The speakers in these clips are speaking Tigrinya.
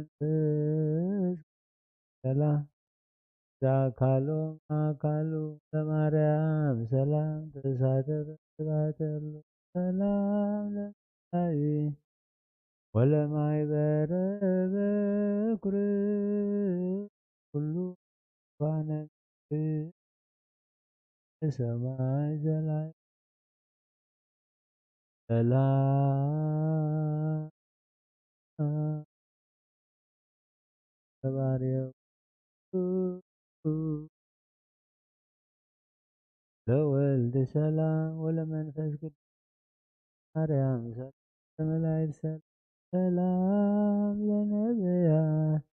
መንፈስ ሰላም ዘአካሎም አካሉ ለማርያም ሰላም ተሳተፈ ስባተሉ ሰላም ለማይ ወለማይ በረ በኩር ኩሉ ባነ ሰማይ ዘላይ ሰላም ተባርኩ ለወልድ ሰላም ወለመንፈስ ቅዱስ ማርያም ሰላም ለመላእክት ሰላም ሰላም ለነብያት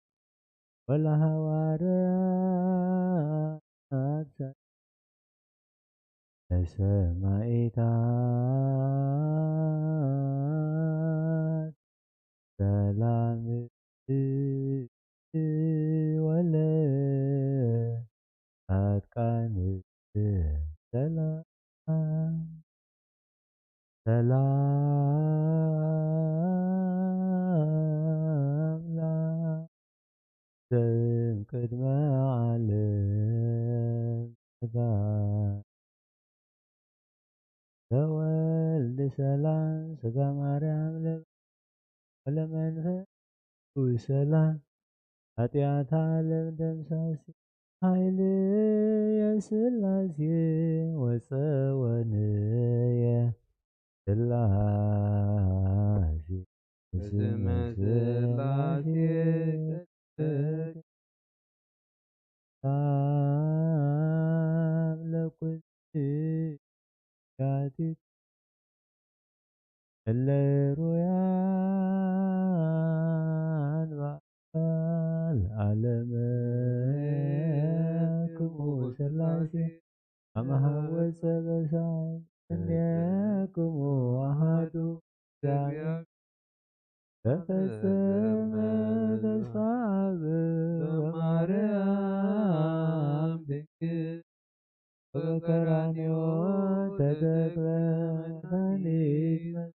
ወለሐዋርያት ሰላም ለሰማዕታት ሰላም ወለጻድቃን ሰላም ሰላም ለዓለም ቅድመ ዓለም ስጋ ለወልድ ሰላም ስጋ ማርያም ለብ ወለመንፈስ ቅዱስ ሰላም ኃጢአት ዓለም ደምሳሲ ኃይል የስላሴ ወፀወንየ ስላሴ ስመ ስላሴ ሰላም ለኩልያቲት እለ ሩያን በዓል ዓለመ ክሙ ስላሴ አመሃወፀ በሳይ እኔክሙ አሃዱ እግዚአብሔር ተፈጸመ ተስፋ አብ በማርያም ድንግል በቀራንዮ ተተክለ መድኃኒት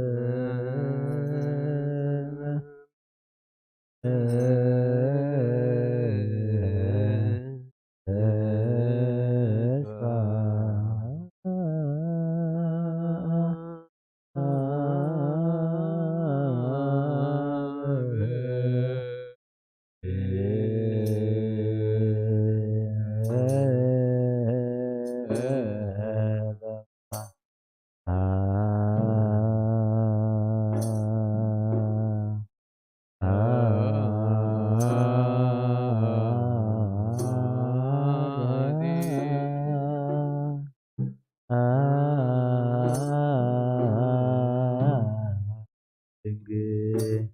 ተፈጸመ። ድንግል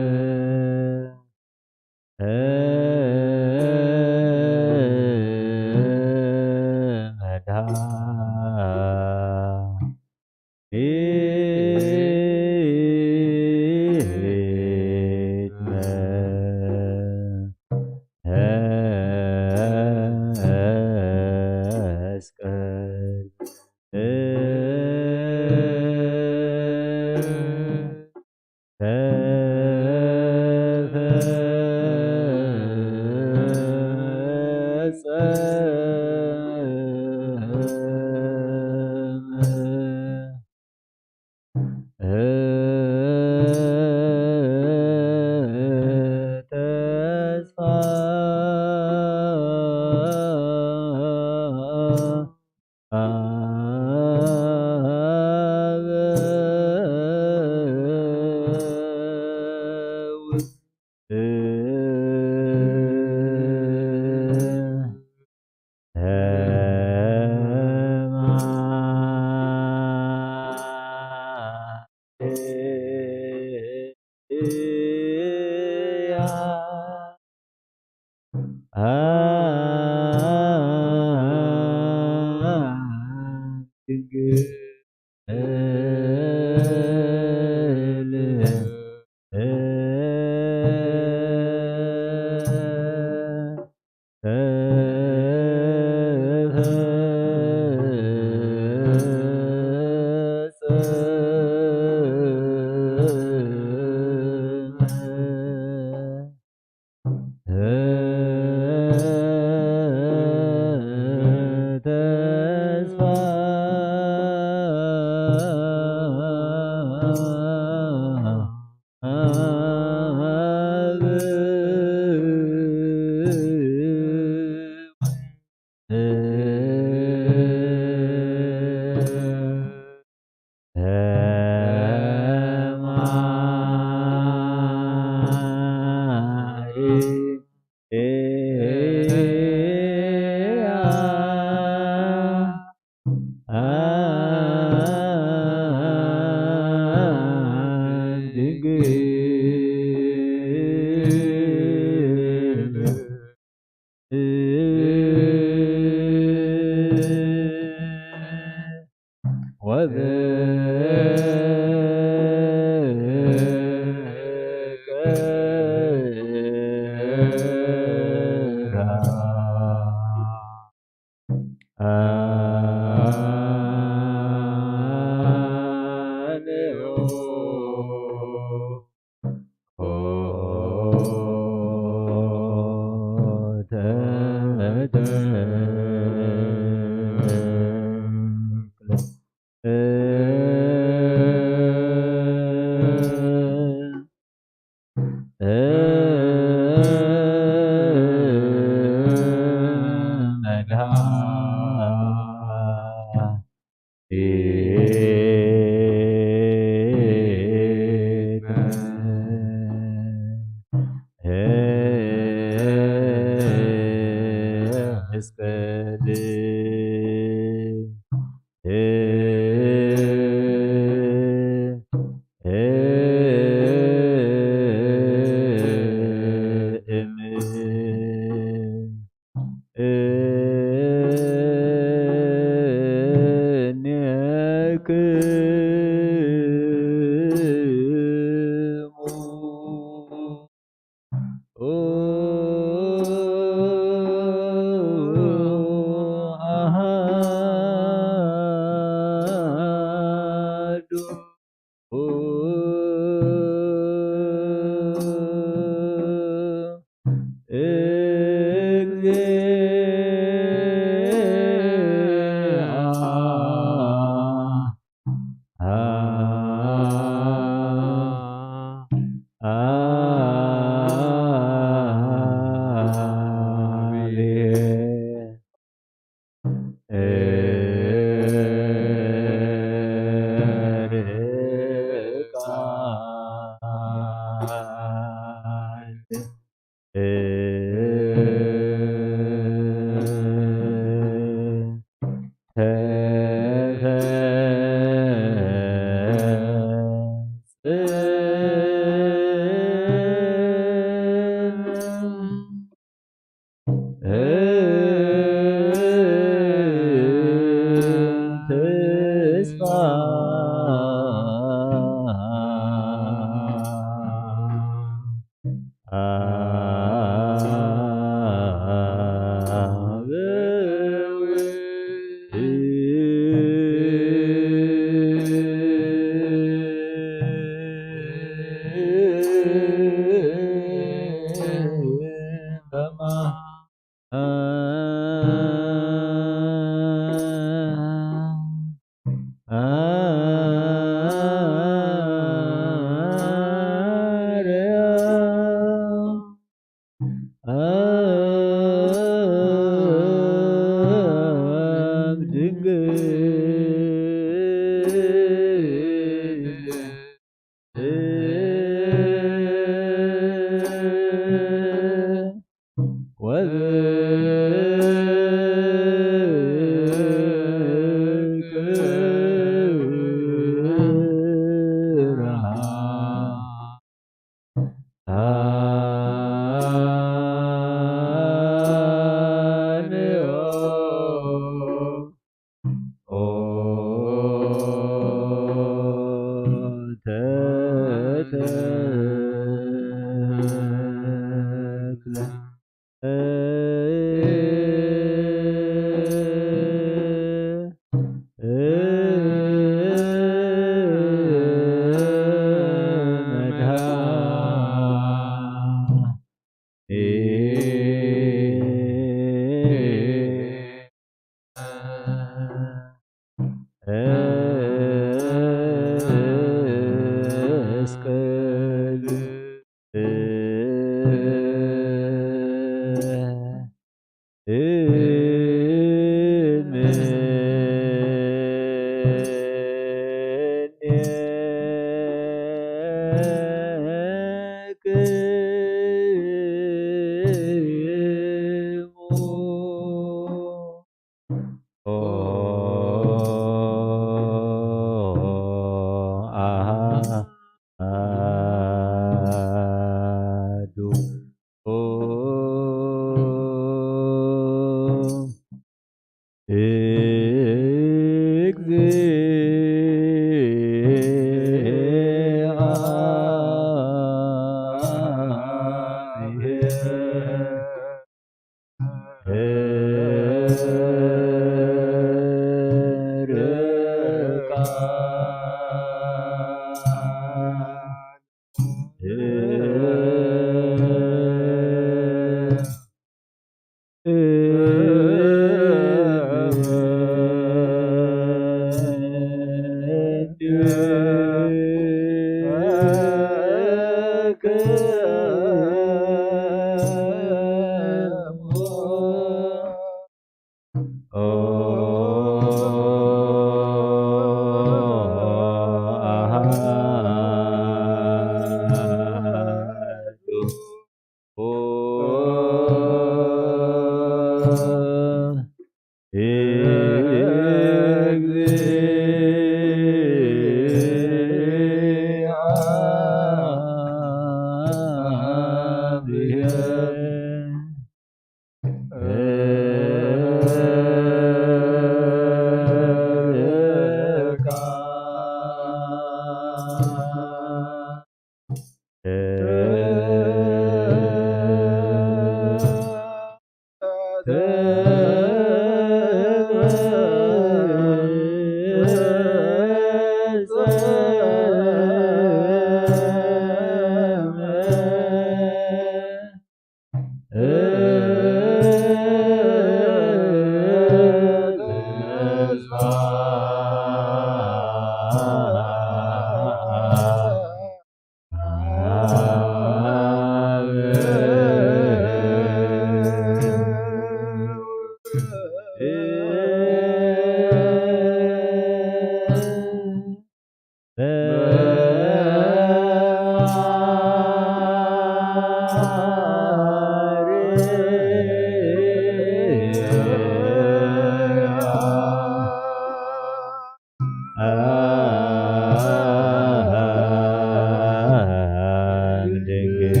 ድንግል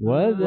ወዘ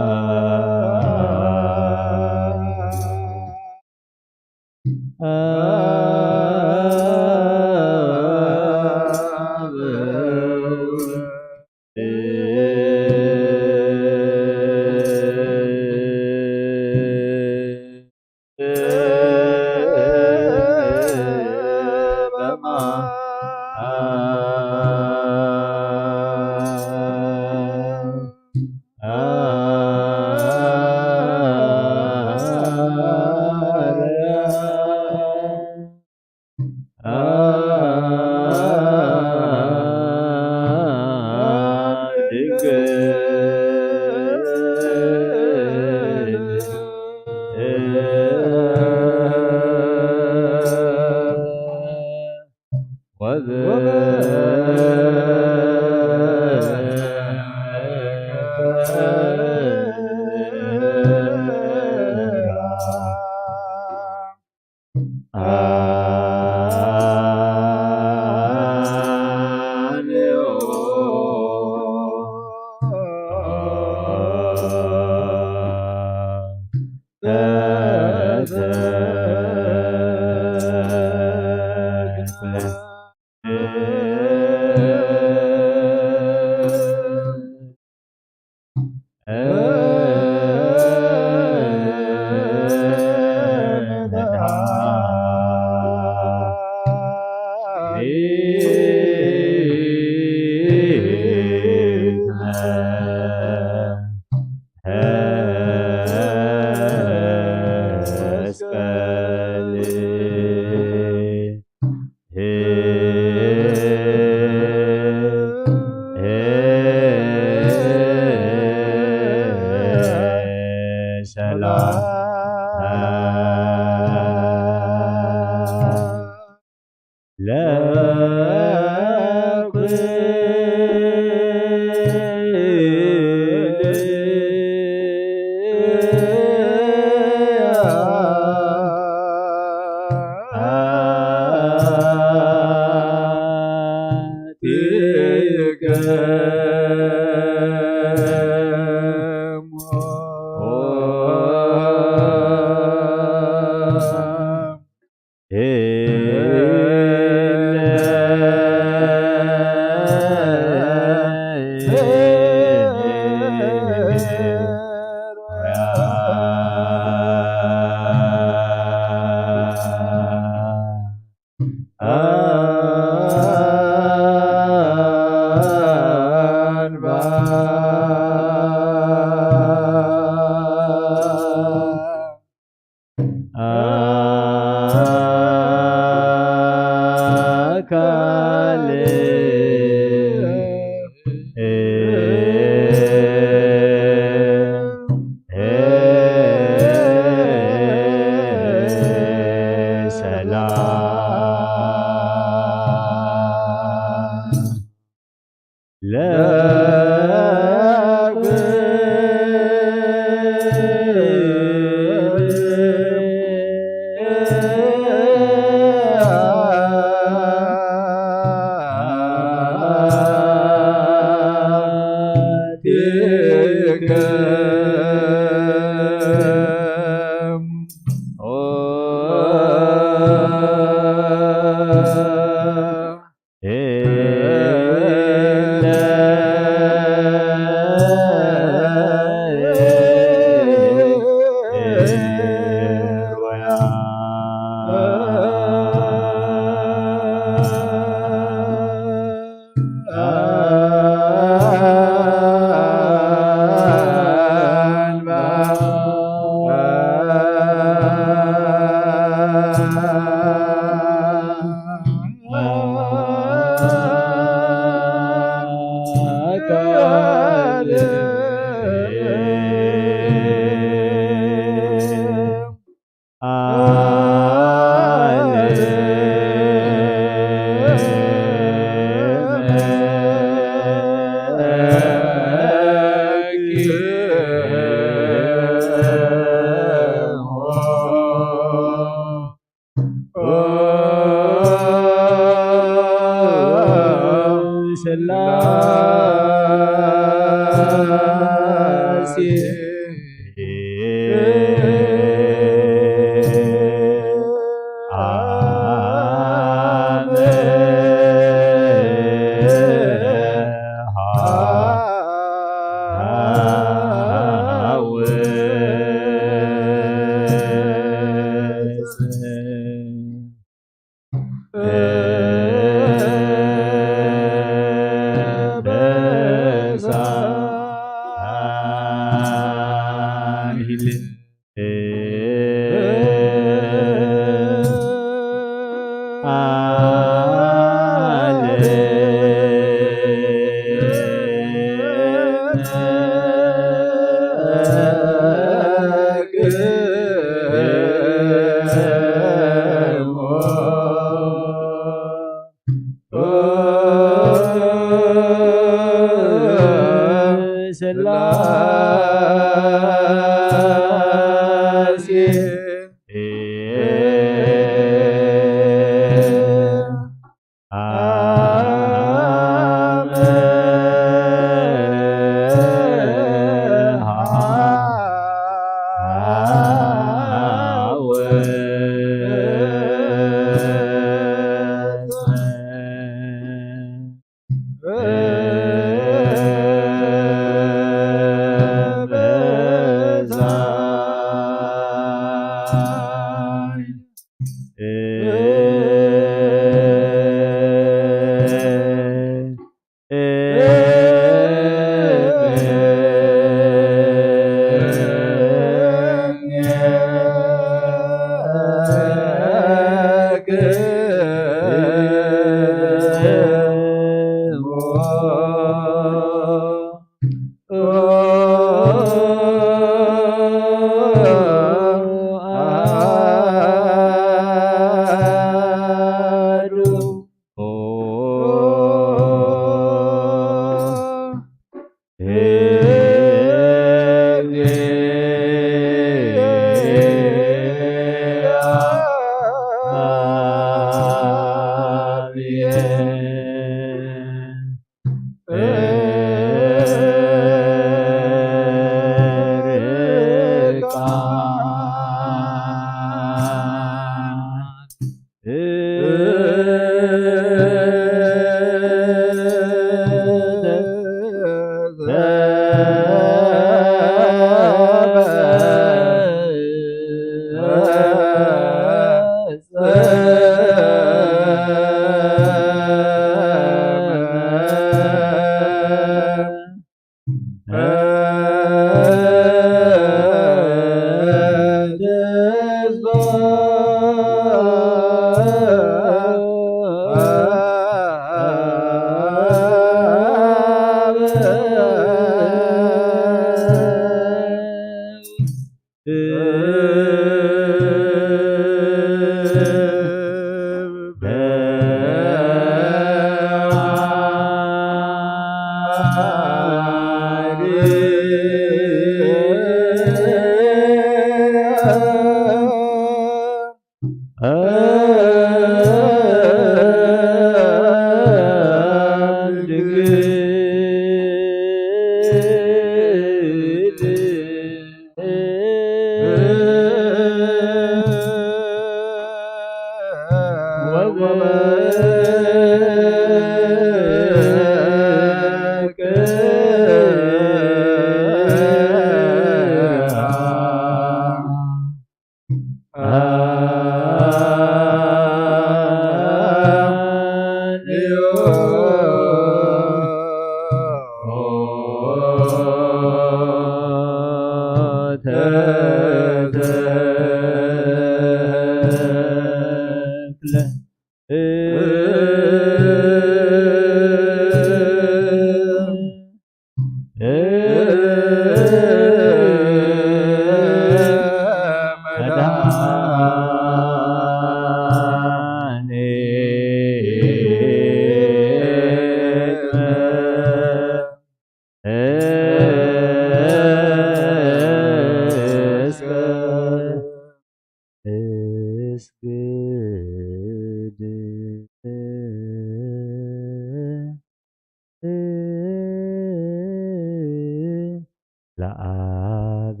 ለአበ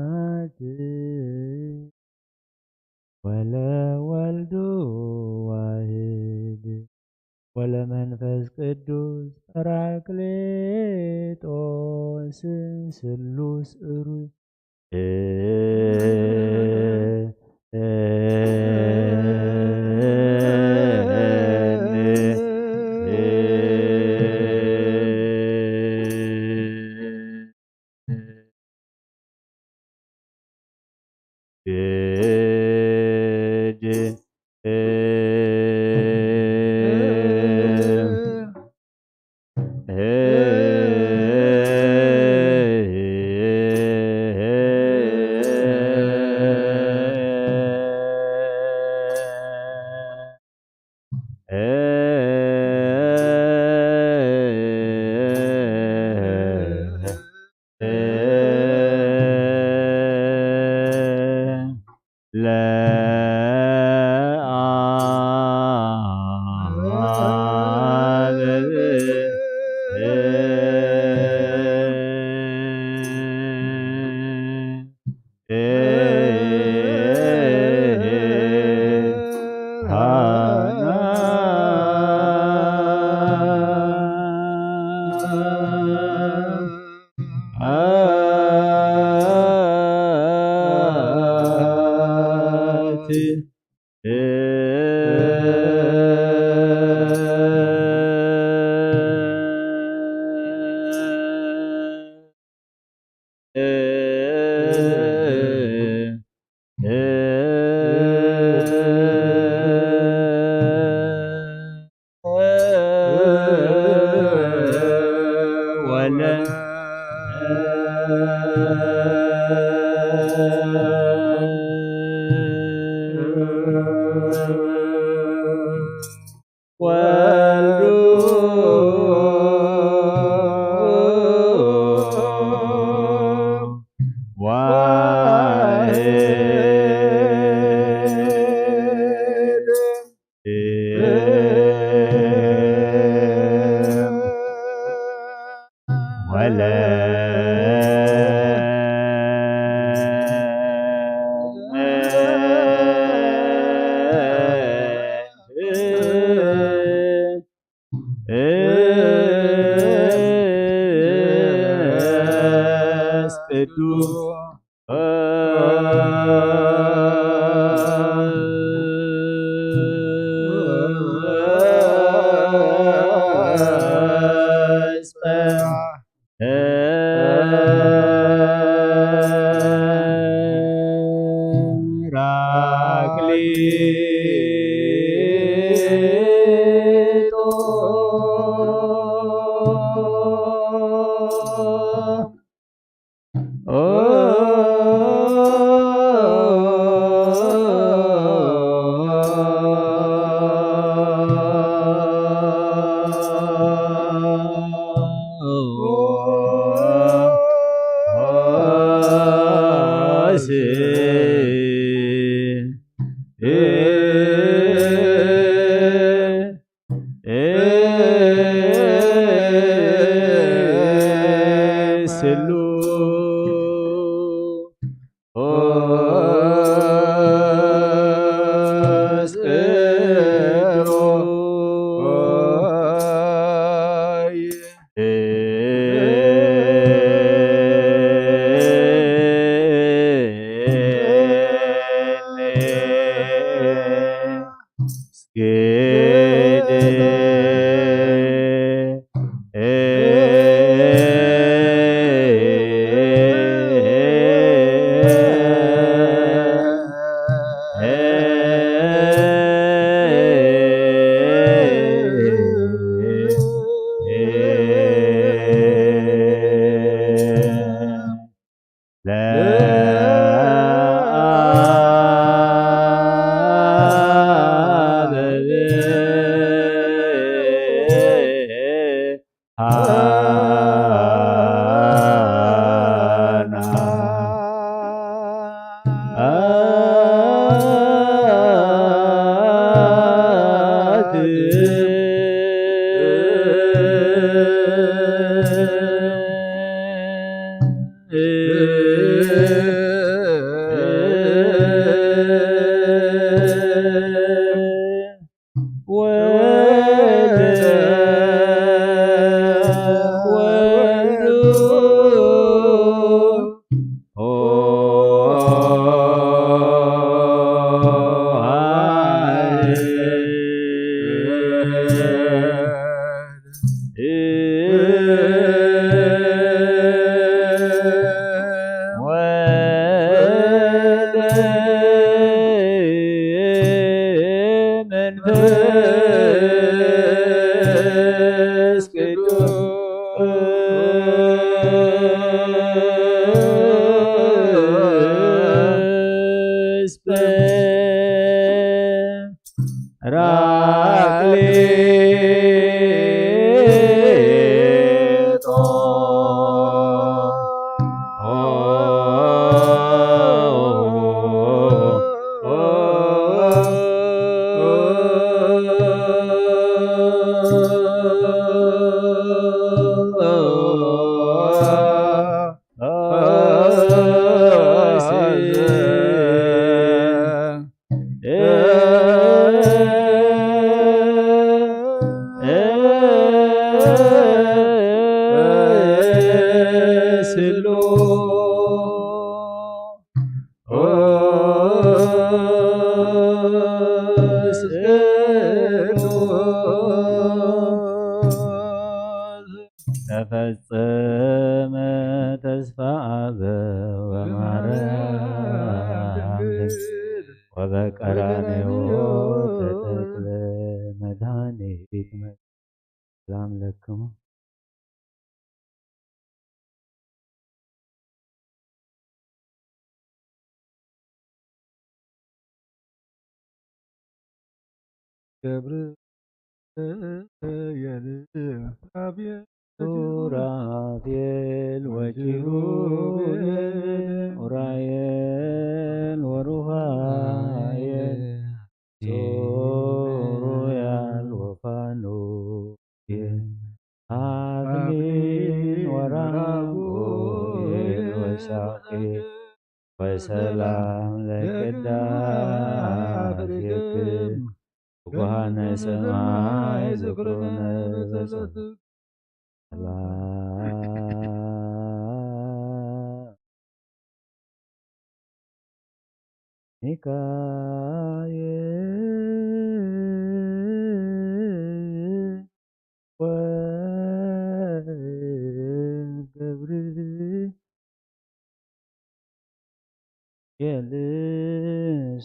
ብርሃናት ወለወልዱ ዋሂድ ወለመንፈስ ቅዱስ ጳራቅሊጦስ ስሉስ እሩ ወልድ ወልዱ መንፈስ ቅዱስ ራቅሊጦ። ተፈጸመ ተስፋ አበው በማርያም ድንግል ወበቀራንዮ ተተክለ መድኃኒት። ሰላም ለክሙ። ገብርኤል ሱራፌል ወኪሩቤል ኡራኤል ወሩፋኤል ሱሩያል ወፋኑኤል አክሊል ወራጉኤል ወሳቄል ወሰላም ለቅዳሴክም ትጉሃነ ሰማይ ዝክሩነ በጸቱ። ሰላም ሚካኤል ወገብርኤል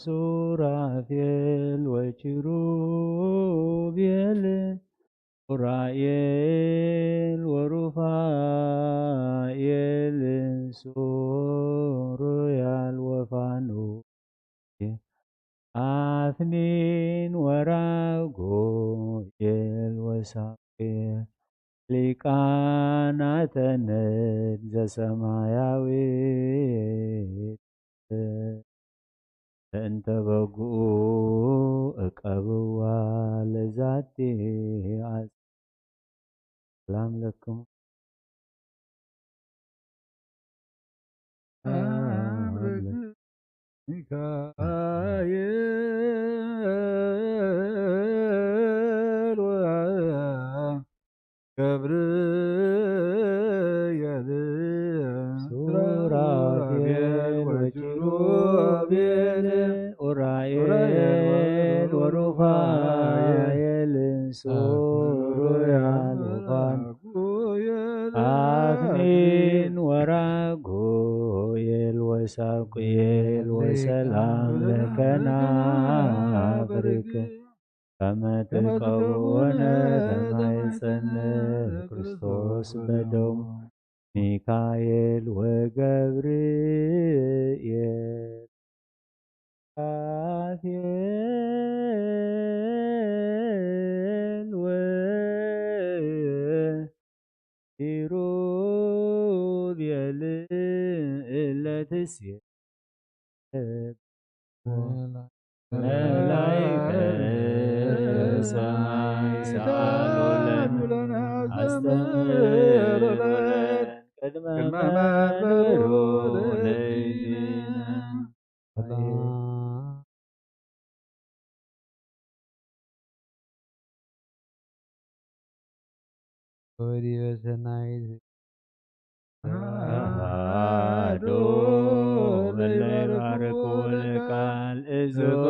ሱራፌል ወኪሩቤል ኡራኤል ወሩፋኤል ሱሩያል ወፋኑኤል አፍኒን ወራጉኤል ወሳቄል ሊቃናተ ነድ ዘሰማያዊት። በእንተ በጉኡ እቀብዋ ለዛቲ አጽ-፣ ሰላም ለክሙ። ሚካኤል ወገብርኤል ሱራፌል ወኪሩቤል ኡራኤል ወሩፋኤል ሱሩያል ወፋኑኤል አክኒን ወራጉኤል ወሳቁኤል ወሰላም ለከናፍርክ ከመ ትቀውነ ተማይጸነ ክርስቶስ በደሙ ሚካኤል ወገብርኤል ሱራፌል ወኪሩቤል እለ ትሴብሖ መላእክተ ሰማይ ሰአሉ ለነ አስተምህሩ ለነ ቅድመ መንበሩ ለእግዚእነ። ወዲበ ሰናይት። ኣሃዱ ለይባርኩ ለቃል እዞስ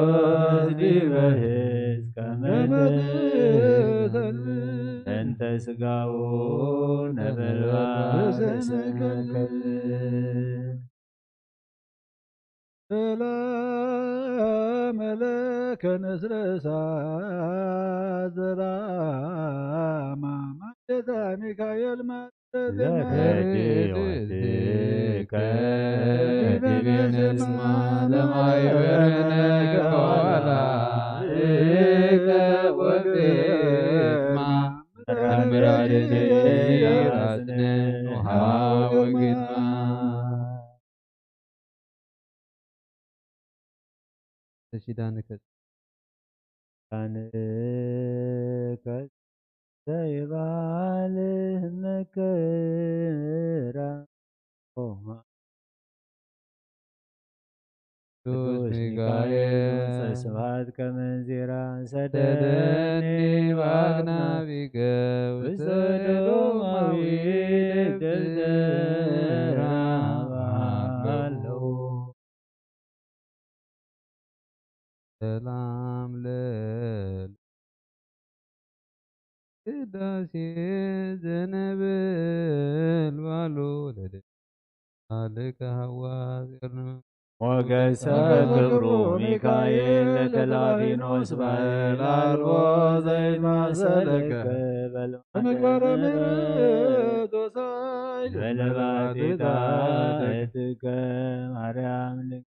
ዲበ ህዝ ከመ እንተ ስጋው ነበልባል ሰማይ ከብር። ሰላም ለከ ንስረ እሳት ዘራማ ማለታ ሚካኤል ማለተ ዘመድ ወትከ ዲበ ነስማ ለማየበነ ከዋላ እከ ወግማ መራምራድነ ያስነ ውሃ ወግማ። ኪዳንከ ኪዳንከ ዘይባል መከራ። ኦ፣ ቅዱስ ሚካኤል ስብሐት ከመ እንዚራ ሰደደኒ በአክናፊከ ውስተ ደሎማዊ ልብትራ በሃሎ። ሰላም ለል ቅዳሴ ዘነበልባሉ ለደ አልከ ሐዋ ጽዮን ሞገሰ ክብሩ ሚካኤል ለከላፊኖስ ባሕር አልቦ ዘይማሰለከ በምግባረ ምሕረት ወሳይ በለባቲታ እትከ ማርያም ንግ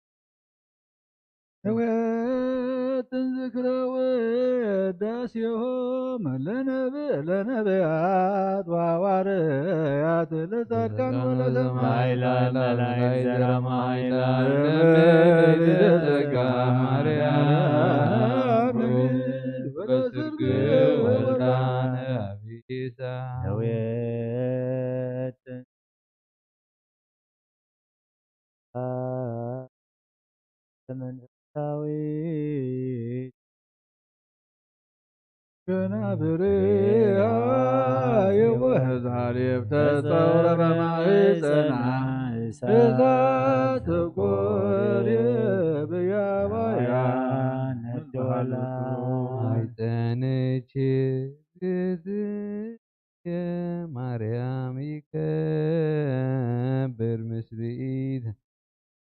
ነዌትን ዝክረ ውዳሴሆም ለነብ-፣ ለነቢያት ወሐዋርያት ለጻድቃን ወለሰማዕታት ኃይላት መላእክት ዘራማ ኃይላት ለመልዕልተ ጸጋ ማርያም በስርግ ወልዳነ አቢሳ ነዌትን መንፈሳዊ ከናፍርያ የወህዝ ሐሊብ ተጸውረ በማህፀና እሳት ኮር የብያባያ ነደዋላ አይጠነች የማርያም ይከብር ምስብኢት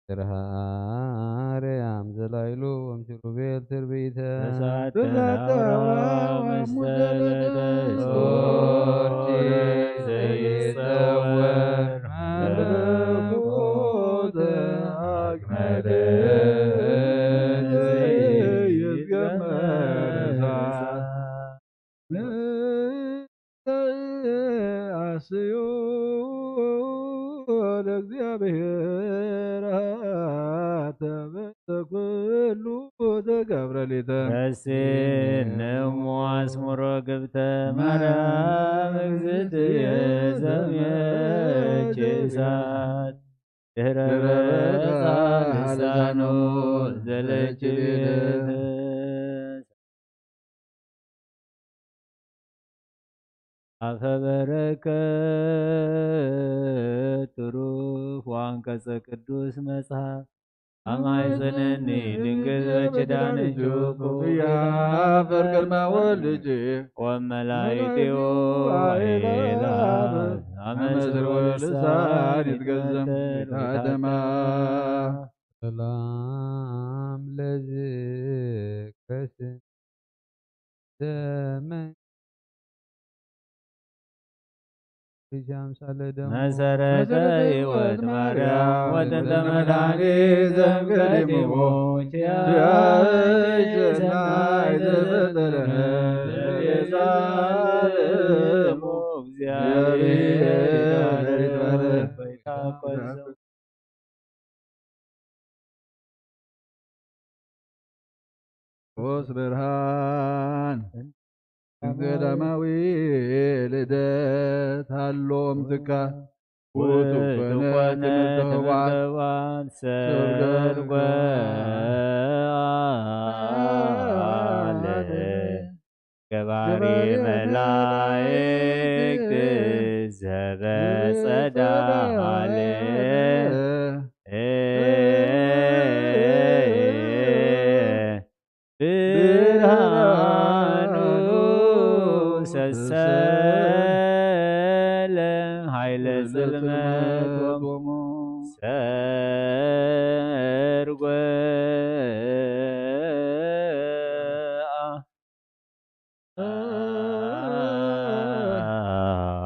ስርሃ አርያም ዘላይሉ ወምሽሩቤል ትርቢተ እሳት ተናውራ ተናውራ ወሙዘለተ ወሙዘለተ ጾር ዘይጸወር መለኮተ አግመደ ዘይትገመር እሳት። አስዮ ለእግዚአብሔር አተበ ኩሉ ተገብረ ሊተ ረሴን ነሞ አስምሮ ግብተ ማርያም እግዝእትየ ዘምየች እሳት ድህረ በጻ ልሳኖ ዘለች ቤት አፈ በረከት ትሩፍ ወአንቀጸ ቅዱስ መጽሐፍ አማይጽነኒ ድንግል በኪዳንኪ ኩፍያ አፈር ቅድመ ወልጅ ወመላይቲዮ አኤላ አመስር ወልሳን ይትገዘም ታደማ ሰላም ለዝከ ስም ዘመን ልጅ አምሳለ ደሙ መሰረተ ሕይወት ማርያም ወጥንተ መድኃኒት ዘምቀዲሙ ኪያይ ሰናይ ዘፈጠረነ ለቤዛ ዓለሙ እግዚአብሔር ይትባረክ ወይታኮስ ሶስ ብርሃን ቀዳማዊ ልደት ሃሎም ትካ ውእቱ ኮነ ትምህርተ ኆኃት ሰርገ ልጓለ ገባ ባሪ መላእክት ዘበጸዳለ ብርሃኑ ሰሰለ ኃይለ ጽልመት ወሙ ሰርጎ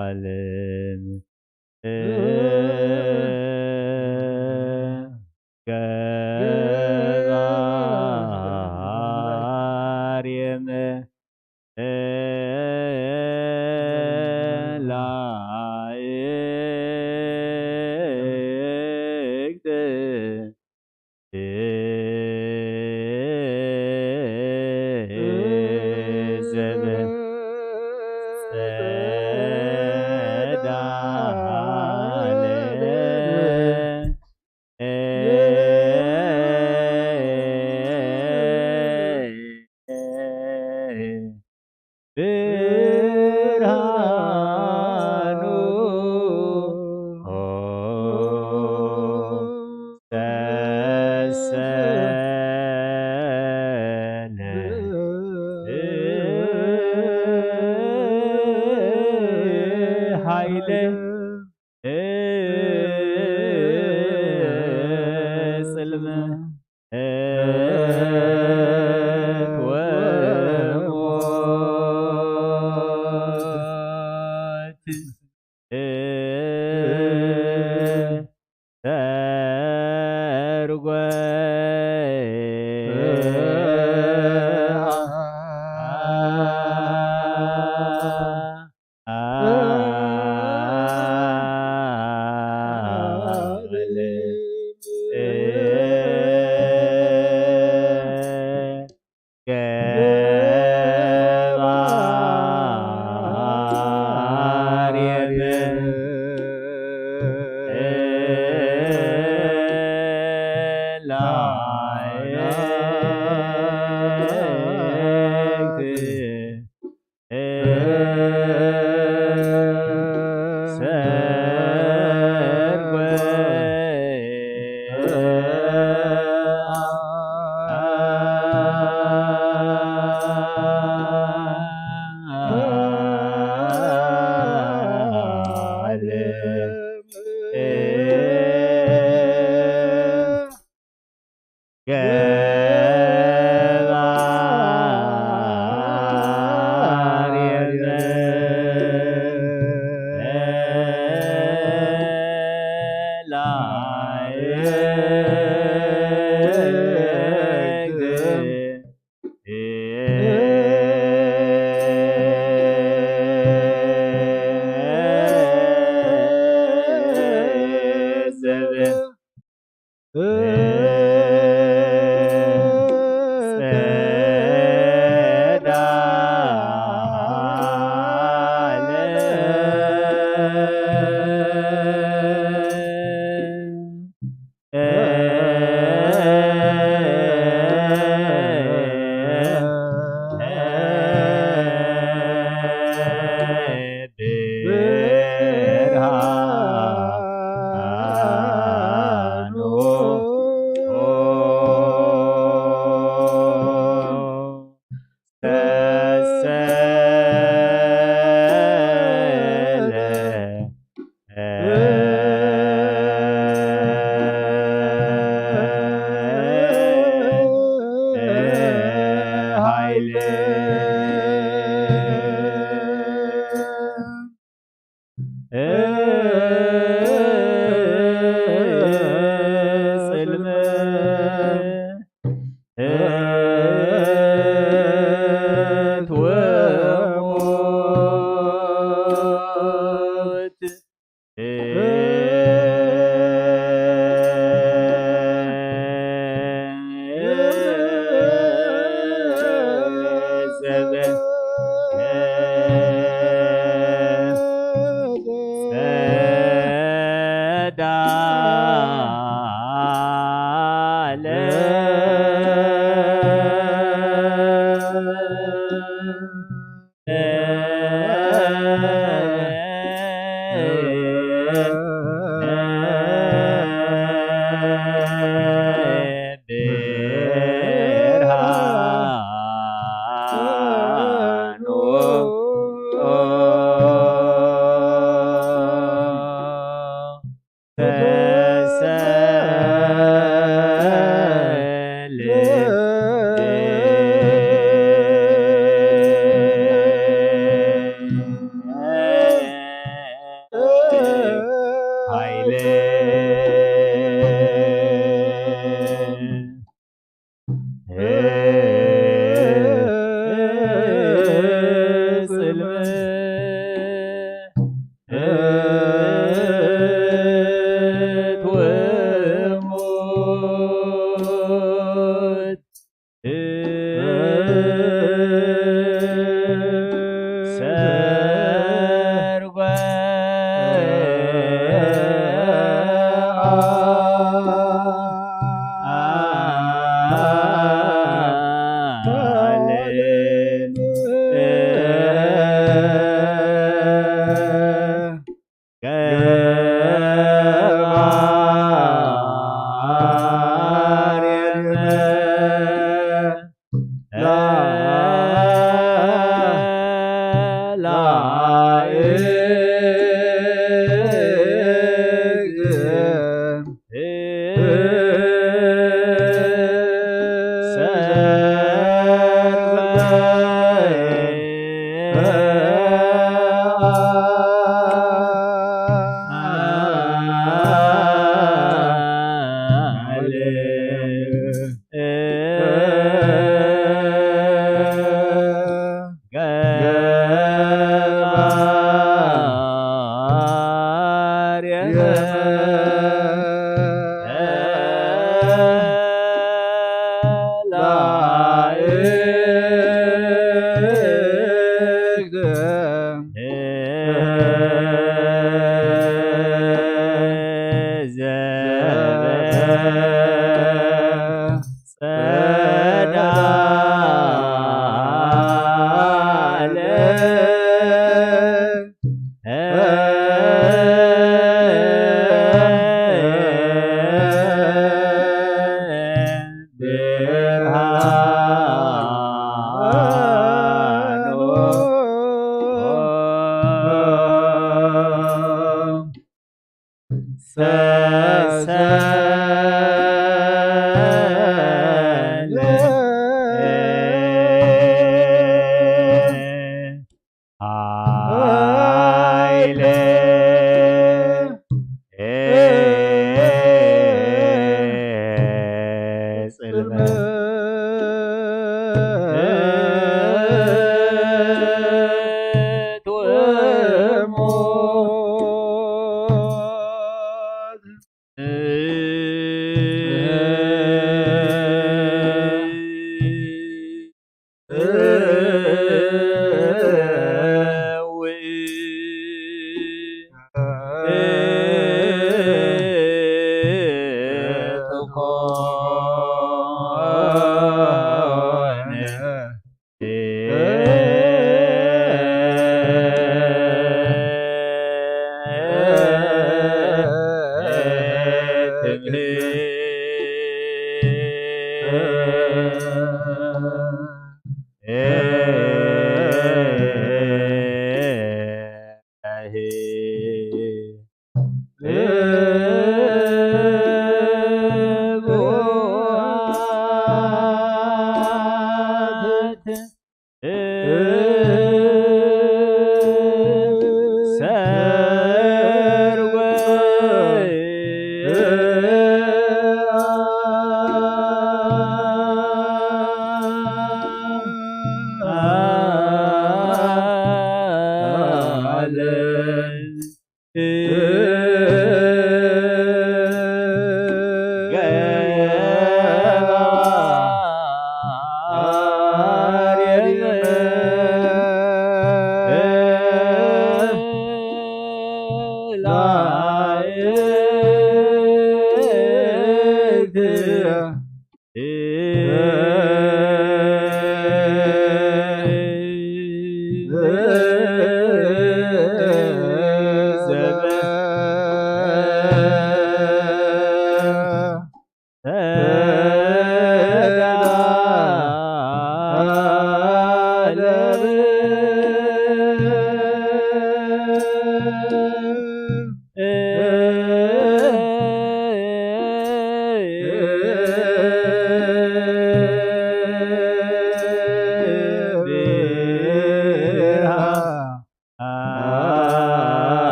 ዓለም ገባሬም መላእክት ብርሃኑ ተሰለ ኃይለ ጽልመት ወሞት ሰርጎ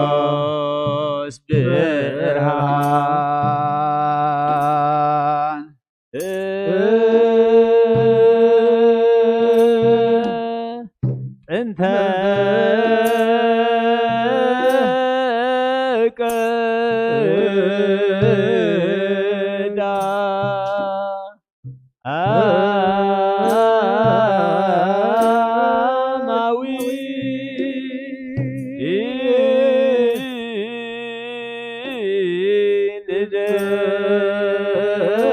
ክርስቶስ ብርሃን ጥንተ ዳ ኣማዊ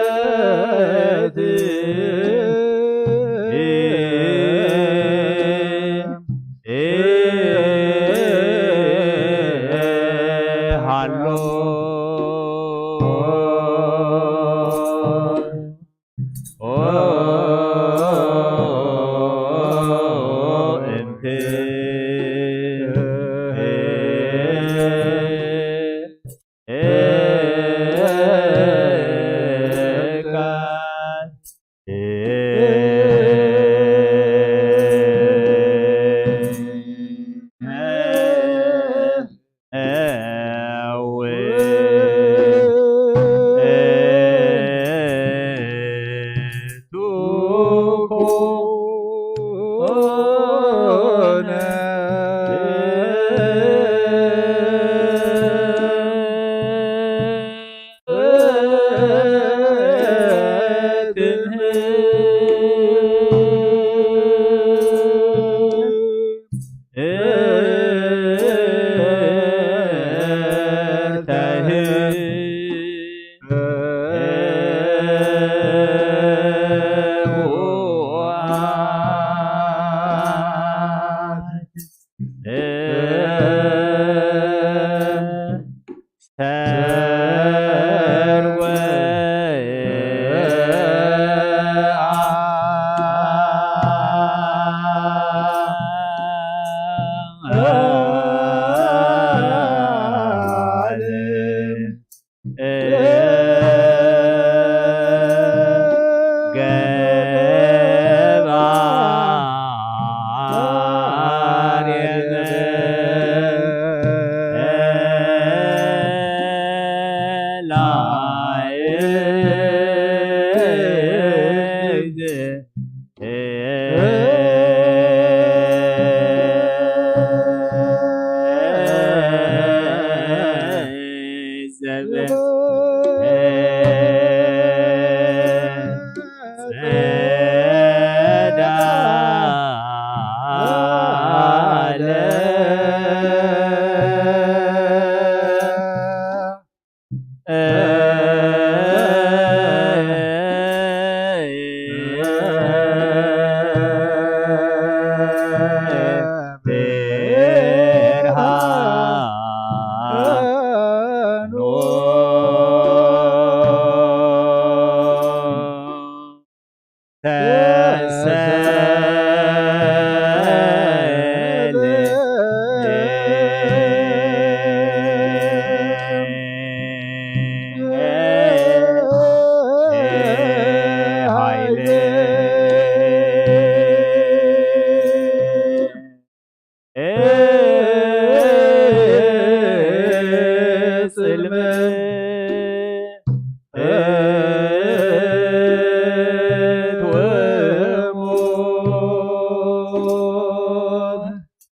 ልደት ሃሎ። ኦ እንተ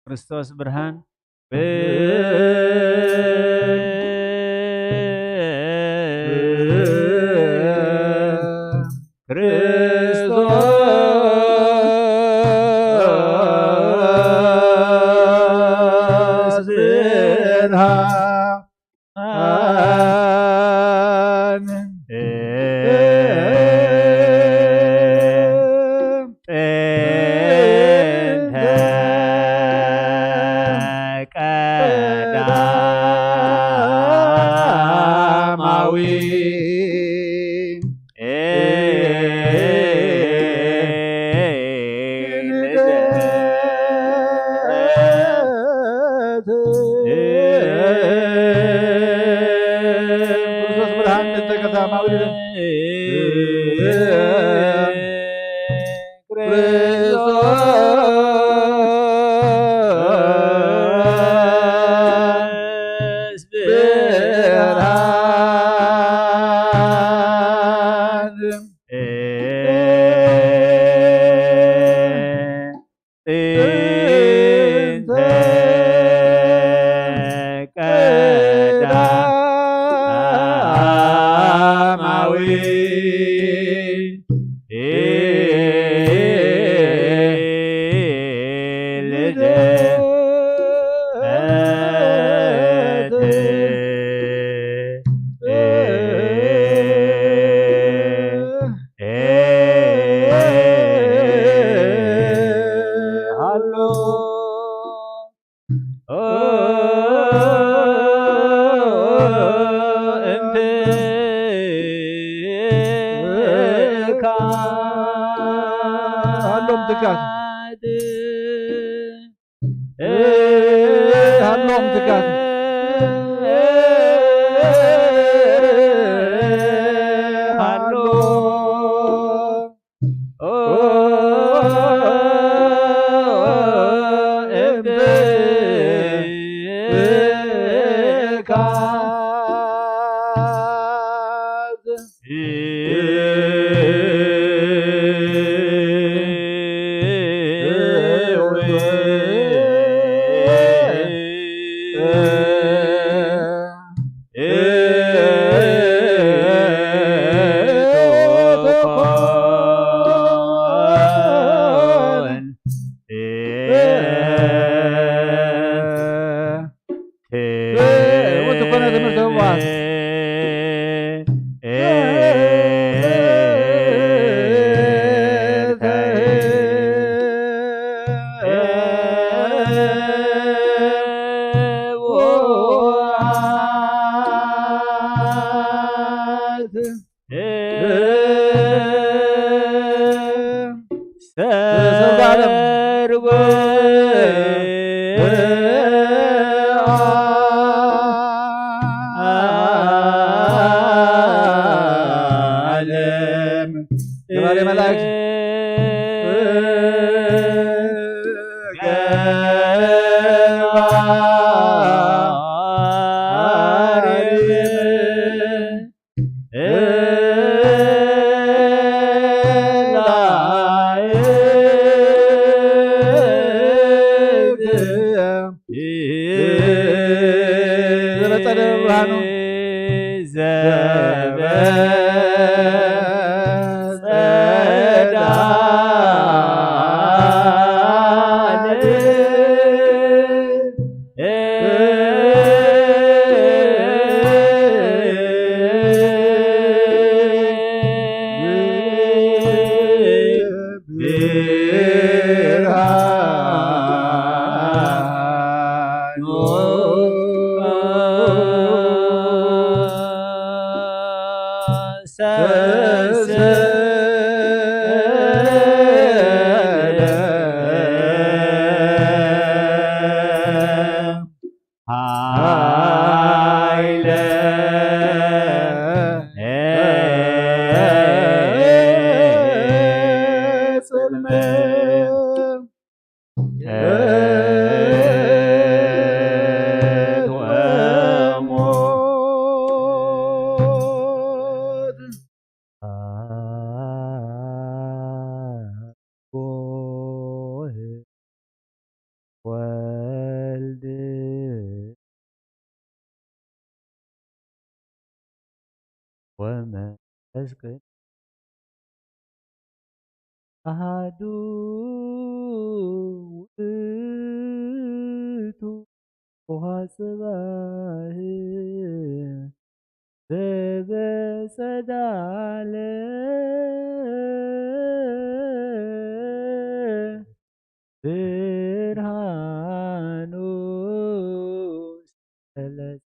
ክርስቶስ ብርሃን ትካት ሃሎም ትካት ሃሎ ወመንፈስ ቅዱስ ኣሃዱ ውእቱ። ውሃ ጽባህ ዘበጸዳለ ብርሃኑ ሰለስተ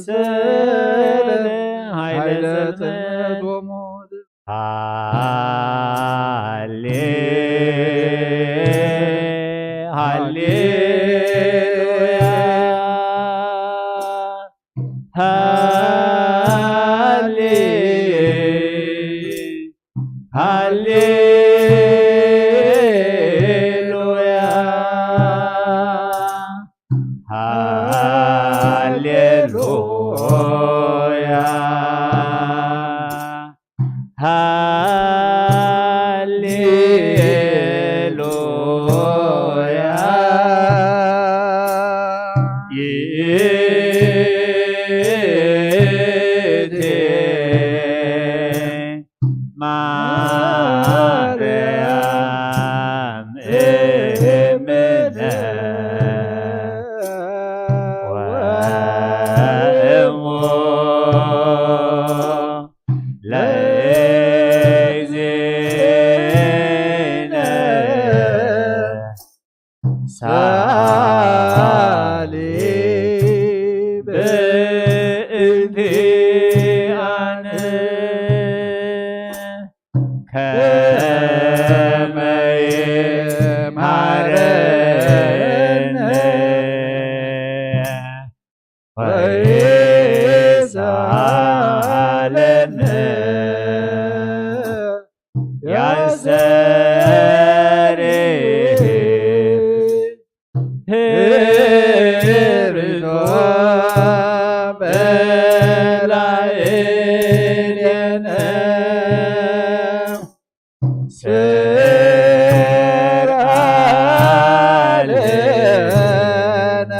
ስለ ኃይለ ጽልመት ወሞት። ሃሌ ሃሌሉያ ሃሌ ሃሌሉያ ሃሌሉያ ሃሌሉያ ይእቲ ማርያም እምነ ወእሙ ለእግዚእነ ሳሊ በእንቲአነ ከመ ይምሃረነ ወይስአለነ ያስተሪ ህብቶ በላዕሌነ ስርዓለነ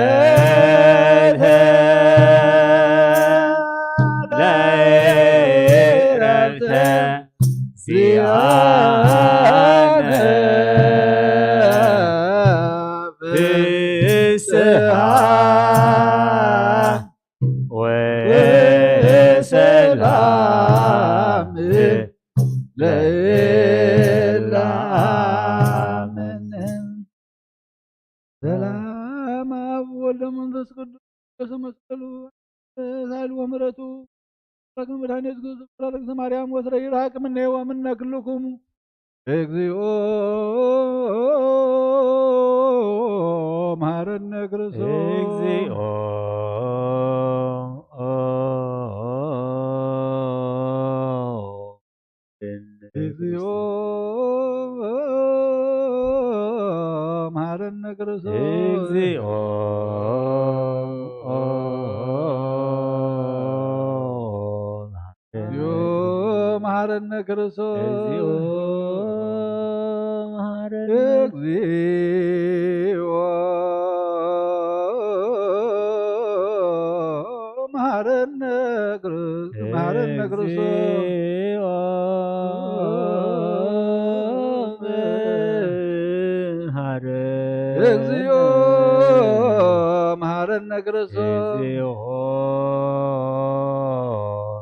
ሰንበተ ለዕረፍተ ዚአነ ፍስሓ ወሰላም ለእለ አመነ። ሰላም አብ ወልደ መንፈስ ቅዱስ መስቀሉ ሳይል ወምሕረቱ ረክም መድኃኒት ግዙ ረክም ማርያም ወስረ ይርሃቅ ምኔ ወምነ ክልኩም እግዚኦ መሐረነ ክርስቶስ። እግዚኦ እግዚኦ መሐረነ ክርስቶስ። እግዚኦ እግዚኦ መሐረነ ክርስቶስ። እግዚኦ መሐረነ። እግዚኦ መሐረነ ክርስ-፣ መሐረነ ክርስቶስ። እግዚኦ መሐረነ። እግዚኦ መሐረነ ክርስቶስ። እግዚኦ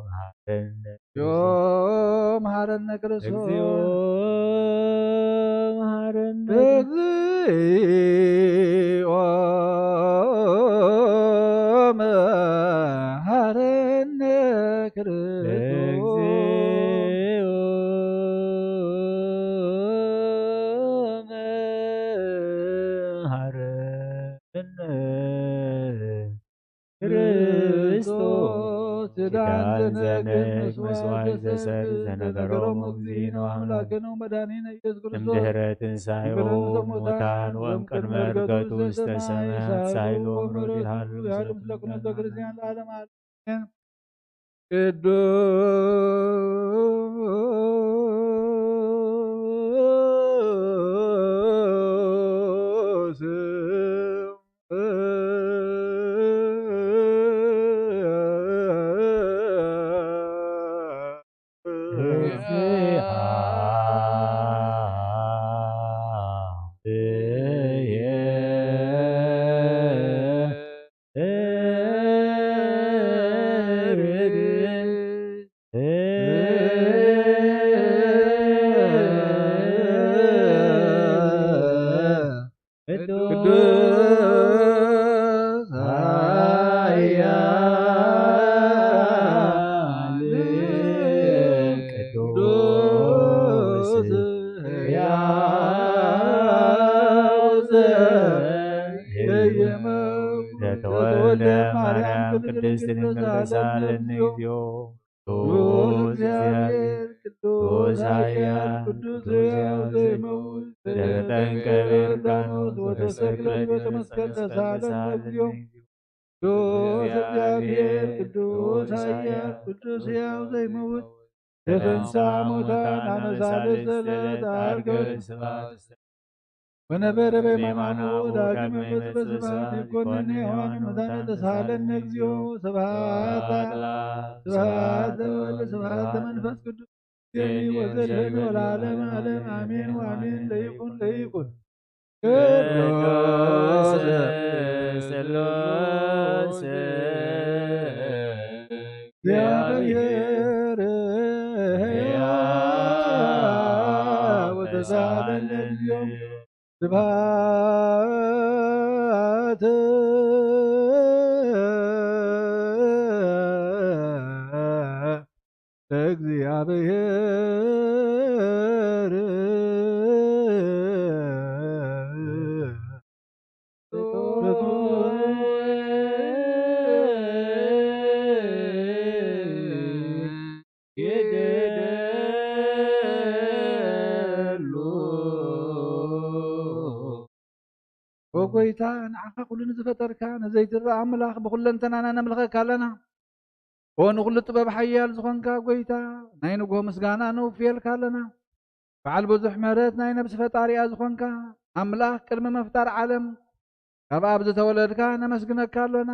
መሐረነ። እግዚኦ መሐረነ ክርስቶስ። እግዚኦ መሐረነ። እግዚኦ መሐረነ ክርስቶስ። እግዚኦ መሐረነ። ክርስቶስ ኪዳን ዘንክ መስዋዕተ ሰርክ ዘነገሮሙ እግዚእነ ወአምላክነ ወመድኃኒነ ኢየሱስ ክርስቶስ እምድኅረ ትንሣኤሁ እምቅድመ እሙታን ወእምቅድመ ዕርገቱ ውስተ ሰማያት ሳይሎ ምሮት ይሃሉ ምስለ ኩሉ ህዝበ ክርስቲያን ለዓለመ ዓለም። ቅዱስ ማርያም ቅድስት ድንግል ተሳለኒ እግዚኦ። ቅዱስ እግዚአብሔር፣ ቅዱስ ኃያል፣ ቅዱስ ሕያው ዘይመውት፣ ዘጠንቀ በዮርዳኖስ ወተሰቅለ በመስቀል ተሳለኒ እግዚኦ። ቅዱስ እግዚአብሔር፣ ቅዱስ ኃያል፣ ቅዱስ ሕያው ዘይመውት፣ ዘተንሥአ እሙታን አመ ሣልስት ዕለት ዐርገ ወነበረ በየማኑ ዳግመ ይመጽእ በስብሐት ይኮንን ሕያዋን ሙታነ ተሳሃለነ እግዚኦ። ስብሐት ስብሐት ለወልድ ስብሐት ለመንፈስ ቅዱስ ወዘልፈን ወለዓለመ ዓለም አሜን ወአሜን። ለይኩን ለይኩን ቅዱስ ስሉስ እግዚአብሔር ሕያው ተሳሃለነ እግዚኦ። ስብሐት ለእግዚአብሔር። ኦ ጎይታ፣ ንዓኻ ኩሉ ንዝፈጠርካ፣ ንዘይትረኣ ኣምላኽ ብኹለንተናና ነምልኸካ ኣለና። ኦ ንኹሉ ጥበብ ሓያል ዝኾንካ ጎይታ፣ ናይ ንግሆ ምስጋና ነውፍየልካ ኣለና። በዓል ብዙሕ ምሕረት፣ ናይ ነብሲ ፈጣሪኣ ዝኾንካ ኣምላኽ፣ ቅድሚ ምፍጣር ዓለም ካብ ኣብ ዝተወለድካ ነመስግነካ ኣሎና።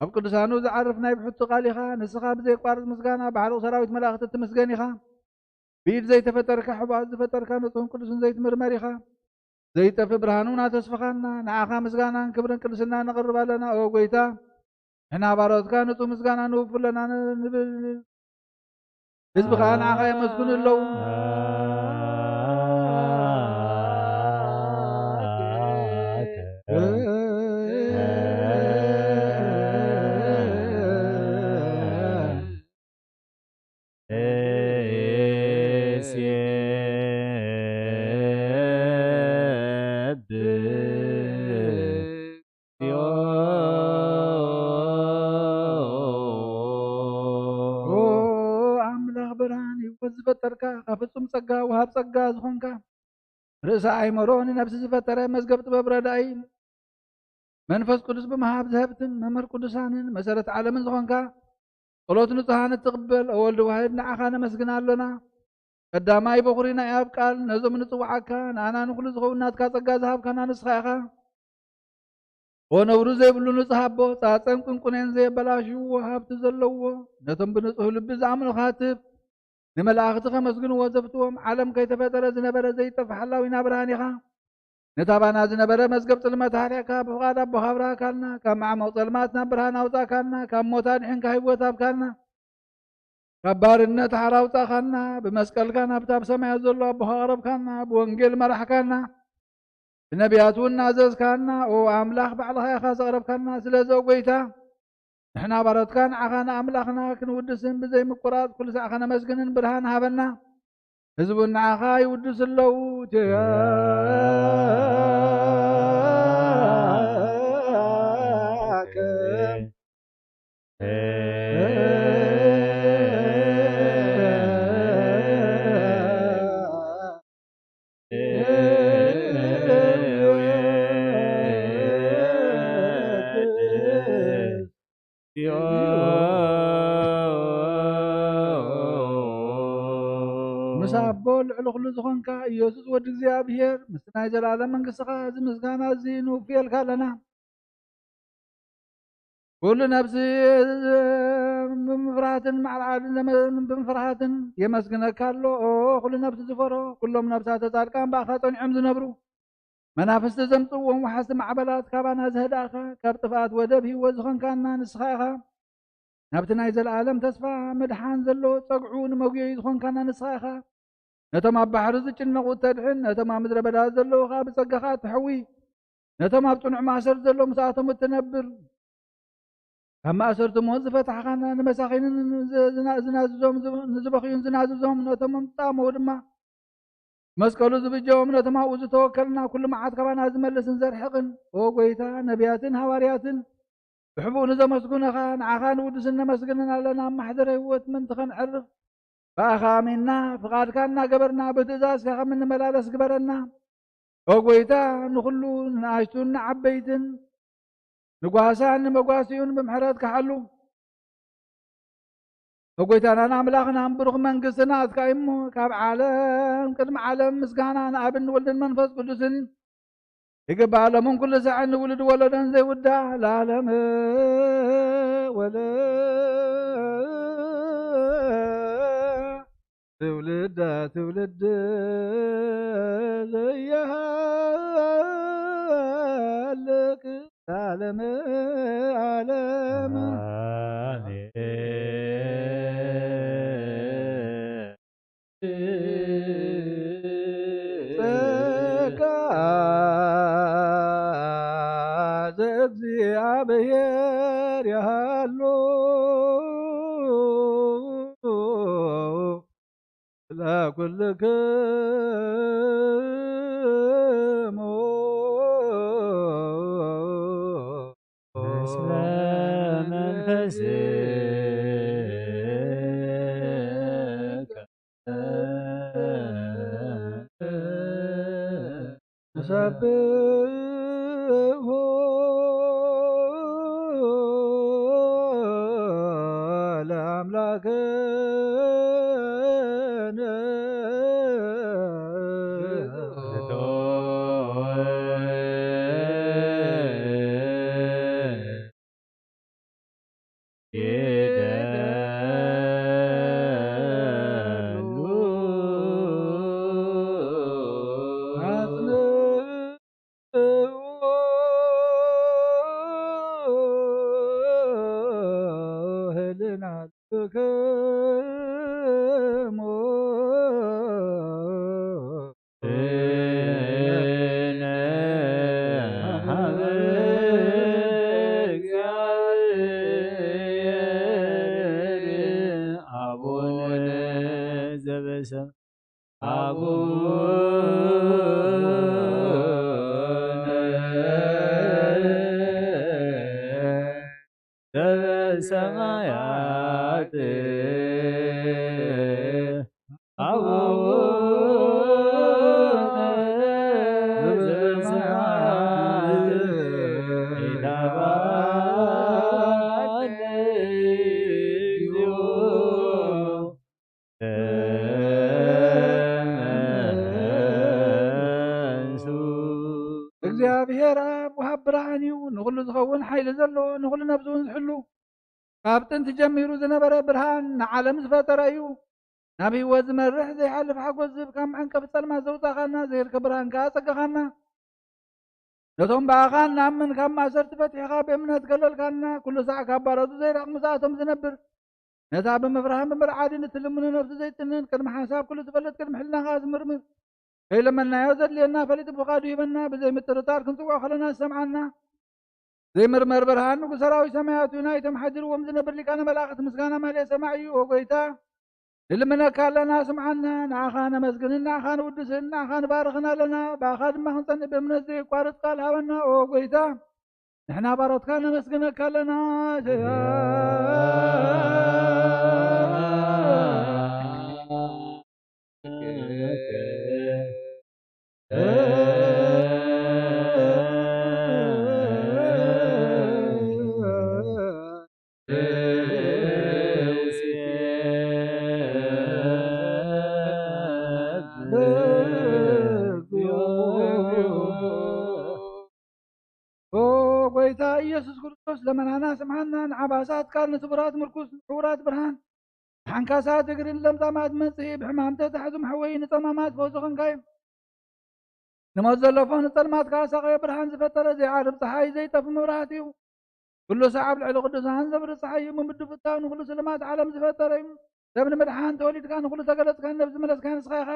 ኣብ ቅዱሳኑ ዝዓርፍ ናይ ብሕቱ ቃል ኢኻ። ንስኻ ብዘየቋርጽ ምስጋና ብሓለቑ ሰራዊት መላእኽቲ እትምስገን ኢኻ። ብኢድ ዘይተፈጠርካ፣ ሕቡኣት ዝፈጠርካ፣ ንጹህን ቅዱስን ዘይትምርመር ኢኻ። ዘይጠፍእ ብርሃን እውን ኣተስፍኻና። ንዓኻ ምስጋናን ክብርን ቅድስና ነቕርብ ኣለና። ኦ ጎይታ፣ ንሕና ባሮትካ ንጹህ ምስጋና ንውፍ ኣለና ንብል። ህዝቢ ኸኣ ንዓኻ የመስግኑ ኣለዉ። ኦ ኣምላኽ ብርሃን፣ ህይወት ዝፈጠርካ፣ ካብ ፍጹም ጸጋ ወሃብ ጸጋ ዝኾንካ፣ ርእሰ ኣእምሮ ንነብሲ ዝፈጠረ፣ መዝገብ ጥበብ ረዳኢ፣ መንፈስ ቅዱስ ብምሃብ ዝሀብትን መምህር ቅዱሳንን መሰረት ዓለምን ዝኾንካ፣ ጸሎት ንጹሃን እትቕበል፣ ኦ ወልድ ዋሕድ፣ ንዓኻ ነመስግን ኣሎና። ቀዳማይ በኹሪ ናይ ኣብ ቃል ነዞም ንጽውዓካ፣ ንኣና ንኹሉ ዝኸውን ናትካ ጸጋ ዝሃብካና ንስኻ ኢኻ። ኦ ነውሪ ዘይብሉ ንጹህ ኣቦ፣ ጻጸን ቁንቁኔን ዘየበላሽዎ፣ ሃብቲ ዘለዎ፣ ነቶም ብንጹህ ልቢ ዝኣምኑኻ ትብ፣ ንመላእኽቲ ከመስግንዎ ዘፍትዎም፣ ዓለም ከይተፈጠረ ዝነበረ ዘይጠፍእ ሓላዊና ብርሃን ኢኻ። ነታ ባና ዝነበረ መዝገብ ጽልመት ኣሕሊቕካ፣ ብፍቓድ ኣቦኻ ኣብርሃካልና፣ ካብ መዓሙቕ ጸልማት ናብ ብርሃን ኣውጻእካልና፣ ካብ ሞት ኣድሒንካ ህይወት ሃብካልና። ካብ ባርነት ሓራ ኣውጻእካና፣ ብመስቀልካ ናብቲ ኣብ ሰማያት ዘሎ ኣቦኻ ኣቕረብካና፣ ብወንጌል መራሕካና፣ ብነቢያት እውን ኣዘዝካና። ኦ ኣምላኽ፣ ባዕልኻ ኢኻ ዘቕረብካና። ስለዚ ኦ ጐይታ፣ ንሕና ባሮትካ ንዓኻ ንኣምላኽና ክንውድስን ብዘይ ምቁራጽ ኩሉ ሳዕ ከነመስግንን ብርሃን ሃበና። ህዝቡ ንዓኻ ይውድሱ ኣለዉ። ቴያከ ምስ ኣቦ ልዕሊ ኩሉ ዝኾንካ ኢየሱስ ወዲ እግዚኣብሔር፣ ምስቲ ናይ ዘለኣለም መንግስትኻ፣ እዚ ምስጋና እዚ ንውፍየልካ ኣለና። ኩሉ ነፍሲ ብምፍራህትን ማዕልዓልን ዘመን ብምፍራሃትን የመስግነካ ኣሎ። ኦ ኩሉ ነፍሲ ዝፈርሆ፣ ኩሎም ነፍሳተ ጻድቃን ብኣኻ ጸኒዖም ዝነብሩ፣ መናፍስቲ ዘምጽእዎም ወሓዝቲ ማዕበላት ካባና ዘህዳእካ፣ ካብ ጥፍኣት ወደብ ህይወት ዝኾንካና ንስኻ ኢኻ። ናብቲ ናይ ዘለኣለም ተስፋ ምድሓን ዘሎ ጸግዑ ንመጉየዩ ዝኾንካና ንስኻ ኢኻ። ነቶም ኣብ ባሕሪ ዝጭነቑ እተድሕን፣ ነቶም ኣብ ምድረ በዳ ዘለዉ ኸኣ ብጸጋኻ እትሕዊ፣ ነቶም ኣብ ጽኑዕ ማእሰርቲ ዘለዉ ምስኣቶም እትነብር፣ ካብ ማእሰርቲ ሞት ዝፈታሕኻና፣ ንመሳኺንን ዝ-፣ ዝና-፣ ዝናዝዞም ዝ-፣ ንዝበኽዩን ዝናዝዞም፣ ነቶም ኣምጻሞው ድማ መስቀሉ ዝብጀዎም፣ ነቶም ኣብኡ ዝተወከልና ኩሉ መዓት ካባና ዝመልስን ዘርሕቕን፣ ኦ ጐይታ፣ ነቢያትን ሃዋርያትን ብሕቡእ ንዘመስግኑኻ ንዓኻ ንውድስን ነመስግንን ኣለና። ኣብ ማሕደረ ህይወት ምእንቲ ኸነዕርፍ ብኣኻ ኣሚንና ፍቓድካ እናገበርና ብትእዛዝካ ከም እንመላለስ ግበረና። ኦ ጐይታ፣ ንኹሉ ንኣሽቱን ንዓበይትን ንጓሳን ንመጓስዩን ብምሕረትካ ሓሉ። ኦ ጐይታናን ኣምላኽናን ብሩኽ መንግስቲ ናትካ እዩ እሞ፣ ካብ ዓለም ቅድሚ ዓለም ምስጋና ንኣብን ንወልድን መንፈስ ቅዱስን ይግባእ። ሎምን ኩሉ ሳዕን ንውሉድ ወለዶን ዘይውዳእ ለዓለም ወለ ትውልደ ትውልድ ዘይሃልቅ ለዓለመ ዓለም። ጸጋ ዘእግዚኣብሔር ይሃሉ ለኩልክሙ። ምስለ መንፈስከ ንሰብሖ ለአምላክነ። አቡነ ዘበሰማያት አቡነ ዘበሰማያት ይትባረክ እግዚኦ። ተመንሱ። እግዚኣብሔር ኣብ ወሃብ ብርሃን እዩ፣ ንኹሉ ዝኸውን ሓይሊ ዘለዎ፣ ንኹሉ ነብሱ እውን ዝሕሉ፣ ካብ ጥንቲ ጀሚሩ ዝነበረ ብርሃን ንዓለም ዝፈጠረ እዩ። ናብ ህይወት ዝመርሕ ዘይሓልፍ ሓጎስ ዝህብ ካብ መዐንቀፊ ጸልማት ዘውጻኻና፣ ዘይርከብ ብርሃን ከኣ ኣጸጋኻና። ነቶም ብኣኻ እናኣምን ካብ ማእሰርቲ ፈቲሕኻ ብእምነት ከለልካና፣ ኩሉ ሳዕ ካብ ባሮቱ ዘይራቕ ምስኣቶም ዝነብር፣ ነታ ብምፍራህን ብምርዓድን እትልምኖ ነፍሲ ዘይትንን፣ ቅድሚ ሓንሳብ ኩሉ ትፈልጥ፣ ቅድሚ ሕልናኻ ዝምርምር፣ ከይለመናዮ ዘድልየና ፈሊጡ ብፍቓዱ ሂበና፣ ብዘይ ምጥርጣር ክንጽውዖ ከለና ዝሰምዓና። ዘይምርመር ብርሃን ንጉስ ሰራዊት ሰማያት እዩ፣ ናይቶም ሓዲርዎም ዝነብር ሊቃነ መላእኽት ምስጋና ማልኤ ሰማይ እዩ። ኦ ጐይታ፣ ንልምነካ ኣለና፣ ስምዓና። ንዓኻ ነመስግንን ንዓኻ ንውድስን ንዓኻ ንባርኽን ኣለና፣ ብኣኻ ድማ ክንጸንእ ብእምነት ዘየቋርጽ ቃል ሃበና። ኦ ጐይታ፣ ንሕና ባሮትካ ነመስግነካ ኣለና። ኦ ጐይታ ኢየሱስ ክርስቶስ፣ ለመናና ስምዓና፣ ንዓባሳት ቃል፣ ንስቡራት ምርኩስ፣ ንዕዉራት ብርሃን፣ ንሓንካሳት እግሪ፣ ንለምጻማት መንጽሂ፣ ብሕማም ተታሕዙ መሕወዪ፣ ንጸማማት ፈውሲ ኾንካ እዩ። ንሞት ዘለፎ ንጸልማት ከኣ ሳቐዮ፣ ብርሃን ዝፈጠረ ዘይዓርብ ጸሓይ፣ ዘይጠፊ መብራህቲ እዩ። ኩሉ ሳዕ ኣብ ልዕሊ ቅዱሳን ዘብሪ ጸሓይ እዩ። ምምዱ ፍታው ንኹሉ ስልማት ዓለም ዝፈጠረ እዩ። ሰብ ንምድሓን ተወሊድካ፣ ንኹሉ ተገለጽካ፣ ነብሲ መለስካ ንስኻ ኢኻ።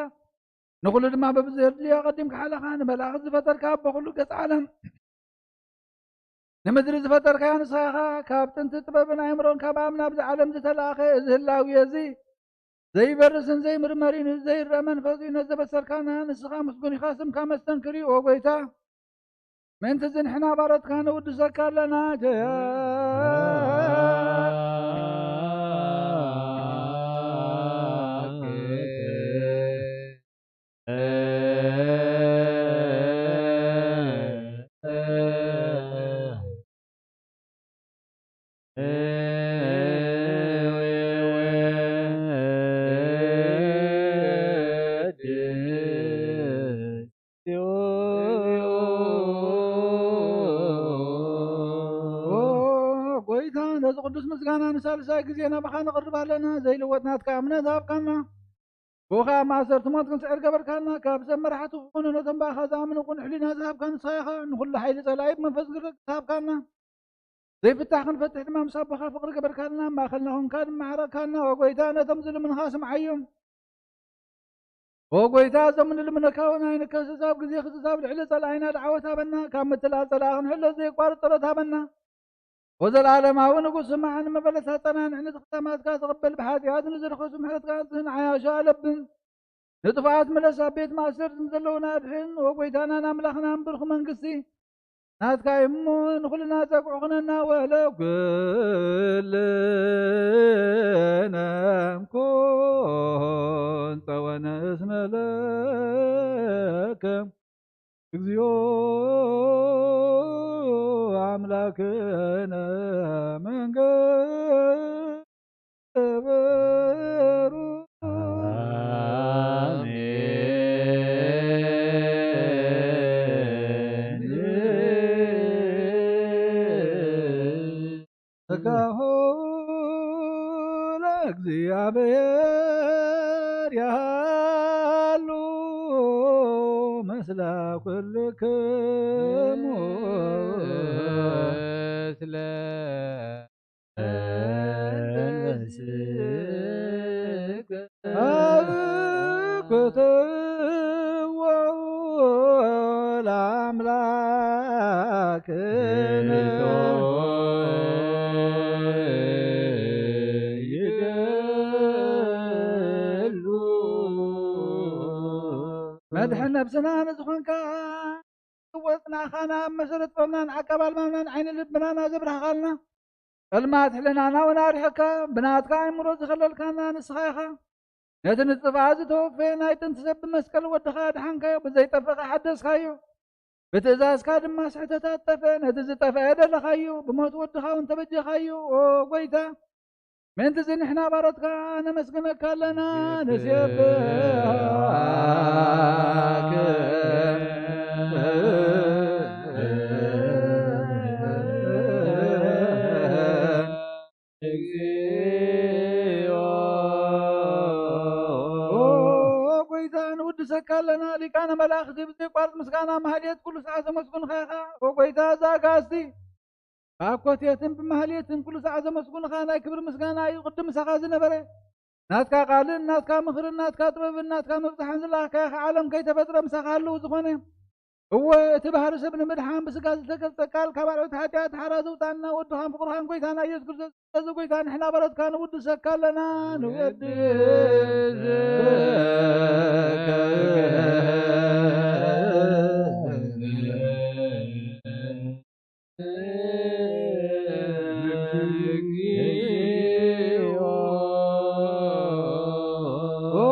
ንኹሉ ድማ በብዘድልዮ ኣቐዲምካ ሓለኻ፣ ንመላእኽት ዝፈጠርካ ኣቦ ኩሉ ገጽ ዓለም፣ ንምድሪ ዝፈጠርካያ ንስኻ ኢኻ። ካብ ጥንቲ ጥበብን ኣእምሮን ካብ ኣብ ናብዚ ዓለም ዝተላእኸ እዚ ህላዌ እዚ ዘይበርስን ዘይምርመርን እዩ፣ ዘይረአ መንፈስ እዩ። ነዚ ዘበሰርካና ንስኻ ምስጉን ኢኻ፣ ስምካ መስተንክር እዩ፣ ኦ ጐይታ። ምእንቲ እዚ ንሕና ባሮትካ ነውድሰካ ኣለና። ጀያ ቅዱስ ምስጋና ንሳልሳይ ግዜ ናባኻ ነቕርብ ኣለና። ዘይልወጥ ናትካ እምነት ሃብካና። ብኡ ኸኣ ማእሰርቲ ሞት ክንስዕር ገበርካና። ካብ ሰብ መራሕቲ ክኾኑ ነቶም ብኣኻ ዝኣምኑ ቅኑዕ ሕሊና ዝሃብካ ንስኻ ኢኻ። ንኹሉ ሓይሊ ጸላኢ ብመንፈስ ግርክ ዝሃብካና። ዘይፍታሕ ክንፈትሕ ድማ ምስ ኣቦኻ ፍቕሪ ገበርካልና። ኣብ ማእኸልና ኾንካ ድማ ዓረቕካና። ኦ ጐይታ፣ ነቶም ዝልምንኻ ስምዓዮም። ኦ ጐይታ፣ እዞም ንልምነካ እውን ኣይንከስስ። ኣብ ግዜ ክስስ ኣብ ልዕሊ ጸላኢና ደዓወት ሃበና። ካብ ምትላል ጸላኢ ክንሕሎ ዘየቋርጥ ጸሎት ሃበና። ኦ ዘለዓለማዊ ንጉስ፣ ስማዕ፣ ንመበለታትና ንዕንት ክታማትካ ተቐበል። ብሓጢኣት ንዝረኸሱ ምሕረትካ ንዓያሾ ኣለብን። ንጥፉኣት ምለስ፣ ኣብ ቤት ማእሰርቲ ንዘለዉና ኣድሕን። ኦ ጐይታናን ኣምላኽናን ብሩኽ መንግስቲ ናትካ እሞ ንኹልና ጸግዑ ኹነና። ወለ ኩልነ ኩን ጸወነ እስመ ለከ እግዚኦ ኣምላክነ መንገበሩ። አሜን። ጸጋሁ ለእግዚአብሔር ያሉ ምስለ ኩልክሙ። ምስለ መንፈስከ። አብክትዎ ለአምላክነ። ይገሉ። መድሕን ነብስና ንዝኾንካ፣ ወፅናኻና፣ መሰረት ጥበብናን ዓቃብ ኣልማምናን ዓይኒ ልብናና ዘብራህኻልና፣ ጸልማት ሕልናና እውን ኣርሒቕካ፣ ብናትካ ኣእምሮ ዝኸለልካና ንስኻ ኢኻ። ነቲ ንጥፍኣት ዝተወፈየ ናይ ጥንቲ ሰብ ብመስቀል ወድኻ ኣድሓንካዮ፣ ብዘይጠፍእ ሓደስካዮ። ብትእዛዝካ ድማ ስሕተታት ጠፍአ፣ ነቲ ዝጠፍአ ደለኻዮ፣ ብሞት ወድኻ እውን ተበጀኻዮ። ኦ ጐይታ፣ ምእንትዚ ንሕና ባሮትካ ነመስግነካ ኣለና፣ ንሴብሐካ። እግዚኦ። ኦ ጐይታ፣ ንውድሰካ ኣለና፣ ሊቃነ መላእኽቲ ብዘይቋርጽ ምስጋና ማህሌት ኩሉ ሰዓት ዘመስግኑኻ ኢኻ። ኦ ጐይታ፣ እዛ ኣጋእዝቲ ብኣኮቴትን ብማህሌትን ኩሉ ሰዓት ዘመስግኑኻ ናይ ክብሪ ምስጋና እዩ። ቅድም ምሳኻ ዝነበረ ናትካ ቃልን ናትካ ምኽርን ናትካ ጥበብን ናትካ ምብጻሕን ዝለኣኽካዮ ዓለም ከይተፈጥረ ምሳኻ ህልው ዝኾነ። እወ፣ እቲ ባህሪ ሰብ ንምድሓን ብስጋ ዝተገልጸ ቃል ካብ ኣልዑት ሓጢኣት ሓራ ዘውጻና ወድኻን ፍቕርኻን ጐይታና ኢየሱስ ክርስቶስ። ስለዚ ጐይታ ንሕና በረትካ ንውድሰካ ኣለና፣ ንወድሰካ። ኦ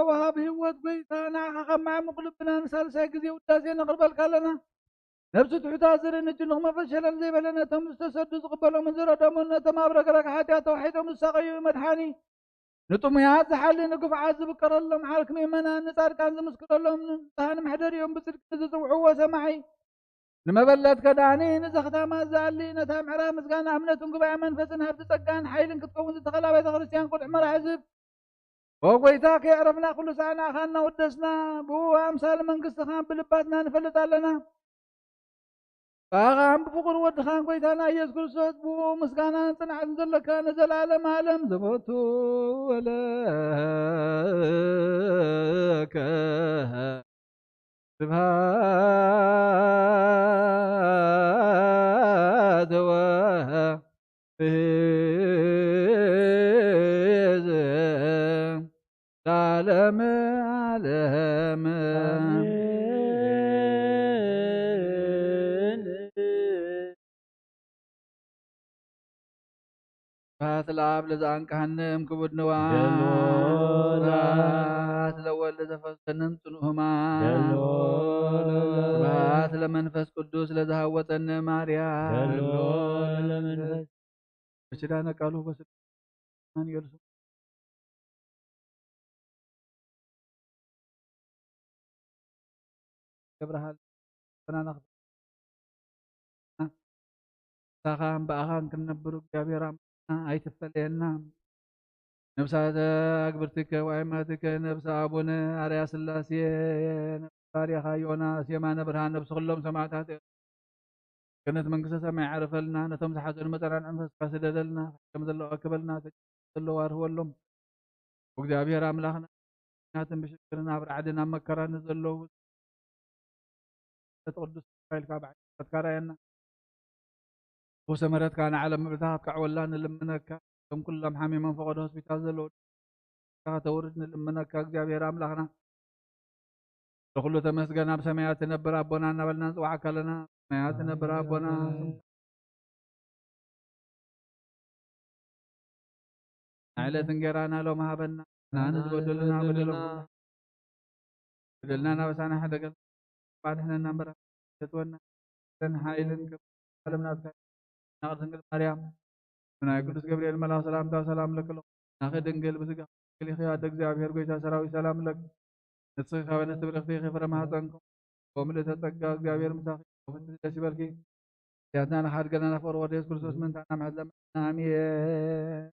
ወሃቢ ህይወት ጐይታ፣ ንዓኻ ካብ መዓሙቕ ልብና ንሳልሳይ ግዜ ውዳሴ ነቕርበልካ ኣለና። ነብሱ ትሑታት ዝርኢ ንጭኑቕ መንፈስ ሸለል ዘይበለ፣ ነቶም ዝተሰዱ ዝቕበሎምን ዝረደሙን፣ ነቶም ኣብ ረግረግ ሓጢኣት ተዋሒጦም ዝሳቐዩ መድሓኒ፣ ንጥሙያት ዝሓሊ፣ ንግፉዓት ዝብቀረሎም፣ ዓርኪ ምእመናን፣ ንጻድቃን ዝምስክረሎም፣ ንንጹሃን መሕደሪኦም ብጽድቂ ንዝጽውዕዎ ሰማዒ፣ ንመበለት ከዳኒ፣ ንዘኽታማት ዝኣሊ፣ ነታ ምዕራፍ ምስጋና እምነትን ጉባኤ መንፈስን ሃብቲ ጸጋን ሓይልን ክትከውን ዝተኸላ ቤተ ክርስቲያን ቁልዕ መራሒ ዝህብ፣ ኦ ጐይታ፣ ከየዕረፍና ኩሉ ሳዕ ንኣኻ እናወደስና፣ ብኡ ኣምሳል መንግስትኻ ብልባትና ንፈልጥ ኣለና። ብኣኻን ብፍቑር ወድኻን ጐይታና ኢየሱስ ክርስቶስ፣ ብኡ ምስጋናን ጽንዓትን ዘለካ ንዘለዓለም ዓለም ዘመቱ ወለከ። ስብሐት ወፍዝ ለዓለመ ዓለም። አሜን። ስብሐት ለአብ ለዘአንቀሐነ እምክቡድ ንዋም። ገሎ ለአብ። ስብሐት ለወልድ ለዘፈወሰነ እምጽኑዕ ሕማም። ገሎ ለአብ። ስብሐት ለመንፈስ ቅዱስ ለዘሃወጸነ ማርያም። ገሎ ለመንፈስ። በኪዳነ ቃሉ በስልጣኑ አማኑኤል ስሙ ገብረሃል ፈናና ምሳኻን ብኣኻን ክንነብር እግዚኣብሔር ኣምላኽና ኣይትፈለየና። ነብሳተ ኣግብርቲከ ወኣይማቲከ ነብሰ ኣቡነ ኣርያ ስላሴ ነብሰ ባርያኻ ዮናስ የማነ ብርሃን ነብሲ ኩሎም ሰማዕታት ገነት መንግስተ ሰማይ ዓርፈልና። ነቶም ዝሓዘኑ መጸናንዒ መንፈስካ ስደደልና። ከም ዘለዋ ክበልና ተጨ ዘለዋ ርህወሎም። እግዚኣብሔር ኣምላኽና ናትን ብሽግርን ኣብ ራዕድን ኣብ መከራን ዘለዉ ቅዱስ ሚካኤል ካብ ዓይንካ ራኣየና። ውሰ ምሕረትካ ንዓለም ምብርታኻ ክትከዕወላ ንልምነካ። እቶም ኩሎም ሓሚሞም ፈቐዶ ሆስፒታል ዘለዉ ከተውርድ ንልምነካ እግዚኣብሔር ኣምላኽና። ንኹሉ ተመስገን ኣብ ሰማያት ትነብር ኣቦና እናበልና ንጽዋዕካ ኣለና። ሰማያት ትነብር ኣቦና ንዕለት እንጌራና ሎም ሃበና። ንዓና ዝበደሉና በደሎም በደልና ናበሳና ሕደገል ባድሕነና እምበር ተትወና ለን ሓይልን ክብርን ዓለም ናትካ ናቕድስ ድንግል ማርያም ብናይ ቅዱስ ገብርኤል መልኣኽ ሰላምታ ሰላም ለክሎ ናኸ ድንግል ብስጋ ክሊኺ ኣደ እግዚኣብሔር ጎይታ ሰራዊት ሰላም ለክ ንስኺ ካብ ኣንስቲ ብርኽቲ ፍረ ማህፀንኩም ወምልእተ ጸጋ እግዚኣብሔር ምሳኺ ፍስቲ ደስ ይበልኪ። ያትና ንሓድገና ናፍቅር ወደ የሱስ ክርስቶስ ምንታና ምሕዝለመና ኣሜን።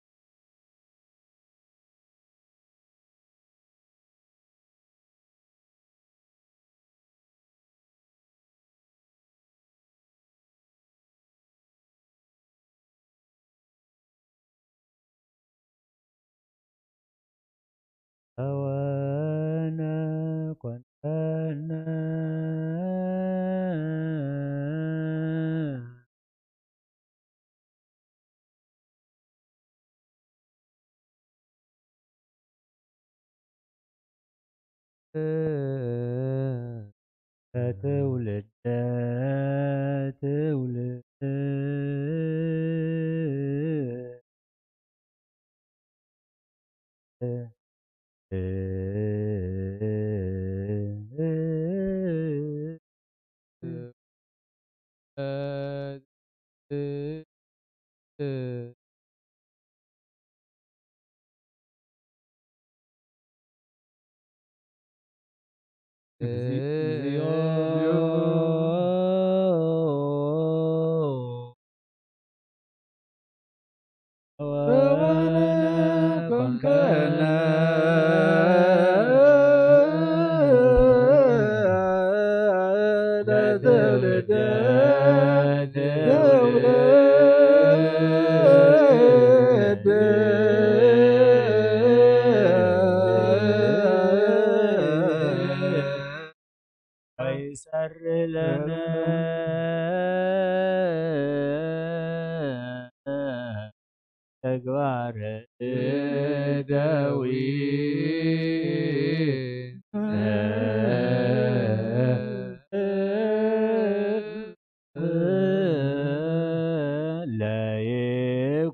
ኣወነ ኮንፈነ ትውልደ ትውልድ ይሰርለነ ተግባረ እደዊ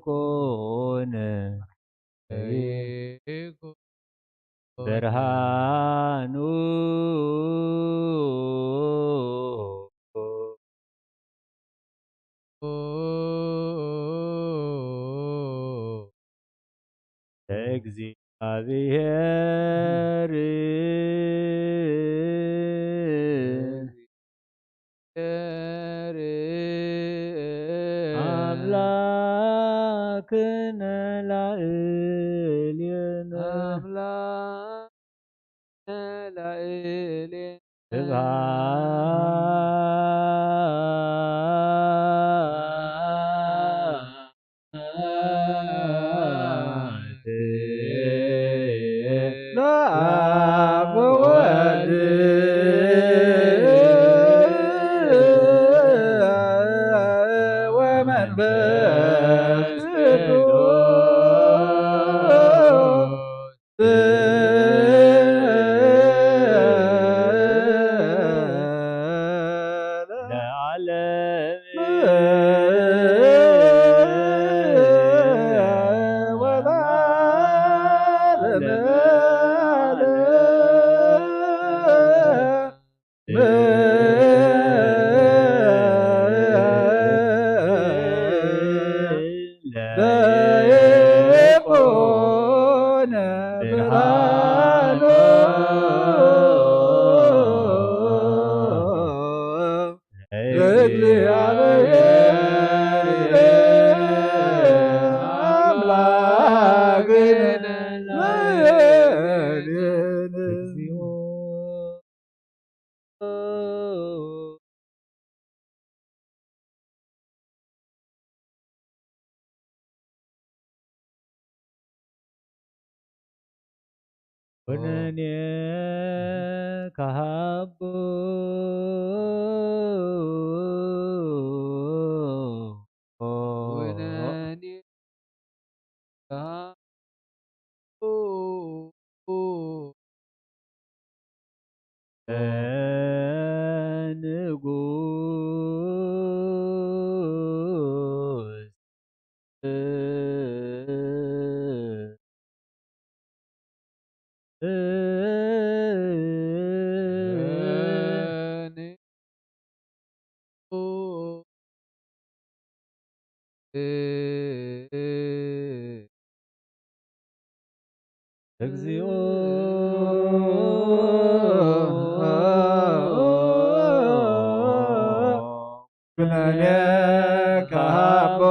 ለይኩን ብርሃኑ ለእግዚኣብሔር ኣምላክነ ላዕሌነ ላዕሌነ ስብሐት ለአብ ወወልድ ወመንፈስ ቅዱስ ለዓለም ወለዓለመ ዓለም። ለይኩን ብርሃኑ ለእግዚኣብሔር ኩነኔ ከሃቦ ኩነኔ ከሃቦ ንጉስ እግዚኦ ኩነኔ ከሃቦ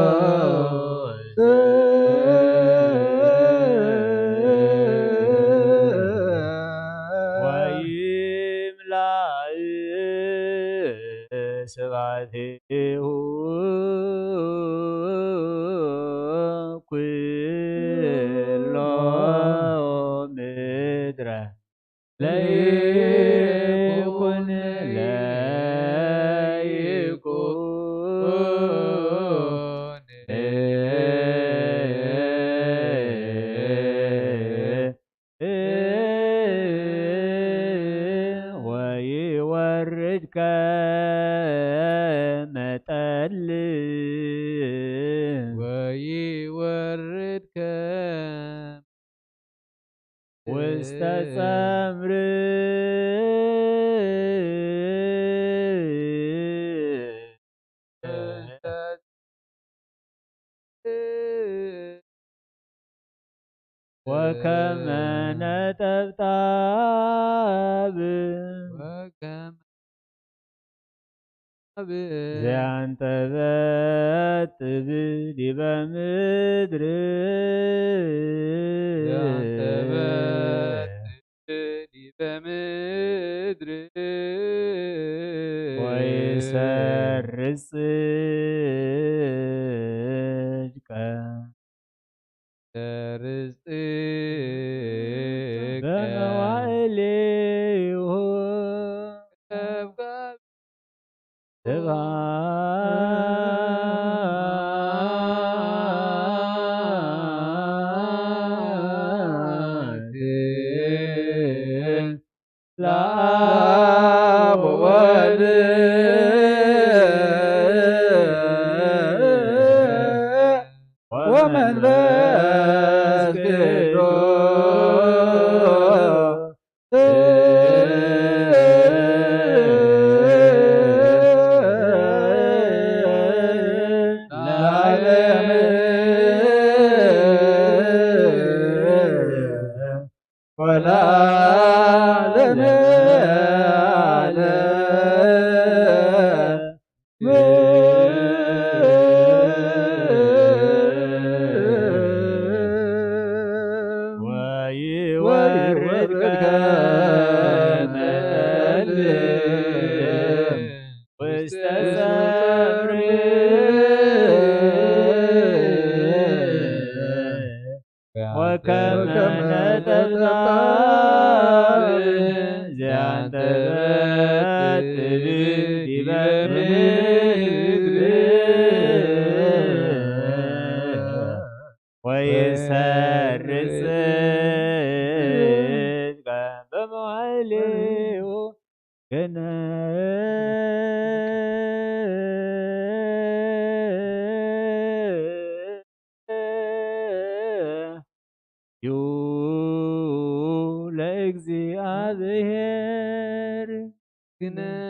ለንጉስ ወይምላእ ስብሐቲሁ ኩሎ ምድረ ለይኩን ለይኩን ወይወርድ ከመ ጠል ወይወርድ ከመ ውስተ ጸምር ወከመ ነጠብጣብ ወከመ ነጠብጣብ ዘያንጠበጥብ ዲበ ምድር ዘያንጠበጥብ ዲበ ምድር ወይሰርጽ ጽድቀ ሰርጽ ጽድቀ በመዋዕሌሁ ስብሐት ለአብ ወወልድ ወመንፈስ ቅዱስ ለዓለመ ዓለም። ወለዓለመ ዓለም። ወይወርድ ከመ ጠል ውስተ ጸምር ወከመ ነጠብጣብ ዘያንጠበጥብ ዲበ ምድር ወይሰርጽ ጽድቀ በመዋዕሌሁ። ግነዩ ለእግዚኣብሔር። ግነዩ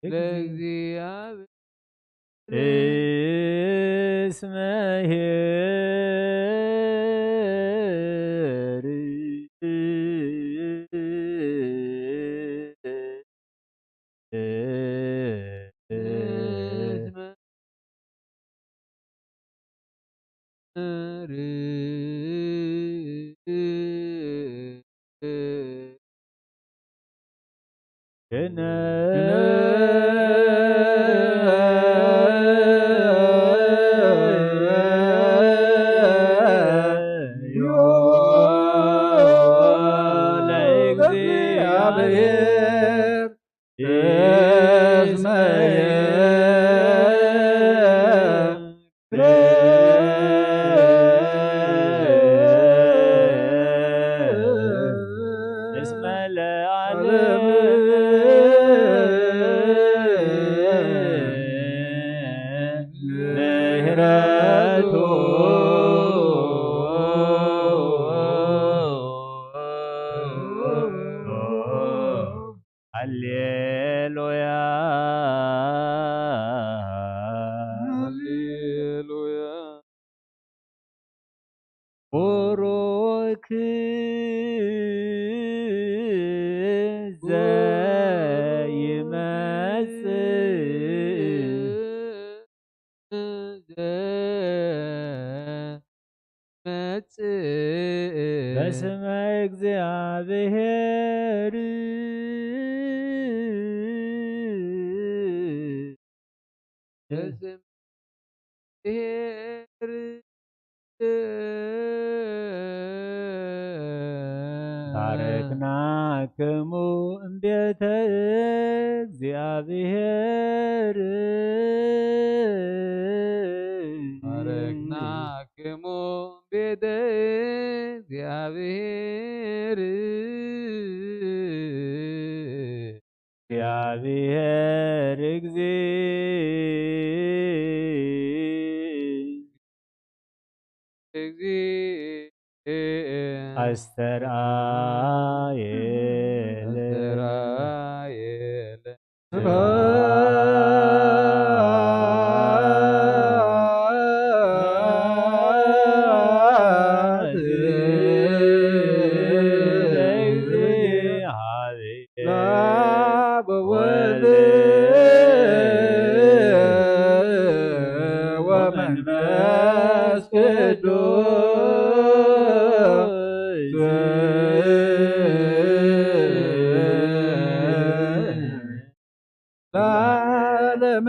ለእግዚኣብሔር። እስመ ኄር ክነ ለእግዚኣብሔር እስመ እስመ ለዓለም ምሕረቱ። ሃሌሉያ። ሃሌሉያ። ቡሩክ ዘይመጽእ መጽእ በስመ እግዚኣብሔር። በስመ እግዚኣብሔር። ባረክናክሙ እምቤተ እግዚኣብሔር። ባረክናክሙ ቤተ እግዚኣብሔር። እግዚኣብሔር እግዚ እግዚ አስተርአየ አስተርአየ ስብሐት ለእግዚአብሔር ለአብ ወወልድ ወመንፈስ ቅዱስ ለዓለመ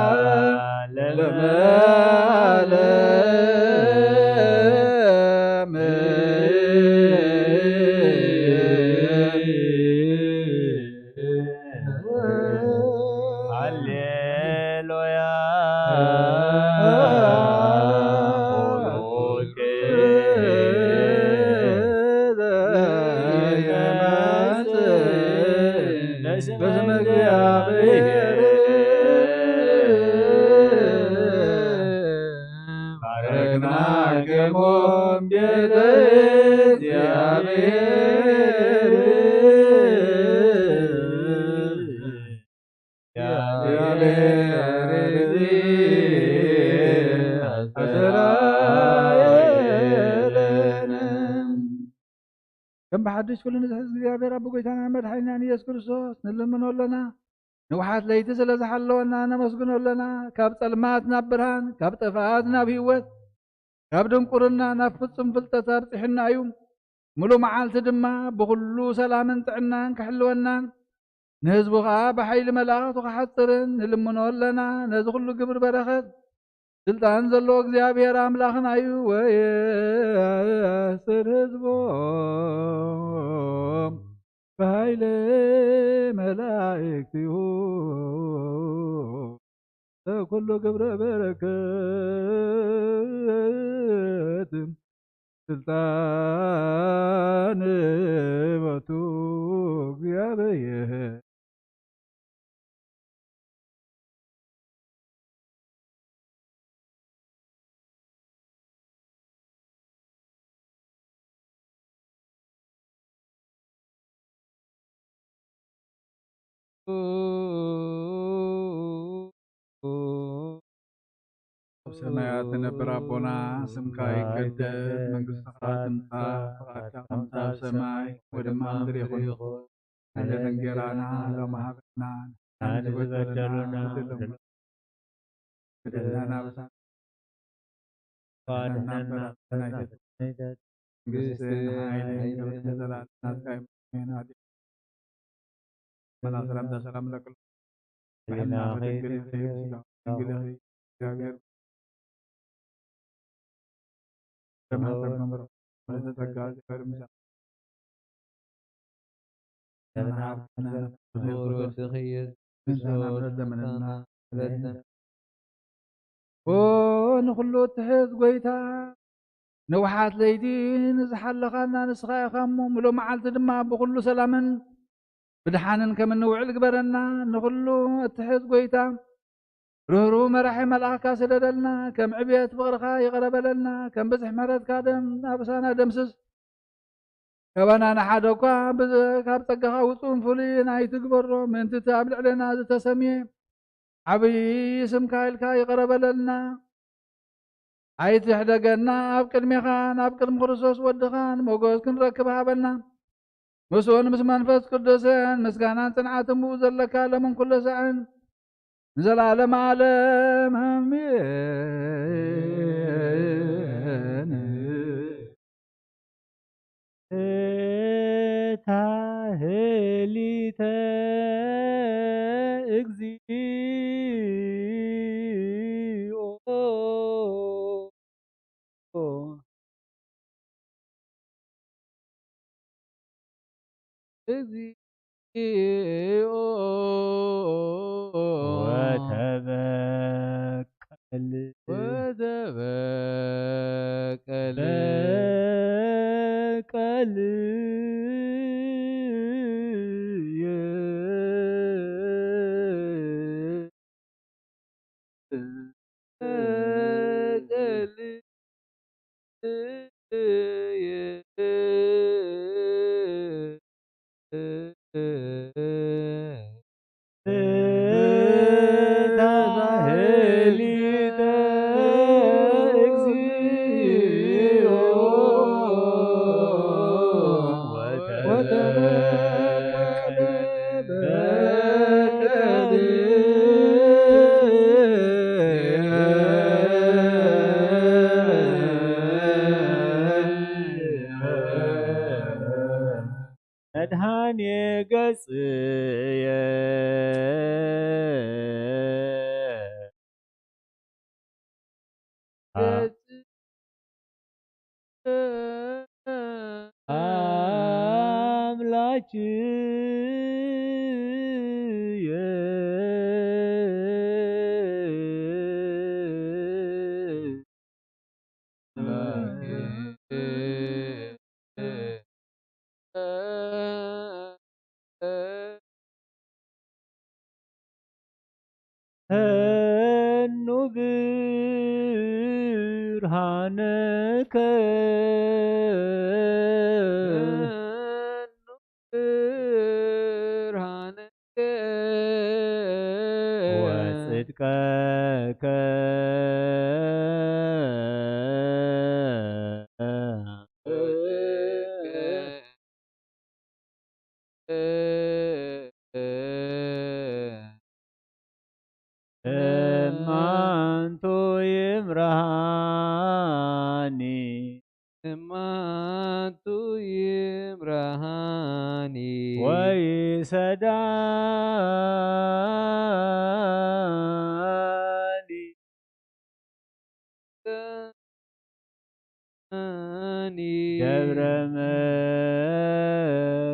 ወለዓለመ ዓለም። ሃሌሉያ። በስመ እግዚአብሔር ባረክናክሙ ቤተ እግዚአብሔር። ከም ብሓድሽ ኩሉ ንዝሕዝ እግዚኣብሔር ኣብ ጎይታና መድሓኒናን ኢየሱስ ክርስቶስ ንልምኖ ኣለና። ንውሓት ለይቲ ስለ ዝሓለወና ነመስግኖ ኣለና። ካብ ጸልማት ናብ ብርሃን፣ ካብ ጥፍኣት ናብ ህይወት፣ ካብ ድንቁርና ናብ ፍጹም ፍልጠት ኣብጽሑና እዩ። ምሉእ መዓልቲ ድማ ብኹሉ ሰላምን ጥዕናን ክሕልወናን ንህዝቡ ኸኣ ብሓይሊ መላእኽቱ ክሓጽርን ንልምኖ ኣለና። ነዚ ኹሉ ግብሪ በረኸት ስልጣን ዘለዎ እግዚኣብሔር ኣምላኽና እዩ። ወየስር ህዝቦ ብሃይለ መላእክቲሁ ለኩሉ ግብረ በረከት ስልጣን ቦቱ እግዚኣብሔር። ኣብ ሰማያት ትነብር ኣቦና፣ ስምካ ይቀደስ፣ መንግስትኻ ትምጻእ፣ ፍቓድካ ከምቲ ኣብ ሰማይ ወደማ ምድሪ ይኹን። ዕለት እንጌራና ሎሚ ሃበና፣ ንሕና ዝበደሉና በደልና ንበድለና፣ ናብ እሳት ኣድሕነና እምበር፣ ኣድሕነና እምበር፣ ኣድሕነና እምበር፣ መንግስትን ሓይልን ክብርን ለዘለዓለም ናትካ እዩ። ኣሜን። ኣዴ መላ ሰላምታ ሰላም ለክሉ። ሕልና በድንግል እግዝእትኪ ድንግል እኺ እግዚኣብሔር ከመ ተገብሮ ምሕረት ጸጋ እግዚኣብሔር ምሳኺ። ወድኺ ኢየሱስ ምስጋና ክርስቶስ ምሕረት ዘመንና ምሕረት ዘመን። ኦ ንኹሉ እትሕዝ ጎይታ፣ ንውሓት ለይቲ ንዝሓለኻና ንስኻ ኢኻ እሞ፣ ምሉእ መዓልቲ ድማ ብኹሉ ሰላምን ብድሓንን ከም እንውዕል ግበረና። ንኹሉ እትሕዝ ጎይታ፣ ርህሩህ መራሒ መልኣኽካ ስደደልና። ከም ዕብየት ፍቕርኻ ይቕረ በለልና። ከም ብዝሒ ምሕረትካ ደም ናብሳና ደምስስ። ካባና ንሓደ እኳ ብዘ-፣ ካብ ጸጋኻ ውጹን ፍሉይን ኣይትግበሮ። ምእንቲ እቲ ኣብ ልዕሌና ዝተሰምየ ዓብዪ ስምካ ኢልካ ይቕረ በለልና። ኣይትሕደገና። ኣብ ቅድሜኻ ናብ ቅድሚ ክርስቶስ ወድኻን ሞገስ ክንረክብ ሃበና። ምስኡን ምስ መንፈስ ቅዱስን ምስጋናን ጽንዓትን ብኡ ዘለካ ለምን ኩሉ ሳዕን ንዘለዓለመ ዓለም ኣሜን። ታህሊተ እግዚኦ። እግዚኦ። ወተበቀል። ወተበቀል። በቀል። መድኃኔ ገጽየ። አምላክየ። ፈኑ ብርሃንከ። ፈኑ ብርሃንከ። ወጽድቀከ። እማንቱ ይምርሃኒ። እማንቱ ይምርሃኒ። ወይሰዳኒ። ደብረ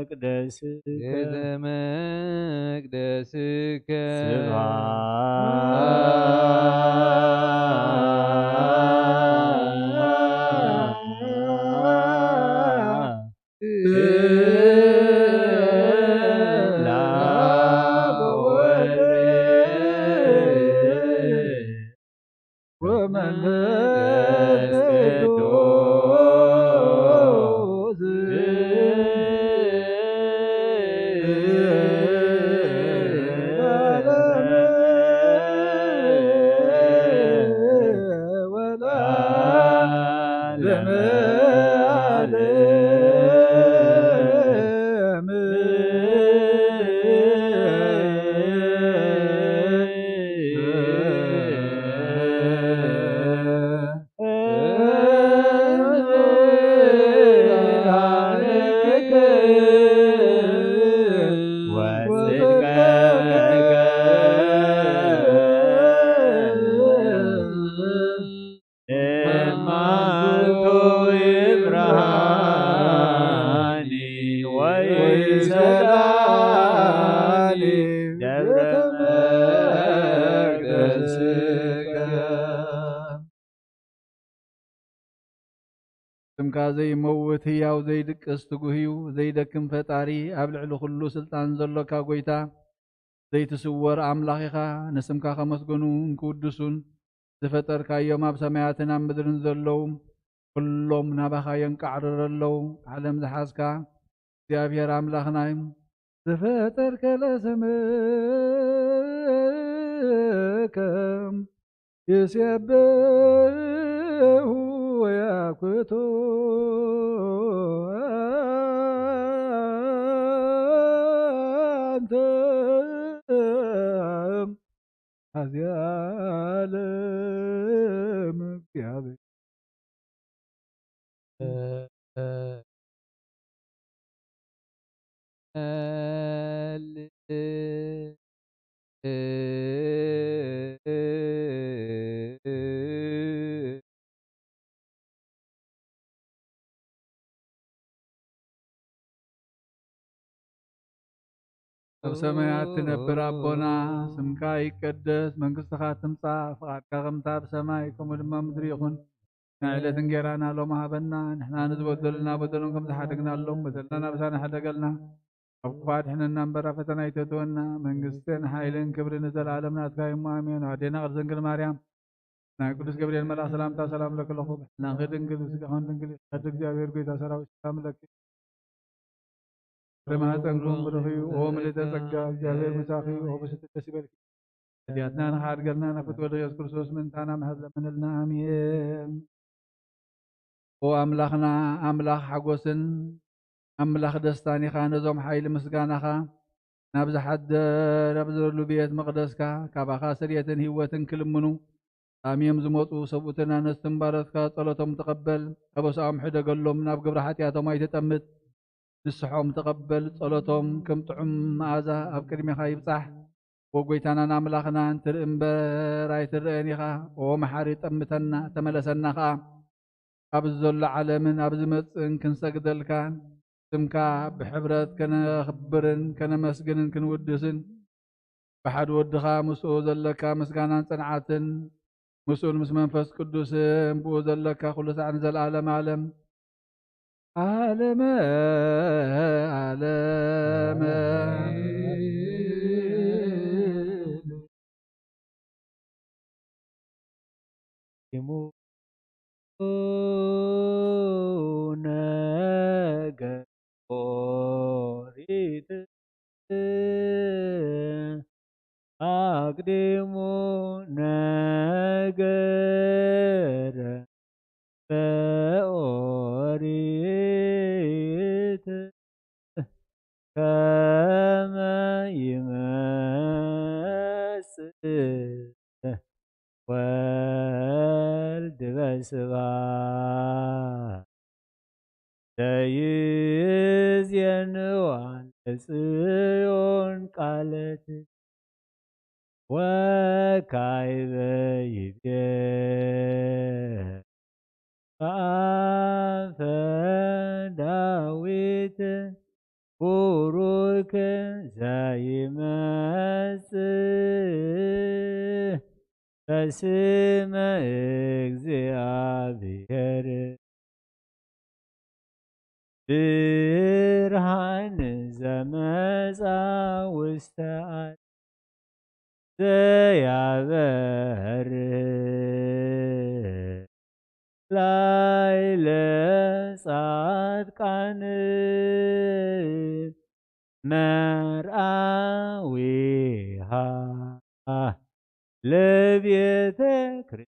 መቅደስከ። ቤተ መቅደስከ። ስብሐት ለአብ ወወልድ ወመንፈስ ቅዱስ። ዘይመውት ህያው ዘይድቅስ ትጉህ እዩ። ዘይደክም ፈጣሪ፣ ኣብ ልዕሊ ኩሉ ስልጣን ዘሎካ ጎይታ፣ ዘይትስወር ኣምላኽ ኢኻ። ንስምካ ከመስገኑን ክውድሱን ዝፈጠርካዮም ኣብ ሰማያትን ኣብ ምድርን ዘለዉ ኩሎም ናባኻ የንቃዕርር ኣለዉ። ዓለም ዝሓዝካ እግዚኣብሔር ኣምላኽና እዩ። ዝፈጠርከ ለስምከ ይሴብሑ ወያኩቶ ኣንተ ሀዚአለም እግዚአብሔር። ኣብ ሰማያት ትነብር ኣቦና፣ ስምካ ይቀደስ፣ መንግስትኻ ትምጻእ፣ ፍቓድካ ከምታ ኣብ ሰማይ ከምኡ ድማ ምድሪ ይኹን። ናይ ዕለት እንጌራና ሎም ሃበና፣ ንሕና ንዝበደሉና በደሎም ከም ዝሓደግናሎም በደልና ናብሳና ሕደገልና፣ ኣብ ክፉ ኣድሕነና እምበር ኣብ ፈተና ኣይተእትወና። መንግስትን ሓይልን ክብርን ንዘለኣለም ናትካ እዩ እሞ ኣሜን። ኣዴና ቅድስት ድንግል ማርያም፣ ናይ ቅዱስ ገብርኤል መልኣኽ ሰላምታ ሰላም ለኪ ኣለኹ። ብሕናኺ ድንግል፣ ብስጋኺ ድንግል፣ ሕድ እግዚኣብሔር ጎይታ ሰራዊት ሰላም ለኪ። ፍሬ ማህፀንኩም ብሩኽ እዩ። ኦ ምልዕተ ጸጋ፣ እግዚኣብሔር ምሳኺ እዩ። ኦ ብስቲ ደስ ይበልኪ። ኃጢአትና ንኻድገልና ናብ ፍትወ ኢየሱስ ክርስቶስ ምእንታና ምሕረት ለምንልና። ኣሜን። ኦ ኣምላኽና፣ ኣምላኽ ሓጎስን ኣምላኽ ደስታን ኢኻ። ነዞም ሓይሊ ምስጋናኻ ናብ ዝሓደር ኣብ ዘለሉ ቤት መቕደስካ ካባኻ ስርየትን ህይወትን ክልምኑ ጻምዮም ዝመጹ ሰብኡትን ኣነስትን ባሮትካ ጸሎቶም ተቐበል። ኣበሳኦም ሕደገሎም፣ ናብ ግብሪ ሓጢኣቶም ኣይተጠምት። ንስሖም ተቐበል፣ ጸሎቶም ከም ጥዑም መኣዛ ኣብ ቅድሜኻ ይብጻሕ። ወጎይታናን ኣምላኽናን ትርኢ እምበር ኣይትረአን ኢኻ። ኦ መሓሪ፣ ጠምተና፣ ተመለሰና ኸኣ። ኣብዚ ዘሎ ዓለምን ኣብ ዝመጽእን ክንሰግደልካን ስምካ ብሕብረት ከነኽብርን ከነመስግንን ክንውድስን ብሓደ ወድኻ ምስኡ ዘለካ ምስጋናን ጽንዓትን ምስኡን ምስ መንፈስ ቅዱስን ብኡ ዘለካ ኩሉ ሳዕ ንዘለዓለም ዓለም ዓለመ ዓለመ። ኣቅዲሙ ነገር ኦሪት፣ ኣቅዲሙ ነገር በኦሪት ከመ ይመጽእ ወልድ በስብሐት ዘይዜንዋ ለጽዮን ቃለት ወካዕበ ይቤ በአፈ ዳዊት ቡሩክ ዘይመጽእ በስመ እግዚአብሔር። ብርሃን ዘመጻ ውስተ ዓለም ዘያበርህ ላዕለ ጻድቃን መርአዊሃ ለቤተ ክርስቲያን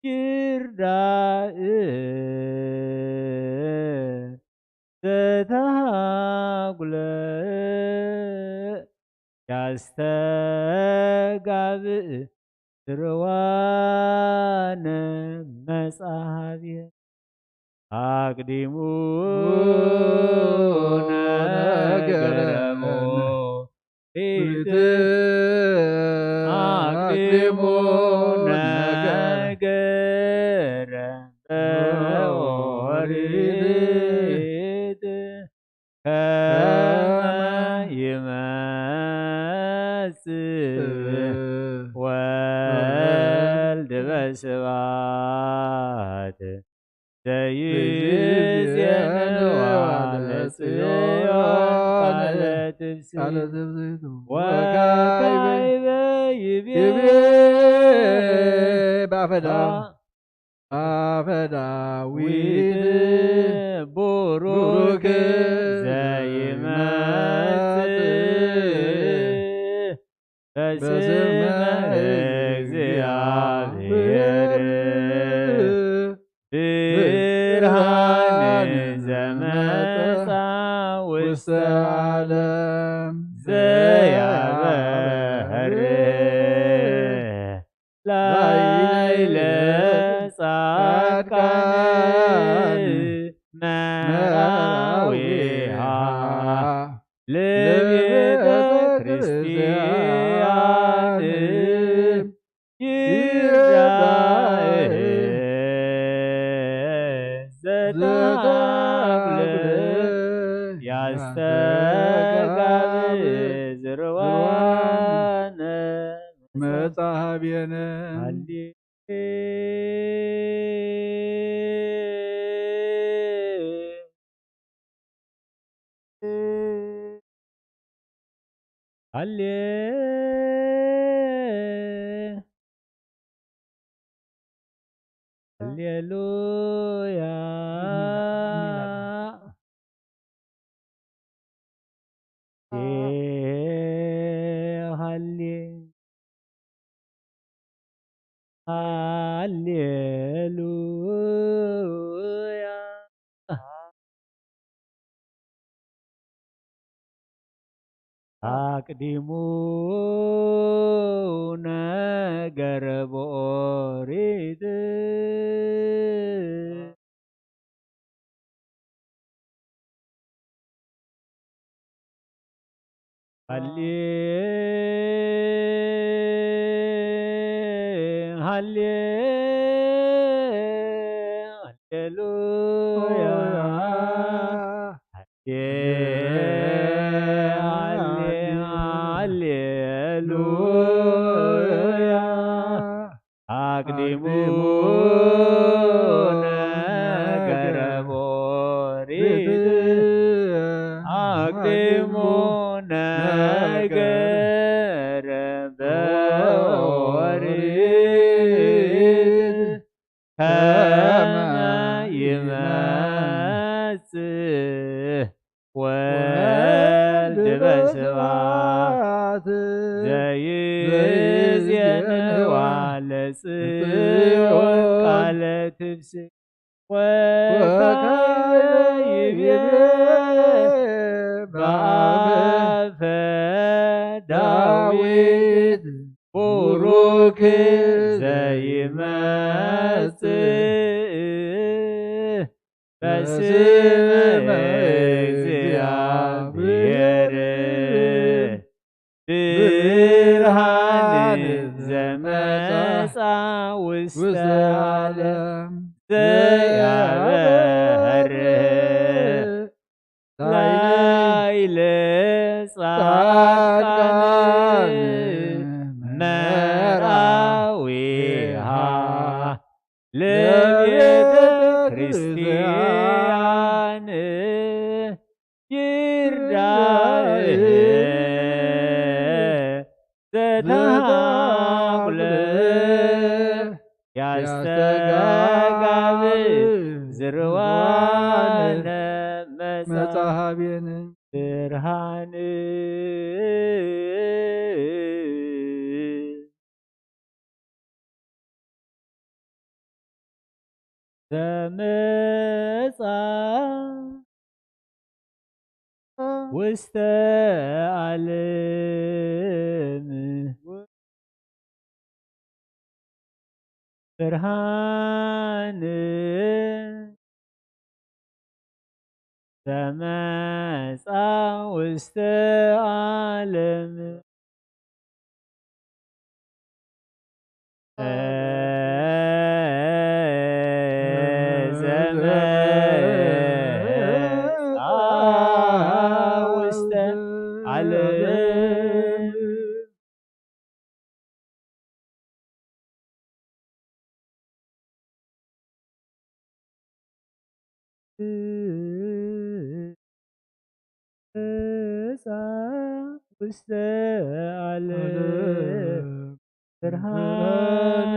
ይርዳእ ዘተሃጉለ ያስተጋብእ ስርዋነ መጻብየ። አቅዲሙ ነገረ ኦሪት፣ አቅዲሙ ነገረ ኦሪት ከመ ይመጽእ ወልድ በስብሐት። ዘይዜንዋ ለጽዮን ቃለ ትብስት ቃለ ትብስት ወካዕበ ይቤ ይቤ ባፈዳ ባፈዳዊት ቡሩክ ዘይመጽእ በስመ በስመ እግዚአብሔር ብርሃን ዘመጻ ውስተ ዓለም ዘያበርህ ላዕለ ጻድቃን መራዊሃ ለቤተ ክርስቲያን ይርዳእ ዘተአምለ ያስተጋብ ዝርዋነ መጻሃብየነ ሃሌ ሃሌ ሃሌሉያ። ሃሌ ሃሌሉያ። አቅዲሙ ነገር በኦሪት ሃሌ ሃሌ ሃሌሉያ ሃሌ ሃሌ ሃሌሉያ አቅዲሙ ነገረ በኦሪት አቅዲሙ ነገረ በኦሪት ከመ ይመጽእ ወልድ በስብሐት ዘይዜንዋ ለጽዮን ቃለ ትብስት ወካዕበ ይቤ በአፈ ዳዊት ቡሩክ ዘይመጽእ በስመ እግዚአብሔር ብርሃን ዘመጻ ውስተ ዓለም ዘያበርህ ላዕለ ጻድቃን መራዊሃ ለቤተ ክርስቲያን ይርዳእ ዘተሃጉለ ያስተጋብ ዝርዋነ መጻ መጻሃብየነ ብርሃን ዘመጻ ውስተ ዓለም ብርሃን ዘመጻ ውስተ ዓለም ዘመጻ ውስተ ዓለም እሳ ውስተ ዓለም ብርሃን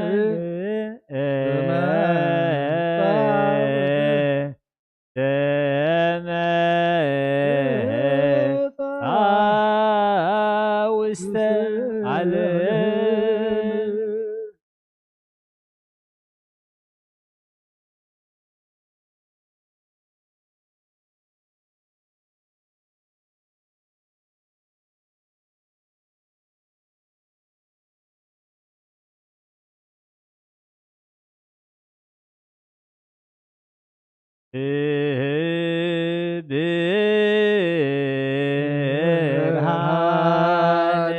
ተመጻ ውስተ ዓለም። ብርሃን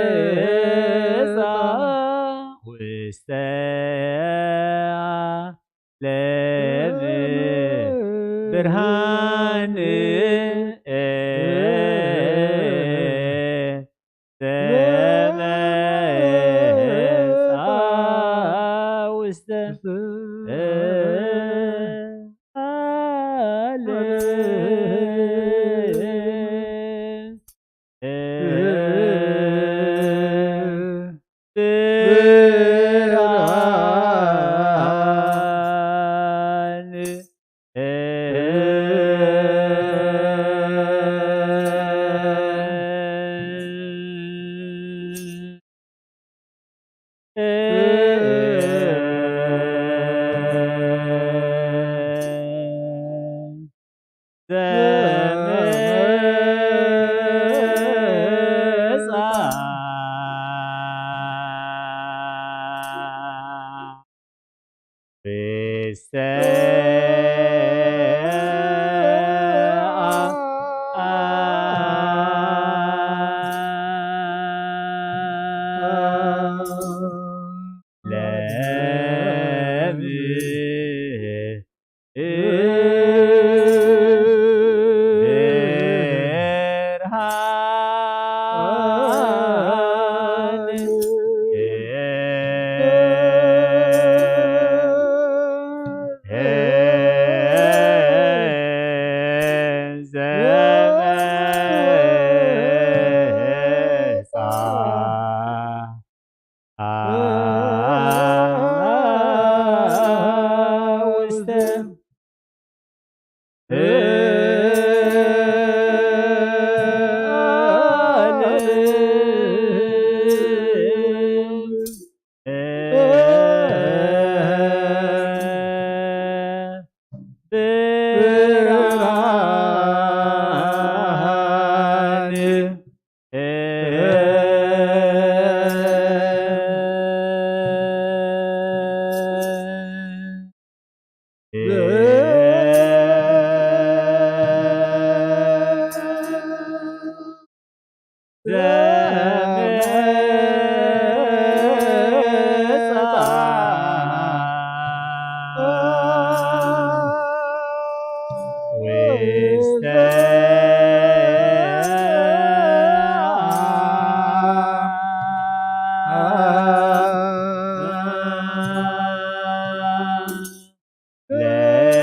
ዘመጻ ውስተ ዓለም ብርሃን ተመጻ ውስተ ዓለም። ብርሃን ዘመጻ ውስተ ዓለም። ብርሃን ዘመጻ ውስተ ዓለም። ብርሃን ዘመጻ ውስተ ዓለም።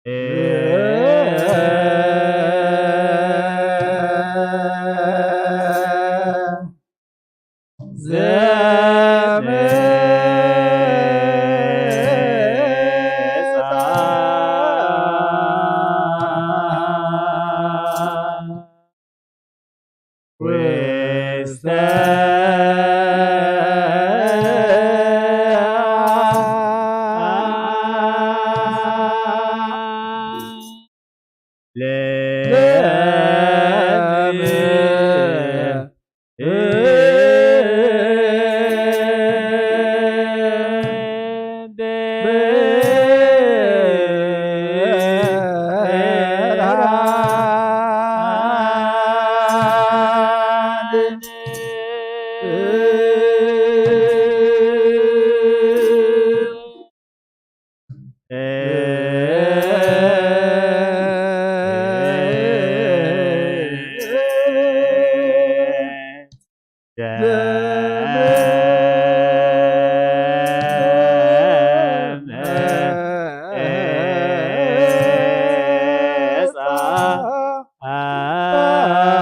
ብርሃን ተመጽኣ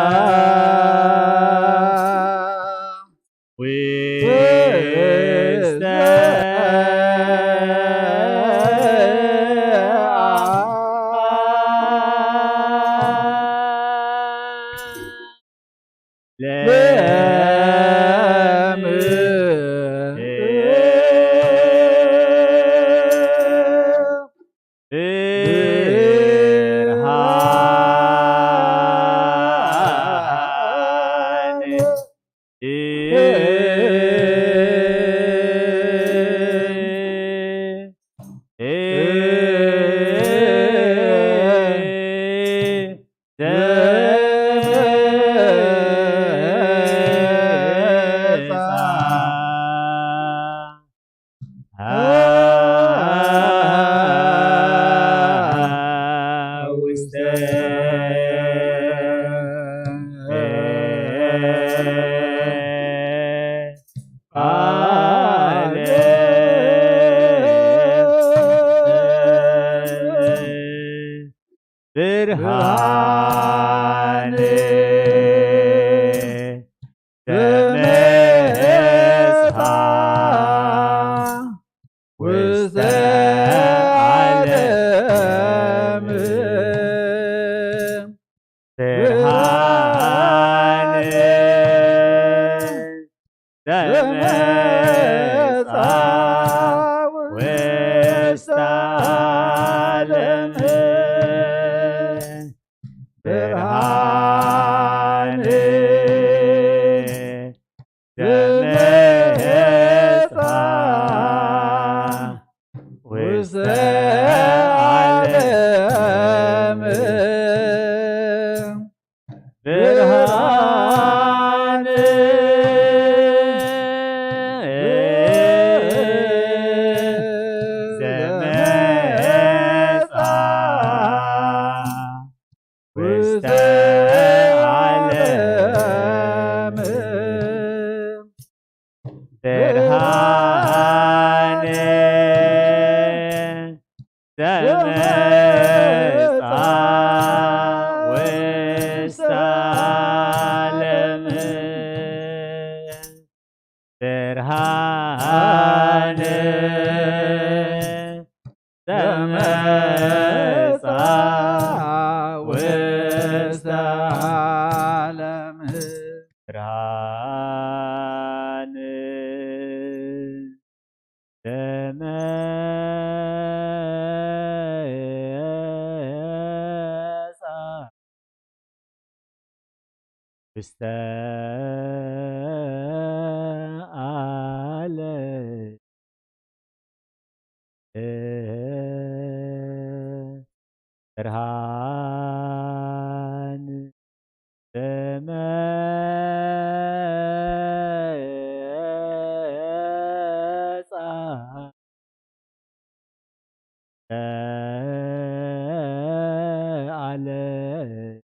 ውስተ ዓለም። ብርሃን ተመጽኣ ውስተ ዓለም። ብርሃን ተመጽኣ ውስተ ዓለም። ብርሃን ዘመጻ ውስተ ዓለም። ብርሃን ተመጻ ውስተ ዓለም። ብርሃን ተመጻ ውስተ ዓለም። ብርሃን ተመጻ ውስተ ዓለም። ብርሃን ተመጻ ዓለም።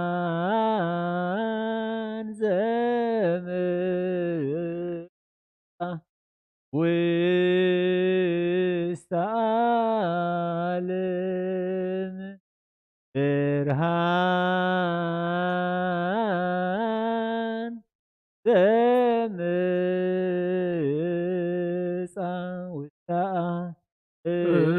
ብርሃን ዘመ ውስተ ዓለም ብርሃን ዘምጻ ውስተ ዓለም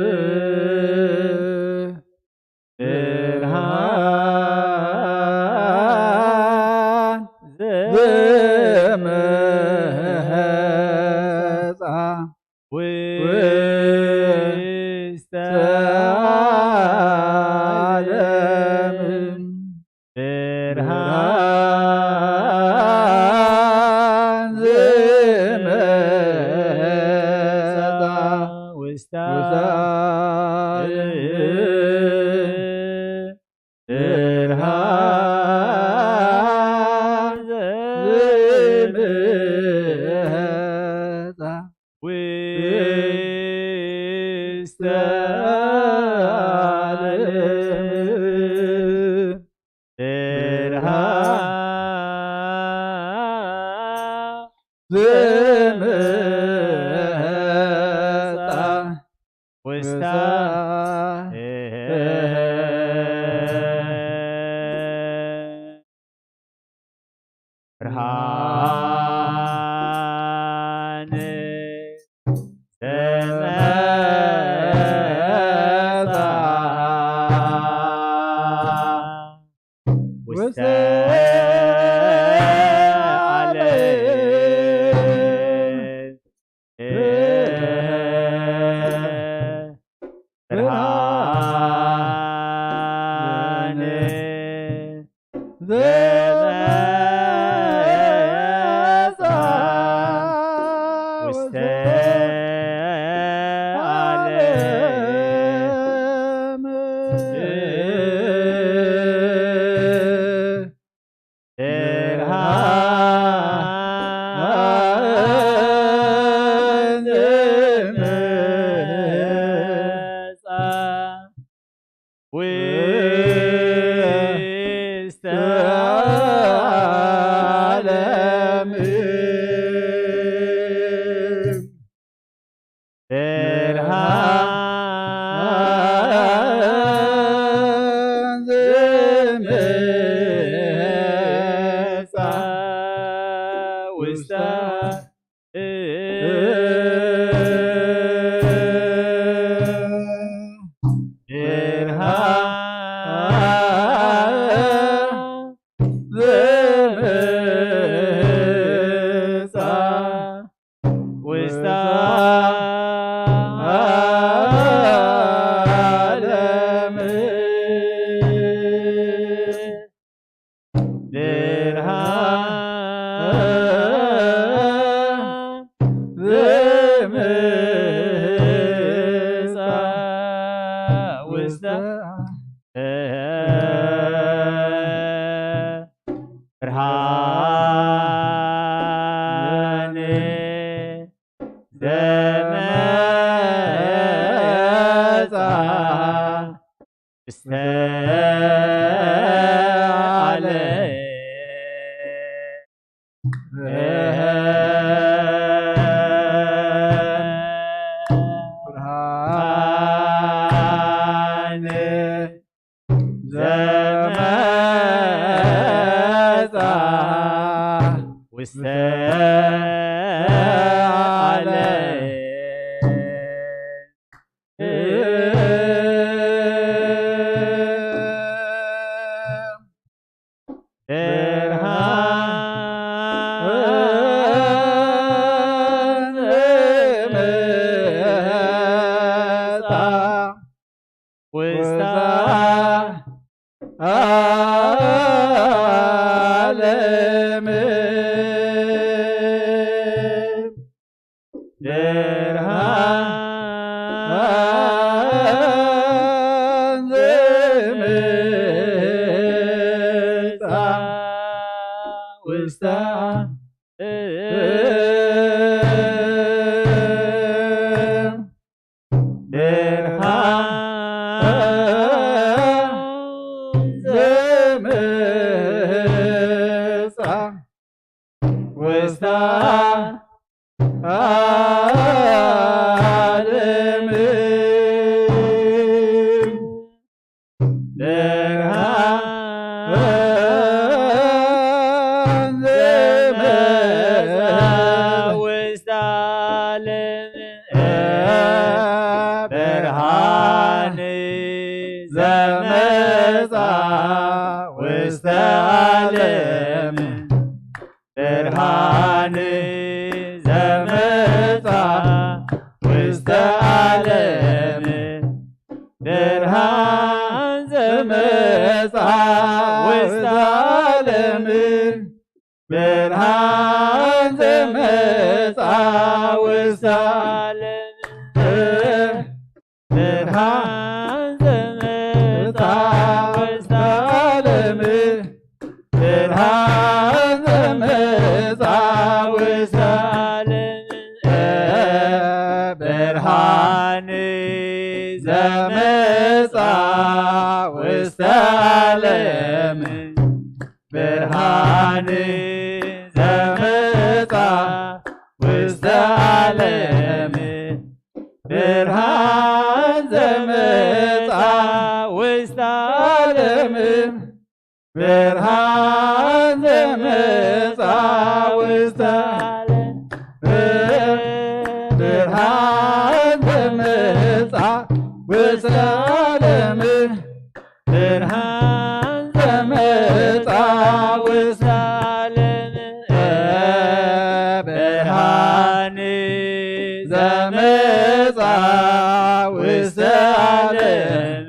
ብርሃን ዘምጻ ውስተ ዓለም ብርሃን ዝመጻ ውስተ ዓለም ብርሃን ዝመጻ ውስተ ዓለም ብርሃን ዝመጻ ውስተ ብርሃን ዘመጻ ውስተ ዓለም ብርሃን ዘመጻ ውስተ ዓለም ብርሃን ዘመጻ ውስተ ዓለም ብርሃን ዘመጻ ውስተ ብርሃን ዘመጻ ውስተ ዓለም ብርሃን ዘምጻ ውስተ ብርሃን ዘመጻ ውስተ ዓለም ብርሃን ዘመጻ ውስተ ዓለም ብርሃን ዘመጻ ውስተ ዓለም ብርሃን ዘምጻ ውስተ ዓለም ብርሃን ዘምጻ ውስተ ዓለም ዘመጻ ውስተ ዓለም ብርሃን ዘመጻ ውስተ ዓለም ብርሃን ዘመጻ ውስተ ዓለም ብርሃን ዘመጻ ውስተ ዓለም ብርሃን ዘመጻ ውስተ ዓለም ብርሃን ዘመጻ ውስተ ዓለም ብርሃን ዘመጻ ውስተ ዓለም ብርሃን ዘመጻ ውስተ ዓለም ብርሃን ዘመጻ ውስተ ዓለም ብርሃን ዘመጻ ውስተ ዓለም ብርሃን ዘመጻ ውስተ ዓለም ብርሃን ዘመጻ ውስተ ዓለም ብርሃን ዘመጻ ውስተ ዓለም ብርሃን ዘመጻ ውስተ ዓለም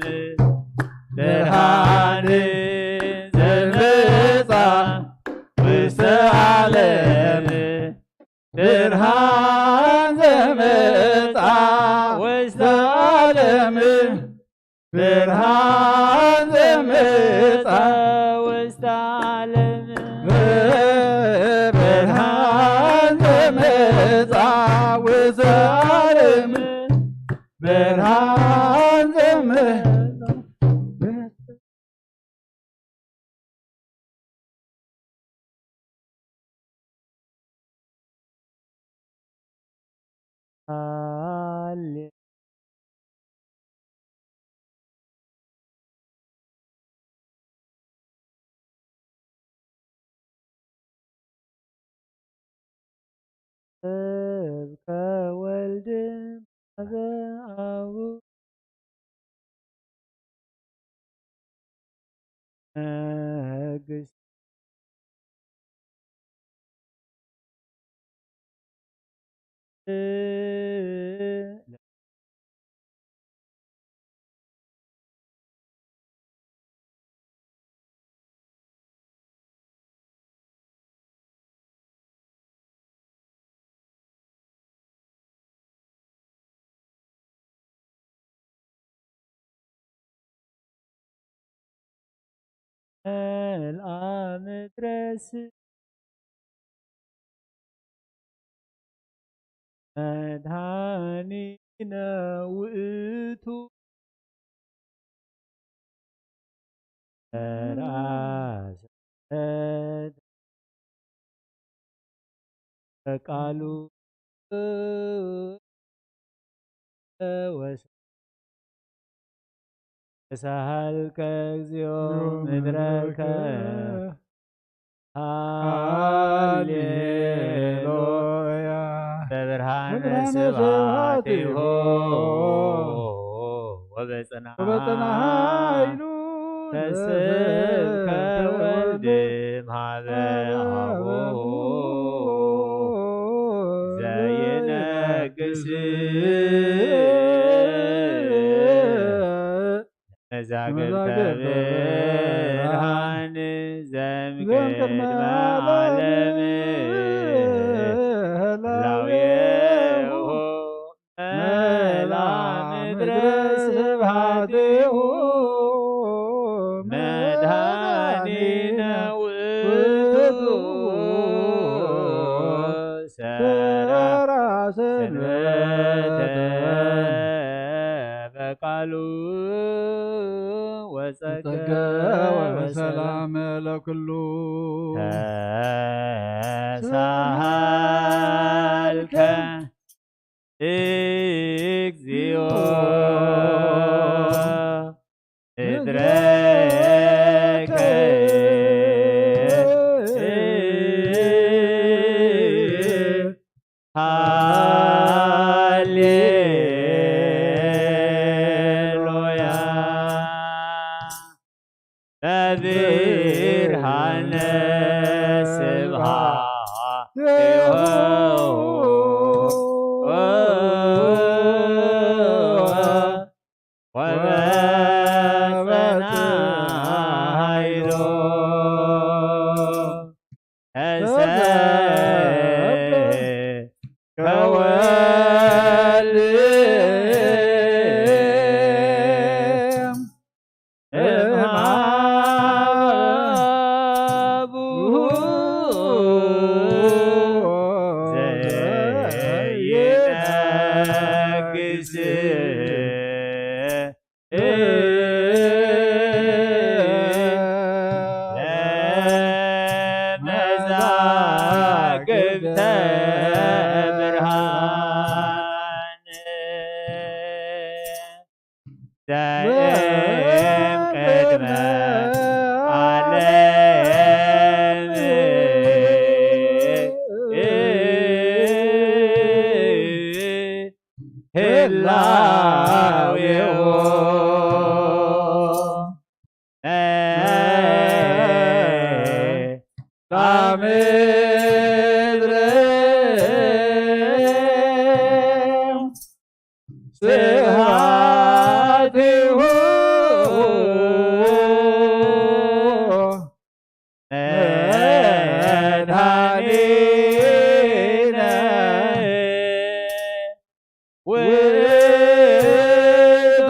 ብርሃን ዘመጻ ውስተ ዓለም ብርሃን ዘመጻ ውስተ ዓለም ብርሃን ዘመጻ ውስተ ዓለም ብርሃን ዘመጻ ውስተ ዓለም ብርሃን ዘመጻ ሃሌ እብ ከወልድ ማዘ አቡ ነግስ መልኣ ምድረስ መድኃኒነ ውእቱ ተራሰ በቃሉ ወሰ ተሳሃልከ እግዚኦ ምድረከ። ሃሌሉያ። በብርሃነ ስብሐቲሁ ወበጽንሐ ኃይሉ ተስብከ ወልድ ማበ አቡ ዘይነግስ መዛግብተ ብርሃን ዘምቅድመ ዓለም ህላዌሁ መላ ምድረ ስብሐቲሁ መድኃኒነ ውእቱ ሰራ ሰንበተ በቃሉ ወጸገ ወሰላም ለኩሉ ተሳሃልከ እግዚኦ ምድረከ ከወልድ እምሃቡ ዘይነግስ ለመዛግብተ ብርሃን ዘእም ቅድመ ዓለም ህላዌዎ ለምድር ስብሐቲሁ መድኃኒነ ውእቱ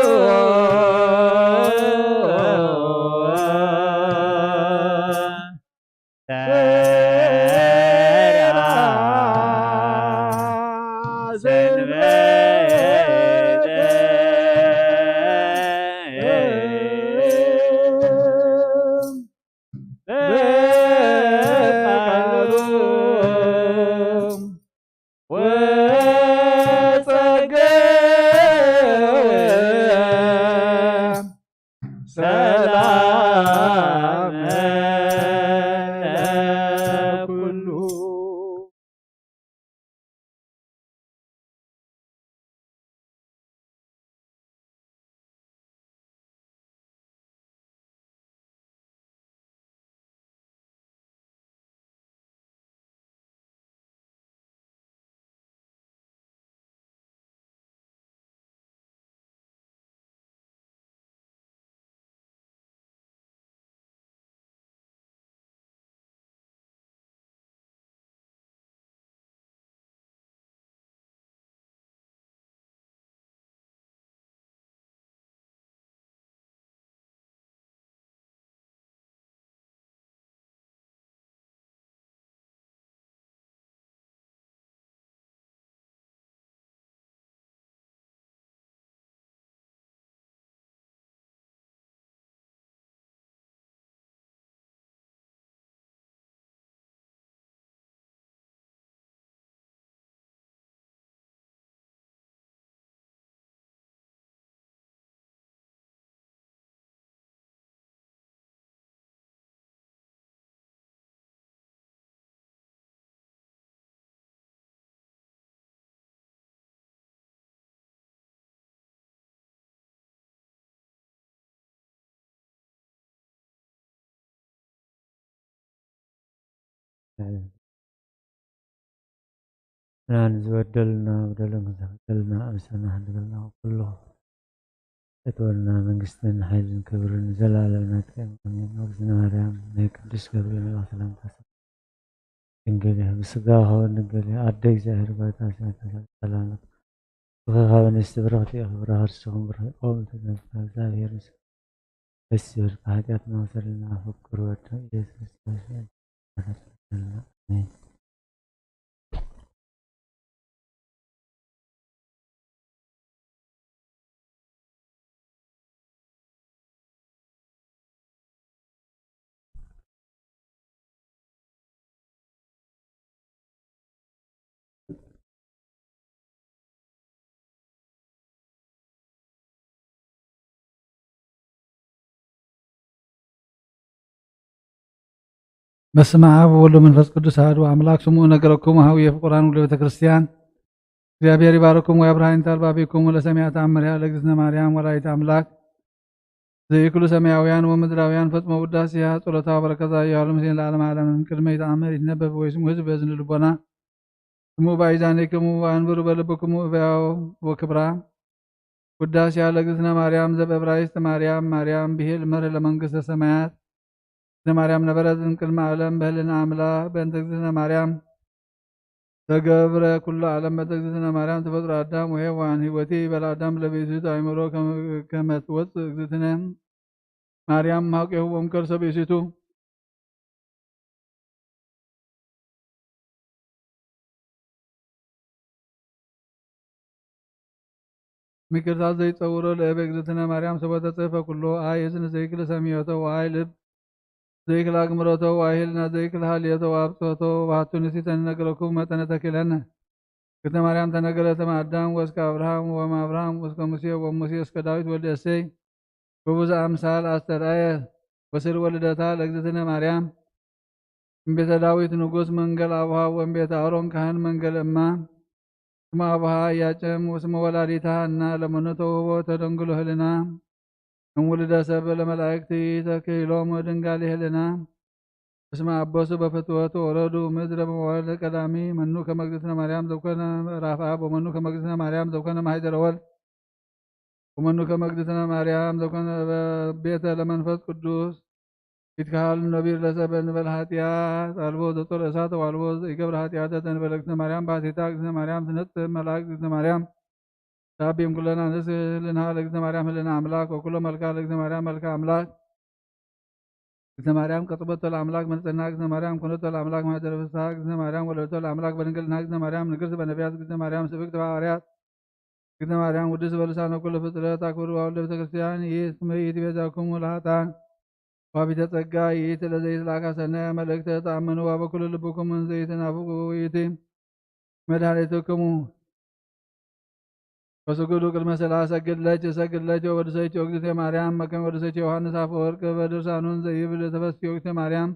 ተራ ሰንበተ በቃሉ ወጸገ ሰላም ለኩሉ። ንዝበደሉና በደሎም ይቕጸልና፣ ኣምሳና ሓድገልና ኩሉ እትወልና መንግስትን ሓይልን ክብርን ንዘለኣለም ናትካ እዩ። ኣሜን። እግዝእትነ ማርያም ናይ ቅዱስ ገብርኤል መልኣኽ ሰላምታ ድንግል ኢኺ፣ ብስጋ ኸወን ድንግል ኢኺ፣ ኣደ እግዚኣብሔር ባይታ ሲያተ ሰላም ብኸኻብ ኣንስቲ ብርኽቲ ኢኺ፣ ፍረ ከርስኹም ብሩኽ እዩ። ኦም ተዘንተ እግዚኣብሔር ምስ ደስ ይበልካ፣ ሓጢኣትና ሰልና ፍቅር ወደ ኢየሱስ ክርስቶስ። ኣሜን። በስመ አብ ወወልድ ወመንፈስ ቅዱስ አሐዱ አምላክ። ስምዑ ነገረክሙ ሀዊ የፍቁራን ውልደ ቤተ ክርስቲያን። እግዚአብሔር ይባርኩም ወያብርሃ ይንተ አልባቢኩም ወለሰሚዐ ተአምሪሃ ለእግዝእትነ ማርያም ወላዲተ አምላክ። ዘይክሉ ሰማያውያን ወምድራውያን ፈጽሞ ውዳሴሃ ጸሎታ ወበረከታ ይሃሉ ምስሌነ ለዓለመ ዓለም። ቅድመ ይትአመር ይትነበብ ወይስሙ ህዝብ በዝን ልቦና። ስሙ ባይዛኔክሙ ወአንብሩ በልብክሙ እበያው ወክብራ። ውዳሴሃ ለእግዝእትነ ማርያም ዘበዕብራይስጥ ማርያም ማርያም ብሄል መርህ ለመንግስተ ሰማያት። እግዝእትነ ማርያም ነበረት እምቅድመ ዓለም በህልና ኣምላክ በእንተ እግዝእትነ ማርያም ተገብረ ኩሉ ዓለም በእንተ እግዝእትነ ማርያም ተፈጥሮ ኣዳም ወሔዋን ህይወቲ በለ ኣዳም ለብእሲቱ ኣይምሮ ከመ ትወፅእ እግዝእትነ ማርያም ሀቄሁ ወምከርሰ ብእሲቱ ምክርታት ዘይጸውሮ ለእበ እግዝእትነ ማርያም ሰቦ ተጽሕፈ ኩሎ ኣይ እዝን ዘይክል ሰሚዮቶ ወኣይ ልብ ዘይክል ኣግምሮቶ ወኣይ ህልና ዘይክል ሃልዮቶ ወኣብጽሖቶ ወባህቱ ንሲተን ነገረኩም መጠነ ተኪለነ። እግዝእትነ ማርያም ተነገረ ተመ ኣዳም ወእስከ አብርሃም ወመ አብርሃም ወእስከ ሙሴ ወሙሴ እስከ ዳዊት ወልደ እሴይ በብዙ ኣምሳል ኣስተርኣየ። ወስር ወልደታ ለእግዝእትነ ማርያም እምቤተ ዳዊት ንጉስ መንገል አቡሃ ወእምቤተ አሮን ካህን መንገል እማ። ስመ አቡሃ ኢያቄም ወስመ ወላዲታ ሐና ለመኑ ተውህቦ ተደንግሎ ህልና እም ውልደ ሰብ ለመላእክት ተክሂሎም ድንጋሌ ህልና። እስመ አቦሱ በፍትወቱ ወረዱ ምድረ መዋዕል ቀዳሚ መኑ ከመ እግዝእትነ ማርያም ዘኮነ ምዕራፍ አብ ወመኑ ከመ እግዝእትነ ማርያም ዘኮነ ማህደረ ወልድ ወመኑ ከመ እግዝእትነ ማርያም ዘኮነ ቤተ ለመንፈስ ቅዱስ ይትከሃል ነቢር ለሰብ እንበል ኃጢአት አልቦ ዘጾር እሳት ወአልቦ ዘይገብር ኃጢአት ተንበለ እግዝእትነ ማርያም ባሕቲታ እግዝእትነ ማርያም ትነጽህ መልአክ እግዝእትነ ማርያም ሳቢም ኩለና ንስህ ህልና ለእግዝእትነ ማርያም ህልና አምላክ ወኩሎ መልካ ለእግዝእትነ ማርያም መልካ አምላክ እግዝእትነ ማርያም ቀጥበቶ ለአምላክ መንጽህና እግዝእትነ ማርያም ኩነቶ ለአምላክ ማህደረ ፍስሐ እግዝእትነ ማርያም ወለደቶ ለአምላክ በድንግልና እግዝእትነ ማርያም ንግርት በነቢያት እግዝእትነ ማርያም ስብክት በሐዋርያት እግዝእትነ ማርያም ውድስ በልሳነ ኩሉ ፍጥረት አክብርዋ ወልደ ቤተ ክርስቲያን ይእቲ ቤዛኩሙ ለኃጥኣን ዋቢተ ጸጋ ይእቲ ለዘይትላካ ሰናያ መልእክተ ተአምንዋ በኩሉ ልብኩም እንዘይትናፍቁ ይእቲ መድኃኒትክሙ ወስግዱ ቅድመ ስላ ሰግድ ለች ሰግድ ለች ወወድሰች ወግዝእተ ማርያም መከም ወድሰች ዮሐንስ አፈወርቅ በድርሳኑን ዘይብል ተፈስቲ ወግዝእተ ማርያም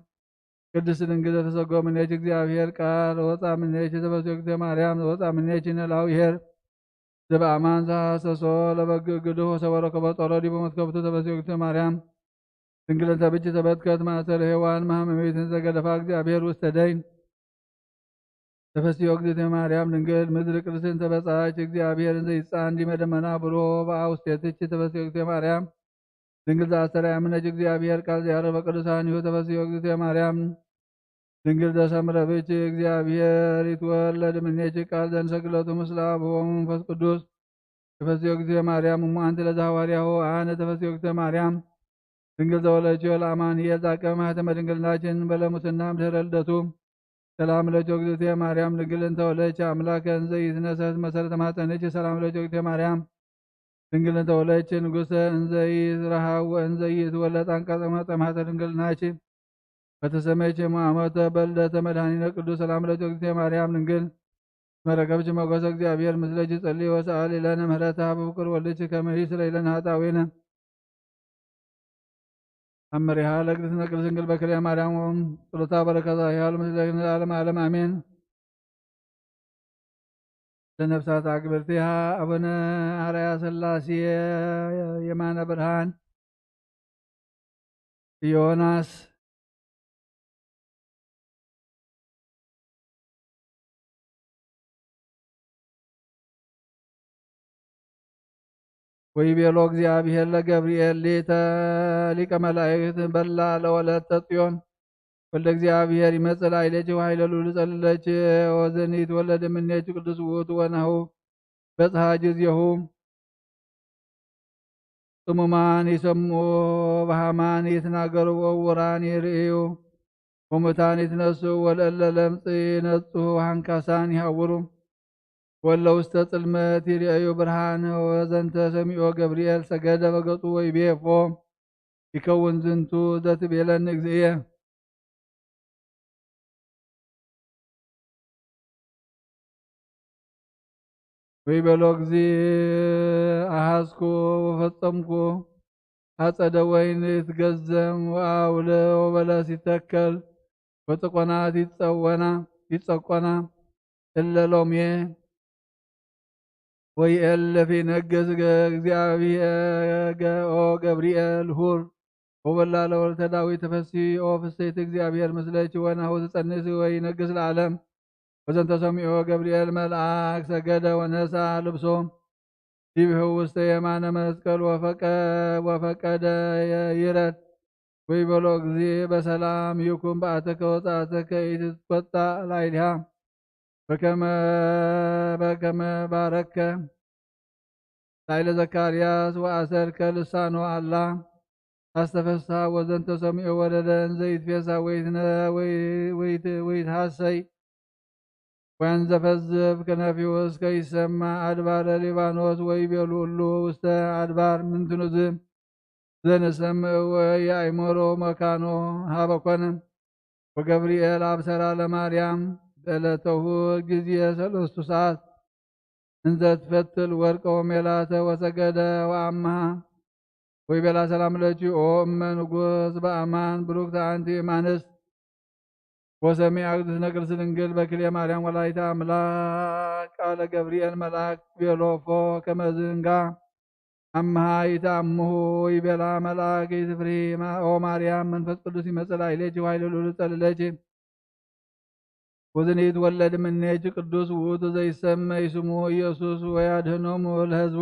ቅድስት ድንግል ዘተሰጎ ምኔች እግዚአብሔር ቃል ወፃ ምኔች ተፈስቲ ወግዝእተ ማርያም ወፃ ምኔች ነላዊ ኄር ዘበአማን ዘሐሰሶ ለበግ ግዱፍ ወሰበሮ ከበጦሮ ዲቦ መትከብቱ ተፈስቲ ወግዝእተ ማርያም ድንግልን ተብች ተበትከት ማእሰር ሔዋን መሐመሚትን ዘገደፋ እግዚአብሔር ውስተ ደይን ተፈስዮ እግዝእትነ ማርያም ድንግል ምድር ቅድስትን ተበጻች እግዚአብሔርን ዘይጻን ዲመ ደመና ብሮ በአውስቴትች ተፈስዮ እግዝእትነ ማርያም ድንግል ዘአስተርአያ ምነች እግዚአብሔር ቃል ዘያረበ ቅዱሳን ይሁ ተፈስዮ እግዝእትነ ማርያም ድንግል ዘሰምረ ብች እግዚአብሔር ይትወለድ ምኔች ቃል ዘንሰግለቱ ምስለ አብ ወመንፈስ ቅዱስ ተፈስዮ እግዝእትነ ማርያም እሙ አንቲ ለዘሐዋርያሁ አነ ተፈስዮ እግዝእትነ ማርያም ድንግል ዘወለችዮ ለአማኑኤል ዛቀ ማህተመ ድንግልናችን በለሙስና ምድረ ልደቱ ሰላም ለኪ እግዝእትየ ማርያም ድንግል እንተ ወለድኪ አምላከ እንዘ ኢትነሰት መሰረተ ማህፀንኪ ሰላም ለኪ እግዝእትየ ማርያም ድንግል እንተ ወለድኪ ንጉሰ እንዘ ኢትረሃው ወእንዘ ኢትወለድ አንቀጸ ማህፀን ድንግል ናኪ በተሰመይኪ እሙ አመተ በልደተ መድኃኒነ ቅዱስ ሰላም ለኪ እግዝእትየ ማርያም ድንግል መረከብኪ ሞገሰ እግዚአብሔር ምስለኪ ጸልዪ ወሰአሊ ለነ ምህረተ ሀበ ፍቁር ወልድኪ ከመ ይስረይ ለነ ኃጣውኢነ አመሪሃ ለእግዝእትነ ቅድስት ድንግል በክልኤ ማርያም ጸሎታ በረከታ ይሃሉ ምስለ ለዓለመ ዓለም አሜን። ለነፍሳት አግብርቲሃ አቡነ አርአያ ሥላሴ የማነ ብርሃን ዮናስ ወይቤሎ እግዚአብሔር ለገብርኤል ሊተ ሊቀ መላእክት በላ ለወለተ ጽዮን ወልደ እግዚአብሔር ይመጽእ ላዕሌኪ ወኃይለ ልዑል ይጸልለኪ ወዘኒ ይትወለድ እምኔኪ ቅዱስ ውእቱ ወናሁ በጽሐ ጊዜሁ ጽሙማን ይሰምዑ በሃማን ይትናገሩ ወዕውራን ይርእዩ ወሙታን ይትነስኡ ወለእለ ለምጽ ይነጽሁ ወአንካሳን ይሃውሩ ወለ ውስተ ጽልመት ይርእዩ ብርሃን። ወዘንተ ሰሚዖ ገብርኤል ሰገደ በገጹ ወይቤ እፎ ይከውን ዝንቱ ዘትቤለኒ እግዚእየ። ወይቤሎ እግዚእ አሐዝኩ ወፈጸምኩ አጸደ ወይን ይትገዘም ወአውለ ወበለስ ይተከል ወጥቆናት ይጸወና ይጸቆና እለ ሎምየ ወይኤልፍ ይነግስ እግዚአብሔር ኦ ገብርኤል ሁር ወበላ ለወልተ ዳዊት ተፈሲ ኦ ፍስሕት እግዚአብሔር ምስለኪ ወናሁ ትጸንሲ ወይነግስ ለዓለም። ወዘንተ ሰሚዖ ገብርኤል መልአክ ሰገደ ወነሳ ልብሶ ዲብሁ ውስተ የማነ መስቀል ወፈቀደ ይረድ ወይበሎ፣ እግዚእ በሰላም ይኩን በአተከ ወጻእተከ ኢትትቆጣ ላዕሌሃ በከመ በከመ ባረከ ላዕለ ዘካርያስ ወአሰርከ ልሳኖ አላ አስተፈስሐ ወዘንተ ሰሚዑ ወረደ እንዘ ይትፌሳ ወይትነ ወይትሐሰይ ወንዘፈዝፍ ከነፊሁ እስከ ይሰማ አድባረ ሊባኖስ ወይቤሉ እሉ ውስተ አድባር ምንትኑዝ ዘንሰምዕ ወየአእምሮ መካኖ ሀበ ኮነ። ወገብርኤል አብሰራ ለማርያም በዕለተሁ ጊዜ ሰለስቱ ሰዓት እንዘ ትፈትል ወርቀ ወሜላተ ወሰገደ ወአምሃ ወይቤላ ሰላም ለኪ ኦ እመ ንጉስ በአማን ብሩክተ አንቲ እማንስት ወሰሚዐ እግዝእትነ ቅድስት ድንግል በክልኤ ማርያም ወላዲተ አምላክ ቃለ ገብርኤል መልአክ ቤሎፎ ከመዝንጋ አምሃ ይትአምሁ ይቤላ መልአክ ይትፍሪ ኦ ማርያም መንፈስ ቅዱስ ይመጽእ ላዕሌኪ ወኃይለ ልዑል ይጸልለኪ ወዘንይትወለድ እምኔኪ ቅዱስ ውእቱ ዘይሰመይ ስሙ ኢየሱስ ወያድህኖሙ ለህዝቡ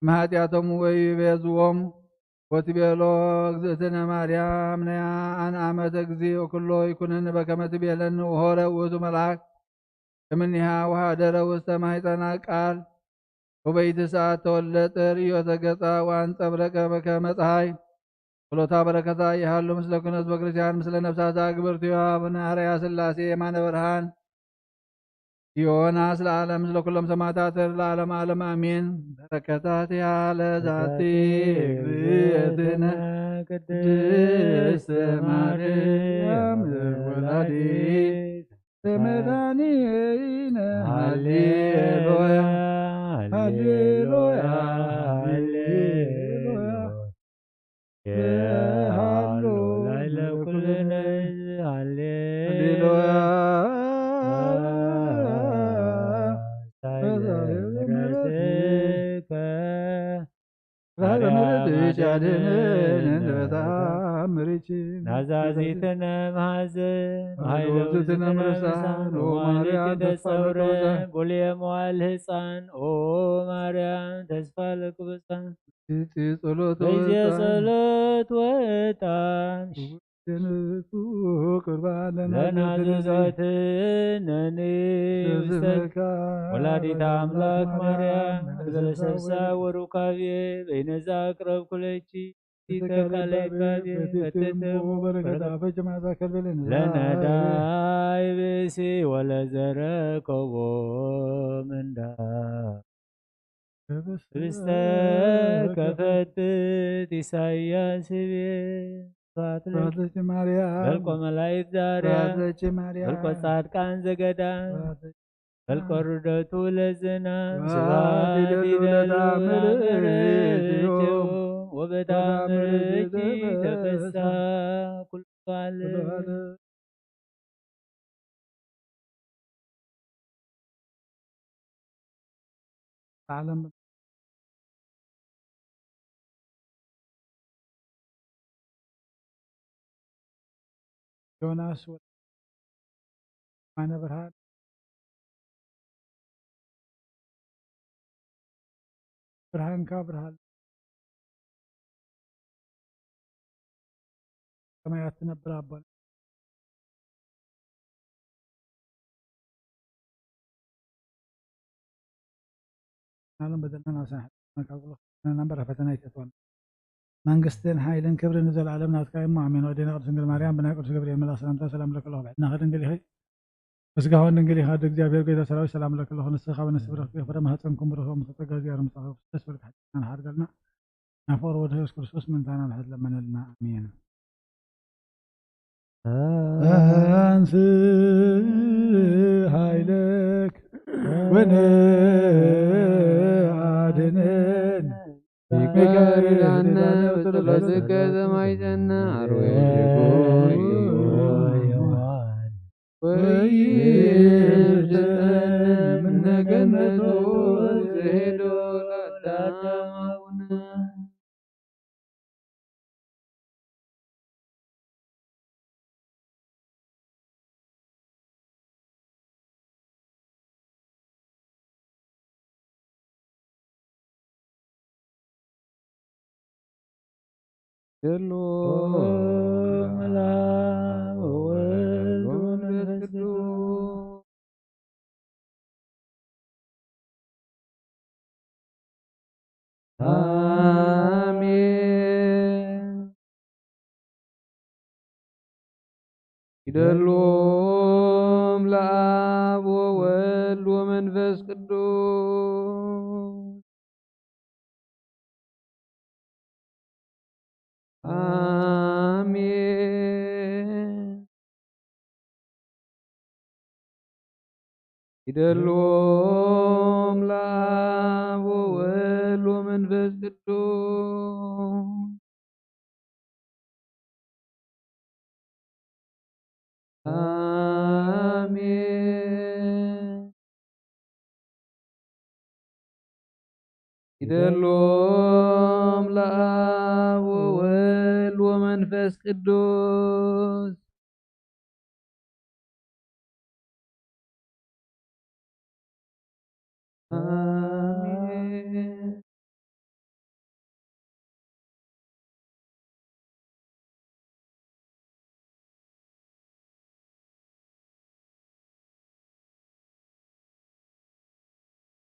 እምኃጢአቶም ወይቤዝዎም። ወትቤሎ እግዝእትነ ማርያም ነያ አን አመተ እግዚእ ኩሎ ይኩነኒ በከመ ትቤለኒ ወሆረ ውእቱ መልአክ እምኔሃ ወሃደረ ውስተ ማሕፀና ቃል ወበይቲ ሰዓት ተወለጠ ርእዮተ ገጻ ወአንጸብረቀ በከመ ፀሐይ። ጸሎታ በረከታ ይሃሉ ምስለ ኩነ ህዝበ ክርስቲያን ምስለ ነፍሳት አግብርቲዮ አቡነ አርያ ስላሴ የማነ ብርሃን ዮናስ ለዓለም ምስለ ኩሎም ሰማዕታት ለዓለም ዓለም አሜን። በረከታቲሃ ለዛቲ እግዝእትነ ቅድስት ማርያም ወላዲተ መድኃኒነ ሃሌሉያ ሃሌሉያ ሃሌሉያ። የሃሎ ላዕለ ኩልነ ሃሌሉያ። ላዕለ ምሕረትኪ አድነን በተአምርኪ ናዛዚትነ መሐዘን ኃይለ ውእትነ ውእትነ ምርሳን ኦ ማርያም ተስፋ ተሰውረ ለቅዱሳን። ቡልየ መዋል ህፃን ኦ ማርያም ተስፋ ለቅዱሳን እቲ ጸሎት በጊዜ ወጣን። ጸሎት ወጣን። ጀነቱ ቅርባን ለናዘዘትነኒ ለናዘዘትነኒ ውስተ ውስተ ወላዲተ አምላክ ማርያም ለሰብሳ ወሩካቤ በይነዛ አቅረብኩ ለኪ ተቃለ ይካቤ በትትሙ በረከታ ፈጅ ማዛ ከልበልን ለነዳይ ብእሲ ወለዘረከቦ ምንዳ ህብስተ ከፈትት ኢሳያስ ህቤ ስብሐት ለኪ ስብሐት ለኪ ማርያም በልቆ መላእክት ዛርያ ስብሐት ለኪ ማርያም በልቆ ጻድቃን ዘገዳም ስብሐት ለኪ በልቆ ርደቱ ለዝና ስብሐት ስብሐት ይደሉ ይደሉ ለታምርክዮ ለታምርክዮ ወበታምርኪ ወበታምርኪ ተፈሳ ተፈሳ ኩሉ ዓለም ኩሉ ዓለም። ዓለም ዮናስ ወ-፣ ማነ ብርሃን ብርሃንካ ብርሃን ሰማያት ትነብር ኣቦና ናሎም በደልና ናብሳን ሓጢኣትና ካብ ኩሉ ክሕረና እምበር ኣብ ፈተና ኣይተእትወና። መንግስትን ሓይልን ክብርን ንዘለዓለም ናትካ እሞ ኣሜን። ወዴና ቅዱስ ድንግል ማርያም ብናይ ቅዱስ ገብርኤል መልኣክ ሰላምታ ሰላም ለኪ ኣለኹ ብሕትና ድንግል ኢኺ በስጋሁን ድንግል ኢኻ። ወደ እግዚአብሔር ጌታ ሰራዊት ሰላም ለኪ ኣለኹ። ንስኻ በነፍሲ ብረኽቲ ፍረ ማህፀን ክቡር ፍረ ምሰ ጸጋ እግዚኣብሔር ምሳኻ ይኹን። ደስ በልካ ሓጢኣትና ሓርገልና። ናብ ፍቕሪ ወልድኻ ኢየሱስ ክርስቶስ ምእንታና ምሕረት ለመነልና። ኣሜን። ኣንስ ኃይለክ ወነአድነን ሚካኤል አነ በጸሎትከ ዘማይጸና አርዌ ወይፍጠን እምነ ገነቱ ዘሄዶ ለአዳም አቡነ። ገድሉ ወመላ ወወልድ ወመንፈስ ቅዱስ። አሜን። ይደሎም ለአብ ወወልድ ወመንፈስ ቅዱስ። አሜን። ይደሎም ለአብ ወወልድ ወመንፈስ ቅዱስ። አሜን። ይደሎም ለአብ ወወልድ ወመንፈስ ቅዱስ። አሜን።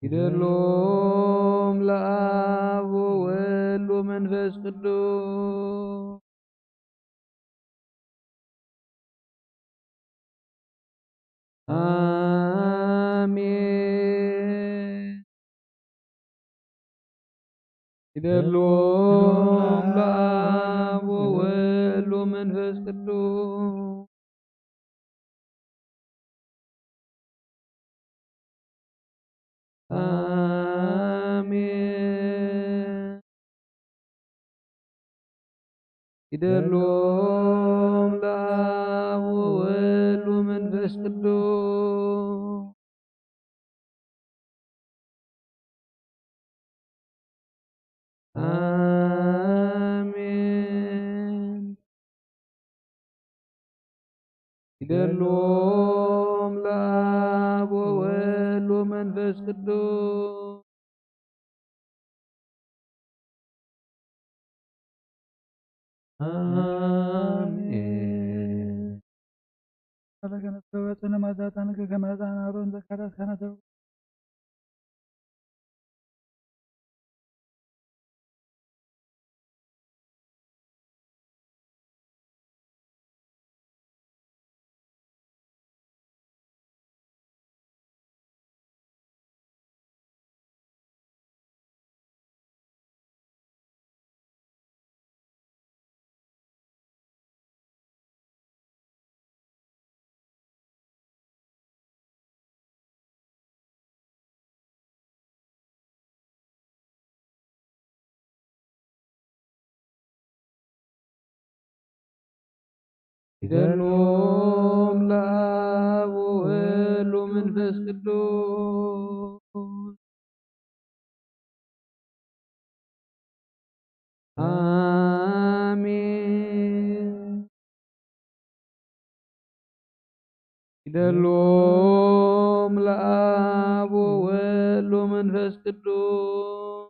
ይደሎም ለአብ ወወልድ ወመንፈስ ቅዱስ። አሜን። ይደሎም ለአብ ወወልድ ወመንፈስ ቅዱስ። አሜን። ይደሎም ለአብ ወወልድ ወመንፈስ ቅዱስ። አሜን። ይደሎም ለአብ ወወልድ ወመንፈስ ቅዱስ። አሜን። ፈለገ ነፍሰ ወፅነ ማዛጣን ከመዛን አሮን ዘካርያስ ከነተው ይደሎም ለአብ ወወልድ ወመንፈስ ቅዱስ። አሜን። ይደሎም ለአብ ወወልድ ወመንፈስ ቅዱስ።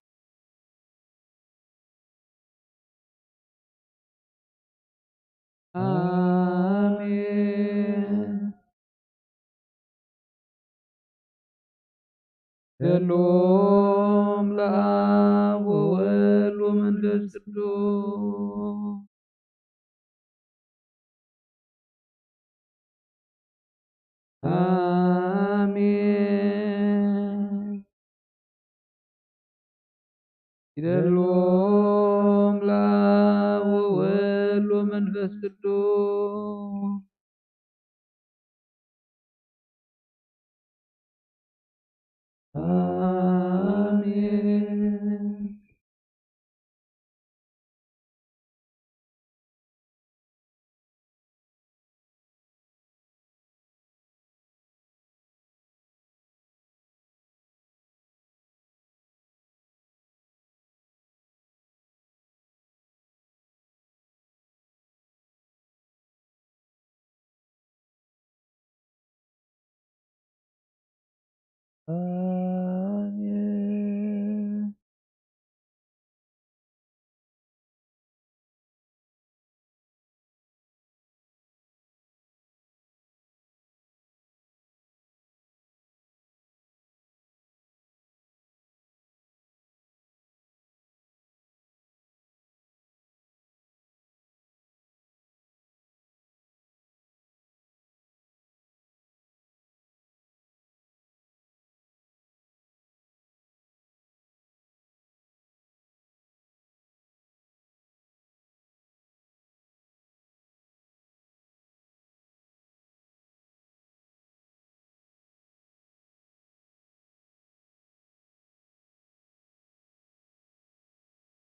አሜን። ይደሎም ለአብ ወወልድ ወመንፈስ ቅዱስ። አሜን። ይደሎም ለአብ ወወልድ ወመንፈስ ቅዱስ። አሜን።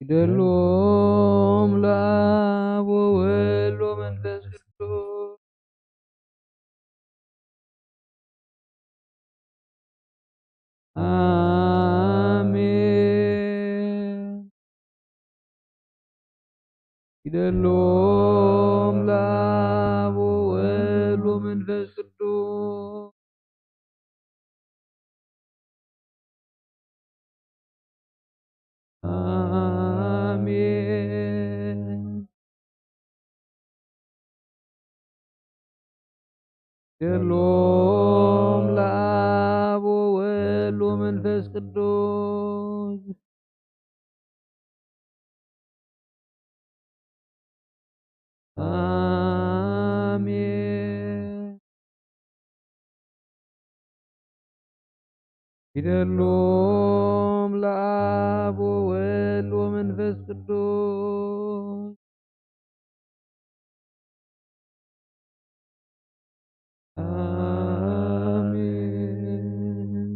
ይደሎም ለአብ ወወልድ ወመንፈስ ቅዱስ። አሜን። ይደሎም ለአብ ወወልድ ወመንፈስ ቅዱስ። አሜን። ይደሎም ለአብ ወወልድ ወመንፈስ ቅዱስ። አሜን። ይደሎም ለአብ ወወልድ ወመንፈስ ቅዱስ። አሜን።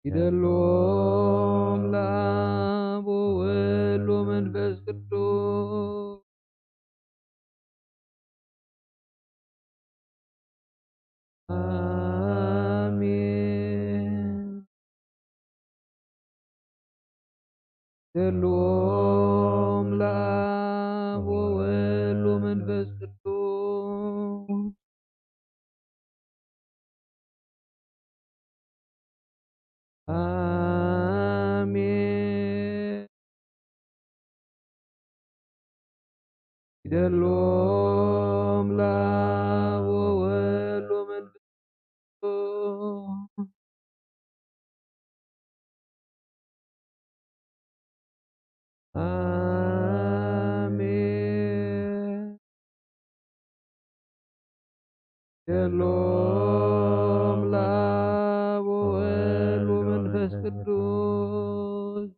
ይደሎም ለአብ ወወልድ ወመንፈስ ቅዱስ። አሜን። ይደሎም ለአብ ወወልድ ወመንፈስ ቅዱስ። አሜን። ይደሎም ለአብ ወወልድ ወመንፈስ ቅዱስ። አሜን። ይደሎም ለአብ ወወልድ ወመንፈስ ቅዱስ።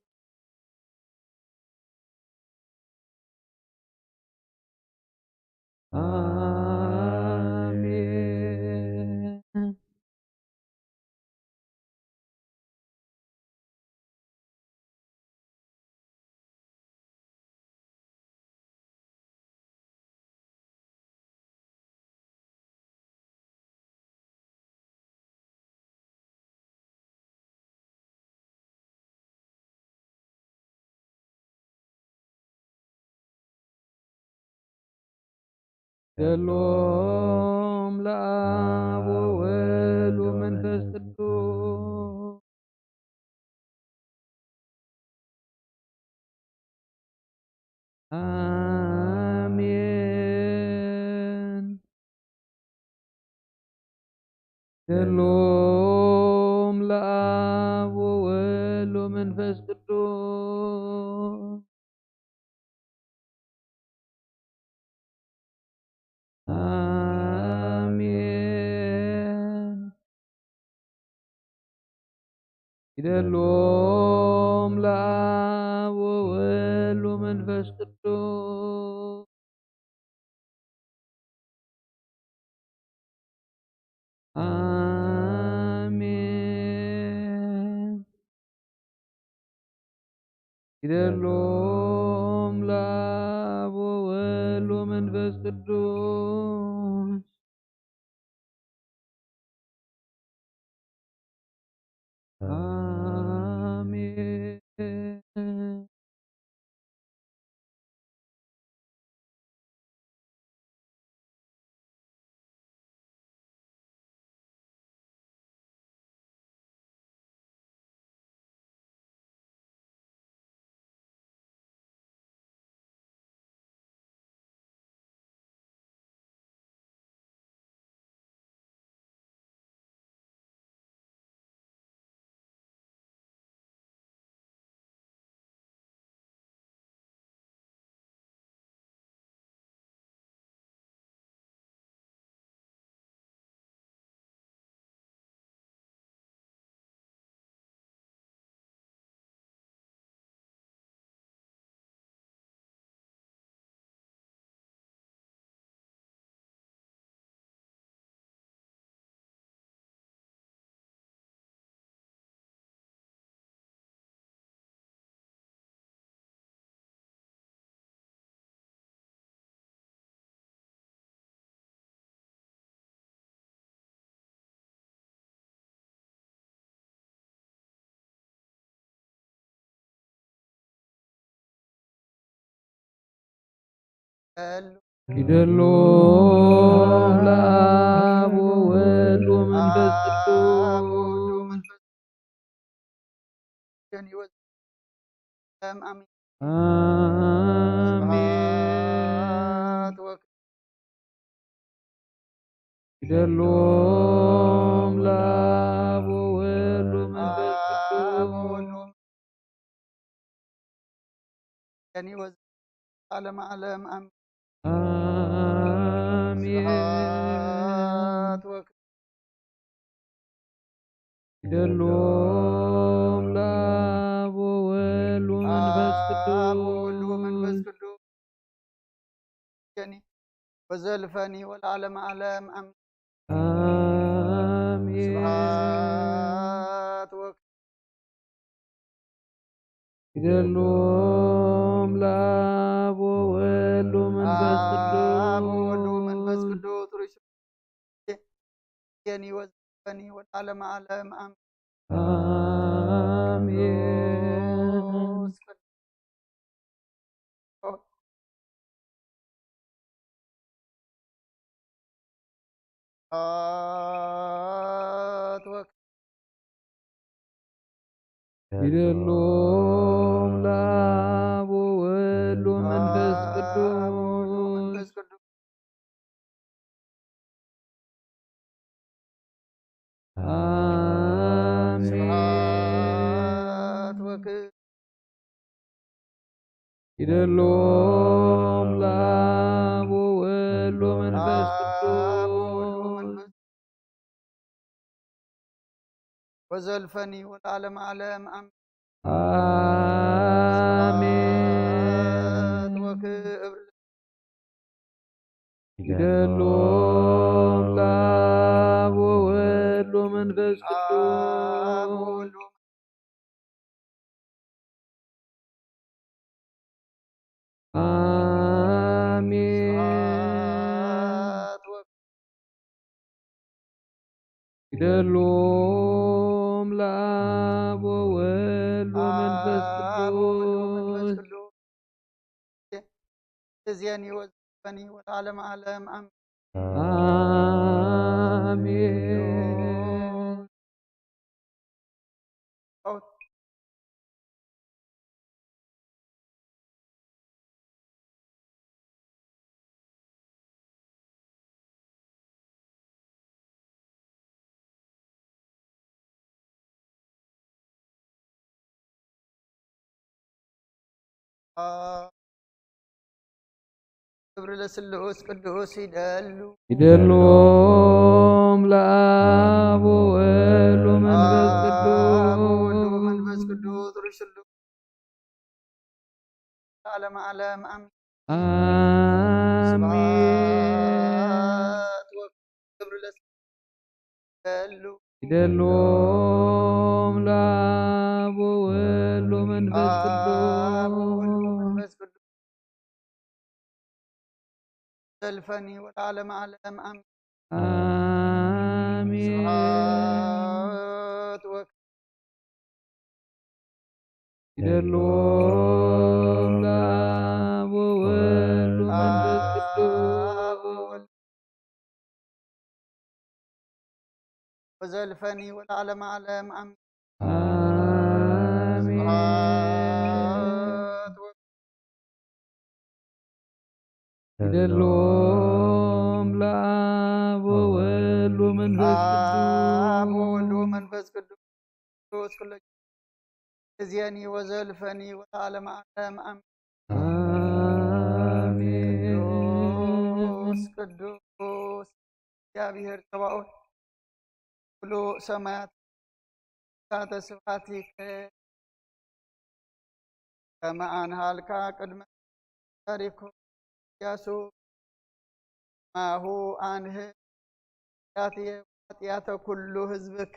አሜን። ይደሎም ለአብ ወወልድ ወመንፈስ ቅዱስ። አሜን። ይደሎም ለአብ ወወልድ ወመንፈስ ቅዱስ። አሜን። ይደሎም ለአብ ወወልድ ወመንፈስ ቅዱስ። አሜን። ይደሎም ለአብ ወወልድ ወመንፈስ ቅዱስ። አሜን። ይደሎ ለአብ ወወልድ ወመንፈስ ቅዱስ። አሜን። ይደሎም ለአብ ወወልድ ወመንፈስ ቅዱስ። ዓለም ዓለም። አሜን። ስብሐት ወክ- ይደሎም ለአብ ወወልድ ወመንፈስ ቅዱስ። አብ ወወልድ ወመንፈስ ቅዱስ። የኒ ወዘልፈኒ ወለዓለመ ዓለም። አሜን። አሜን። ስብሐት ወክ- ይደሎም ለአብ ወወልድ ወመንፈስ ቅዱስ። አብ ወወልድ ወመንፈስ ቅዱስ። ርሱ የኒ ወዘልፈኒ ወለዓለመ ዓለም። አሜን። አሜን። አትወክ- ይደሎም ለአብ ወወልድ ወመንፈስ ቅዱስ። መንፈስ ቅዱስ። አሜን። ስብሐት ወክ- ይደሎም ለአብ ወወልድ ወመንፈስ ቅዱስ። ወዘልፈኒ ወለዓለመ ዓለም። አሜን። አሜን። ወክብር ይደሎም ለአብ ወወልድ ወመንፈስ ቅዱስ። አሜን። ይደሎም ለአብ ወወልድ ወመንፈስ ቅዱስ። እዚአን ይወዘፈኒ ወለዓለመ ዓለም። አሜን። አሜን። ክብሪ ለስሉስ ቅዱስ ይደሉ። ይደሎም ለአብ ወወልድ ወመንፈስ ቅዱስ። አብ ወወልድ ወመንፈስ ቅዱስ ርሹሉ ለዓለመ ዓለም። አሜን። አሜን። ስብሐት ወክብር ለስሉስ ይደሉ። ይደሎም ለአብ ወወልድ ወመንፈስ ቅዱስ። አብ ወወልድ ወመንፈስ ቅዱስ። ዘልፈኒ ወለዓለመ ዓለም። አሜን። አሜን። ስብሐት ወክ- ይደሎም ለአብ ወወልድ ወመንፈስ ቅዱስ። ወዘልፈኒ ወለዓለመ ዓለም። አሜን። አሜን። ስብሐት ወ- ይደሎም ለአብ ወወልድ ወመንፈስ ቅዱስ። አብ ወወልድ ወመንፈስ ቅዱስ። ቅዱስ ኩሎ እዚአኒ ወዘልፈኒ ወለዓለመ ዓለም። አሜን። አሜን። ቅዱስ ቅዱስ እግዚአብሔር ጸባኦት ኩሉ ሰማያት ተስፋቲከ ከመ አንሃልካ ቅድመ ታሪኮ ያሱ ማሁ አንህ ኃጢአትየ ኃጢአተ ኩሉ ህዝብከ።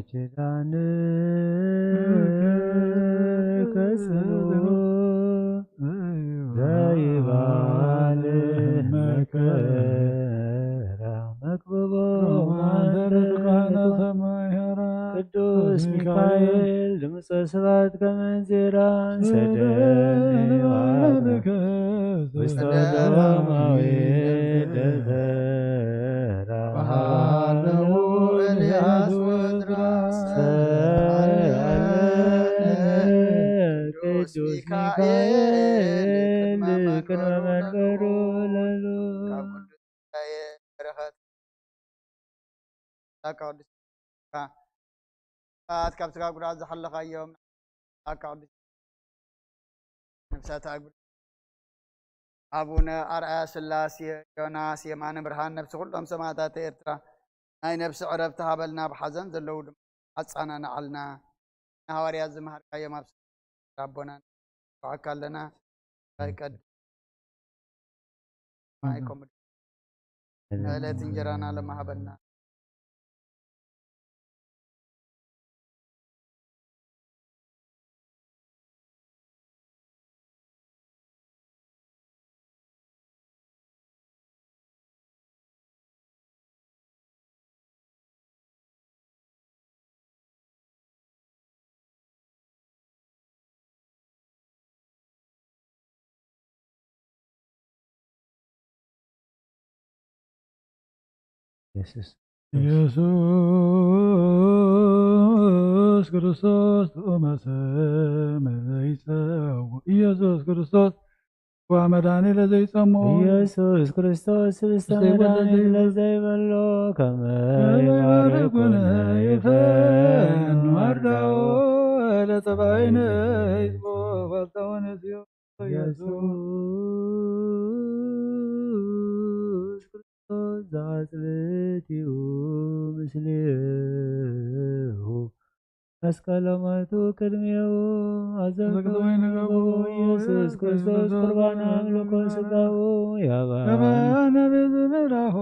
ኪዳን ከስኑ ዘይባል መከራ መክብቦ ቅዱስ ሚካኤል ድምፀ ስብሐት ከመ እንዚራ ሰደኒ ውስተ ደማዊ ደፈራ። በሃለዉ ኤልያስ ወጥራ ሰአለነ ቅዱስ ሚካኤል ቅድመ መንበሩ ለሉ። ካብ ቅዱስ ሚካኤል በረኸት ኣካ ቅዱስ ኣት ካብ ስጋ ጉድኣት ዝሓለኻዮም ኣካ ቅዱስ ነፍሳት ኣጉል ኣቡነ ኣርኣያ ስላሴ፣ ዮናስ፣ የማነ ብርሃን፣ ነፍሲ ኩሎም ሰማዕታት ኤርትራ ናይ ነፍሲ ዕረፍቲ ሃበልና፣ ብሓዘን ዘለዉ ድማ ኣጻናንዓልና። ንሃዋርያት ዝመሃርካዮም ኣብ ኣቦና ንባዓካ ኣለና። ኣይቀድ ማይኮም ንዕለት እንጀራና ለማሃበና። የሱስ ኢየሱስ ክርስቶስ ጥዑመ ስም ዘይጸውዕ ኢየሱስ ክርስቶስ ዋ መድኃኒለ ዘይጸምኦ ኢየሱስ ክርስቶስ ስብስተ መድኃኒት ለዘይበሎ ከመ ይባርኩነ ይፈኑ ኣርዳኦ ለጸባይነ ይጽቦ ፋልታውን እስዮ ኢየሱስ ክርስቶስ ዘአጽልእቲሁ ምስሌሁ መስቀሎመቱ ቅድሜሁ ኣዘክሩ ኢየሱስ ክርስቶስ ቁርባን ኣምልኮ ስጋሁ ያባን ያባን ቤት ምራሁ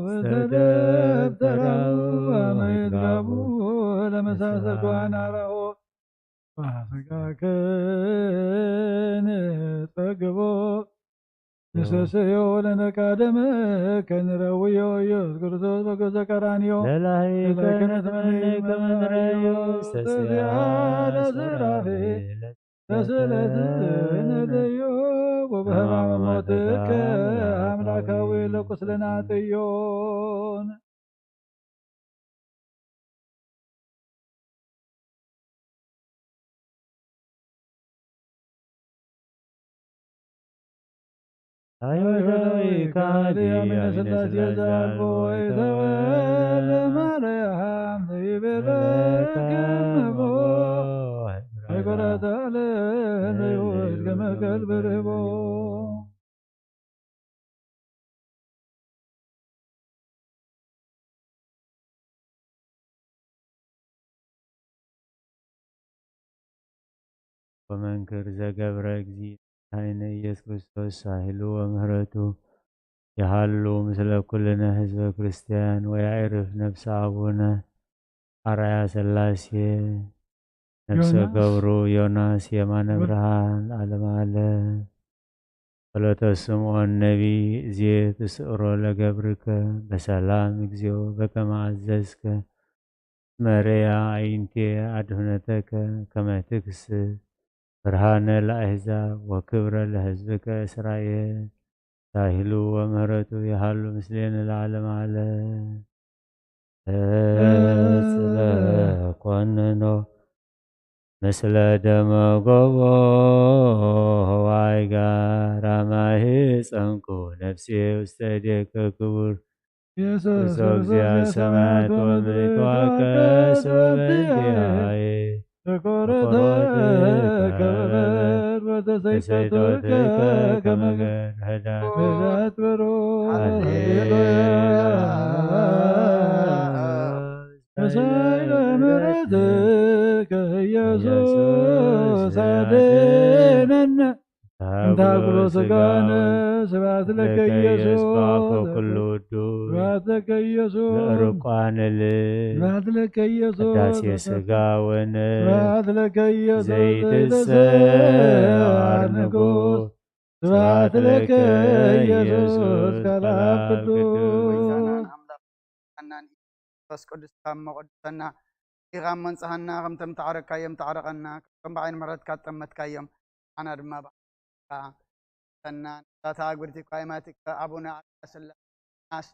በተደብተራሁ አመይት ጋቡ ለመሳሰል ኳን አራሁ ፋሲካከ ንጸግቦ ንሰሰዮ ለነቃደመ ከንረውዮ ኢየሱስ ክርስቶስ በገዘ ቀራንዮ ለላሂ ለላሂ ከነትመነይ ከነትመነይ ከመንረዮ ሰስያ ሰስያ ለዝራፌ ለዝራፌ ለስዕለት ነደዮ ወበህማመ ሞትከ አምላካዊ ለቁስልና ጥዮን አይሁዳዊ ከሃዲ አሚነ ሥላሴ ዘአልቦ የተወልደ ማርያም ዘይቤለክምቦ አይቆረተ ለህይወት ከመቀል ብርቦ ወመንክር ዘገብረ እግዚእነ ኢየሱስ ክርስቶስ ሳህሉ ወምህረቱ የሃሉ ምስለ ኩልነ ህዝበ ክርስቲያን ወያዕርፍ ነፍሰ አቡነ አርአያ ሥላሴ ነፍሰ ገብሩ ዮናስ የማነ ብርሃን ለዓለመ ዓለም። ጸሎተ ስምዖን ነቢይ እዜ ትስዕሮ ለገብርከ በሰላም እግዚኦ በከመ አዘዝከ መርያ አዕይንቴ አድህነተከ ከመ ትክስት ብርሃነ ለአሕዛብ ወክብረ ለሕዝብከ እስራኤል። ሳህሉ ወምህረቱ የሃሉ ምስሌነ ለዓለመ ዓለም። እጽለ ኮንኖ ምስለ ደመ ጎቦ ሆዋይ ጋራ ማሄ ጸንኩ ነፍሴ ውስተ እዴከ ክቡር ኢየሱስ ክርስቶስ እግዚአ ሰማያት ወምድር ተዋቀስ በእንቲአየ ተቆረጠ ከበበር ወተሰይጠ ከመገር ህዳት ህዳት በሮ ሃሌሉያ ሃሌሉያ። መሳይለ ምሕረትከ ኢየሱስ አድነነ። ኩሎ ስጋነ ስብሐት ለከ ኢየሱስ በአፈ ኩሉ ውዱስ ስብሐት ለከ ኢየሱስ ለእርቋንል ስብሐት ለከ ኢየሱስ ቅዳሴ ስጋውን ስብሐት ለከ ኢየሱስ ዘይትሰዓር ዘይትሰዓር ንጉስ ንጉስ ስብሐት ለከ ኢየሱስ ቃል አብ ቅዱስ ጎይታናን ኣምላኽናን መንፈስ ቅዱስ ካብ መቐድሰና ኢኻ መንጽሃና፣ ከምቶም ተዓረግካዮም ተዓረቐና፣ ከምቶም ብዓይኒ ምሕረትካ ዝጠመትካዮም ንዓና ድማ ብዓይንኻ ሰና ነታ ግብርቲ ኳይማቲካ ኣቡነ ኣርያ ስላሴ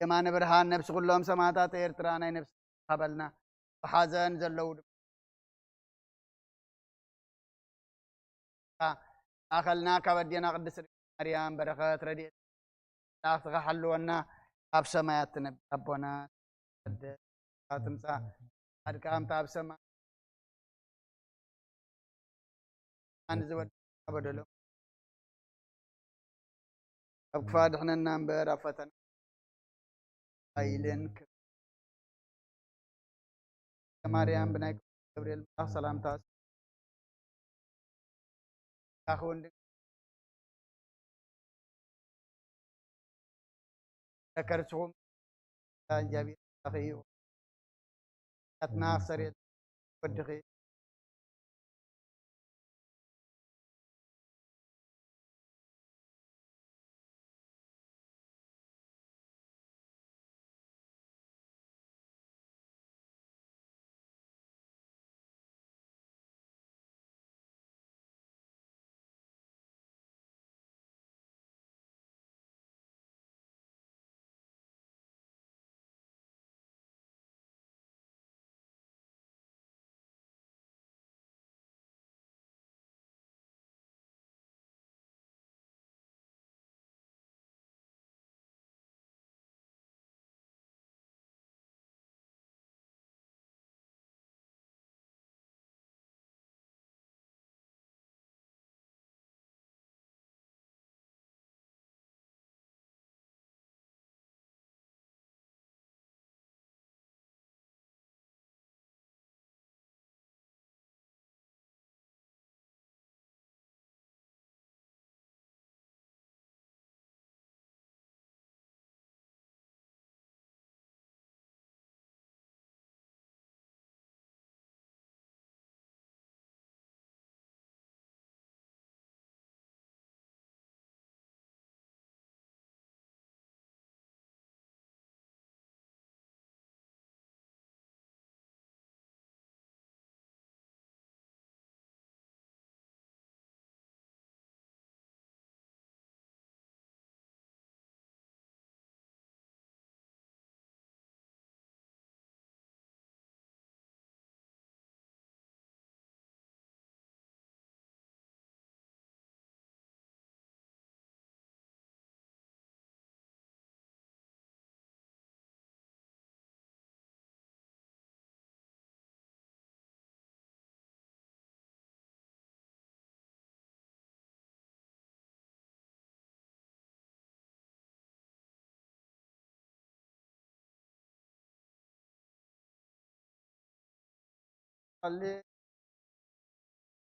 የማነ ብርሃን ነብሲ ኩሎም ሰማዕታት ኤርትራ ናይ ነብሲ ሃበልና። ብሓዘን ዘለዉ ድማ ማእኸልና ካብ ኣዴና ቅድስት ማርያም በረኸት ረድኤት መላእኽትኻ ሓልወና። ኣብ ሰማያት ትነብር ኣቦና ትምጻእ ፍቃድካ ከምታ ኣብ ሰማይ ኣን ዝበል በደሎም ካብ ክፋ ድሕነና እምበር ኣብ ፈተና ኣይልን ማርያም ብናይ ገብርኤል መልኣኽ ሰላምታ ክውን ተከርስኹም እግዚኣብሔር እዩ። ናትና ክሰር ወድኺ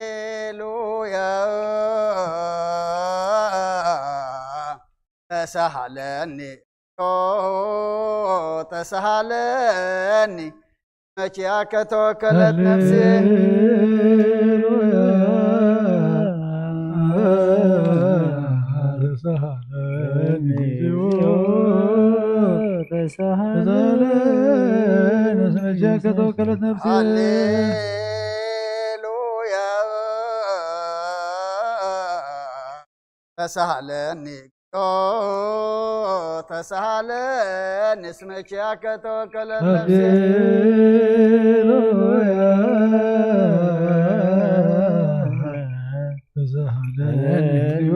ሃሌሉያ ተሳሃለኒ ተሳሃለኒ መቼ ከተወከለት ነፍሴ ሃሌሉያ ተሳሃለኒ ተሳሃለኒ መቼ ከተወከለት ነፍሴ ሃሌሉያ ተሳሃለኒ ተሳሃለኒ እስመ ኪያከ ተወከለት ነፍሴ ሃሌሉያ ተሳሃለኒ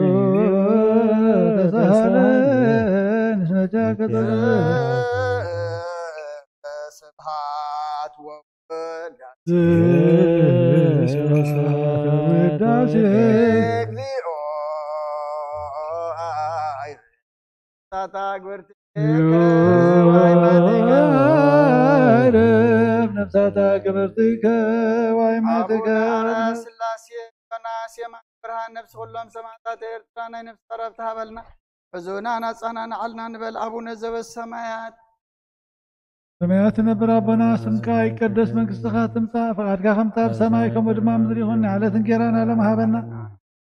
ተሳሃለኒ እስመ ኪያከ ተወከለት ስብሐት ወውዳሴ ውዳሴ እግዚኦ ሳታ ግብርቲ ነፍሳታ ግብርትከ ዋይ ማትከ ስላሴ ዮናስ የማ ብርሃን ነፍሲ ኩሎም ሰማዕታት ኤርትራ ናይ ነፍሲ ዕረፍቲ ሃበልና። ሕዙና ናጻና ንዓልና ንበል ኣቡነ ዘበሰማያት። ሰማያት ትነብር ኣቦና፣ ስምካ ይቀደስ፣ መንግስትኻ ትምጻእ፣ ፈቓድካ ከምታ ኣብ ሰማይ ከምኡ ድማ ኣብ ምድሪ ይኹን። ንዕለት እንጌራና ሎም ሃበና።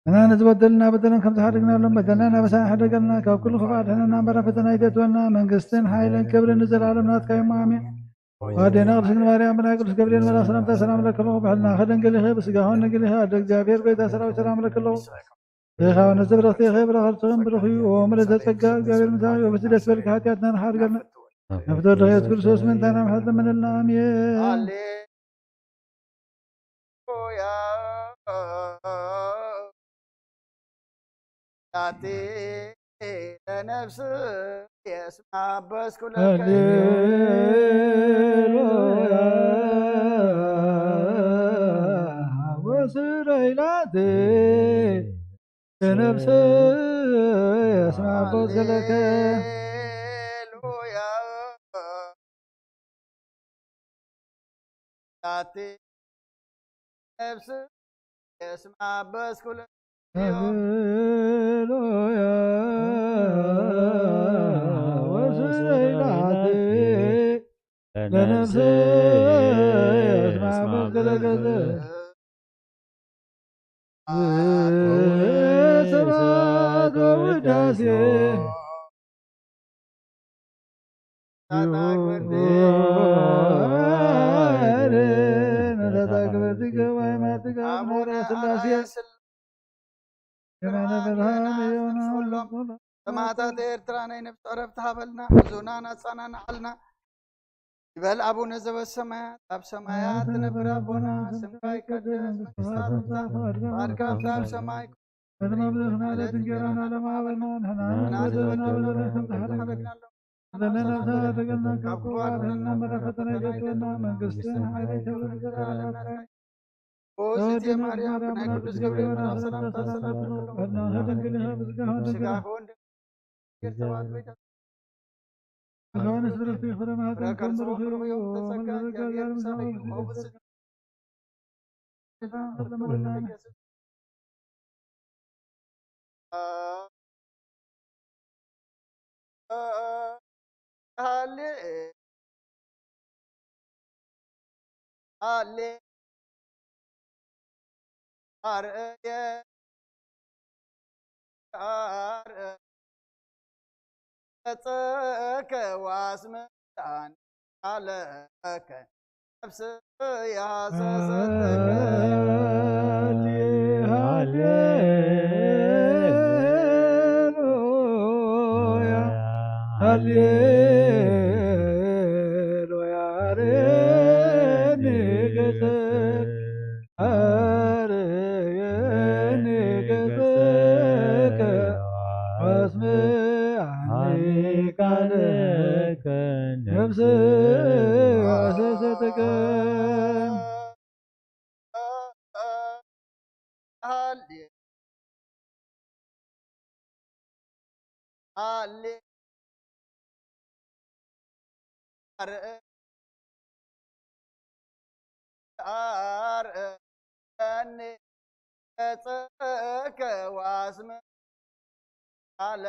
እና ነዚ በደልና በደለን ከም ዝሓደግናሎም በደልና ናበሳና ሕደገልና፣ ካብ ኩሉ ክፉእ ኣድሕነና እምበር ፈተና ኣይተእትወና። መንግስትን ሓይልን ክብርን ንዘለኣለም ናትካ እዮም። ኣሜን። ኣዴና ቅድስት ድንግል ማርያም ብናይ ቅዱስ ገብርኤል መልኣክ ሰላምታ ሰላም ለክለኹ ብሕልና ከደንግል ኢኺ ብስጋኹን ድንግል ኢኺ። ኣደ እግዚኣብሔር ጎይታ ሰራዊት ሰላም ለክለኹ። ብኻብ ንዝብረኽቲ ኽብረ ኸርስኽን ብሩኽ እዩ። ኦ ምልዕተ ጸጋ እግዚኣብሔር ምሳኺ። ወብቲ ደስ በልኪ ሓጢኣትና ንሓርገልና። ነፍቶ ድኸ የሱስ ክርስቶስ ምንታና ምሕረት ለምንልና። ኣሜን። ሃሌሉያ። ኣቲ ለነፍስ የስማ በስኩለከ። ሃሌሉያ። ወስረይላቲ ለነፍስ የስማ በስኩለከ። ሃሌሉያ። ኣቲ ነፍስ የስማ በስኩለ። ሃሌሉያ። ወስረይላቲ ለነፍስ የስማ በስኩለከ። ስብሐት ወውዳሴ ይግባእ። ስላሴ የማነ ብርሃን የሆነ ሰማዕታት ኤርትራ ናይ ነፍሲ ዕረፍቲ ሃበልና። ሕዙና ናጻና ንዓልና። ይበል ኣቡነ ዘበሰማያት፣ ኣብ ሰማያት ትነብር ኣቦና፣ ስምካ ይቀደስ፣ መንግስትኻ ትምጻእ፣ ፍቓድካ ከምቲ ኣብ ሰማይ ከም ኣብ ምድሪ። ዕለት እንጌራና ለማበልና፣ ንሕና ንበደልና በደልና ከም ዝሓደግና፣ በደልና ንሓደግና፣ ካብ ክፉእ ኣድሕነና፣ እምበር ፈተና ኣይተእትወና፣ መንግስትን ሓይልን ክብርን ንዘለኣለም ናትካ እዩ። ኦዝቲ ማርያም፣ ብናይ ቅዱስ ገብርኤል መልኣኽ ሰላምታ ሰላም ንብለኩም። ድንግል ኢኻ፣ ብስጋኻ ድንግል ኢኻ። ስጋኻ ወንድ ዮሐንስ ብርክቲ ፍረ ማህፀን ከም ብሩኽ እዩ። ተጸጋ፣ ወመንፈስ ቅዱስ እግዚኣብሔር ምሳኺ እዩ። ኦዝቲ ሃሌ ሃሌ ኣርእየ ኣርእየ ገጸከ ዋስመ ቃለከ ነፍስ ያሰሰተከ። ሃሌሉያ ሃሌሉያ። አርየኒ ገጸከ አርየኒ ገጸከ አስምዓኒ ቃለከ ነፍስ ያሰሰተከ። ሃሌ ሃሌ ኣርእ ኣርእየኒ ገጸከ ወአስምዓኒ ቃለ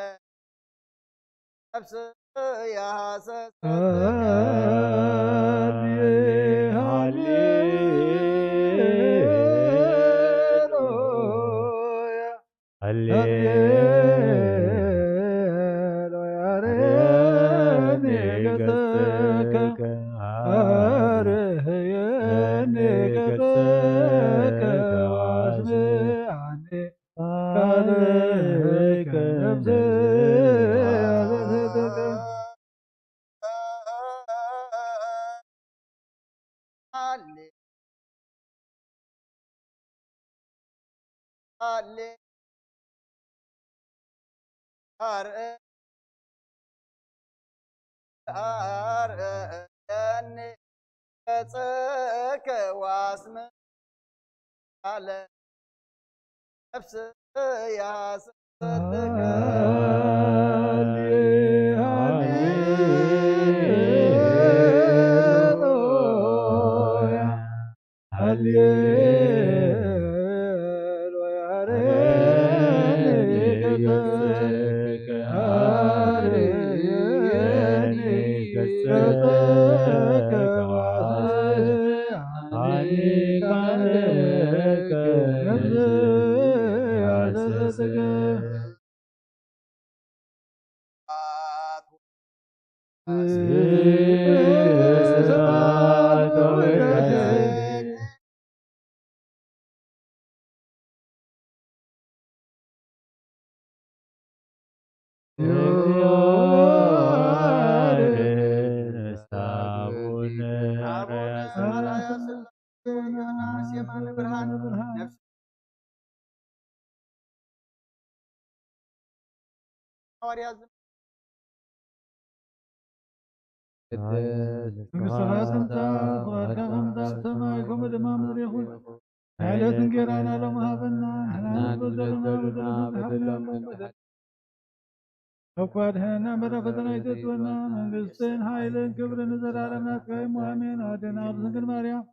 ነፍስያ ሰሰተከ። ሃሌሉያ ሃሌሉያ። አርየኒ ገጸከ አርየኒ ገጸከ አስምዓኒ ቃለከ ነፍስያ ሰሰተከ። ሃሌ ሃሌ አርእ አርእየኒ ገጸከ ወአስምዓኒ ቃለ ነፍስያ ሰሰተከ። ሃሌሉያ ሃሌሉያ። መንግስተ ሰማያት ትምጻእ፣ ፍቃድካ ከም ትምጻእ ብሰማይ ከምኡ ድማ ምድሪ ይኹን። ዕለት እንጌራና ሎም ሃበና፣ ንሕና ንበደልና በደልና እኳ ድሕነና እምበር ፈተና ኣይተእትወና። መንግስትን ሓይልን ክብርን ንዘለዓለም ናትካ እዩ። ኣሜን። ኣዴና ቅድስት ድንግል ማርያም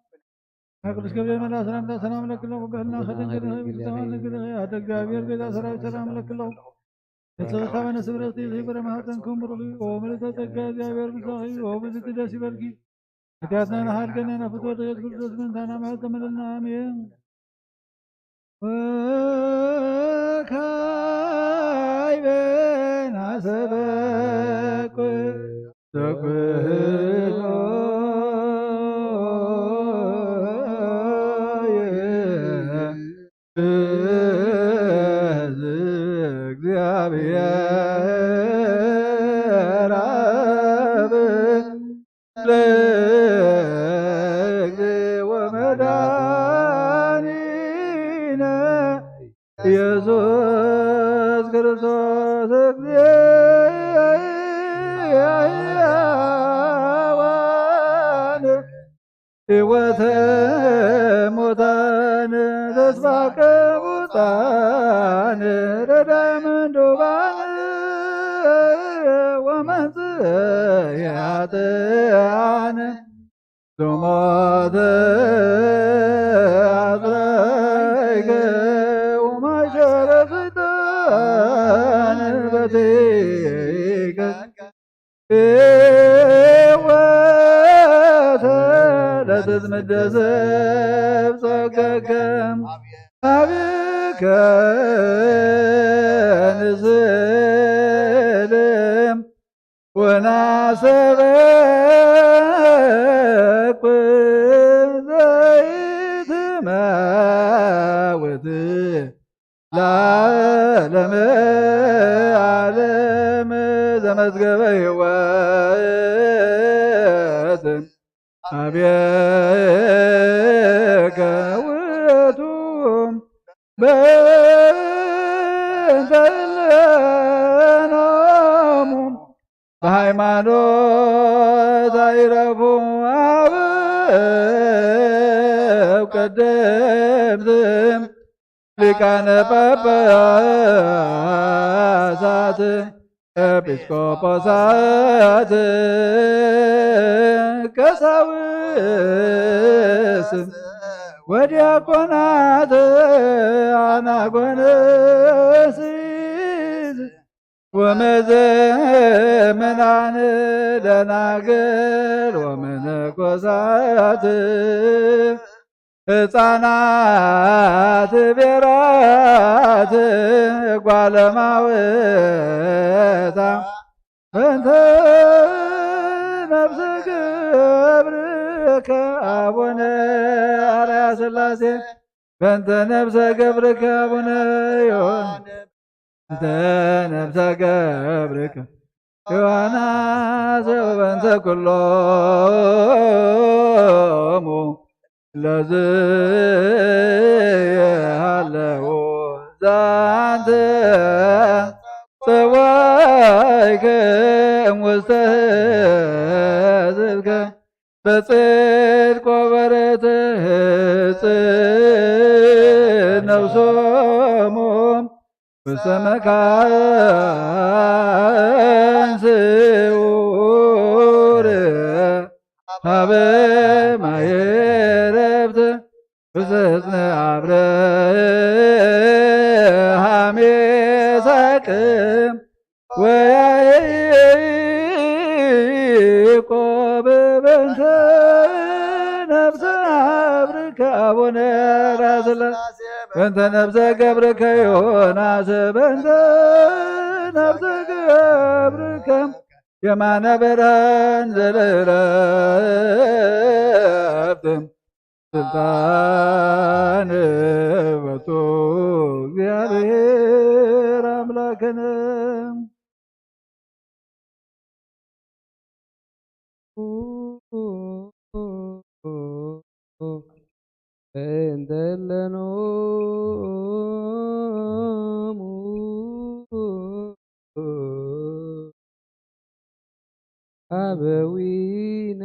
ቅዱስ ገብርኤል መልኣ ሰላምታ ሰላም ለኪ ኣለኹ። ብሕልና ከደንግል ሆይ ብዝተዋን ድንግል ሆይ ኣደ እግዚኣብሔር ጌታ ሰራዊት ሰላም ለኪ ኣለኹ። ንጽሕቲ ኻበነ ስብረቲ ዘይበረ ማህፀንኩም ብሩኽ እዩ። ኦ ምልዕተ ጸጋ እግዚኣብሔር ምሳኺ እዩ። ኦ ብዝቲ ደስ ይበልኪ። ኃጢአትና ንሓድገና ናብ ፍትወት ኢየሱስ ክርስቶስ ምእንታና ምሕረት ተመለልና። ኣሜን። ወካዕበ ናሰበኩ ተኩሎ ኢየሱስ ክርስቶስ እግዚአብሔር ሕይወተ ሙታን ተስፋ ቅቡጻን ረዳይ ምንዱባን ወመንጽእ ኃጥኣን ثم تأتيك وما شرفت عن بتيك إيوة لتزمد زب صقكم أبيك نسلم ወናሰበኩ ዘይትመውት ለዓለመ ዓለም ዘመዝገበ ሕይወት አቤከ ውእቱ በእንተ እለኖሙ በሃይማኖት አይረፉ አበው ቀደምት ሊቃነ ጳጳሳት ኤጲስቆጶሳት ቀሳውስት ወዲያቆናት አናጎንስት ወመዘምራን ደናግል ወመነኮሳት ሕፃናት ቤራት ጓለማውታ በእንተ ነፍሰ ገብርከ አቡነ አርያ ሥላሴ በእንተ ነፍሰ ገብርከ አቡነ ዮሐንስ በእንተ ነፍሰ ገብርከ ዮሐንስ ወበእንተ ኩሎሙ ለዝሃለዉ ዛንተ ጸዋዕከ እምውስተ ህዝብከ በጽድቅ ወበርትዕ ነፍሶሙ ውስተ መካን ስውር ሀበ ማየ ዕረፍት ውስተ ሕፅነ አብርሃም ይስሐቅ ወያዕቆብ በእንተ ነፍሰ ገብርከ አቡነ ራስለ በእንተ ነፍሰ ገብርከ ዮናስ በእንተ ነፍሰ ገብርከ የማነ ብርሃን ዘለለብትም ስልጣን በቱ እግዚኣብሔር ኣምላክነ። እንተለኖሙ ኣበዊነ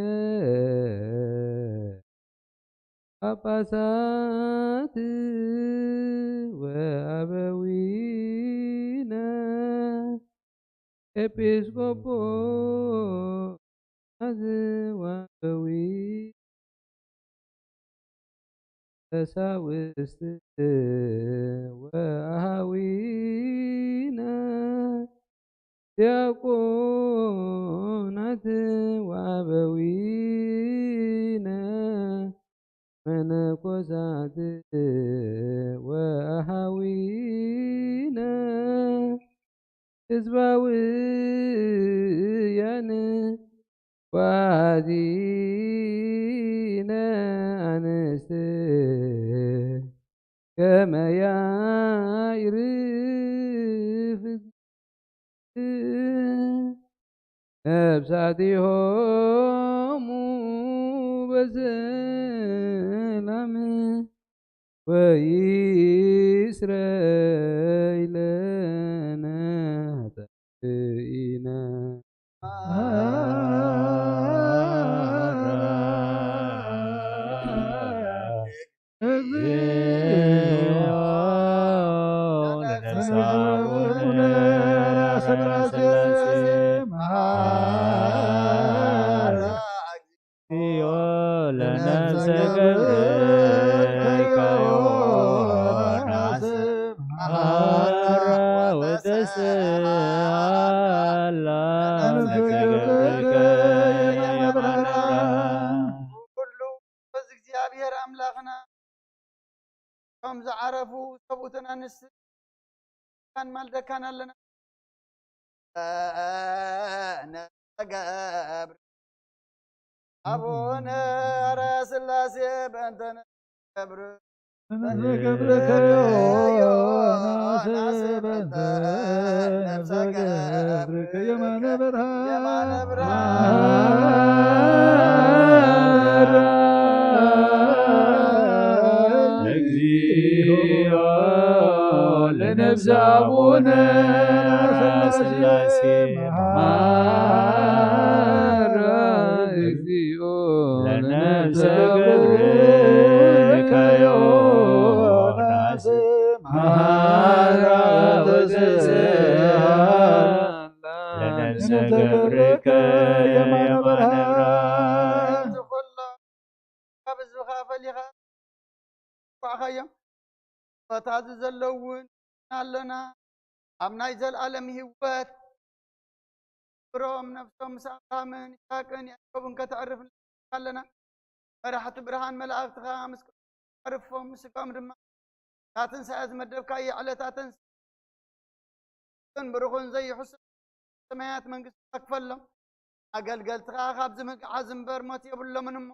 ጳጳሳት ወአበዊነ ኤጲስቆጶሳት ወአበዊነ ቀሳውስት ወአሃዊነ ዲያቆናት ወአበዊነ መነኮሳት ወአሃዊነ ህዝባውያን ወአዚነ ኣንስት ከመ ያዕርፍ ነብሳቲሆሙ በሰላም ወይስረይ ለነ ኃጣውኢነ። እግዚኦ ለነፍስነ ራሰ ራሰ መሐራ። እግዚኦ ለነፍሰ ገብርከዮ ራስ መሐራ ወተስአላ ለነፍሰ ገብርከ የማነ ብርሃን። ኩሉ በዚ እግዚኣብሔር ኣምላኽና እቶም ዝዓረፉ ሰብኡትን ኣንስትን ማልደካን ኣለና። ነገብር ኣቡነ ኣርያ ሥላሴ በእንተ ነገብር ገብርከዮ ናስብ እንተ ነፍሰ ገብርከ የማነ ብርሃን የማነ ብርሃን። እግዚኦ ለነፍሰ አቡነ ሥላሴ መሐራ። እግዚኦ ለነፍሰ ገብርከ ዮናስ መሐራ ወተስአላ ለነፍሰ ገብርከ የማነ ብርሃን። ኩሎ ካብ ህዝብኻ ፈሊኻ ኳዕኻዮም። ቦታዚ ዘለዉ እውን ኣለና። ኣብ ናይ ዘለኣለም ህይወት ብሮም ነፍሶም ምስ ኣብርሃምን ይስሐቅን ያዕቆብን ከተዕርፍ ኣለና። መራሕቲ ብርሃን መላእክትኻ ምስ ኣዕርፎም፣ ስጋኦም ድማ ናትንሳኤ ዝመደብካዮ ዕለታትን ብሩኽን ዘይሕሱ ሰማያት መንግስቲ ክፈሎም። ኣገልገልትኻ ካብዚ ምግዓዝ እምበር ሞት የብሎምን እሞ፣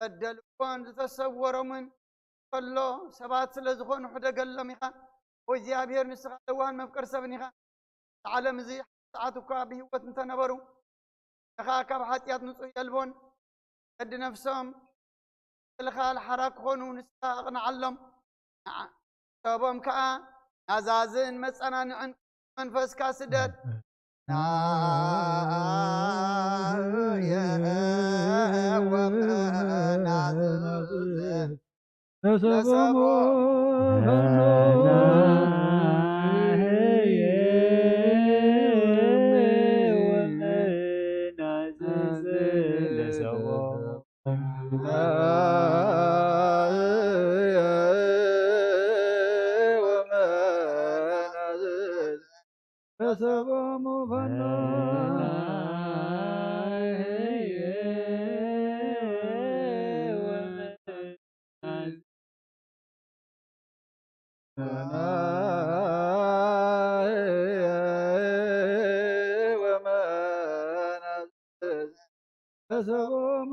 በደልዎን ዝተሰወሮምን ከሎ ሰባት ስለ ዝኾኑ ሕደገሎም ኢኻ። ወእግዚኣብሔር ንስኻ ለዋህን መፍቀር ሰብን ኢኻ። እቲ ዓለም እዚ ሓቲ ሰዓት እኳ ብህይወት እንተነበሩ፣ ንኻ ካብ ሓጢኣት ንጹህ የልቦን። መገዲ ነፍሶም ምክልኻል ሓራ ክኾኑ ንስኻ ኣቕንዓሎም። ንዓ-፣ ሰቦም ከኣ ናዛዝን መጸናንዕን መንፈስካ ስደድ። ናየ ወመናዝዝ ለሰቦሙ ፈኖ። ሰቦም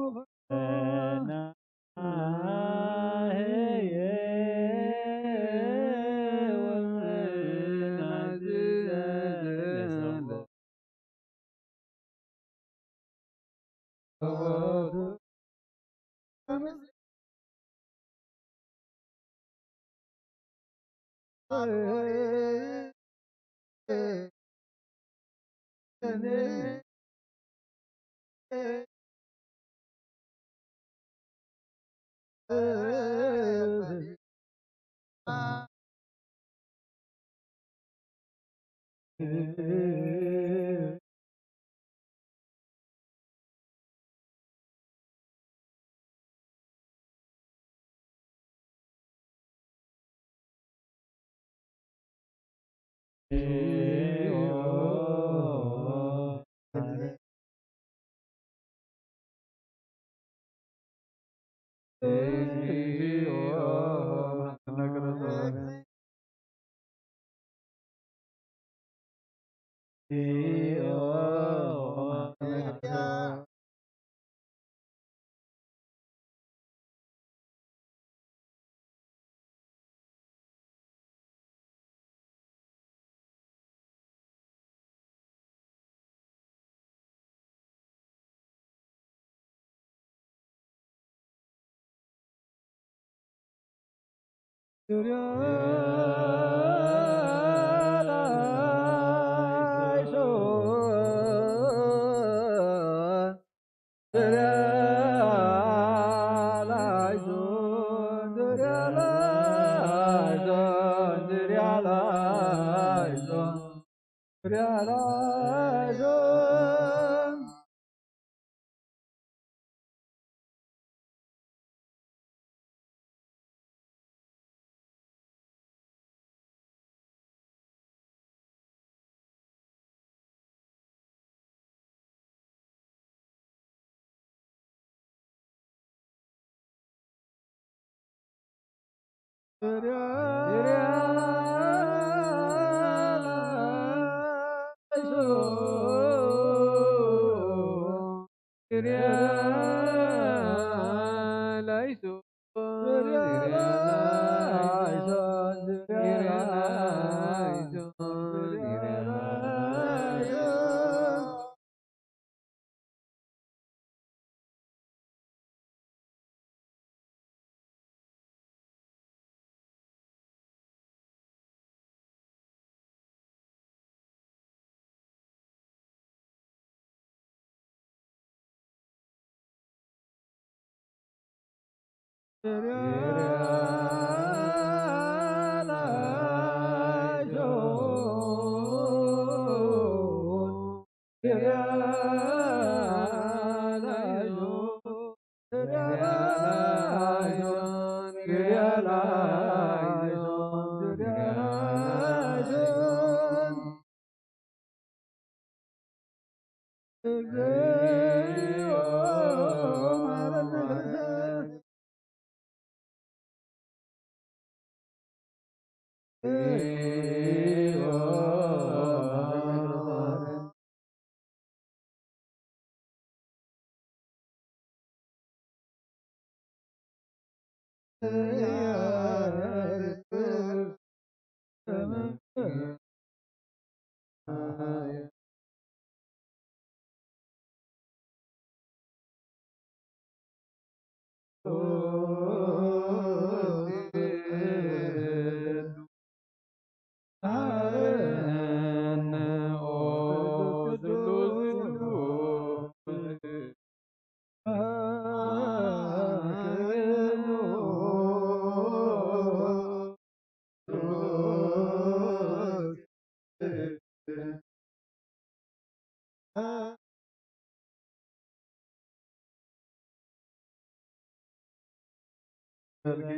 በልኪ፣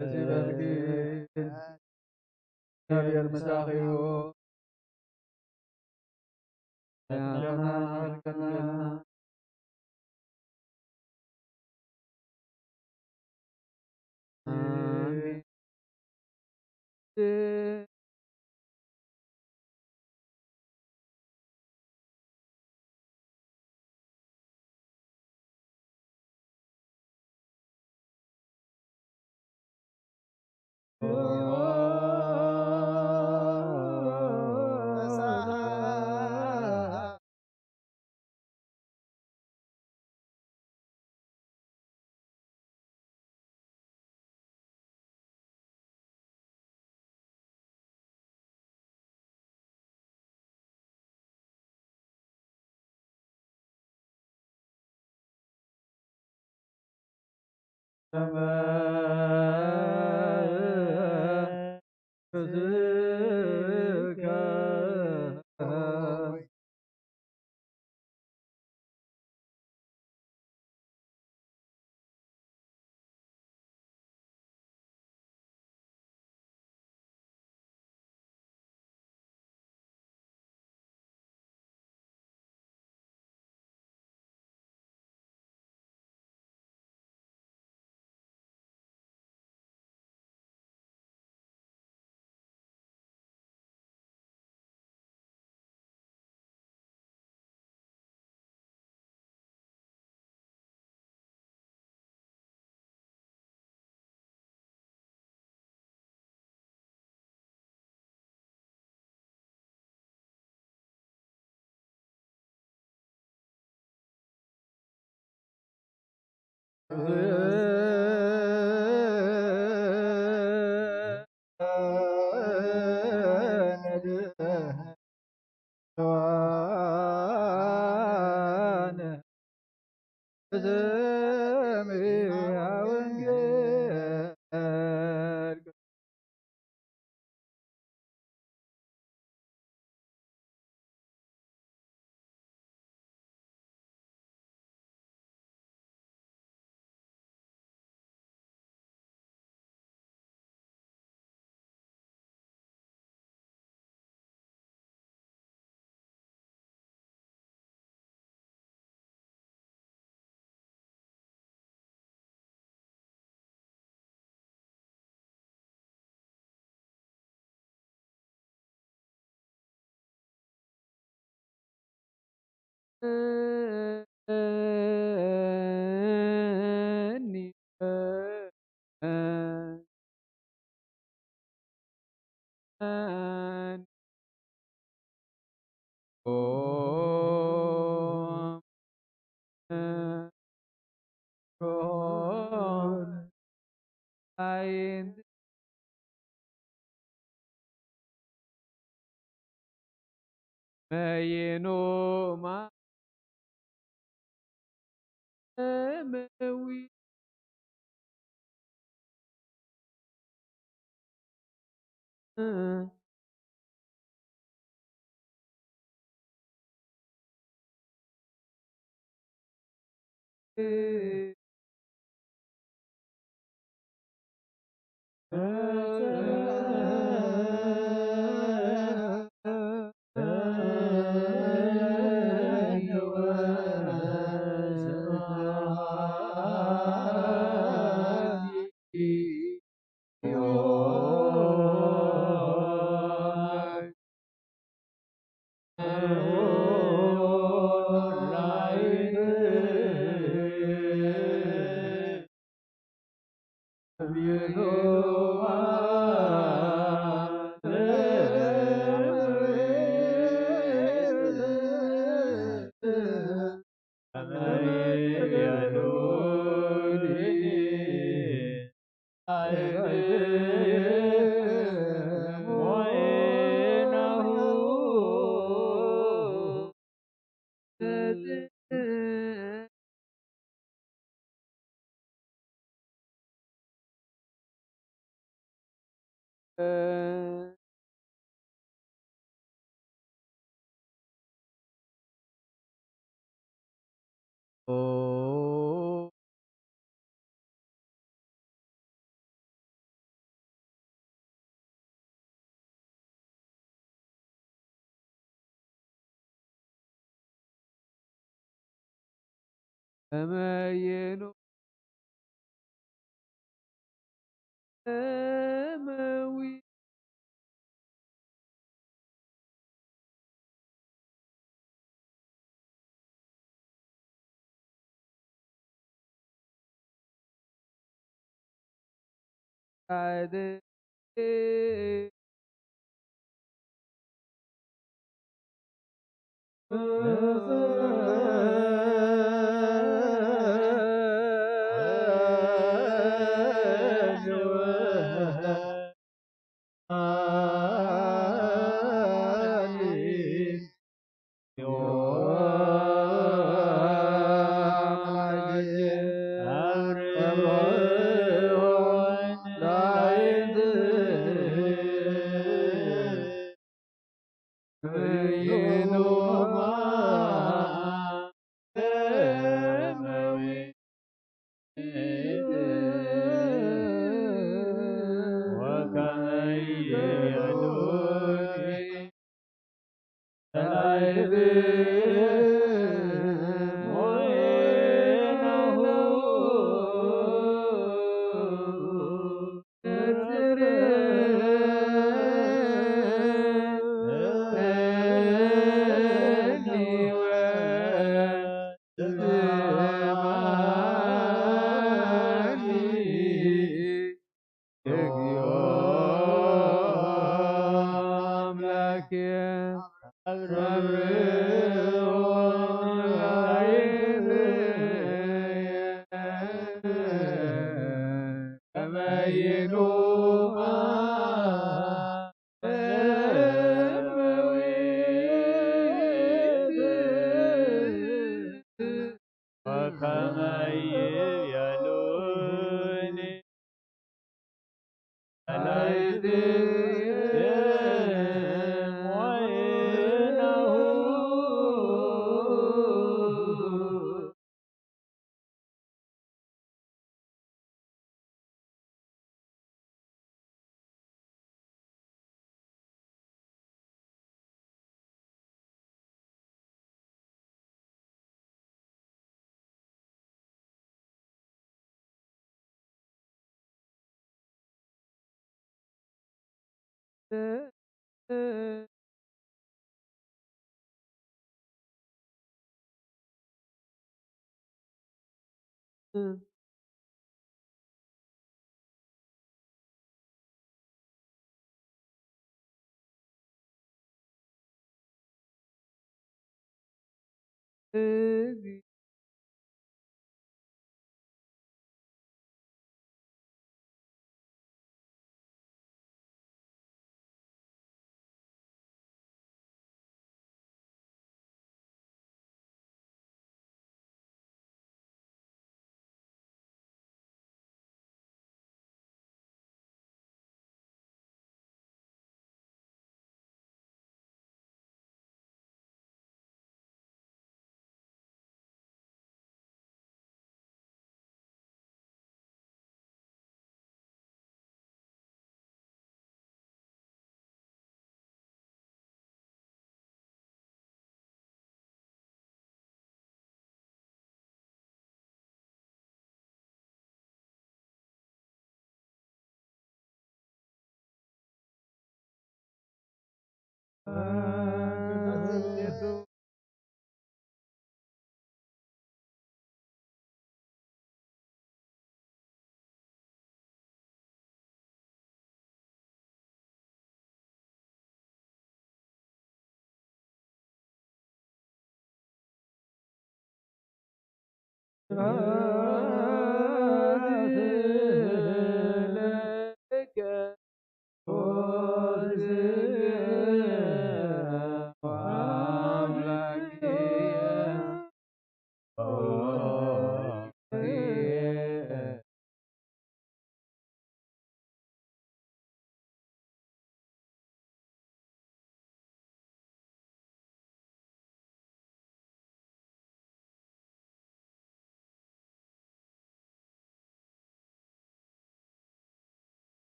እዚ በልኪ፣ እግዚኣብሔር ምሳኺ ይሁን። መይኑማ እመዊ ተመየኑ እመዊ ካደ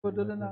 ጎደለና።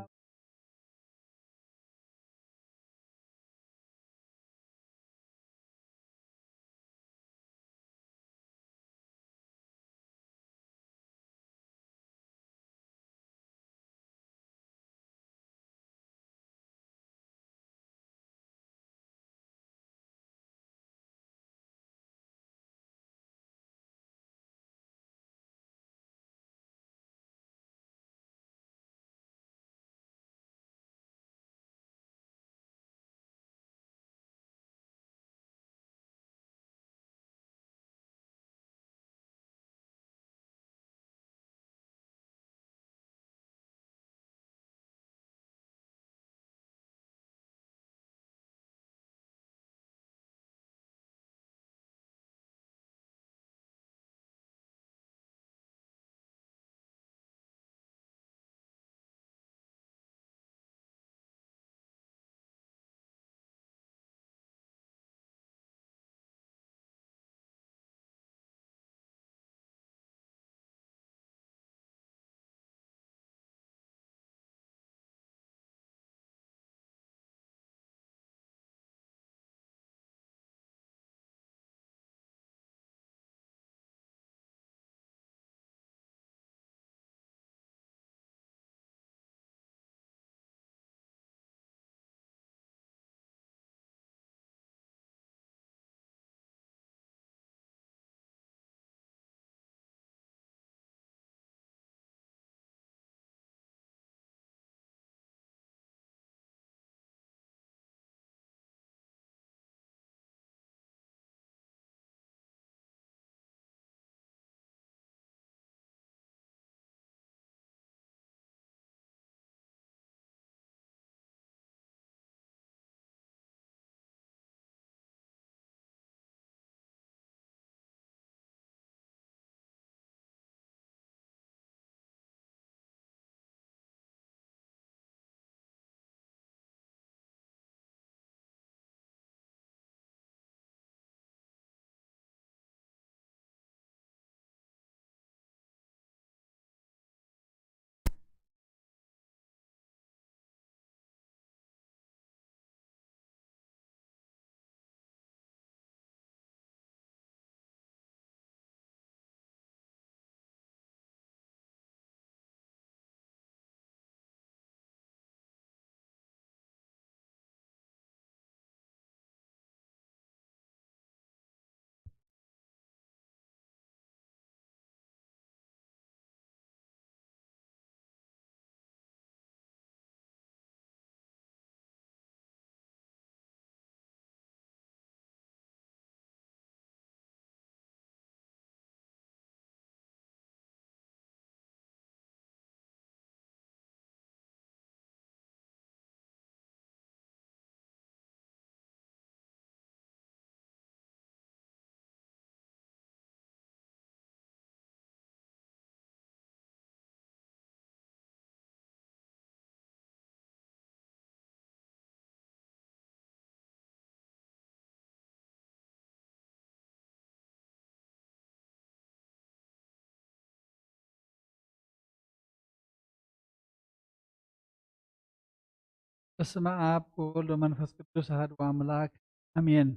በስመ ኣብ ወወልድ ወመንፈስ ቅዱስ ኣሐዱ ኣምላክ ኣሜን።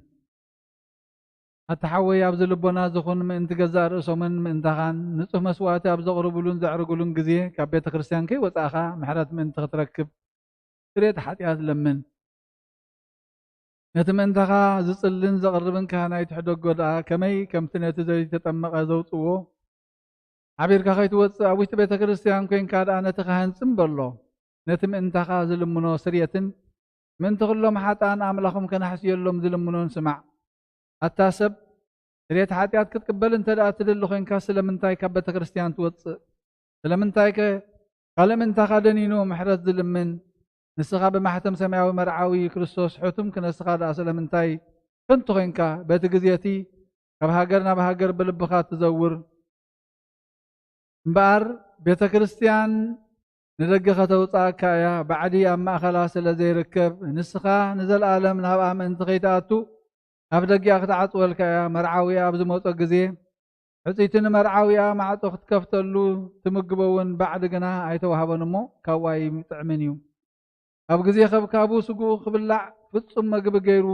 ኣታ ሓወይ፣ ኣብዚ ልቦና ዝኹን ምእንቲ ገዛእ ርእሶምን ምእንታኻን ንጹህ መስዋእቲ ኣብ ዘቕርቡሉን ዘዕርጉሉን ግዜ ካብ ቤተ ክርስቲያን ከይወጻእኻ ምሕረት ምእንቲ ክትረክብ ስርየት ሓጢኣት ለምን። ነቲ ምእንታኻ ዝጽልን ዘቕርብን ካህን ኣይትሕደጎ ደኣ፣ ከመይ ከምቲ ነቲ ዘይተጠመቐ ዘውጽዎ ሓቢርካ ከይትወጽእ ኣብ ውሽጢ ቤተ ክርስቲያን ኮይንካ ደኣ ነቲ ካህን ጽም በሎ። ነቲ ምእንታኻ ዝልምኖ ስርየትን ምእንቲ ኩሎም ሓጥኣን ኣምላኾም ከናሕስየሎም ዝልምኖን ስማዕ። ኣታ ሰብ፣ ስርየት ሓጢኣት ክትቅበል እንተ ደኣ ትደሊ ኮይንካ ስለምንታይ ካብ ቤተ ክርስቲያን ትወጽእ? ስለምንታይከ ካልእ ምእንታኻ ደኒኑ ምሕረት ዝልምን? ንስኻ ብማሕተም ሰማያዊ መርዓዊ ክርስቶስ ሕቱም ክነስኻ ደኣ ስለምንታይ ከንቱ ኮይንካ? በቲ ግዜ እቲ ካብ ሃገር ናብ ሃገር ብልብኻ ትዘውር። እምበኣር ቤተ ክርስቲያን ንደገ ከተውጽኣካ እያ፣ ባዕዲ ኣብ ማእከላ ስለ ዘይርከብ። ንስኻ ንዘለኣለም ናብኣ ምእንቲ ከይትኣቱ ኣብ ደጊኣ ክትዓጽወልካ እያ። መርዓዊኣ ኣብ ዝመጾ ግዜ፣ ሕጽይቲ ንመርዓዊኣ ማዕጾ ክትከፍተሉ ትምግቦ እውን ባዕዲ ግና ኣይተዋህቦን እሞ፣ ካብኣ ኣይጥዕምን እዩ። ኣብ ግዜ ከብካቡ ስግኡ ክብላዕ ፍጹም መግቢ ገይሩ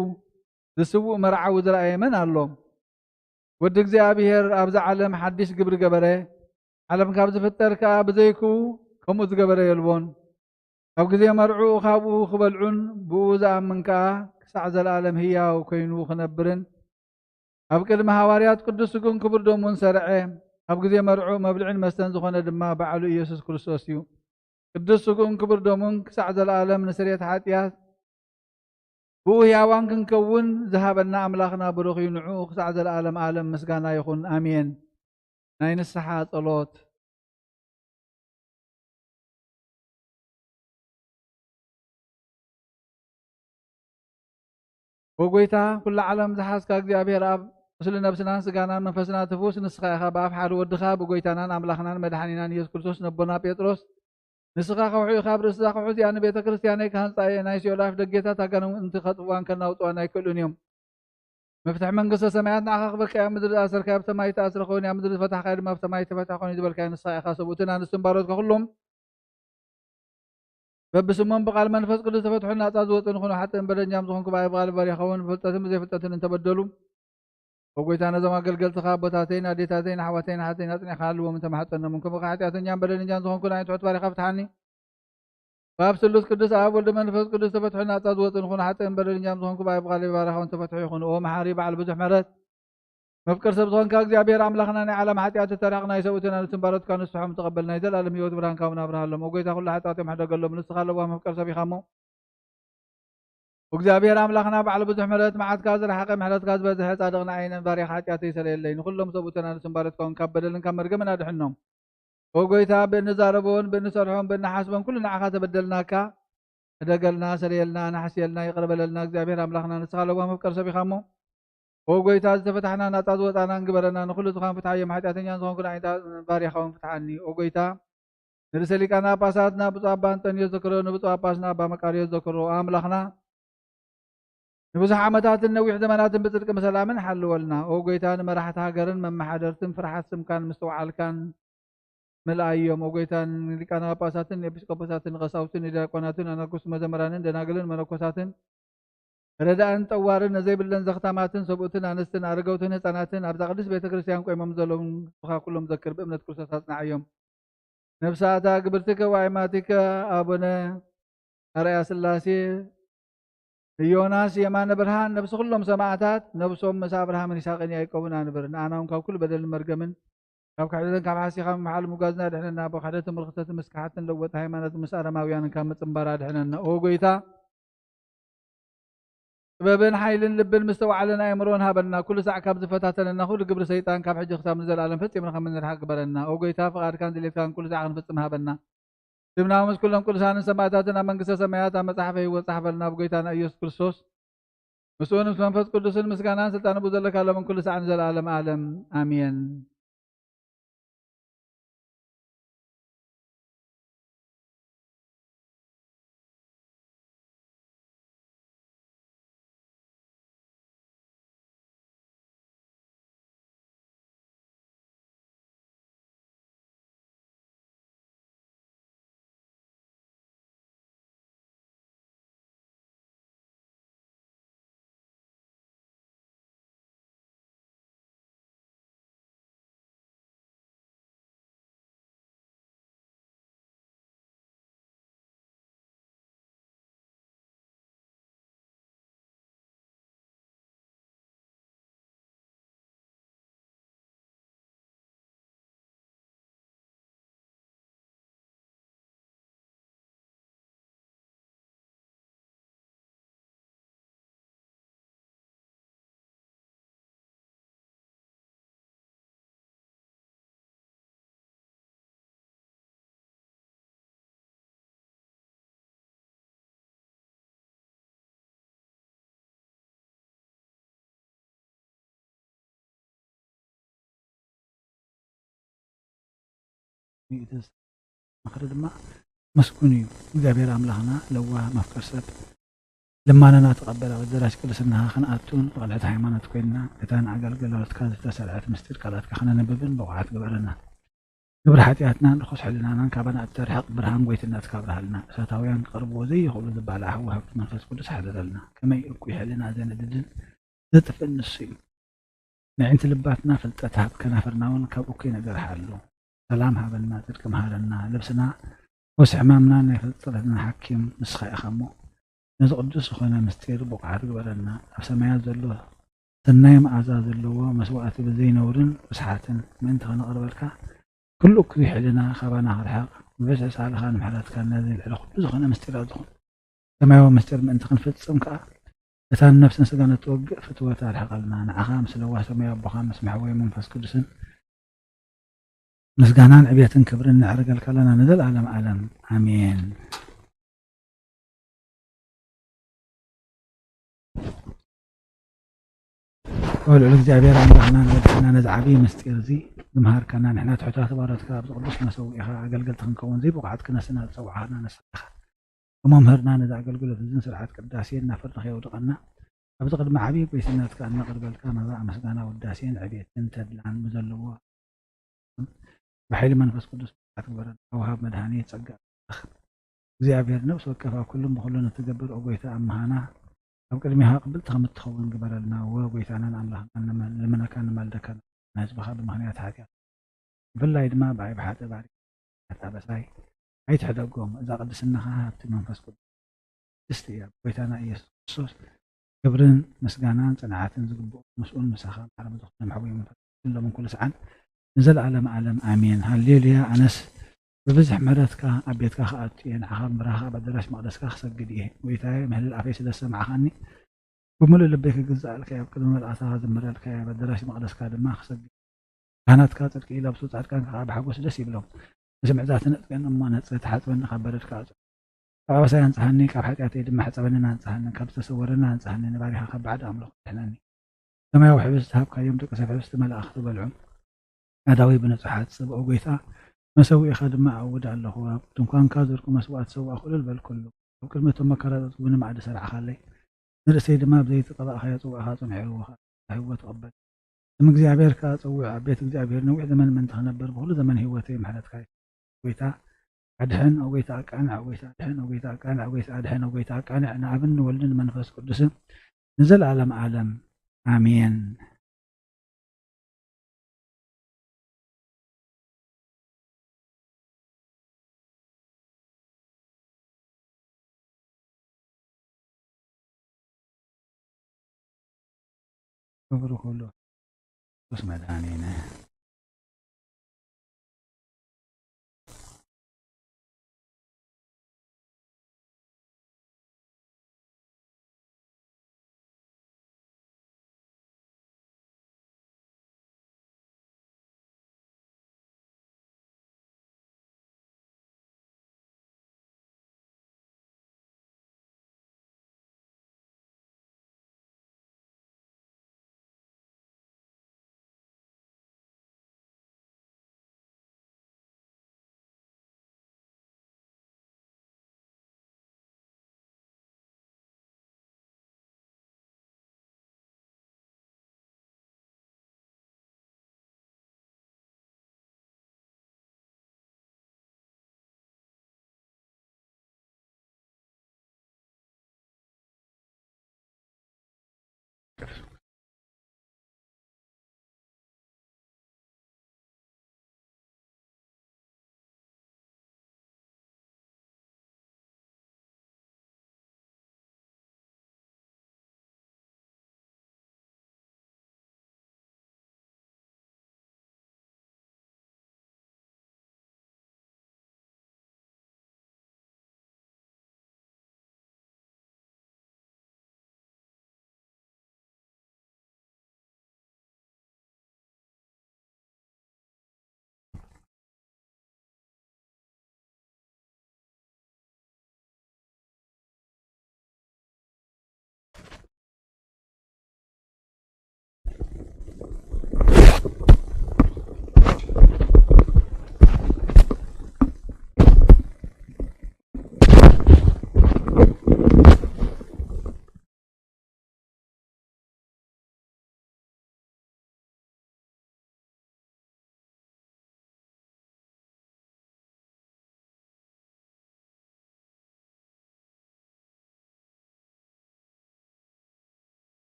ዝስውእ መርዓዊ ዝረኣየ መን ኣሎ? ወዲ እግዚኣብሔር ኣብዛ ዓለም ሓድሽ ግብሪ ገበረ፣ ዓለም ካብ ዝፍጠር ከኣ ብዘይክኡ ከምኡ ዝገበረ የልቦን። ኣብ ግዜ መርዕኡ ካብኡ ክበልዑን ብኡ ዝኣምን ከኣ ክሳዕ ዘለኣለም ህያው ኮይኑ ክነብርን ኣብ ቅድሚ ሃዋርያት ቅዱስ ስግኡን ክቡር ደሙን ሰርዐ። ኣብ ግዜ መርዕኡ መብልዕን መስተን ዝኾነ ድማ ባዕሉ ኢየሱስ ክርስቶስ እዩ። ቅዱስ ስግኡን ክቡር ደሙን ክሳዕ ዘለኣለም ንስርየት ሓጢኣት ብኡ ህያዋን ክንከውን ዝሃበና ኣምላኽና ብሩኽ እዩ። ንዕኡ ክሳዕ ዘለኣለም ዓለም ምስጋና ይኹን። ኣሜን። ናይ ንስሓ ጸሎት። ወጎይታ ኩላ ዓለም ዝሓዝካ እግዚኣብሔር ኣብ፣ ቁስሊ ነብስናን ስጋናን መንፈስና ትፍውስ ንስኻ ኢኻ። ብኣፍ ሓደ ወድኻ ብጎይታናን ኣምላኽናን መድሓኒናን ኢየሱስ ክርስቶስ ነቦና ጴጥሮስ፣ ንስኻ ከውሒ ኢኻ፣ ኣብ ርእሲ እዛ ከውሒ እዚኣ ንቤተ ክርስቲያነይ ክሃንጻ እየ፣ ናይ ሲኦል ኣፍ ደጌታት ኣጋንንቲ ከጥፍዋን ከናውጽዋን ኣይክእሉን እዮም። መፍትሒ መንግስተ ሰማያት ንዓኻ ክበካ እያ፣ ምድሪ ዝኣሰርካዮ ኣብ ሰማይ ዝተኣስረ ክኸውን እያ፣ ምድሪ ዝፈታሕካዮ ድማ ኣብ ሰማይ ዝተፈትሐ ኮይኑ ዝበልካዮ ንስኻ ኢኻ። ሰብኡትን ኣንስትን ባሮትካ ኩሎም በብስሞም ብቃል መንፈስ ቅዱስ ተፈትሑን ናጻ ዝወጹን ይኹኑ። ሓጥእን በደኛም ዝኾንኩ ብኣይ ብቃል ባሪኻውን ብፍልጠትን ብዘይፍልጠትን እንተበደሉ፣ ኦ ጎይታ፣ ነዞም ኣገልገልትኻ ኣቦታተይን ኣዴታተይን ኣሕዋተይን ኣሓተይን ኣጽኒዕካ ሃልዎም እንተማሕጸኖምን፣ ከምኡ ከኣ ሓጢኣተኛን በደለኛን ዝኾንኩ ንዓይ ትሑት ባሪኻ ፍትሓኒ። ብኣብ ስሉስ ቅዱስ ኣብ ወልድ መንፈስ ቅዱስ ተፈትሑ ናጻ ዝወጹን ይኹኑ። ሓጥእን በደለኛም ዝኾንኩ ብኣይ ብቃል ባሪኻውን ተፈትሑ ይኹኑ። ኦ መሓሪ በዓል ብዙሕ ምሕረት፣ መፍቀር ሰብ ዝኾንካ እግዚኣብሔር ኣምላኽና፣ ናይ ዓለም ሓጢኣት ተታሪቕ ናይ ሰብኡትን ኣንስትን ባሮትካ ንስሖም ተቐበል፣ ናይ ዘላለም ህይወት ብርሃንካ እውን ኣብርሃሎም። ኦ ጎይታ፣ ኩሉ ሓጢኣቶም ሕደገሎም፣ ንስኻ ለዋህ መፍቀር ሰብ ኢኻ እሞ፣ እግዚኣብሔር ኣምላኽና፣ ባዕሉ ብዙሕ ምሕረት፣ መዓትካ ዝረሓቐ፣ ምሕረትካ ዝበዝሐ፣ ጻድቕ ንዓይን ባርያኻ ሓጢኣተይ ሰረየለይ፣ ንኹሎም ሰብኡትን ኣንስትን ባሮትካ እውን ካብ በደልን ካብ መርገምን ኣድሕኖም። ኦ ጎይታ፣ ብእንዛረቦን ብእንሰርሖን ብእንሓስቦን ኩሉ ንዓኻ ተበደልናካ። ሕደገልና፣ ሰረየልና፣ ኣናሕስየልና፣ ይቕረ በለልና። እግዚኣብሔር ኣምላኽና፣ ንስኻ ለዋህ መፍቀር ሰብ ኢኻ እሞ፣ ኦ ጎይታ፣ ዝተፈታሕና ናጻ ዝወጻናን ግበረና። ንኹሉ ዝኻን ፍትሓዮም፣ ሓጢኣተኛን ዝኾንኩ ንዓይንታ ባርያኻ እውን ፍትሓኒ። ኦ ጎይታ፣ ንርእሰ ሊቃነ ጳጳሳትና ብፁዕ ኣባ ኣንጠንዮስ ዘክሮ፣ ንብፁዕ ጳጳስና ኣባ መቃርዮስ ዘክሮ። ኣምላኽና፣ ንብዙሕ ዓመታትን ነዊሕ ዘመናትን ብጽድቂ ብሰላምን ሓልወልና። ኦ ጎይታ፣ ንመራሕቲ ሃገርን መመሓደርትን ፍርሓት ስምካን ምስትውዓልካን ምልኣዮም። ኦ ጎይታ፣ ንሊቃነ ጳጳሳትን ንኤጲስቆጶሳትን ንቀሳውስትን ንዲያቆናትን ኣናጉስ መዘምራንን ደናግልን መነኮሳትን ረዳእን ጠዋርን ነዘይብለን ዘኽታማትን ሰብኡትን ኣንስትን ኣረገውትን ህፃናትን ኣብዛ ቅድስት ቤተ ክርስቲያን ቆይሞም ዘለውን ንስኻ ኩሎም ዘክር፣ ብእምነት ክርስቶስ ኣጽንዓዮም። ነፍሳታ ግብርትከ ወኣይማቲከ ኣቡነ ኣርኣያ ስላሴ፣ ዮናስ የማነ ብርሃን፣ ነፍሲ ኩሎም ሰማዕታት፣ ነፍሶም ምስ ኣብርሃምን ይስሐቅን ያዕቆብን ኣንብር። ንኣና እውን ካብ ኩሉ በደልን መርገምን፣ ካብ ክሕደትን ካብ ሓሲኻ ምምሓል ምጓዝን ኣድሕነና። ብክሕደትን ብርክሰትን ምስካሓትን ለወጥ ሃይማኖት ምስ ኣረማውያንን ካብ ምጽንባር ኣድሕነና። ኦ ጎይታ፣ ጥበብን ሓይልን ልብን ምስተዋዕለን ኣእምሮን ሃበና። ኩሉ ሳዕ ካብ ዝፈታተነና ኩሉ ግብሪ ሰይጣን ካብ ሕጂ ክሳብ ንዘለኣለም ፈጺምና ከም እንርሓቅ ግበረና። ኦ ጎይታ፣ ፍቓድካን ድሌትካን ኩሉ ሳዕ ክንፍጽም ሃበና። ስምና ምስ ኩሎም ቅዱሳንን ሰማዕታትን ኣብ መንግስተ ሰማያት ኣብ መጽሓፈ ህይወት ጻሕፈልና። ብጎይታና ኢየሱስ ክርስቶስ፣ ምስኡን ምስ መንፈስ ቅዱስን ምስጋናን ስልጣን ብኡ ዘለካ ሎምን ኩሉ ሳዕ ንዘለኣለም ዓለም ኣሜን። እዩ። እቲ ምኽሪ ድማ ምስጉን እዩ። እግዚኣብሔር ኣምላኽና ለዋህ መፍቀር ሰብ ልማናና ተቐበል፣ ኣብ ኣዳራሽ ቅድስናኻ ክንኣቱን ብቕንዕቲ ሃይማኖት ኮይንና እታ ንኣገልግሎትካ ዝተሰርዐት ምስጢር ቃላትካ ከነንብብን ብቑዓት ግበረና። ግብሪ ሓጢኣትናን ርኹስ ሕልናናን ካባና እተርሕቕ ብርሃን ጎይትነትካ ኣብርሃልና። እሳታውያን ክቐርብዎ ዘይኽእሉ ዝባልዓ ሃዋህብቲ መንፈስ ቅዱስ ሓድረልና። ከመይ እኩይ ሕልና ዘንድድን ዘጥፍእን ንሱ እዩ። ንዕንቲ ልባትና ፍልጠት ሃብ፣ ከናፍርና እውን ካብ እኩይ ነገር ሓሉ። ሰላም ሃበና፣ ጽድቂ መሃረና። ልብስና ወስ ሕማምና ናይ ፍልጠትና ሓኪም ንስኻ ኢኻ እሞ፣ ነዚ ቅዱስ ዝኾነ ምስጢር ብቑዓት ግበረና። ኣብ ሰማያት ዘሎ ሰናይ መኣዛ ዘለዎ መስዋእቲ ብዘይ ነውርን ርስሓትን ምእንቲ ከነቕርበልካ፣ ኩሉ እኩይ ሕልና ካባና ክርሕቕ፣ ብብዝሒ ሳልኻን ምሕረትካን ነዚ ልዕሊ ኩሉ ዝኾነ ምስጢራት ዝኾነ ሰማያዊ ምስጢር ምእንቲ ክንፍጽም ከኣ፣ እታ ንነፍስን ስጋን እትወግእ ፍትወት ኣርሕቐልና። ንዓኻ ምስ ለዋህ ሰማያዊ ኣቦኻ ምስ መሕወይ መንፈስ ቅዱስን ምስጋናን ዕብየትን ክብርን ነዕርገልካ ኣለና ንዘለኣለም ዓለም። ኣሜን። ኦ ልዑል እግዚኣብሔር ኣምላኽና ንወድሕና ነዚ ዓብዪ ምስጢር እዚ ዝመሃርካና ንሕና ትሑታት ባሮትካ ኣብዚ ቅዱስ መሰውኢኻ ኣገልገልቲ ክንከውን ዘይብቑዓት ክነስና ዝጸዋዕኻና ንስኻ ኢኻ። ከመምህርና ነዚ ኣገልግሎት እዝን ስርዓት ቅዳሴን እናፈርድኻ የውድቐና። ኣብዚ ቅድሚ ዓብዪ ጎይትነትካ እነቕርበልካ መባእ ምስጋና ውዳሴን ዕቤትን ተድላን ብዘለዎ ብሓይሊ መንፈስ ቅዱስ ብርሃት ግበረና። ወሃብ መድኃኒት ጸጋ ኣምላኽ እግዚኣብሔር ነፍሲ ወከፍ ኣብ ኩሉን ብኹሉን እትገብር ኦ ጎይታ ኣብ ምሃና ኣብ ቅድሚኻ ቅብልቲ ከም እትኸውን ግበረልና። ወ ጎይታናን ኣምላኽናን ንመ-፣ ንልምነካ ንማልደካ ንህዝብኻ ብምኽንያት ሓጢኣት ብፍላይ ድማ ብኣይ ብሓጢ ባሪ ኣታ በሳይ ኣይትሕደጎም። እዛ ቅድስናኻ ሃብቲ መንፈስ ቅዱስ ቅድስቲ እያ። ጎይታና ኢየሱስ ክርስቶስ ክብርን ምስጋናን ጽንዓትን ዝግብኦ ምስኡን ምሳኻ ማዕረ ብዝኾነ መሕወይ መንፈስ ቅዱስ ሎምን ኩሉ ሰዓን ንዘለዓለም ዓለም ኣሜን። ሃሌሉያ። ኣነስ ብብዝሕ ምሕረትካ ኣብ ቤትካ ክኣቱ እየ፣ ንዓኻ ብምብራኽ ኣብ ኣዳራሽ መቕደስካ ክሰግድ እየ። ጎይታየ፣ ምህልል ኣፈይ ስለ ዝሰማዕኻኒ፣ ብምሉእ ልበይ ክግዛኣልካ እየ፣ ኣብ ቅድሚ መልኣኽትኻ ክዝምረልካ እየ፣ ኣብ ኣዳራሽ መቕደስካ ድማ ክሰግድ እየ። ካህናትካ ጽድቂ ይለብሱ፣ ጻድቃንካ ከኣ ብሓጎስ ደስ ይብሎም። ንስምዒታትን ዕጥቅን እሞ ነጽር፣ ተሓጽበኒ ካብ በረድካ ኣጽር። ካብ ኣበሳይ ኣንጽሃኒ፣ ካብ ሓጢኣተይ ድማ ሕጸበንን ኣንጽሃኒ፣ ካብ ዝተሰወረኒ ኣንጽሃኒ፣ ንባሪኻ ካብ ባዕዲ ኣምልኾ ኣድሕነኒ። ሰማያዊ ሕብስቲ ሃብካዮም፣ ደቂ ሰብ ሕብስቲ መላእኽቲ በልዑ። ኣዳዊ ብንጹሓት ጽብኦ ጎይታ፣ መሰውኢኻ ድማ ኣውድ ኣለኹ። ኣብ ድንኳንካ ዘርኩ መስዋእቲ ሰዋእኩ እልል በልኩሉ። ኣብ ቅድሚ እቶም መከራ ዘጽግቡኒ ማዕዲ ሰርዕኻለይ። ንርእሰይ ድማ ብዘይቲ ቀባእኻዮ ጽዋእኻ ጽንሑ ይርወኻ። ህይወት እቕበል። ስም እግዚኣብሔር ከኣ ጸውዕ። ኣብ ቤት እግዚኣብሔር ነዊሕ ዘመን ምእንቲ ክነብር ብኹሉ ዘመን ህይወተይ ምሕረትካ ይፍትን። ጎይታ ኣድሕን፣ ኦ ጎይታ ኣቃንዕ፣ ኦ ጎይታ ኣድሕን፣ ኦ ጎይታ ኣቃንዕ፣ ኦ ጎይታ ኣድሕን፣ ኦ ጎይታ ኣቃንዕ፣ ንኣብን ንወልድን ንመንፈስ ቅዱስን ንዘለኣለም ዓለም ኣሜን። ክብሪ ኩሉ ክርስቶስ መድኃኒነ።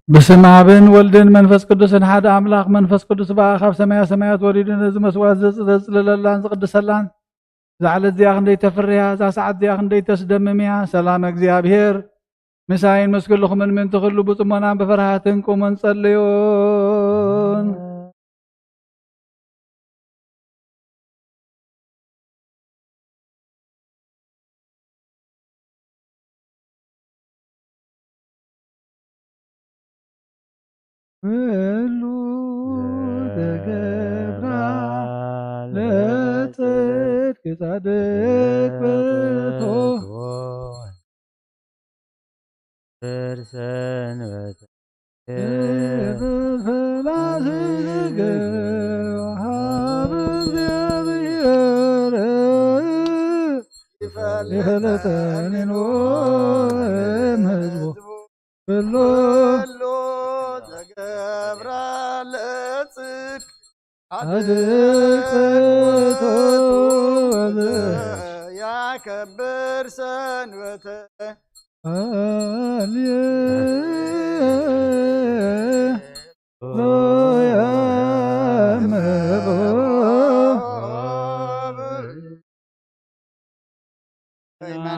በስመ ኣብን ወልድን መንፈስ ቅዱስን ሓደ ኣምላኽ። መንፈስ ቅዱስ በኣ ካብ ሰማያ ሰማያት ወሪዱ ነዚ መስዋዕት ዘጽ-፣ ዘጽልለላን ዝቕድሰላን፣ እዛ ዕለት እዚኣ ክንደይ ተፍርያ፣ እዛ ሰዓት እዚኣ ክንደይ ተስደምም እያ። ሰላም እግዚኣብሔር ምሳይን ምስ ኩልኹምን ምእንቲ ኩሉ ብጽሞናን ብፍርሃትን ቁሙን ጸልዩን። ኩሉ ተገብራ ለጽድቅ ጻድቅ በቶ። ሰንበት ፍላሴ ወሃብ እግዚአብሔር ይፈለጠኒን ወእም ህዝቡ ኩሉ ኩሉ ተገብራ ለጽድቅ ጻድቅ በቶ። ያከብር ሰንበተ። ሃሌሉያ።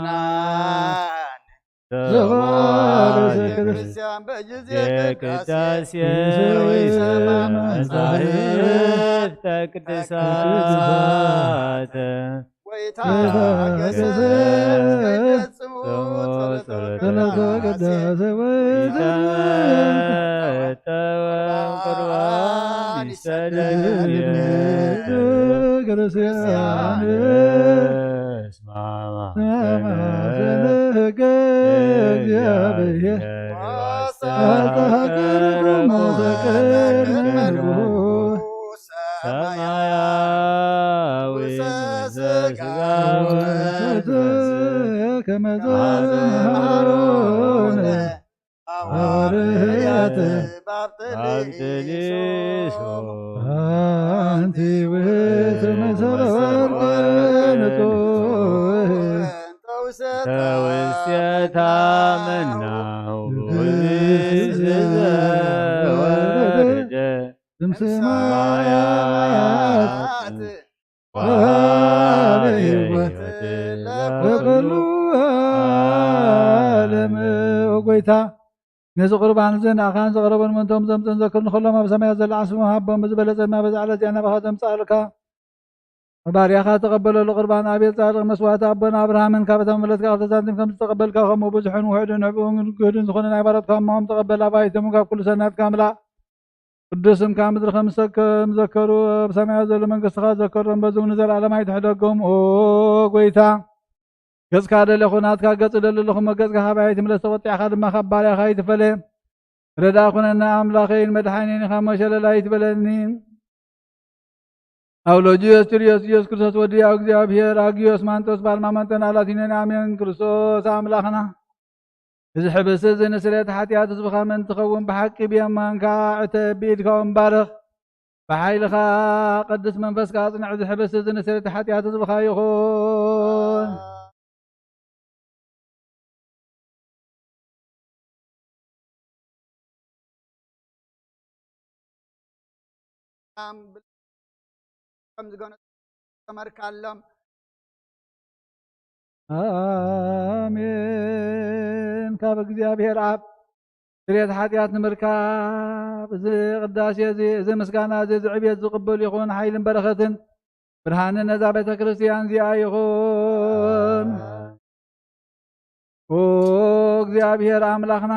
ምእመናን ዘባርክ ዘባርክ ክርስቲያን በጊዜ ቅዳሴ ቅዳሴ ወይሰማ መጻሕፍተ ቅዱሳት ወይታገሰ ጸሎተ ቅዳሴ ወይሰማ ይጠወም ቁርባን ይሰደድ ክርስቲያን ስማ ማሕፀነ ሕገ እግዚአብሔር አስተሐቅር ሞተ ቅድመ ንጉሥ ሰማያዊ ዘሥጋ ወመንፈስ ከመ ዘመሃሮነ ሐዋርያት ባብጥሊሶ። አንቲ ውእቱ መሰለ ወርቅ ንጹሕ ተውስቴታ መናሁ ብእሲ ዘወረደ እምሰማያት ወሀበ ሕይወት ለኩሉ ዓለም። ኦ ጐይታ፣ ነዚ ቁርባን እዚ ንኣኻን ዘቕረቦን ምእንቶም ዘምጽኡን ዘክር ንኹሎም ኣብ ሰማያት ዘሎ ዓስቦም ሃቦም። ብዝበለጸ ድማ በዛ ዕለት እዚኣ ናባኻ ዘምጽኣልካ ባርያኻ ተቐበለሉ። ቁርባን ኣቤል ጻድቕ መስዋዕቲ ኣቦና ኣብርሃምን ካብ እታ መበለትካ ክልተ ሳንቲም ከም ዝተቐበልካ፣ ከምኡ ብዙሕን ውሑድን ንዕቡን ግህዱን ዝኾነ ናይ ባሮትካ እሞም ተቐበል። ኣባይቶም ካብ ኩሉ ሰናትካ ምላእ። ቅዱስ ስምካ ምድሪ ከም ዝሰ-፣ ከም ዘከሩ ኣብ ሰማያት ዘሎ መንግስትኻ ዘከሮም፣ በዚ እውን ንዘለዓለም ኣይትሕደጎም። ኦ ጐይታ፣ ገጽካ ደለኹ፣ ናትካ ገጽ እደሊ ኣለኹ እሞ፣ ገጽካ ካባይ ኣይትምለስ፣ ተቖጢዕካ ድማ ካብ ባርያኻ ኣይትፈለ። ረዳእ ኩነና ኣምላኸይን መድሓኒን ኢኻ እሞ፣ ሸለል ኣይትበለኒ። ኣውሎጅዮስ ኪርዮስ ኢየሱስ ክርስቶስ ወዲ ያው እግዚኣብሔር፣ ኣግዮስ ማንጦስ፣ ባልማመንጦን ኣላቲኖን፣ ኣሜን። ክርስቶስ ኣምላኽና፣ እዚ ሕብስቲ እዚ ንስርየት ሓጢኣት ህዝብኻ ምእንቲ ኸውን ብሓቂ ብየማንካ ዕተብ፣ ብኢድካ እውን ባርኽ፣ ብሓይልኻ ቅዱስ መንፈስካ ኣጽንዕ። እዚ ሕብስቲ እዚ ንስርየት ሓጢኣት ህዝብኻ ይኹን። ከም ዝገነጸመርካሎም። ኣሜን። ካብ እግዚኣብሔር ኣብ ስርየት ሓጢኣት ንምርካብ፣ እዚ ቅዳሴ እዚ፣ እዚ ምስጋና እዚ፣ እዚ ዕብየት ዝቕበል ይኹን። ሓይልን በረኸትን ብርሃንን ነዛ ቤተ ክርስቲያን እዚኣ ይኹን። ኦ እግዚኣብሔር ኣምላኽና፣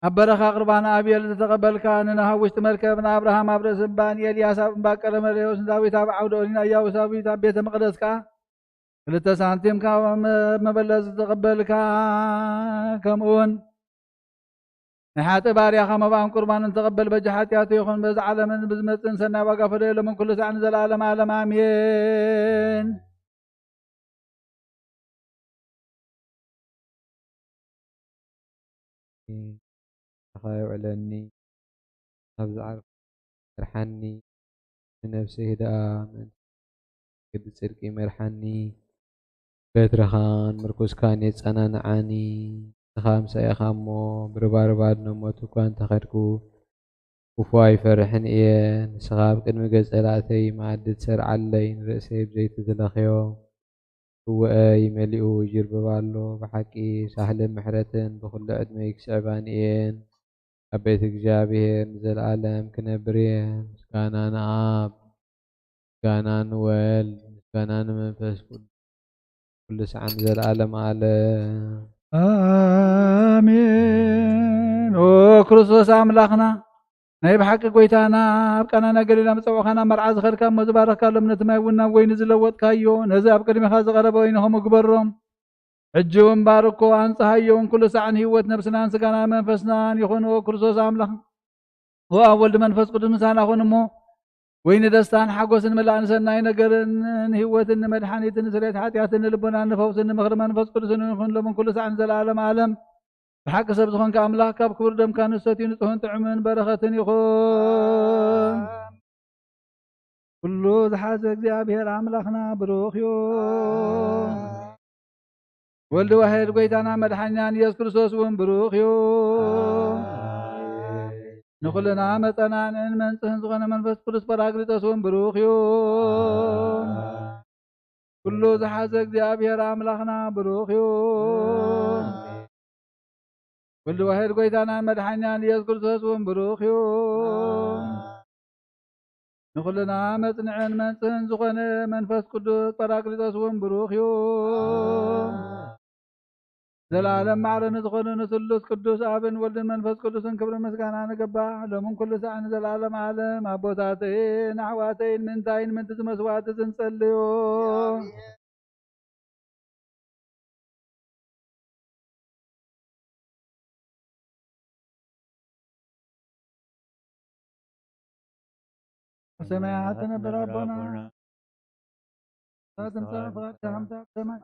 ኣብ በረኻ ቁርባን ኣቤል ዝተቐበልካ፣ ንኖህ ኣብ ውሽጢ መርከብ፣ ንኣብርሃም ኣብ ርእሲ እምባ፣ ንኤልያስ ኣብ እምባ ቀርሜሌዎስ፣ ንዳዊት ኣብ ዓውደ ኦሊን ኣያቡስ ኣብ ቤተ መቕደስ ከኣ ክልተ ሳንቲም ካብ መበለት ዝተቐበልካ፣ ከምኡውን ናይ ሓጥእ ባርያኻ መባእን ቁርባንን ተቐበል። በጃ ሓጢኣቱ ይኹን በዚ ዓለምን ብዝመጽእን ሰናይ ዋጋ ፈደየሎምን ኩሉ ሳዕ ንዘለኣለም ዓለም ኣሜን። ኣኻ የውዕለኒ፣ ኣብ ዝዓርፍ መርሓኒ፣ ንነፍሰይ ደኣ ምእንቲ ግዲ ጽድቂ መርሓኒ፣ በትርኻን ምርኩስካን የጸናንዓኒ። ንስኻ ምሳይ ኢኻ እሞ፣ ብርባርብ ኣድነ ሞት እኳ እንተኸድኩ፣ ክፉ ኣይፈርሕን እየ። ንስኻ ኣብ ቅድሚ ገጸ ላእተይ መኣዲ ትሰርዓለይ፣ ንርእሰይ ብዘይቲ ትለኽዮ። ጽውኤይ መሊኡ ይጅርብብ ኣሎ። ብሓቂ ሳህልን ምሕረትን ብኹሉ ዕድመይ ክስዕባኒ እየን። ኣቤት እግዚኣብሔር ንዘለኣለም ክነብር እየ። ምስጋና ንኣብ፣ ምስጋና ንወልድ፣ ምስጋና ንመንፈስ ቅዱስ፣ ኩሉ ሰዓን ዘለኣለም ኣለ። ኣሜን። ኦ ክርስቶስ ኣምላኽና፣ ናይ ብሓቂ ጎይታና፣ ኣብ ቃና ናይ ገሊላ ምጸውዕኻና መርዓ ዝኸድካ እሞ ዝባረኽካ፣ ሎም ነቲ ማይ እውን ናብ ወይኒ ዝለወጥካዮ፣ ነዚ ኣብ ቅድሜኻ ዝቐረበ ወይኒ ኸምኡ ግበሮም። ሕጂ እውን ባርኮ፣ ኣንጽሃዮ እውን ኩሉ ሰዓን ህይወት ነብስናን ስጋና መንፈስናን ይኹን። ኦ ክርስቶስ ኣምላኽ፣ ኦ ኣብ ወልድ መንፈስ ቅዱስ ምሳና ኹን እሞ፣ ወይኒ ደስታን ሓጎስን ምላእን ሰናይ ነገርን ንህይወትን ንመድሓኒትን ንስርየት ሓጢኣትን ንልቦናን ንፈውስን ንምኽሪ መንፈስ ቅዱስን ይኹን ሎምን ኩሉ ሰዓን ዘለኣለም ኣለም። ብሓቂ ሰብ ዝኾንካ ኣምላኽ ካብ ክቡር ደምካ ንሰትዩ ንጹህን ጥዑምን በረኸትን ይኹን። ኩሉ ዝሓዘ እግዚኣብሔር ኣምላኽና ብሩኽ እዩ። ወልድ ዋሕድ ጎይታና መድሓኛን ኢየሱስ ክርስቶስ እውን ብሩኽ እዩ። ንኹልና መጸናንዕን መንጽህን ዝኾነ መንፈስ ቅዱስ ጳራቅሊጦስ እውን ብሩኽ እዩ። ኩሉ ዝሓዘ እግዚኣብሔር ኣምላኽና ብሩኽ እዩ። ወልድ ዋሕድ ጎይታናን መድሓኛን ኢየሱስ ክርስቶስ እውን ብሩኽ እዩ። ንኹልና መጽንዕን መንጽህን ዝኾነ መንፈስ ቅዱስ ጳራቅሊጦስ እውን ብሩኽ እዩ። ዘለዓለም ማዕረ ንዝኾነ ንስሉስ ቅዱስ ኣብን ወልድን መንፈስ ቅዱስን ክብሪ ምስጋና ንገባእ፣ ሎምን ኩሉ ሳዕ ንዘለዓለም ዓለም። ኣቦታተይን ኣሕዋተይን፣ ምንታይን ምንቲ ዝመስዋዕቲ ዝንጸልዮ? ብሰማያት ትነብር ኣቦና፣ ትምጻእ ፍቓድካ ከምቲ ኣብ ሰማይ፣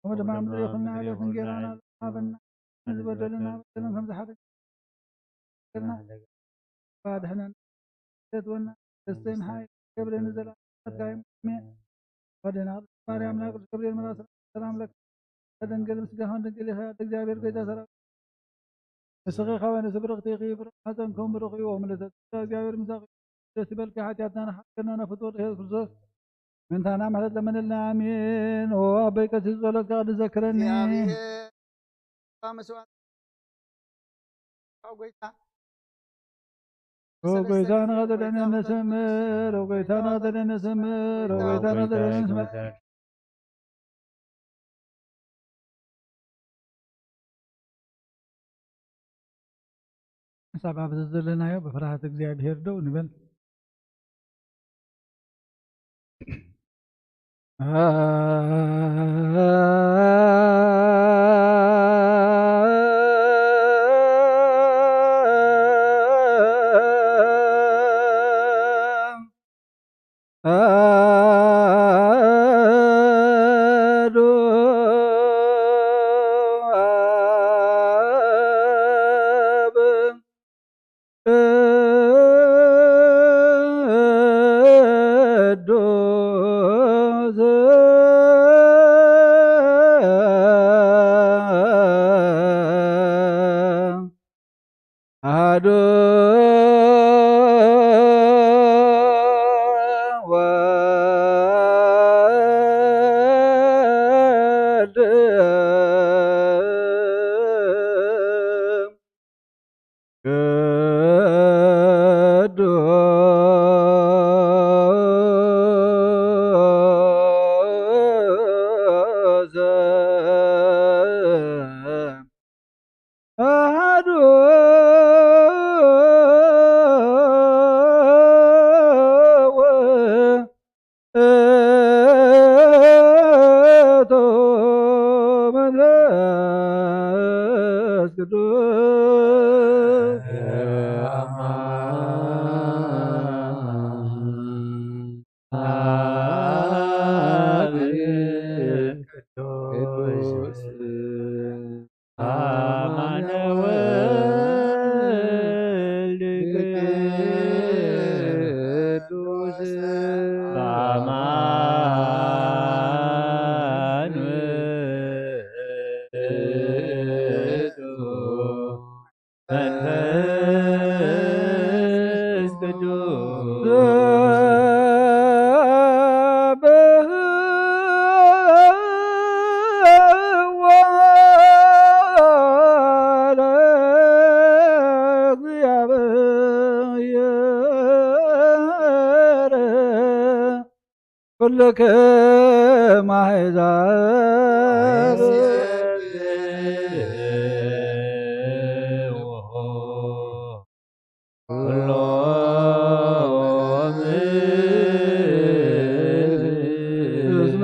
ከምኡ ድማ ኣብ ምድሪ ይኹን። ንዕለት እንጌራና ሃበና፣ ንዝበደሉና በደሎም ከም ዝሓተና፣ ኣድሕነና፣ ተትወና፣ ደስተይን ሓይ ገብረ ንዘለኣለምካ እዮም። ኣሜን። ወደና ቅድስት ማርያም ናይ ቅዱስ ገብርኤል መልኣክ ሰላም ለኪ፣ ከደንግል ምስጋናን ድንግል ኢኻ፣ እግዚኣብሔር ጎይታ ሰራዊት ንስኺ ኸበ ንስብርኽቲ ኢኺ፣ ብሩኽ ማሕፀንኩም ብሩኽ እዩ። ወምልዕተ ጸጋ እግዚኣብሔር ምሳኺ፣ ደስ ይበልኪ። ሓጢኣትና ንሓጥርና ነፍቶ ወደ ኢየሱስ ክርስቶስ ምንታና ምሕረት ለምንልና። ኣሜን። ኦ ኣቦይ ቀሲስ ጸሎትካ ንዘክረኒ። እግዚኣብሔር መስዋዕት ጎይታ ኦ ጎይታ ንኸተድሕነኒ ስምር፣ ኦ ጎይታ ንኸተድሕነኒ ስምር፣ ኦ ጎይታ ንኸተድሕነኒ ስምር። ክሳብ ኣብዚ ዘለናዮ ብፍርሃት እግዚኣብሔር ደው ንበል። ኩልክም ኣሕዛብ እስመ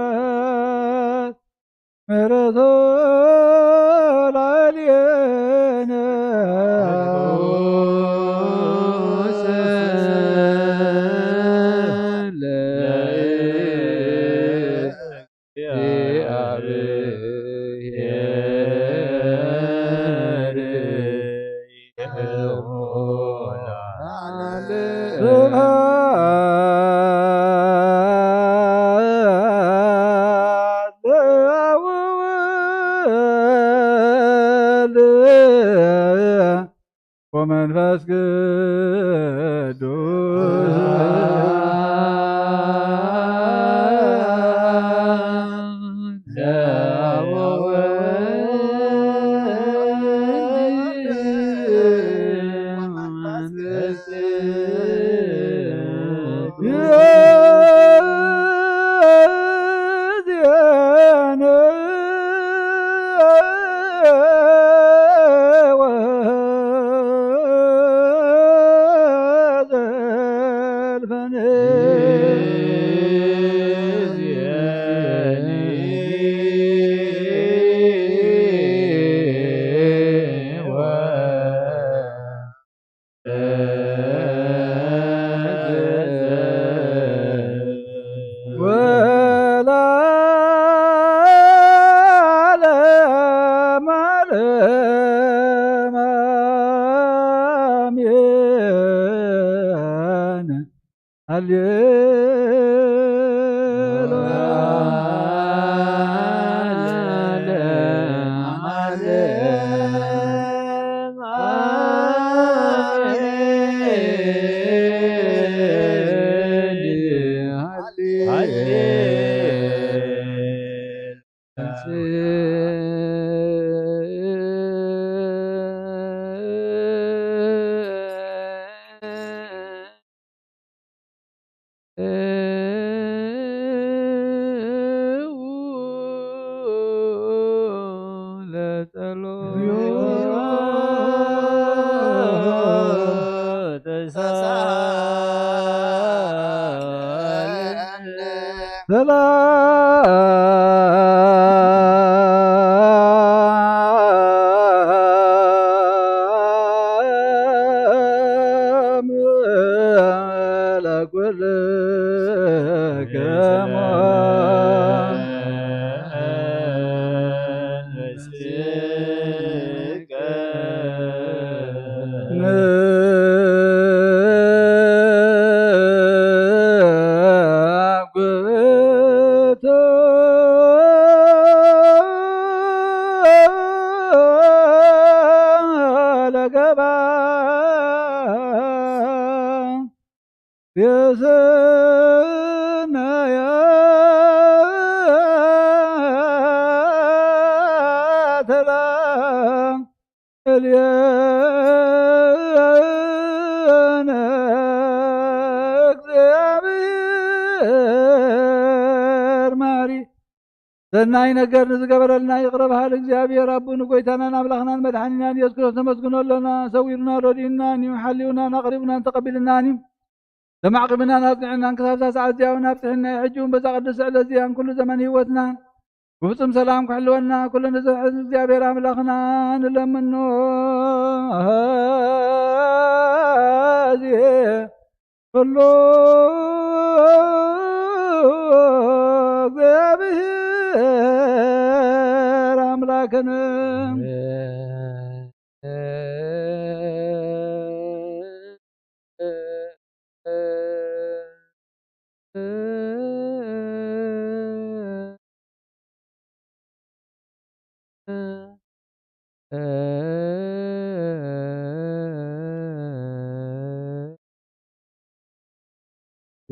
ጸንሐት ምሕረቱ ላዕሌነ። ስብሐት ለአብ ወወልድ ወመንፈስ ቅዱስ። ወለዓለመ ዓለም አሜን። ሃሌሉያ። ሰላም ለኩልክሙ። ሰናይ ነገር ንዝገበረልና ይቕረ በሃሊ እግዚኣብሔር ኣቦ ንጎይታናን ኣምላኽናን መድሓኒናን ኢየሱስ ክርስቶስ ነመስግኖ ኣሎና። ሰዊሩና ረዲኡናን እዩ፣ ሓልዩናን ኣቕሪቡናን ተቐቢልናን እዩ። ተማዕቂብናን ኣጽኒዑናን ክሳብ እዛ ሰዓት እዚኣ እውን ኣብጽሕና እዩ። ሕጂ እውን በዛ ቅድስቲ ዕለት እዚኣን ኩሉ ዘመን ህይወትናን ብፍጹም ሰላም ክሕልወና ኩሉ ንዝሕዝ እግዚኣብሔር ኣምላኽና ንለምኖ። ኣዜ ኩሉ እግዚኣብሔር ኣምላክን እዩ።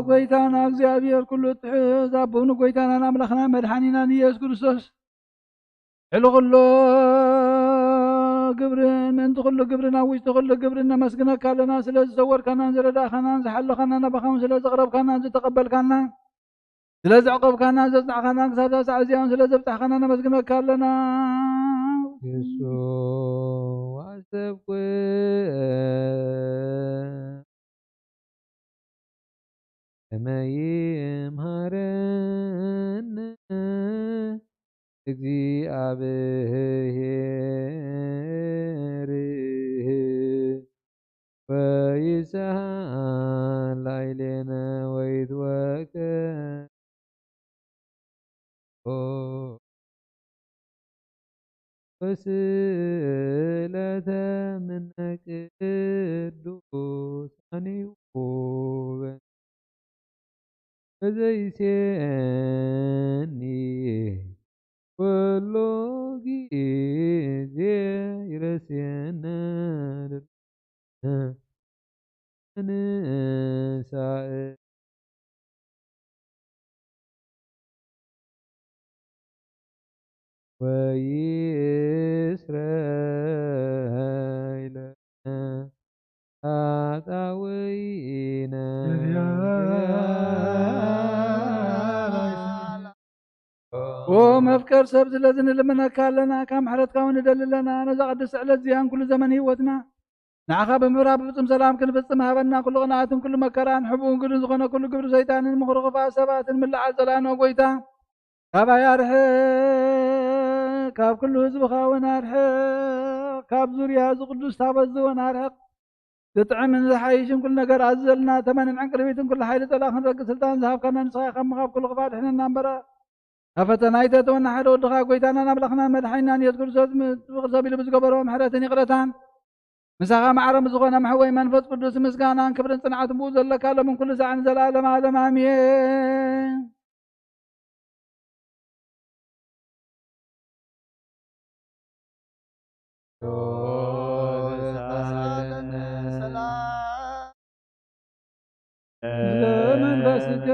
ጎይታና እግዚኣብሔር ኩሉ ትሕዝ ኣቦ ንጎይታናን ኣምላኽና መድሓኒናን ኢየሱስ ክርስቶስ ልዕሊ ኩሎ ግብርን ምእንቲ ኩሉ ግብርን ኣብ ውሽጢ ኩሉ ግብርን ነመስግነካ ኣለና። ስለ ዝሰወርካናን ዝረዳእካናን ዝሓለኻናን ናባኻ እውን ስለ ዘቕረብካናን ዝተቐበልካና ስለ ዘዕቆብካና ዘጽናዕካና ክሳብ እዛ ሰዓት እዚኣ እውን ስለ ዘብጻሕካና ነመስግነካ ኣለና። ንሱ ኣሰብኩ ከመ ይምሃረነ እግዚኣብሔር ወይስሐል ላዕሌነ ወይትወከ ወስእለተ ምነ ቅዱሳኒሁ በዘይሴኒ ኩሉ ጊዜ ይረስየነ ንሳእ ወይስረይ ለነ ኃጣውኢነ። ኦ መፍቀር ሰብ፣ ስለዚ ንልምነካ ኣለና፣ ካብ ምሕረትካ እውን ንደሊ ኣለና። ነዛ ቅድስቲ ዕለት እዚኣን ኩሉ ዘመን ህይወትና ንዓኻ ብምፍራህ ብፍጹም ሰላም ክንፍጽም ሃበና። ኩሉ ቅንኣትን ኩሉ መከራን ሕቡእን ግዱን ዝኾነ ኩሉ ግብሪ ሰይጣንን ምኽሪ ክፉኣት ሰባትን ምልዓል ጸላእና ጎይታ ካባይ ኣርሕቕ። ካብ ኩሉ ህዝብኻ እውን ኣርሕቕ። ካብ ዙርያ እዚ ቅዱስ ታቦት እዚ እውን ኣርሕቕ። ዝጥዕምን ዝሓይሽን ኩሉ ነገር ኣዝዘልና። ተመንን ዕንቅርቢትን ኩሉ ሓይሊ ጸላእ ክንረግጽ ስልጣን ዝሃብካና ንስኻ ኢኻ እሞ ካብ ኩሉ ክፋእ ድሕነና እምበር። ኣብ ፈተና ኣይተእትወና። ሓደ ወድኻ ጎይታናን ኣምላኽናን መድሓኒናን ኢየሱስ ክርስቶስ ምጥፍቕ ሰብ ኢሉ ብዝገበሮ ምሕረትን ይቕረታን ምሳኻ ማዕረ ምስ ዝኾነ መሕወይ መንፈስ ቅዱስ ምስጋናን ክብርን ጽንዓትን ብኡ ዘለካ ሎምን ኩሉ ሳዕን ንዘለኣለመ ዓለም ኣሜን። ለመንፈስከ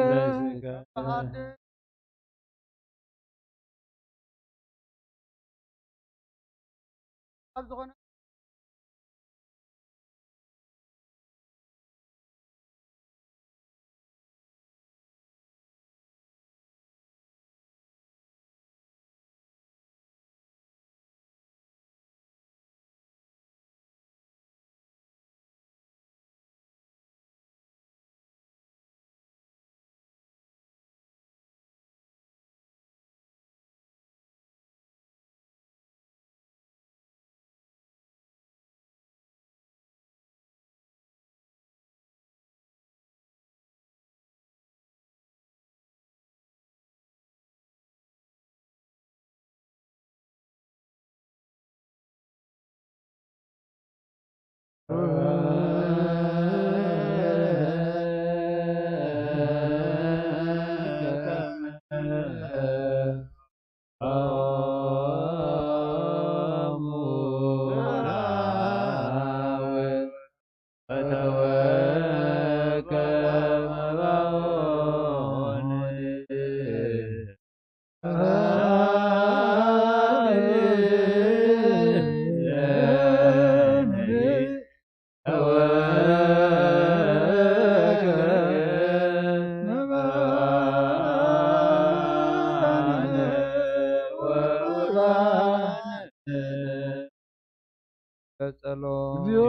ቀጸሎ። እግዚኦ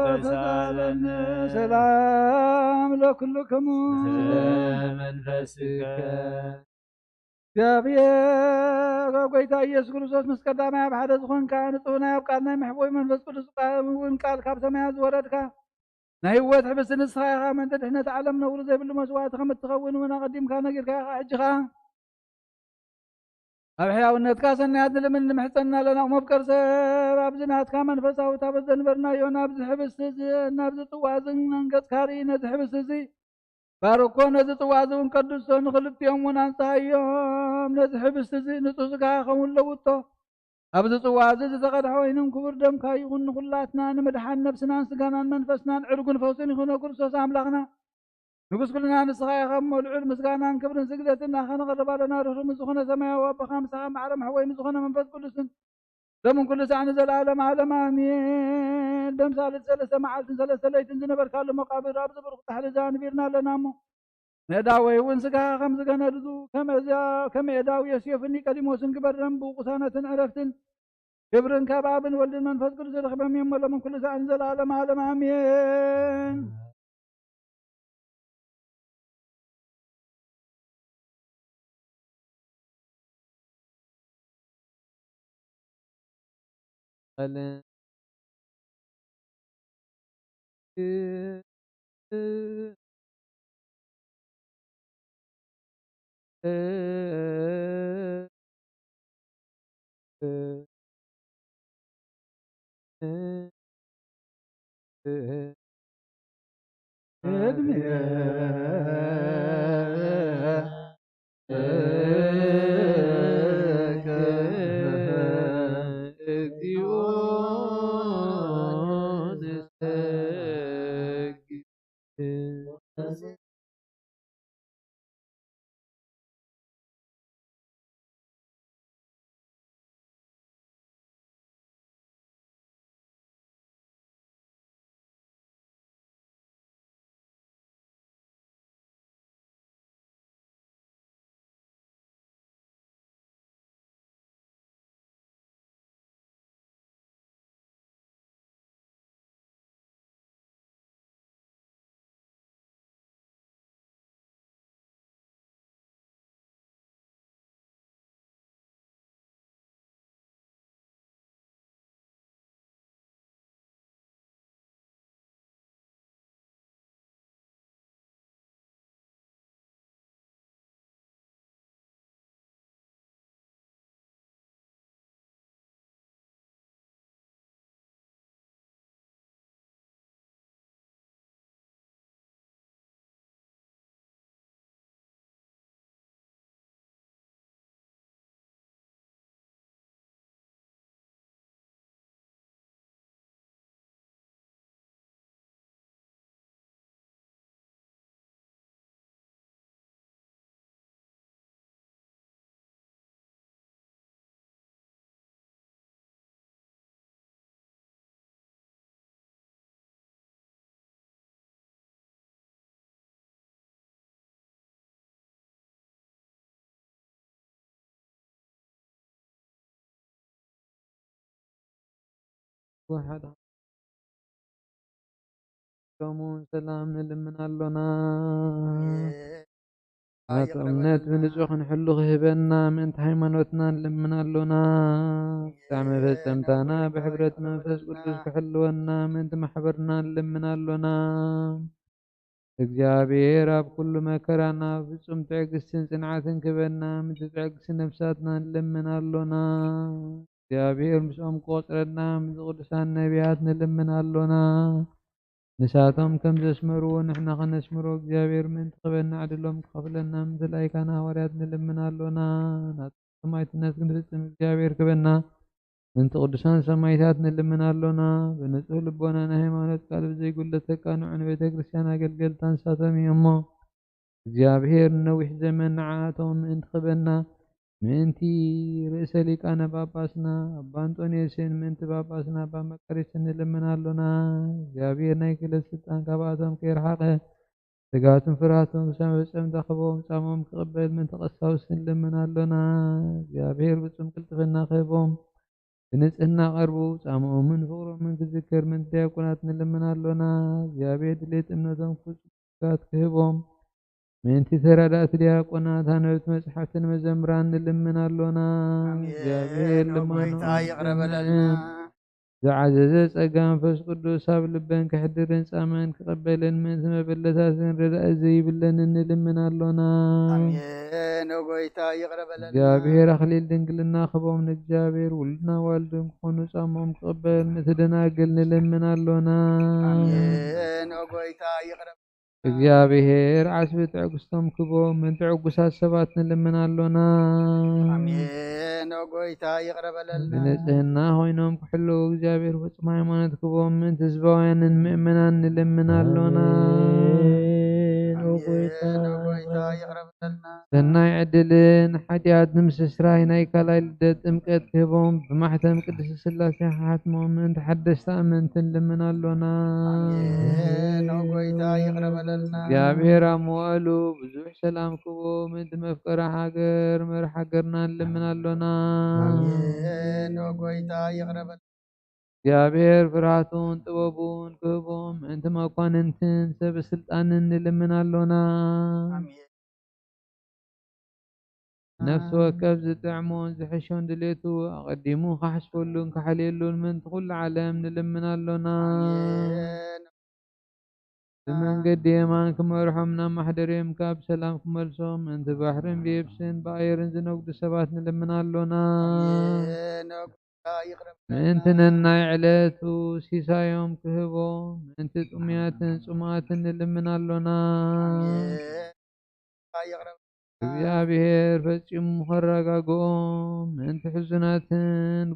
ተሳለነ። ሰላም ለኩልክሙ። ለመንፈስከ። እግዚኣብሔር ጎይታ ኢየሱስ ክርስቶስ ምስ ቀዳማይ ኣብ ሓደ ዝኾንካ ንጹህ ናይ ኣብ ቃል ናይ መሕቦይ መንፈስ ቅዱስ ቃል እውን ቃል ካብ ሰማያት ዝወረድካ ናይ ህይወት ሕብስቲ ንስኻ ኢኻ። ምእንቲ ድሕነት ዓለም ነውሪ ዘይብሉ መስዋዕቲ ከም እትኸውን እውን ኣቐዲምካ ነጊርካ ኢኻ። ሕጂ ኸኣ ኣብ ሕያውነትካ ሰናያት ንልምን ንምሕጸን ኣለና። መፍቀር ሰብ ኣብዚ ናትካ መንፈሳዊ ታቦት ዘንበርናዮ ናብዚ ሕብስቲ እዚ ናብዚ ጽዋ እዚ መንገጽካ ርኢ። ነዚ ሕብስቲ እዚ ባርኮ፣ ነዚ ጽዋ እዚ እውን ቀድሶ፣ ንኽልቲኦም እውን ኣንጽሃዮም። ነዚ ሕብስቲ እዚ ንጹህ ስጋኻ ኸውን ለውጦ። ኣብዚ ጽዋ እዚ ዝተቐድሐ ወይንን ክቡር ደምካ ይኹን። ንኹላትና ንምድሓን ነብስናን ስጋናን መንፈስናን ዕርጉን ፈውስን ይኹኖ ክርስቶስ ኣምላኽና። ንጉስ ኩልና ንስኻ ኢኻ እሞ፣ ልዑል ምስጋናን ክብርን ስግደትን ናኻ ነቕርብ ኣለና። ርህሩህ ምስ ዝኾነ ሰማያዊ ኣቦኻ፣ ምሳኻ ማዕረ መሕወይ ምስ ዝኾነ መንፈስ ቅዱስን፣ ሎምን ኩሉ ሳዕ ንዘለዓለም ዓለም ኣሜን። በምሳሌ ሰለስተ መዓልትን ሰለስተ ለይትን ዝነበርካሉ መቃብር ኣብዚ ብሩኽ ጻሕሊ እዚ ኣንቢርና ኣለና እሞ፣ ነዳ ወይ እውን ስጋኻ ከም ዝገነድሉ፣ ከመዚኣ፣ ከመ ኤዳዊ ዮሴፍን ኒቆዲሞስን ግበረን። ብቅሳነትን ዕረፍትን ክብርን ካብ ኣብን ወልድን መንፈስ ቅዱስ ዝረኽበም እዮም። ሎምን ኩሉ ሳዕ ንዘለዓለም ዓለም ኣሜን። ወሓዳ ሎሙን ሰላም ንልምን ኣሎና። ናቱ እምነት ብንጹህ ክንሕሉ ክህበና ምእንቲ ሃይማኖትና ንልምን ኣሎና። ብጣዕሚ ፈጸምታና ብሕብረት መንፈስ ቅዱስ ክሕልወና ምእንቲ ማሕበርና ንልምን ኣሎና። እግዚኣብሔር ኣብ ኩሉ መከራና ፍጹም ትዕግስትን ጽንዓትን ክበና ምእንቲ ትዕግስቲ ነፍሳትና ንልምን ኣሎና። እግዚኣብሔር ምስኦም ክቆጽረና ምእንቲ ቅዱሳን ነቢያት ንልምን ኣሎና። ንሳቶም ከም ዘስመርዎ ንሕና ከነስምሮ እግዚኣብሔር ምእንቲ ክበና ዕድሎም ክኸፍለና ምእንቲ ላይካና ሃዋርያት ንልምን ኣሎና። ናቱ ሰማዕትነት ክንፍጽም እግዚኣብሔር ክበና ምእንቲ ቅዱሳን ሰማዕታት ንልምን ኣሎና። ብንጹህ ልቦና ናይ ሃይማኖት ቃል ብዘይጉድለት ተቃንዑ ንቤተ ክርስቲያን ኣገልገልታ ንሳቶም እዮም እሞ፣ እግዚኣብሔር ንነዊሕ ዘመን ንዓኣቶም ምእንቲ ክበና፣ ምእንቲ ርእሰ ሊቃነ ጳጳስና ኣባ እንጦንዮስን ምእንቲ ጳጳስና ኣባ መቃርዮስን ንልምን ኣሎና። እግዚኣብሔር ናይ ክህለት ስልጣን ካብኣቶም ከየርሓቐ፣ ስጋቱን ፍርሃቶም ክሳብ መፈጸምታ ክህቦም ጻምኦም ክቕበል ምእንቲ ቀሳውስት ንልምን ኣሎና። እግዚኣብሔር ፍጹም ቅልጥፍና ክህቦም፣ ብንጽህና ቀርቡ ጻምኦምን ፍቕሮምን ክዝከር ምእንቲ ዲያቆናት ንልምን ኣሎና። እግዚኣብሔር ድሌት እምነቶም ፍጹም ትጋት ክህቦም፣ ምእንቲ ተራዳእቲ ዲያቆናት፣ ኣንበብቲ መጽሓፍትን መዘምራን ንልምን ኣሎና። ኣሜን። እግዚኣብሔር ኦ ጎይታ ልመኖም ይቕረ በለልና። ዘዓዘዘ ጸጋ መንፈስ ቅዱስ ኣብ ልበን ከሕድርን ጻመን ክቐበልን ምእንቲ መበለታትን ረዳኢ ዘይብለንን ንልምን ኣሎና። ኣሜን። ኦ ጎይታ ይቕረ በለልና። እግዚኣብሔር ኣኽሊል ድንግልና ክቦም ንእግዚኣብሔር ውሉድና ዋልድን ክኾኑ ጻሞም ክቕበል ምእንቲ ደናግል ንልምን ኣሎና። ኣሜን። ኦ ጎይታ ይቕረ እግዚኣብሔር ዓስቢ ትዕግስቶም ክቦም ምእንቲ ዕጉሳት ሰባት ንልምን ኣሎና። ኣሜን። ኦ ጎይታ ይቕረ በለልና። ብንጽህና ኮይኖም ክሕልዉ እግዚኣብሔር ፍጹም ሃይማኖት ክቦም ምእንቲ ህዝባውያንን ምእመናን ንልምን ኣሎና። ኣሜን። ኦ ጎይታ ይቕረ በለልና። ሰናይ ዕድልን ሓጢኣት ንምስስራይ ናይ ካልኣይ ልደት ጥምቀት ክህቦም ብማሕተም ቅድስት ስላሴ ክሓትሞም ምእንቲ ሓደስቲ ኣመንቲ ንልምን ኣሎና። ኣሜን። ኦ ጎይታ ይቕረ በለልና። እግዚኣብሔር ኣብ መዋእሉ ብዙሕ ሰላም ክቦ ምእንቲ መፍቀሪ ሃገር መርሕ ሃገርና ንልምን ኣሎና። ኣሜን። ኦ ጎይታ ይቕረ በለልና። እግዚኣብሔር ፍርሃቱን ጥበቡን ክህቦም ምእንቲ መኳንንትን ሰብ ስልጣንን ንልምን ኣሎና። ኣሜን። ነፍሲ ወከፍ ዝጥዕሞን ዝሕሾን ድሌቱ ኣቐዲሙ ክሓስበሉን ክሓልየሉን ምእንቲ ኩሉ ዓለም ንልምን ኣሎና። ኣሜን። ብመንገዲ የማን ክመርሖም ናብ ማሕደርዮም ካብ ሰላም ክመልሶም ምእንቲ ባሕርን ብየብስን ብኣየርን ዝነግዱ ሰባት ንልምን ኣሎና። ኣሜን። ይቕረ ምእንቲ ነናይ ዕለቱ ሲሳዮም ክህቦም ምእንቲ ጥሙያትን ጽሙኣትን ንልምን ኣሎና። ኣሜን። ይቕረ እግዚኣብሔር ፈጺሙ ኸረጋግኦም ምእንቲ ሕዙናትን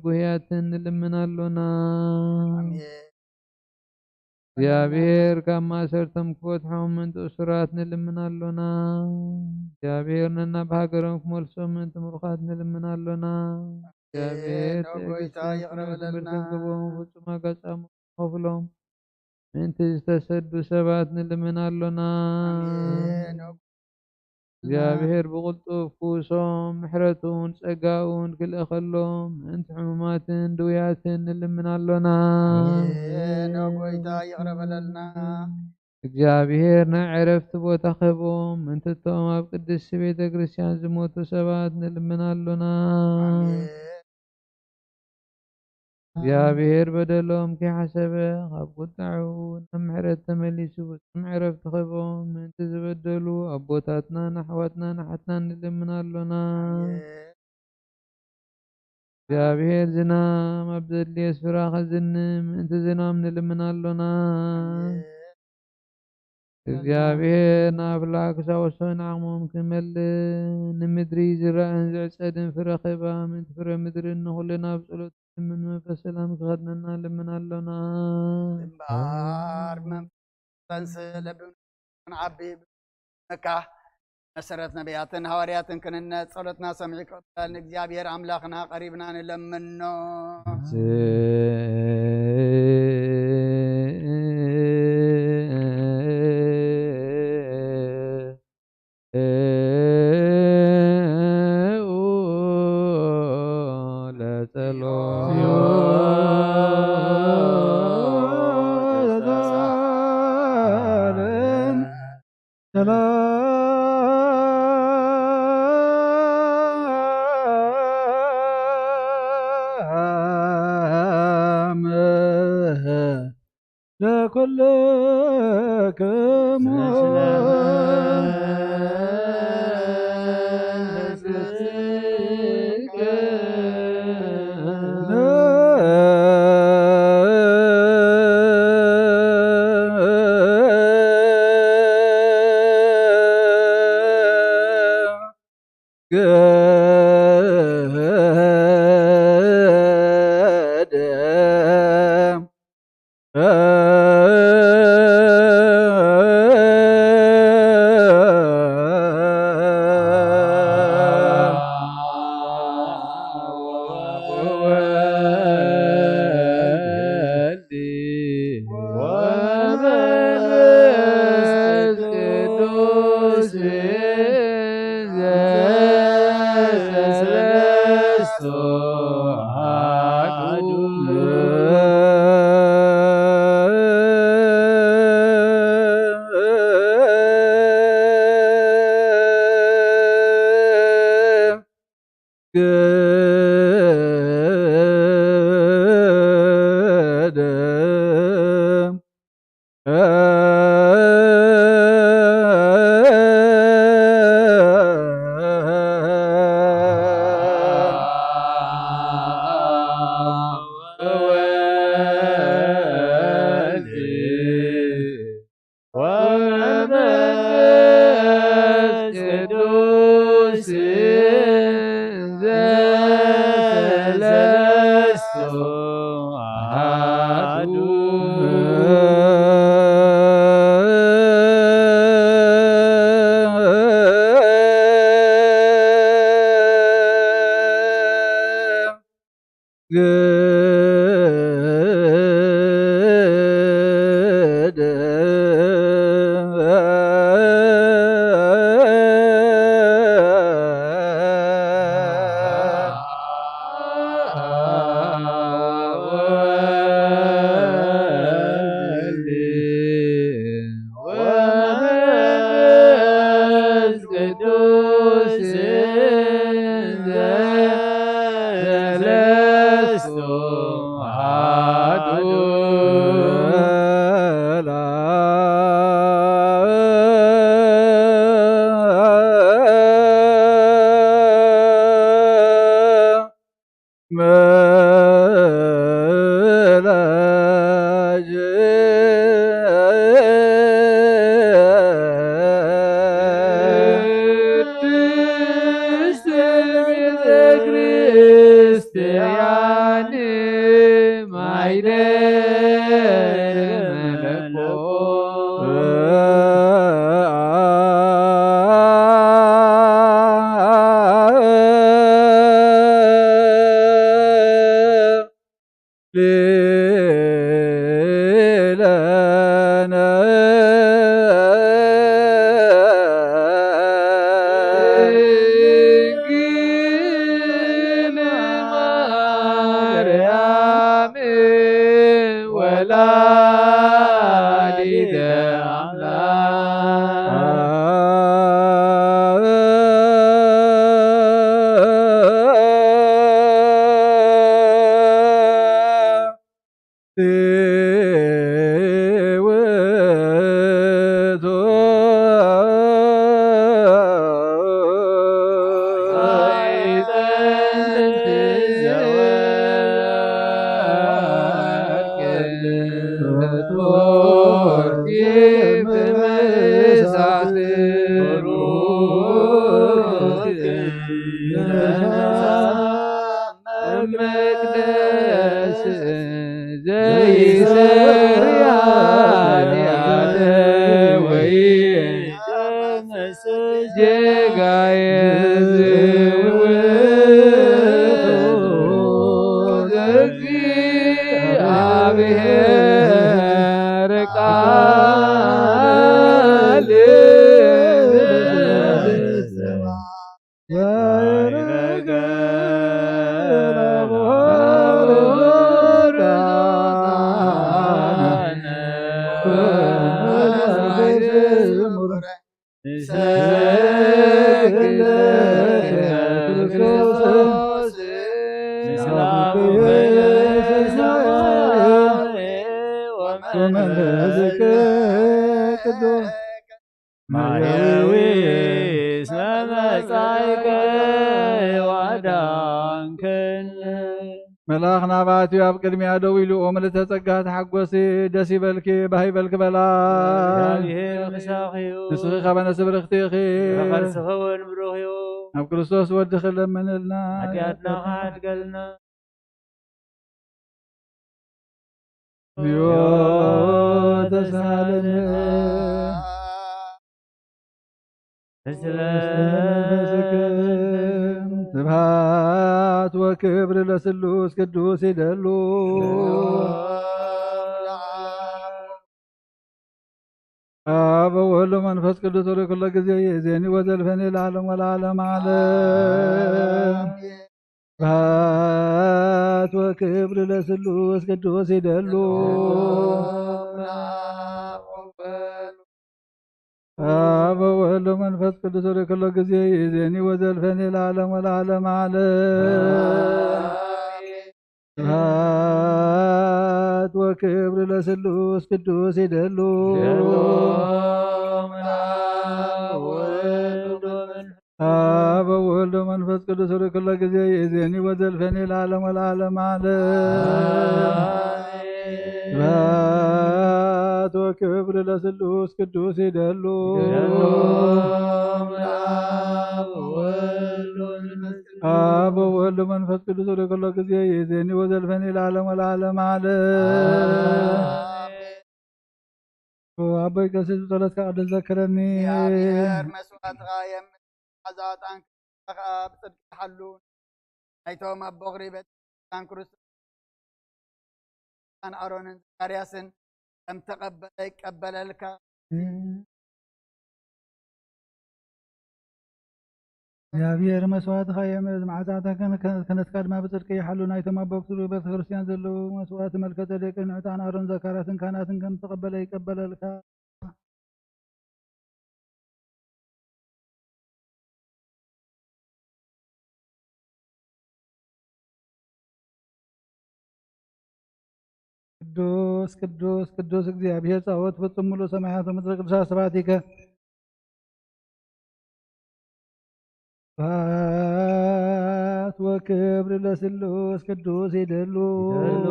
ጉህያትን ንልምን ኣሎና። ኣሜን። እግዚኣብሔር ካብ ማእሰርቶም ክፈትሖም ምእንቲ እሱራት ንልምን ኣሎና። እግዚኣብሔር ነናብ ሃገሮም ክመልሶም ምእንቲ ምሩኻት ንልምን ኣሎና። እግዚኣብሔር ኣሜን። ኦ ጎይታ ትዕግስትን ይቕረ በለልና። ትምህርትን ክህቦም ፍጹም ኣጋጻሚ ክኸፍሎም ምእንቲ ዝተሰዱ ሰባት ንልምን ኣሎና። ኣሜን። ኦ እግዚኣብሔር ብቕልጡፍ ክውሶም ምሕረቱን ጸጋኡን ክልእኸሎም ምእንቲ ሕሙማትን ድውያትን ንልምን ኣሎና። ኣሜን። ኦ ጎይታ ይቕረ በለልና። እግዚኣብሔር ናይ ዕረፍቲ ቦታ ክህቦም ምእንቲ እቶም ኣብ ቅድስቲ ቤተ ክርስቲያን ዝሞቱ ሰባት ንልምን ኣሎና። ኣሜን። እግዚኣብሔር በደሎም ከይሓሰበ ካብ ቁጣዑ ናብ ምሕረት ተመሊሱ ፍጹም ዕረፍቲ ክህቦም ምእንቲ ዝበደሉ ኣቦታትናን ኣሕዋትናን ኣሓትናን ንልምን ኣሎና። ኣሜን። እግዚኣብሔር ዝናም ኣብ ዘድልዮ ስፍራ ከዝንም ምእንቲ ዝናም ንልምን ኣሎና። ኣሜን። እግዚኣብሔር ንኣፍላክ ሳወሶን ዓቕሞም ክመልእ ንምድሪ ዝረአን ዝዕጸድን ፍረ ክህባ ምእንቲ ፍረ ምድርን ንኹልና ብጸሎት ልምን መንፈስ ሰላም ክኸድነና ልምን ኣሎና። ግንባር መንፈስ ለብም ንዓቢ መካ መሰረት ነቢያትን ሃዋርያትን ክንነት ጸሎትና ሰሚዑ ክቕበል ንእግዚኣብሔር ኣምላኽና ቀሪብና ንለምኖ። ወመንፈስ ቅዱስ እንዘ ሰለስቱ አሐዱ። ቅድስት ቤተ ክርስቲያን ማይደር መለኮት። ሊለነ ድንግል ማርያም ወላዲተ አምላክ። መቅደስ ዘይሰሪ ኃጢአት ወይ ጌጋዬ ዝውቱ ዘእግዚአብሔር ቃል ቅዱስ ማርያዊ እስመ መጻእከ ወአዳንከነ። መልኣኽ ናባቲ ኣብ ቅድሚያ ደው ኢሉ፣ "ኦ ምልዕተ ጸጋ ተሓጎሲ፣ ደስ ይበልኪ፣ ባህ ይበልኪ" በላ። እግዚኣብሔር ምሳኺ እዩ። ንስኺ ኸበ ነፍሲ ብርኽቲ ኢኺ። ከርስኺ እውን ብሩኽ እዩ። ኣብ ክርስቶስ ወድኺ ለምንልና። ሓጢኣትና ኸሓድገልና። ዮ ተሳለነ። ስለ ስብሐት ወክብር ለስሉስ ቅዱስ ይደሉ። አብ ወወልድ ወመንፈስ ቅዱስ ወደ ኩሎ ጊዜ ይእዜኒ ወዘልፈኒ ለዓለም ወለዓለም ዓለም። ስብሐት ወክብር ለስሉስ ቅዱስ ይደሉ። አብ ወወልድ ወመንፈስ ቅዱስ ወደ ኩሎ ጊዜ ይእዜኒ ወዘልፈኒ ለዓለም ወለዓለም ዓለም። ስብሐት ወክብር ለስሉስ ቅዱስ ይደሉ። አብ ወወልድ ወመንፈስ ቅዱስ ወደ ኩሎ ጊዜ ይእዜኒ ወዘልፈኒ ለዓለም ወለዓለም ዓለም። ስብሐት ወክብር ለስሉስ ቅዱስ ይደሉ። አብ ወወልድ ወመንፈስ ቅዱስ ወደ ኩሎ ጊዜ ይእዜኒ ወዘልፈኒ ለዓለም ወለዓለም ዓለም። አሜን። አቦይ ቀሲስ ብጸሎትካ ቅዱስ ዘክረኒ። እግዚኣብሔር መስዋዕትኻ የምን መዓዛ ዕጣንካ ኸኣ ብጽድቂ ይሓሉ። ናይቶም ኣብ ቦኽሪ ቤተክርስትያን ክርስቶስ ኣሮንን ዘካርያስን ከም ተቐበለ ይቀበለልካ። እግዚኣብሔር መስዋእትኻ የምእዝ፣ መዓዛተን ክህነትካ ድማ ብጽድቂ ይሓሉ። ናይቶም ኣብ በብስሩ ቤተ ክርስቲያን ዘለዉ መስዋእቲ መልከ ጼዴቅን ዕጣን ኣሮን ዘካርያስን ካህናትን ከም ተቐበለ ይቀበለልካ። ቅዱስ ቅዱስ ቅዱስ እግዚኣብሔር ጸባኦት ፍጹም ምሉእ ሰማያት ወምድሪ ቅዱሳት ስብሐቲከ። ስብሐት ወክብር ለስሉስ ቅዱስ ይደሉ። ይደሉ።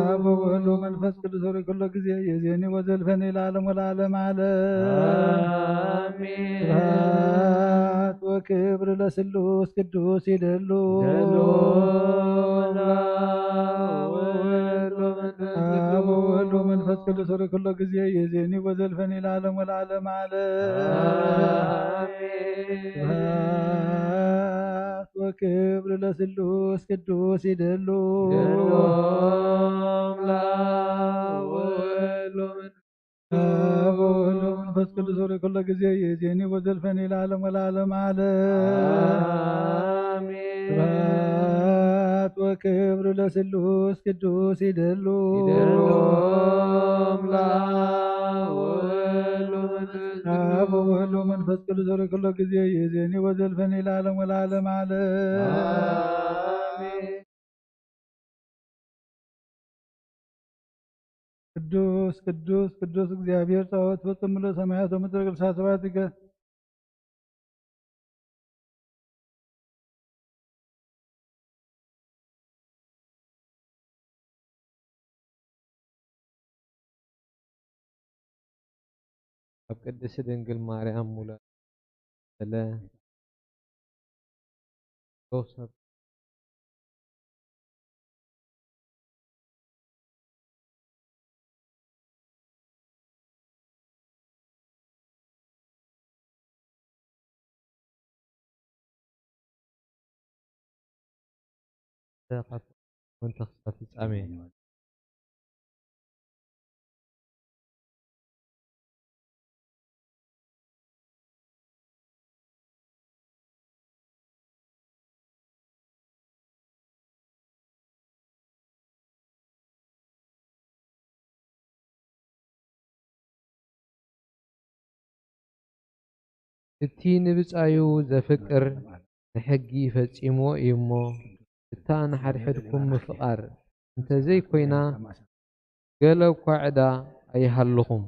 አብ ወወልድ ወመንፈስ ቅዱስ ሆይ ኩሎ ጊዜ የዜኒ ወዘልፈኒ ለዓለም ወለዓለም ዓለም። አሜን። ስብሐት ወክብር ለስሉስ ቅዱስ ይደሉ። ይደሉ። አብ ወወልድ ወመንፈስ ቅዱስ ሆይ ኩሎ ጊዜ የዜኒ ወዘልፈኒ ለዓለም ወለዓለም ዓለም። አሜን። ስብሐት ወክብር ለስሉስ ቅዱስ ይደሉ። ይደሉ። አብ ወወልድ ወመንፈስ አብ ወወልድ ወመንፈስ ቅዱስ ሆይ ኩሎ ጊዜ የዜኒ ወዘልፈኒ ለዓለም ወለዓለም ዓለም። አሜን። ስብሐት ወክብር ለስሉስ ቅዱስ ይደሉ። ይደሉ። አብ ወወልድ ወመንፈስ ቅዱስ አብ ወወልድ ወመንፈስ ቅዱስ ሆይ ኩሎ ጊዜ የዜኒ ወዘልፈኒ ለዓለም ወለዓለም ዓለም። አሜን። ቅዱስ ቅዱስ ቅዱስ እግዚኣብሔር ጸባኦት ፍጹም ምሉእ ሰማያት ወምድሪ ቅዱሳት ስብሐቲከ። ኣብ ቅድስቲ ድንግል ማርያም ሙላ ዘለ ዮሴፍ ካብ ወንተ ክሳብ ፍጻሜ። እቲ ንብጻዩ ዘፍቅር ንሕጊ ፈጺምዎ እዩ እሞ፣ እታ ንሓድሕድኩም ምፍቓር እንተ ዘይኮይና፣ ገለ እኳ ዕዳ ኣይሃልኹም።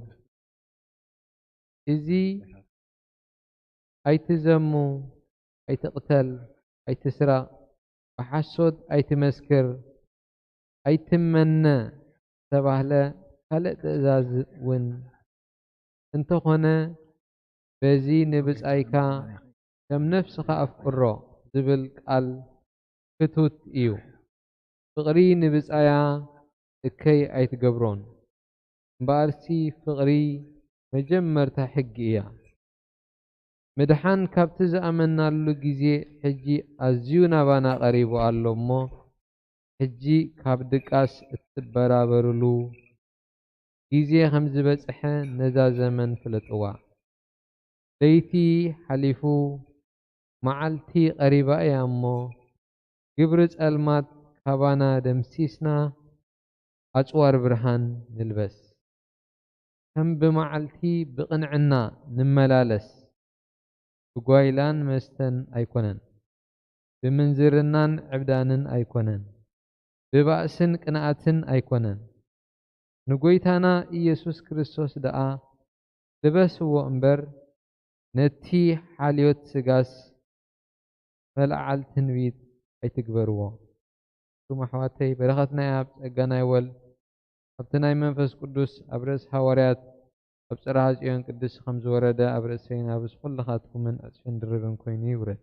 እዚ ኣይትዘሙ፣ ኣይትቕተል፣ ኣይትስረቕ፣ ብሓሶት ኣይትመስክር፣ ኣይትመነ ዝተባህለ ካልእ ትእዛዝ እውን እንተኾነ፣ በዚ ንብጻይካ ከም ነፍስኻ ኣፍቅሮ ዝብል ቃል ክቱት እዩ። ፍቕሪ ንብጻያ እከይ ኣይትገብሮን። እምበኣርሲ ፍቕሪ መጀመርታ ሕጊ እያ። ምድሓን ካብቲ ዝኣመናሉ ግዜ ሕጂ ኣዝዩ ናባና ቀሪቡ ኣሎ እሞ፣ ሕጂ ካብ ድቃስ እትበራበሩሉ ግዜ ከም ዝበጽሐ ነዛ ዘመን ፍለጥዋ። ለይቲ ሓሊፉ መዓልቲ ቀሪባ እያ እሞ፣ ግብሪ ጸልማት ካባና ደምሲስና፣ ኣጽዋር ብርሃን ንልበስ። ከም ብመዓልቲ ብቕንዕና ንመላለስ። ብጓይላን መስተን ኣይኮነን፣ ብምንዝርናን ዕብዳንን ኣይኮነን፣ ብባእስን ቅንኣትን ኣይኮነን። ንጐይታና ኢየሱስ ክርስቶስ ደኣ ልበስዎ እምበር፣ ነቲ ሓልዮት ስጋስ መልዓል ትንቢት ኣይትግበርዎ። እቱም ኣሕዋተይ፣ በረኸት ናይ ኣብ ጸጋ ናይ ወልድ ኣብቲ ናይ መንፈስ ቅዱስ ኣብ ርእሲ ሃዋርያት ኣብ ጽርሐ ጽዮን ቅድስቲ ከም ዝወረደ ኣብ ርእሰይን ኣብ ርእሲ ኩልኻትኩምን ዕጽፍን ድርብን ኮይኑ ይውረድ።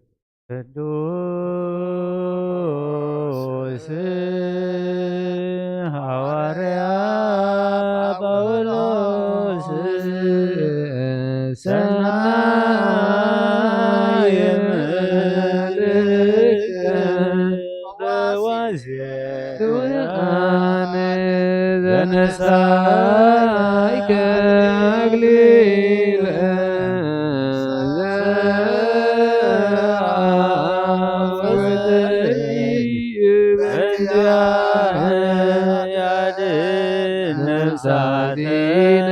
ቅዱስ ሃዋርያ ጳውሎስ ሰናይ ምልክት በዋዜ ነሳይከ ኣግሊለ ዘወፅእ በእንቲኣነ ያድን ነፍሳቲነ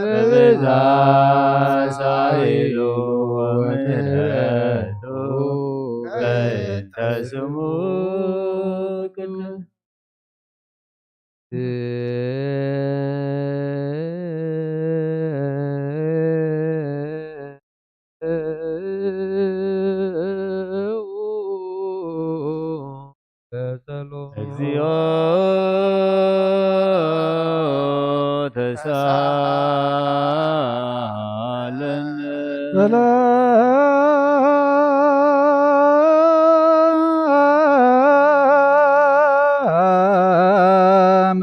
በብዛ ሳይሉ ወምህረቱ በእንተ ስሙ ቅዱስ። እግዚኦ ተሳለን። ሰላም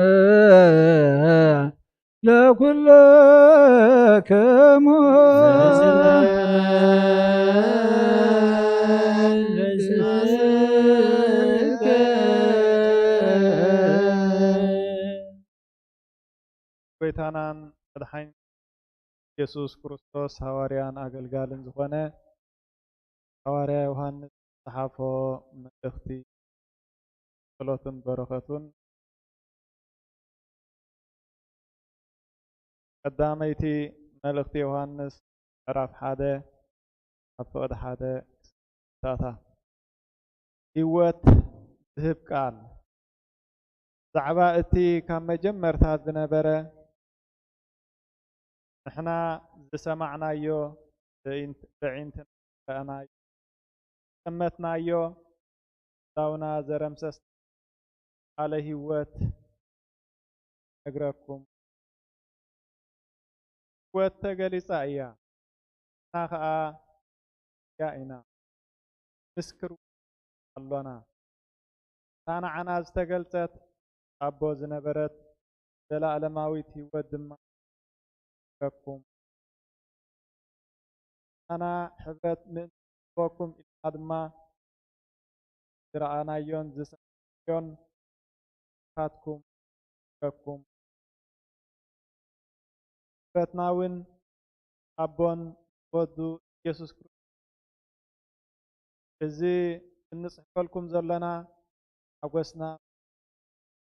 ለኩልክሙ። ጎይታናን መድሓኒት ኢየሱስ ክርስቶስ ሃዋርያን ኣገልጋልን ዝኾነ ሃዋርያ ዮሃንስ ዝጸሓፎ መልእኽቲ፣ ጸሎትን በረኸቱን። ቀዳመይቲ መልእኽቲ ዮሃንስ ምዕራፍ ሓደ ካብ ፍቕዲ ሓደ ክሳብ ህይወት ዝህብ ቃል። ብዛዕባ እቲ ካብ መጀመርታ ዝነበረ፣ ንሕና ዝሰማዕናዮ፣ ብዒንት-፣ ብዒንትና ዝረኣናዮ፣ ዝጠመትናዮ፣ ዳውና ዘረምሰስ ቃለ ህይወት ነግረኩም። ህይወት ተገሊጻ እያ፣ ንሕና ኸኣ እያ ኢና። ምስክር ኣሎና። እታ ንዓና ዝተገልጸት ኣቦ ዝነበረት ዘለኣለማዊት ህይወት ድማ ነግረኩም። ኣና ሕብረት ምእንቲ ክህበኩም ኢልና ድማ ዝረኣናዮን ዝሰማዕናዮን ናትኩም ነግረኩም። ሕብረትና እውን ኣቦን ወዱ ኢየሱስ ክርስቶስ። እዚ እንጽሕፈልኩም ዘለና ሓጎስና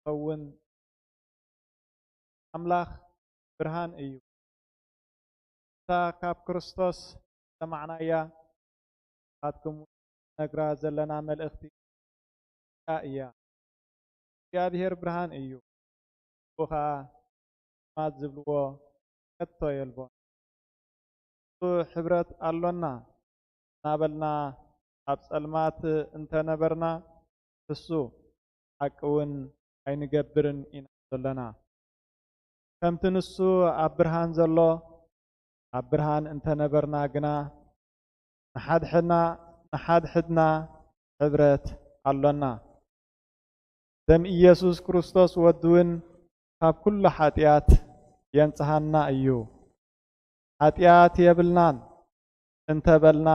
ክኸውን። ኣምላኽ ብርሃን እዩ። እታ ካብ ክርስቶስ ዝሰማዕናያ፣ ናትኩም ነግራ ዘለና መልእኽቲ እያ። እግዚኣብሔር ብርሃን እዩ፣ ብኡ ኸኣ ጸልማት ዝብልዎ ከቶ የልቦን። እሱ ሕብረት ኣሎና እናበልና ኣብ ጸልማት እንተነበርና፣ እሱ ሓቂ እውን ኣይንገብርን ኢና ዘለና። ከምቲ ንሱ ኣብ ብርሃን ዘሎ፣ ኣብ ብርሃን እንተነበርና ግና፣ ንሓድሕድና፣ ንሓድሕድና ሕብረት ኣሎና። ደም ኢየሱስ ክርስቶስ ወዱ እውን ካብ ኩሉ ሓጢኣት የንጽሃና እዩ። ሓጢኣት የብልናን እንተበልና፣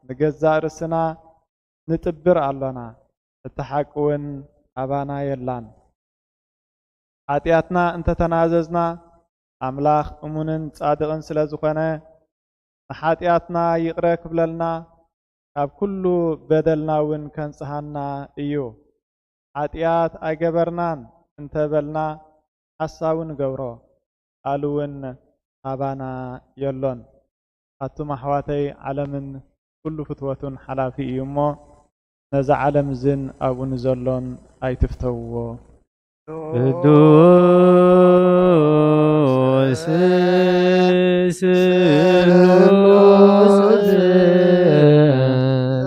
ንገዛእ ርእስና ንጥብር ኣሎና፣ እቲ ሓቂ እውን ኣባና የላን። ሓጢኣትና እንተተናዘዝና፣ ኣምላኽ እሙንን ጻድቕን ስለ ዝኾነ፣ ንሓጢኣትና ይቕረ ክብለልና፣ ካብ ኩሉ በደልና እውን ከንጽሃና እዩ። ሓጢኣት ኣይገበርናን እንተበልና፣ ሓሳዊ ንገብሮ፣ ቃሉ እውን ኣባና የሎን። ኣቱም ኣሕዋተይ፣ ዓለምን ኩሉ ፍትወቱን ሓላፊ እዩ እሞ፣ ነዚ ዓለም እዝን ኣብኡ ንዘሎን ኣይትፍተውዎ። ቅዱስ ስሉስ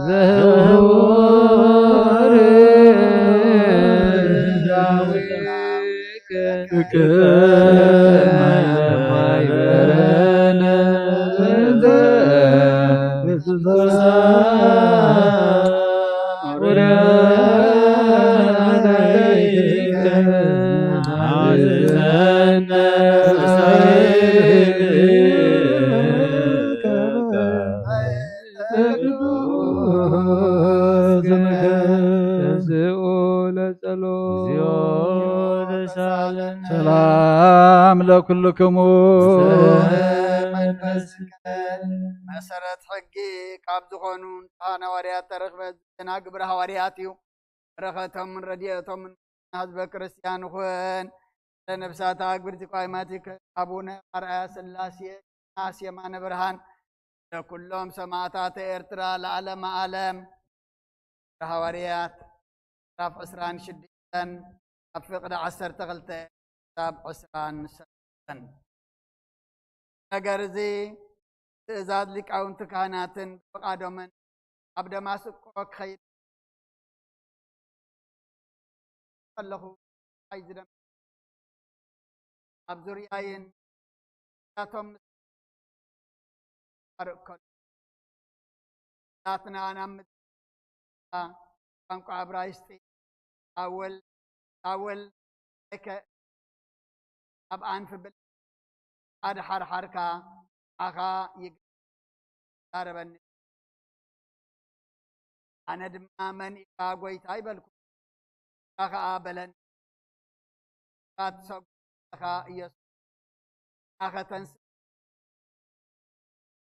ዘህቡር ዳዊት ሰላም ለኩልክሙ። መሰረት ሕጊ ካብ ዝኾኑ ንጹሓን ሃዋርያት ተረኽበ። ዜና ግብረ ሃዋርያት እዩ። በረኸቶምን ረድኤቶምን ህዝበ ክርስቲያን ይኹን። ለነፍሳት ኣግብርቲ ኳይማቲከ ኣቡነ ኣርኣያ ስላሴ ናስ የማነ ብርሃን ለኩሎም ሰማዕታተ ኤርትራ ለዓለመ ዓለም። ግብረ ሃዋርያት ምዕራፍ ዕስራን ሽዱሽተን ካብ ፍቕዲ ዓሰርተ ክልተ ክሳብ ዕስራን ሰለስተን። ነገር እዚ ትእዛዝ ሊቃውንቲ ካህናትን ብፍቓዶምን ኣብ ደማስቆ ክኸይድ ከለኹ፣ ኣይ ዝደም-፣ ኣብ ዙርያይን እሳቶም ምስ ኣርእ ከሎ፣ ናትና ናብ ምድሪ ቋንቋ እብራይስጢ ሳውል፣ ሳውል ለከ ኣብ ኣንፊ ብል ኣድሓርሓርካ ንዓኻ ይዛረበኒ። ኣነ ድማ፣ "መን ኢኻ ጐይታይ?" በልኩ። ንሳ ኸኣ በለኒ፣ "ኢኻ ትሰግዶ ዘለኻ ኢየሱስ፣ ንዓኸ ተንስእ፣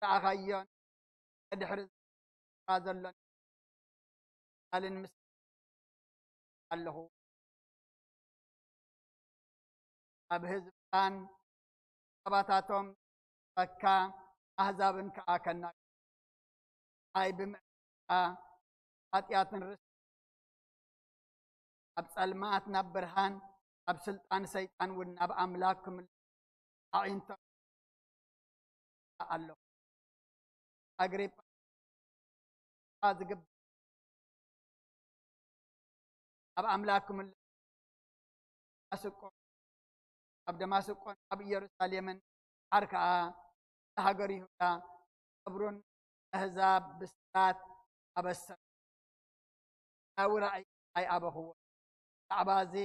ዝረኣኻዮን ብድሕሪ ዘሎን ቃልን ምስ ኣለኹ፣ ኣብ ህዝብኻን ኣባታቶም በካ ኣህዛብን ከኣ ከናግ-፣ ኣይ ብምዕካ ሓጢኣትን ርስ ኣብ ጸልማት ናብ ብርሃን፣ ኣብ ስልጣን ሰይጣን እውን ናብ ኣምላኽ ክምልሱ ኣዒንቶም ኣለኹ። ኣግሪጳ ዝግባእ ኣብ ኣምላክ ክምልስ ደማስቆ፣ ኣብ ደማስቆን ኣብ ኢየሩሳሌምን፣ ድሓር ከኣ ንሃገር ይሁዳ፣ ክብሩን ኣህዛብ ብስራት ኣበሰረ። ናዊ ራእይ ኣይኣበኽዎ። ብዛዕባ እዚ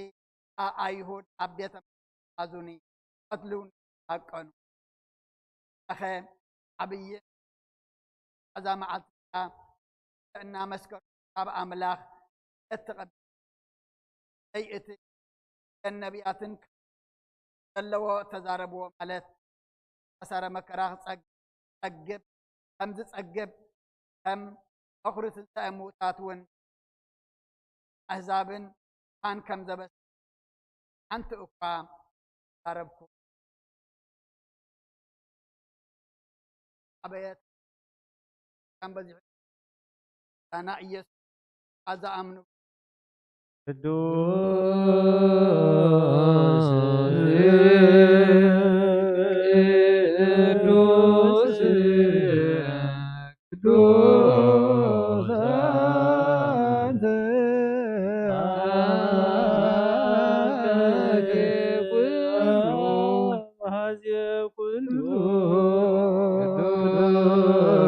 ከኣ ኣይሁድ ኣብ ቤተ ኣዙኒ ቀትሉን ሃቀኑ። ኣኸ ዓብይ እዛ መዓልቲ እዚኣ እናመስከሩ ካብ ኣምላኽ እትቐብ-፣ ዘይ እቲ ነቢያትን ዘለዎ ተዛረብዎ፣ ማለት ሓሳረ መከራ ክጸግ-፣ ጸግብ፣ ከም ዝጸግብ፣ ከም በኹሪ ትንሳኤ ምዉታት እውን ኣህዛብን ካን ከም ዘበስ ሓንቲ እኳ ዛረብኩ። ኣበየት ከም በዚሑ ዳና ኢየሱስ ኣዛ ኣምኑ። ቅዱስ ቅዱስ ቅዱስ አንተ አምላክ ኩሉ አዜ ኩሉ ቅዱስ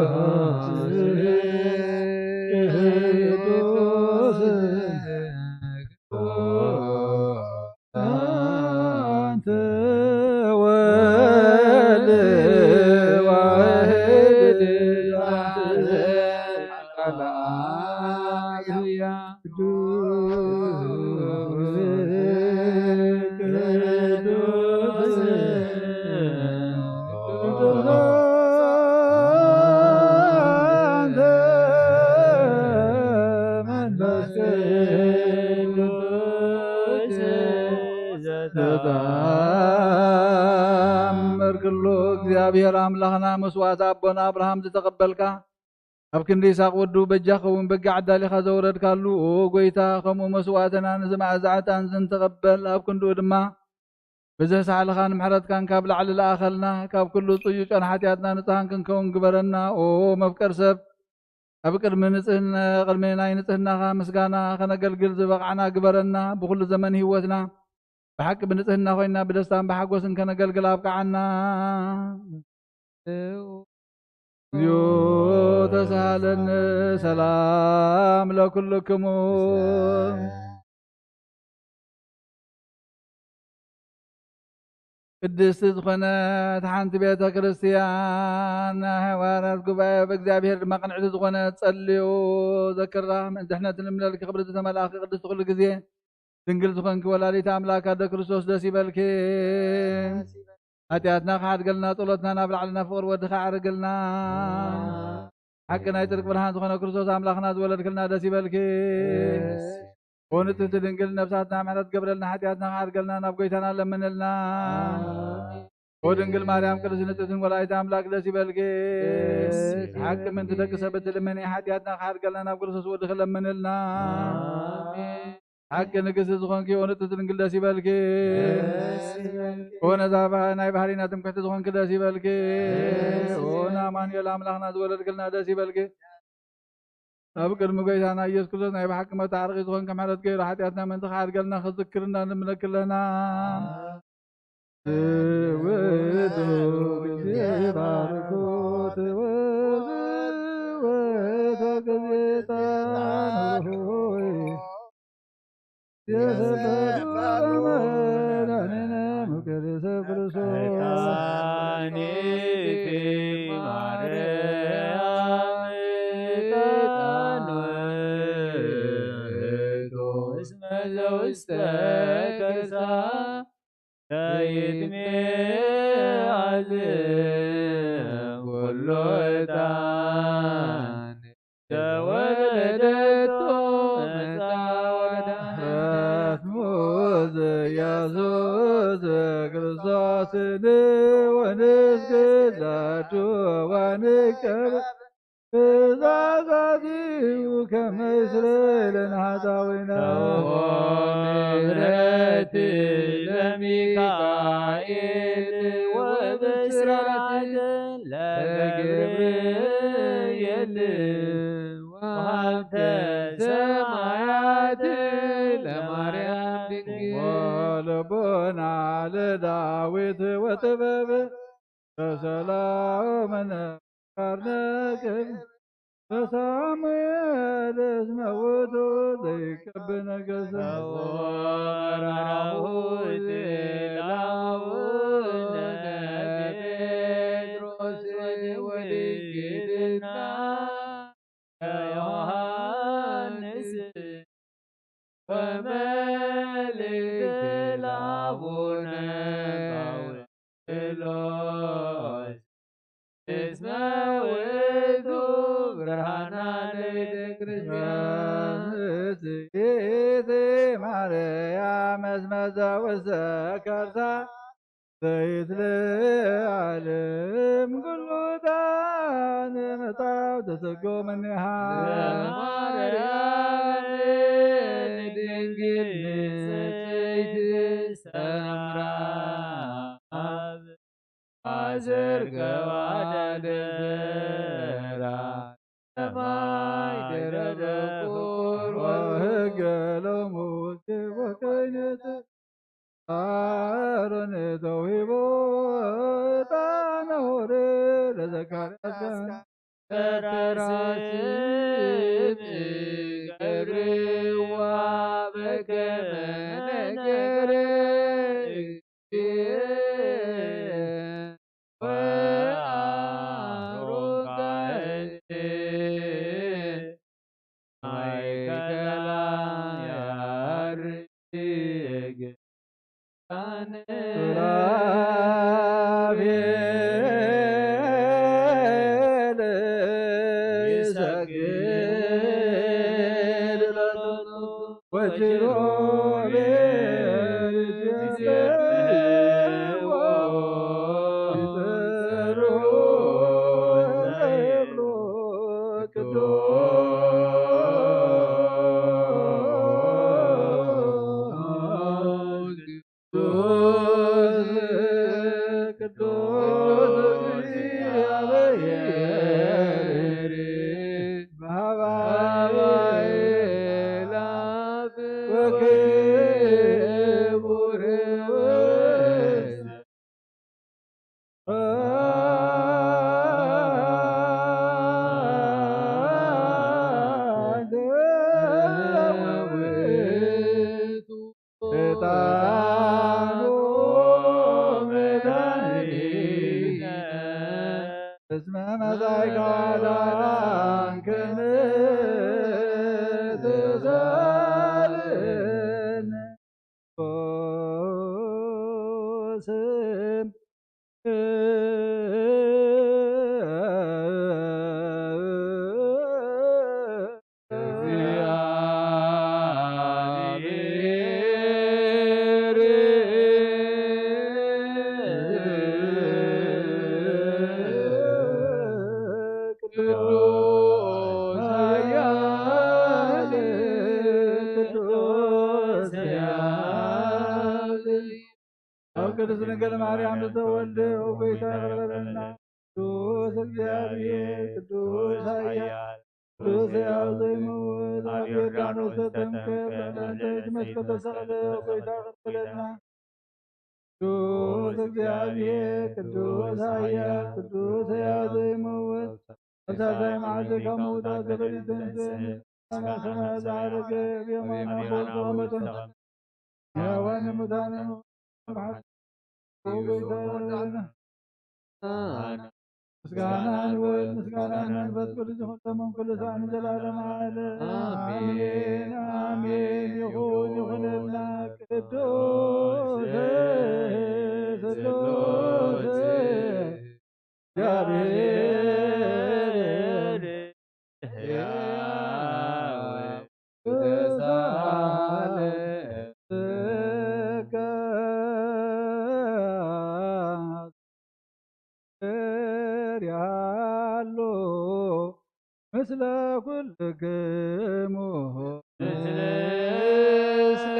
ቅዱስ አንተ ወልድ ዋሕድ ቅዱስ ቅዱስ አንተ መንፈስ ቅዱስ ዘተአምር ኩሉ። እግዚኣብሔር ኣምላኽና መስዋዕቲ ኣቦና ኣብርሃም ዝተቐበልካ፣ ኣብ ክንዲ ይስሐቅ ወዱ በጃ ክኸውን በጊዕ ኣዳሊኻ ዘውረድካሉ፣ ኦ ጐይታ፣ ከምኡ መስዋዕትና ንዚ መኣዛ ዕጣን እዚ ንተቐበል፣ ኣብ ክንድኡ ድማ ብዝሕ ሳሕልኻን ምሕረትካን ካብ ላዕሊ ለኣኸልና፣ ካብ ኩሉ ጽዩጫን ሓጢኣትና ንጽሃን ክንከውን ግበረና። ኦ መፍቀር ሰብ፣ ኣብ ቅድሚ ንጽህና፣ ቅድሚ ናይ ንጽህናኻ ምስጋና ከነገልግል ዝበቕዓና ግበረና። ብኹሉ ዘመን ህይወትና ብሓቂ ብንጽህና ኮይና ብደስታን ብሓጎስን ከነገልግል ኣብቅዓና። እግዚኦ ተሳሃለኒ። ሰላም ለኩልክሙ። ቅድስቲ ዝኾነት ሓንቲ ቤተ ክርስቲያን ናይ ሃዋርያት ጉባኤ፣ ብእግዚኣብሔር ድማ ቅንዕቲ ዝኾነት ጸልዩ ዘክራ። ምእንቲ ድሕነትን እምነልኪ ክብርቲ ተመልኣኺ ቅድስቲ ኩሉ ግዜ ድንግል ዝኾንኪ ወላዲት ኣምላክ ኣደ ክርስቶስ ደስ ይበልኪ። ሓጢኣትና ክሓድገልና ጸሎትና ናብ ላዕሊ ናብ ፍቕሪ ወድኻ ኣዕርግልና። ሓቂ ናይ ጽድቂ ብርሃን ዝኾነ ክርስቶስ ኣምላኽና ዝወለድክልና ደስ ይበልኪ። ኦ ንጽህቲ ድንግል ነብሳትና ምሕረት ገብረልና ሓጢኣትና ክሓድገልና ናብ ጎይታና ለምንልና። ኦ ድንግል ማርያም ቅድስቲ ንጽህትን ወላዲት ኣምላክ ደስ ይበልኪ። ሓቂ ምንቲ ደቂ ሰብ እትልምኒ ሓጢኣትና ክሓድገልና ናብ ክርስቶስ ወድኺ ለምንልና። ሓቂ ንግስቲ ዝኾንኪ ኦ ንጽህቲ ድንግል ደስ ይበልኪ። ኦ ነዛ ባ- ናይ ባህሪና ትምክሕቲ ዝኾንኪ ደስ ይበልኪ። ኦ ንኣማኑኤል ኣምላኽና ዝወለድክልና ደስ ይበልኪ። ኣብ ቅድሚ ጎይታና ኢየሱስ ክርስቶስ ናይ ብሓቂ መታረቂ ዝኾንኪ ምሕረት ገይሩ ሓጢኣትና ምእንቲ ክሓድገልና ክዝክር እንዳንብለኪ ኣለና። ውእቱ ጊዜ ባርኮት ወውእቱ ጊዜ ዕጣን ሆይ የሰበሉ መድኃኒነ ሙቀደሰ ክርስቶስ። ዕጣኒኪ ማርያም ዕጣን ውእቱ እስመ ዘውስተ ከርሳ ለይትሜ ዓዝም ኩሉ ዕጣን ዘወለደቶ መጻወዳ ረስሙ ዘኢየሱስ ክርስቶስ ንወንስግድ ለዱ ወንቀብ ትእዛዛቲሁ ከመ ይስረይ ለነ ኃጣውኢነ። ምሕረት ለሚካኤል ወብስራት ለገብርኤል ወሀብተ ሰማያት ለማርያም ድንግል። ወልቦና ለዳዊት ወጥበብ ተሰላው መነ ካርነቅብ በሳሙኤል እስመ ውእቱ ዘይቀብ ነገሰ። ወራሁት ለአቡነ ጴጥሮስ ወድንግልና ዮሐንስ ወመልእክት ለአቡነ ጳውሎስ እስመ ውእቱ ብርሃና ለቤተ ክርስቲያን። እጽእቲ ማርያም እስመ ዘውስተ ከርሳ ዘይትለ ዓለም ኩሉ ዕጣን ምጣው ተሰጎ እምኔሃ። ለማርያም ድንግል ንጽሕት ሰምራ አብ አዘር ገባዳ ደራ ሰማይ ደረደኩር ወህገ ለሙሴ ወከይነተ አሮን ተውሂቦ ዕጣነ ሆረ ለዘካርያስ ካህን። ተራስም ቀርዋ በከመ ነገረ እግዚእ ወአሮን ካህን ማእከላ ያርግ። ሱራፌል ይሰግድ ለሎቱ ወኪሩቤል ይሴብሕዎ ይጸርዎ ዘይብሉ ቅዱስ ቅዱስ ቅዱስ እግዚአብሔር በሀባይ ላፍ ወክቡር ዕጣኑ መድኃኒነ እስመ መጻእከ አዳንከነ ተሳለነ። ስም ኣብ ቅድስት ድንግል ማርያም ዝተወልደ፣ ኦ ጎይታ፣ ይቕር በለልና። ቅዱስ እግዚኣብሔር፣ ቅዱስ ኃያል፣ ቅዱስ ሕያው ዘይመውት፣ ኣብ ዮርዳኖስ ተጠምቀ፣ በዕለተ እጅ መስቀል ተሰቕለ፣ ኦ ጎይታ፣ ይቕር በለልና። ቅዱስ እግዚኣብሔር፣ ቅዱስ ኃያል፣ ቅዱስ ሕያው ዘይመውት፣ ኣብ ሳልሳይ መዓልቲ ካብ ምውታት ተፈልዩ ተንሥእ፣ ሰማያት ዝዓረገ፣ ኣብ የማነ ኣቦ ተቐመጠ። ሕያዋን ሙታንን ምስጋና ንወልድ፣ ምስጋና ንመንፈስ ቅዱስ ይኹን፣ ሎምን ኩሉ ሰዓትን ንዘለዓለመ ዓለም። ኣሜን። ኣሜን። ይኹን፣ ይኹንልና። ቅዱስ ስሉስ እግዚኣብሔር ሕያው ያሉ ምስለ ኩልክሙ ምስለ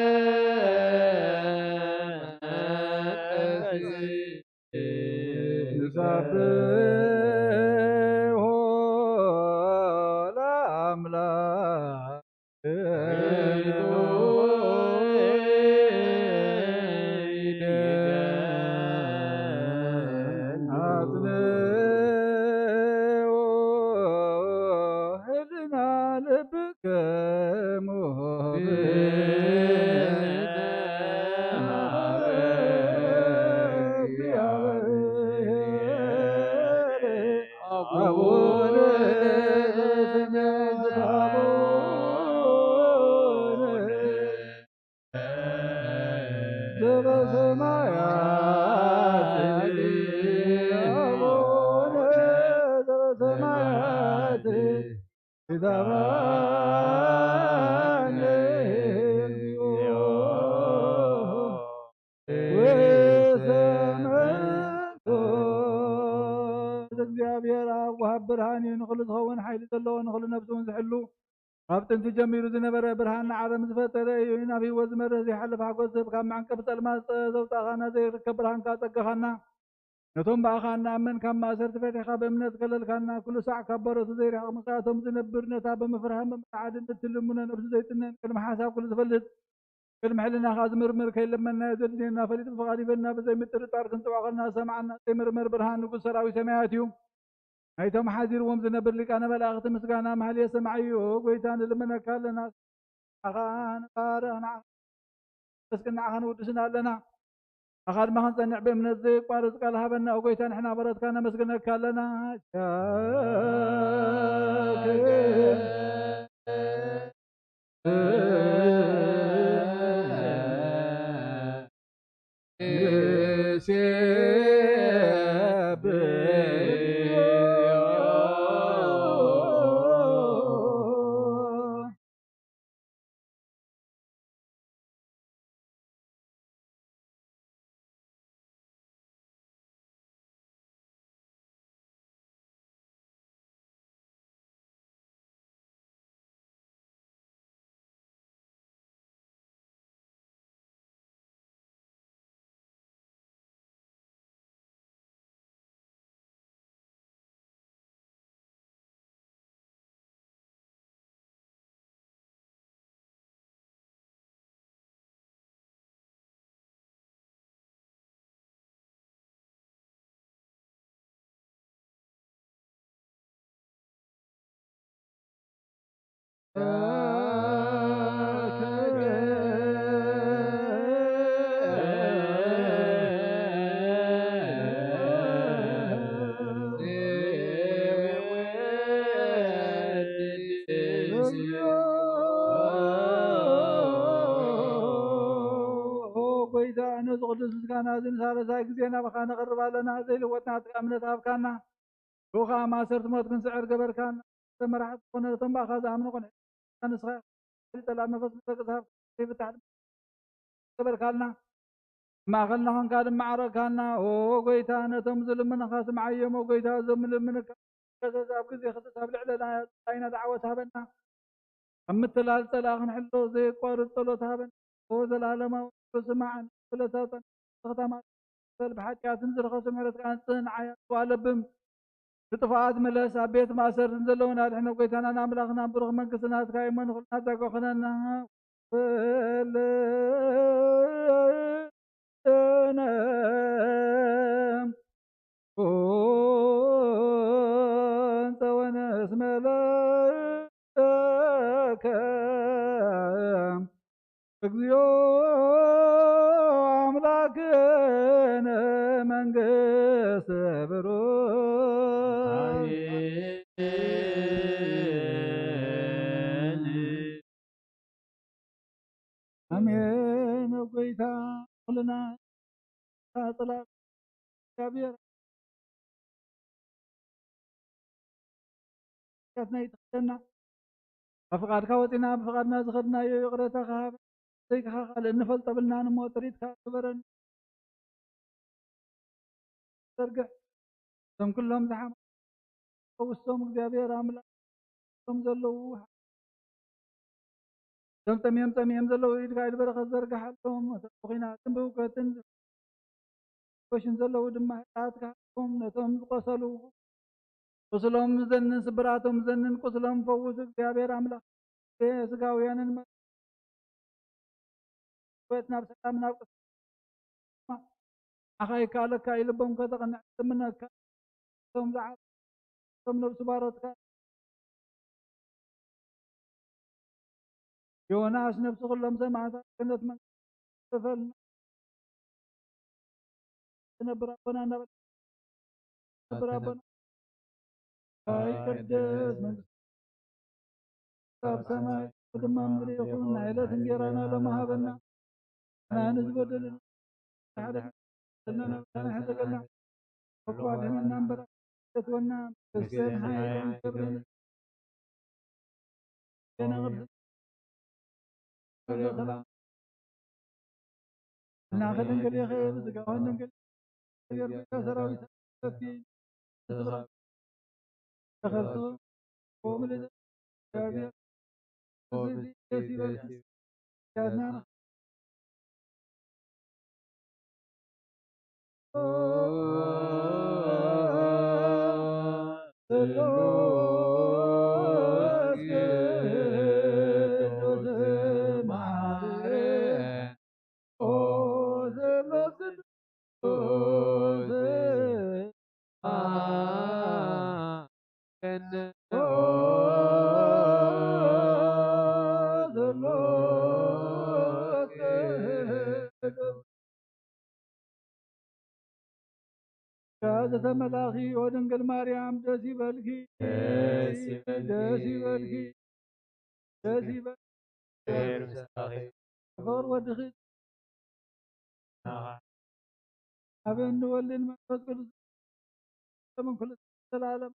ንሰብሖ ለአምላክ አጽንዑ ህልና ልብክሙ አቡነ ዘበሰማያት አቡነ ዘበሰማያት ይትሐባነ እግዚኦ ውስተ መንግስት። እግዚኣብሔር አብ ወሃብ ብርሃን እዩ። ንኹሉ ዝኸውን ሓይሊ ዘለዎ፣ ንኹሉ ነፍሱ እውን ዝሕሉ፣ ካብ ጥንቲ ጀሚሩ ዝነበረ፣ ብርሃን ንዓለም ዝፈጠረ እዩ። ናብ ህይወት ዝመርህ ዘይሓልፍ ሓጎስ ዝህብ፣ ካብ መዕንቀፊ ጸልማት ዘውጻእኻና፣ ዘይርከብ ብርሃንካ ጸጋኻና፣ ነቶም ብኣኻ እንኣምን ካብ ማእሰርቲ ፈቲሕካ ብእምነት ከለልካና፣ ኩሉ ሳዕ ካብ በረቱ ዘይርሕቕ ምኽንያቶም ዝነብር፣ ነታ ብምፍርሃን ብምርዓድን እትልምኖ ነብሱ ዘይጥነን ቅድሚ ሓሳብ ኩሉ ዝፈልጥ፣ ቅድሚ ሕልናኻ ዝምርምር፣ ከይለመንናዮ ዘድልየና ፈሊጡ ብፍቓድ ይበና፣ ብዘይምጥርጣር ክንጽውዖ ከለና ዝሰምዓና ዘይምርመር ብርሃን ንጉስ ሰራዊት ሰማያት እዩ። ናይቶም ሓዚርዎም ዝነብር ሊቃነ መላእኽቲ ምስጋና ማህሌት ሰማዒ እዩ። ጎይታ ንልምነካ ኣለና። ንዓኻ ንባርኽ፣ ንዓኻ ነመስግን፣ ንዓኻ ንውድስን ኣለና። ንዓኻ ድማ ክንጸንዕ ብእምነት ዘይቋርጽ ቃል ሃበና። ኦ ጎይታ፣ ንሕና በረትካ ነመስግነካ ኣለና። ሻክር ኦ ጎይታ፣ ነዚ ቅዱስ ምስጋና እዚ ንሳልሳይ ግዜ ናባኻ ነቕርብ ኣለና። ዘይልወጥ ናትካ እምነት ሃብካና። ብኡ ኸኣ ማእሰርቲ ሞት ክንስዕር ገበርካና። መራሕቲ ዝኾነ ነቶም ብኣኻ ዝኣምኑ ቁንዕ ንስኻ ኢኻ። ጸላእ መንፈስ ቅዱስ ሃብካ ዘይፍታሕ ገበርካልና። ኣብ ማእከልና ኾንካ ድማ ዓረቕካና። ኦ ጎይታ፣ ነቶም ዝልምኑኻ ስምዓዮም። ኦ ጎይታ፣ እዞም ዝልምኑካ ገሰስ ኣብ ግዜ ክስስ ኣብ ልዕለና ጸላኢና ደዓወት ሃበና። ኣብ ምትላል ጸላኢ ክንሕሎ ዘየቋርጽ ጸሎት ሃበና። ኦ ዘላለማዊ ስማዕን ፍለሳጸን ተኸታማ በል ብሓጢኣትን ዝረኸሱ ምሕረትካ ኣንጽህን ዓያ ለብም ንጥፋኣት ምለስ። ኣብ ቤት ማእሰርትን ዘለውን ኣድሕኖ ጎይታናን ኣምላኽናን ብሩኽ መንግስቲ ናትካ እሞ ንኹልና ጸጋ ኩነና። በለነ ጸወነ እስመ ለከ እግዚኦ ኣምላክነ መንግስት ብሩክ። ኣሜን። ኣብ ጎይታ ኩልና ጻጽላ እግዚኣብሔር ሓጢኣትና ይትኽደና። ካብ ፍቓድካ ወጺና ብፍቓድና ዝኸድናዮ ይቕረታ ክሃበ ዘይካ ካልእ እንፈልጦ ብልናን እሞ ጥሪትካ ግበረን። ዘርግሕ እቶም ኩሎም ዝሓመ ፈውሶም እግዚኣብሔር ኣምላኽ እቶም ዘለዉ እቶም ጠሚዮም ጸሚዮም ዘለዉ ኢድካ ኢድ በረኸት ዘርግሓሎም። እቶም ብኹናትን ብህውከትን ዝፈሽን ዘለዉ ድማ ህድኣት ክሃቦም። ነቶም ዝቆሰሉ ቁስሎም ዘንን ስብራቶም ዘንን ቁስሎም ፈውስ እግዚኣብሔር ኣምላኽ። ስጋውያንን መ- ህይወት ናብ ሰላም ናብ ቅስ- ኣኻ ይከኣለካ እዩ። ልቦም ከተቕንዕ ትምነካ። እቶም ዝዓ- እቶም ነብሱ ባሮትካ ዮናስ ነብሱ ኩሎም ሰማዕታት ገነት መንግስቲ ክፈልና ትነብር ኣቦና እናበል ትነብር ኣቦና ኣይቀደስ መንግስቲ ካብ ሰማይ ድማ ምድሪ ይኹን ናይ ዕለት እንጌራና ሎሚ ሃበና። ንሕና ንዝበደሉና ሓደ ዘለና ናብታና ሕደገልና። እኳ ድሕነና እምበር ኣይተትወና። መንግስትን ሓይልን ክብርን እናኸ ድንግል ይኸ ብስጋዋን ድንግል ሰራዊት ተኸፍቶ ወምልደ እግዚኣብሔር ደስ ይበልካ። ዘተመላኺ ወድንግል ማርያም ደስ ይበልኪ፣ ደስ ይበልኪ፣ ደስ ይበልኪ። ፍቕሪ ወድኺ ኣበን ወልድን መንፈስ ቅዱስ ለምን ኩሉ ዘላለም።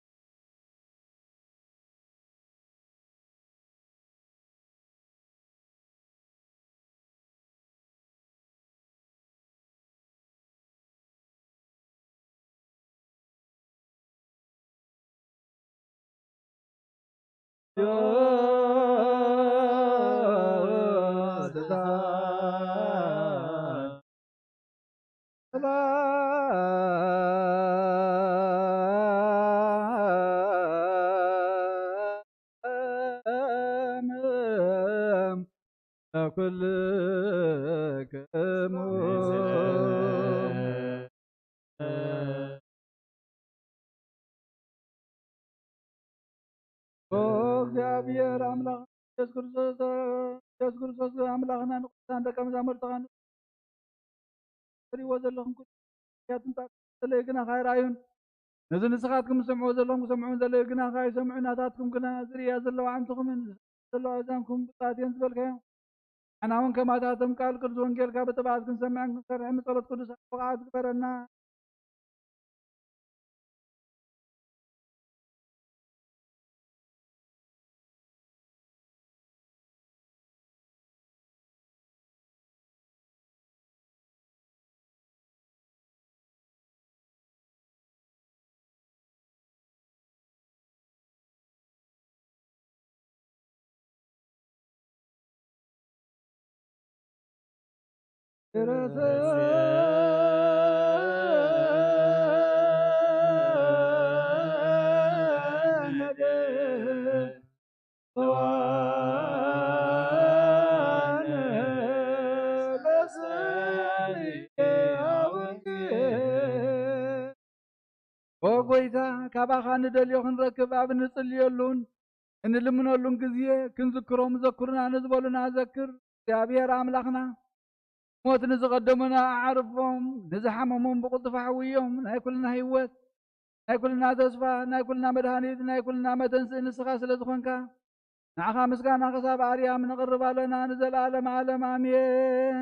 ኦ እግዚኣብሔር ኣምላኽ የሱስ ክርስቶስ፣ የሱስ ክርስቶስ ኣምላኽና ንቅዱሳን ደቀ መዛሙርትኻ ንሪእዎ ዘለኹም ኩሉ ያትን ጣ-፣ ዘለዩ ግናኻ ኣይረኣዩን። ነዚ ንስኻትኩም ትሰምዕዎ ዘለኹም ክሰምዑን ዘለዩ ግናኻ ኣይሰምዑን። ናታትኩም ግና ዝርእያ ዘለዋ ኣዕንትኹምን ዘለዋ ኣእዛንኩም ብጻት እየን ዝበልካዮም። ንሕና እውን ከማታቶም ቃል ቅዱስ ወንጌልካ ብጥብዓት ክንሰምዕን ክንሰርሕን ብጸሎት ቅዱሳን ብቕዓት ግበረና። ኦ ጎይታ፣ ካባኻ ንደልዮ ክንረክብ ኣብ እንጽልየሉን እንልምነሉን ግዜ ክንዝክሮም ዘኩርና ንዝበሉና ዘክር። እግዚኣብሔር ኣምላኽና፣ ሞት ንዝቐደሙና ኣዕርፎም፣ ንዝሓመሞም ብቕልጡፍ ኣሕውዮም። ናይ ኩልና ህይወት፣ ናይ ኩልና ተስፋ፣ ናይ ኩልና መድሃኒት፣ ናይ ኩልና መተንስኢ ንስኻ ስለ ዝኾንካ፣ ንዓኻ ምስጋና ክሳብ ኣርያም ነቕርብ ኣለና ንዘለኣለም ዓለም። ኣሜን።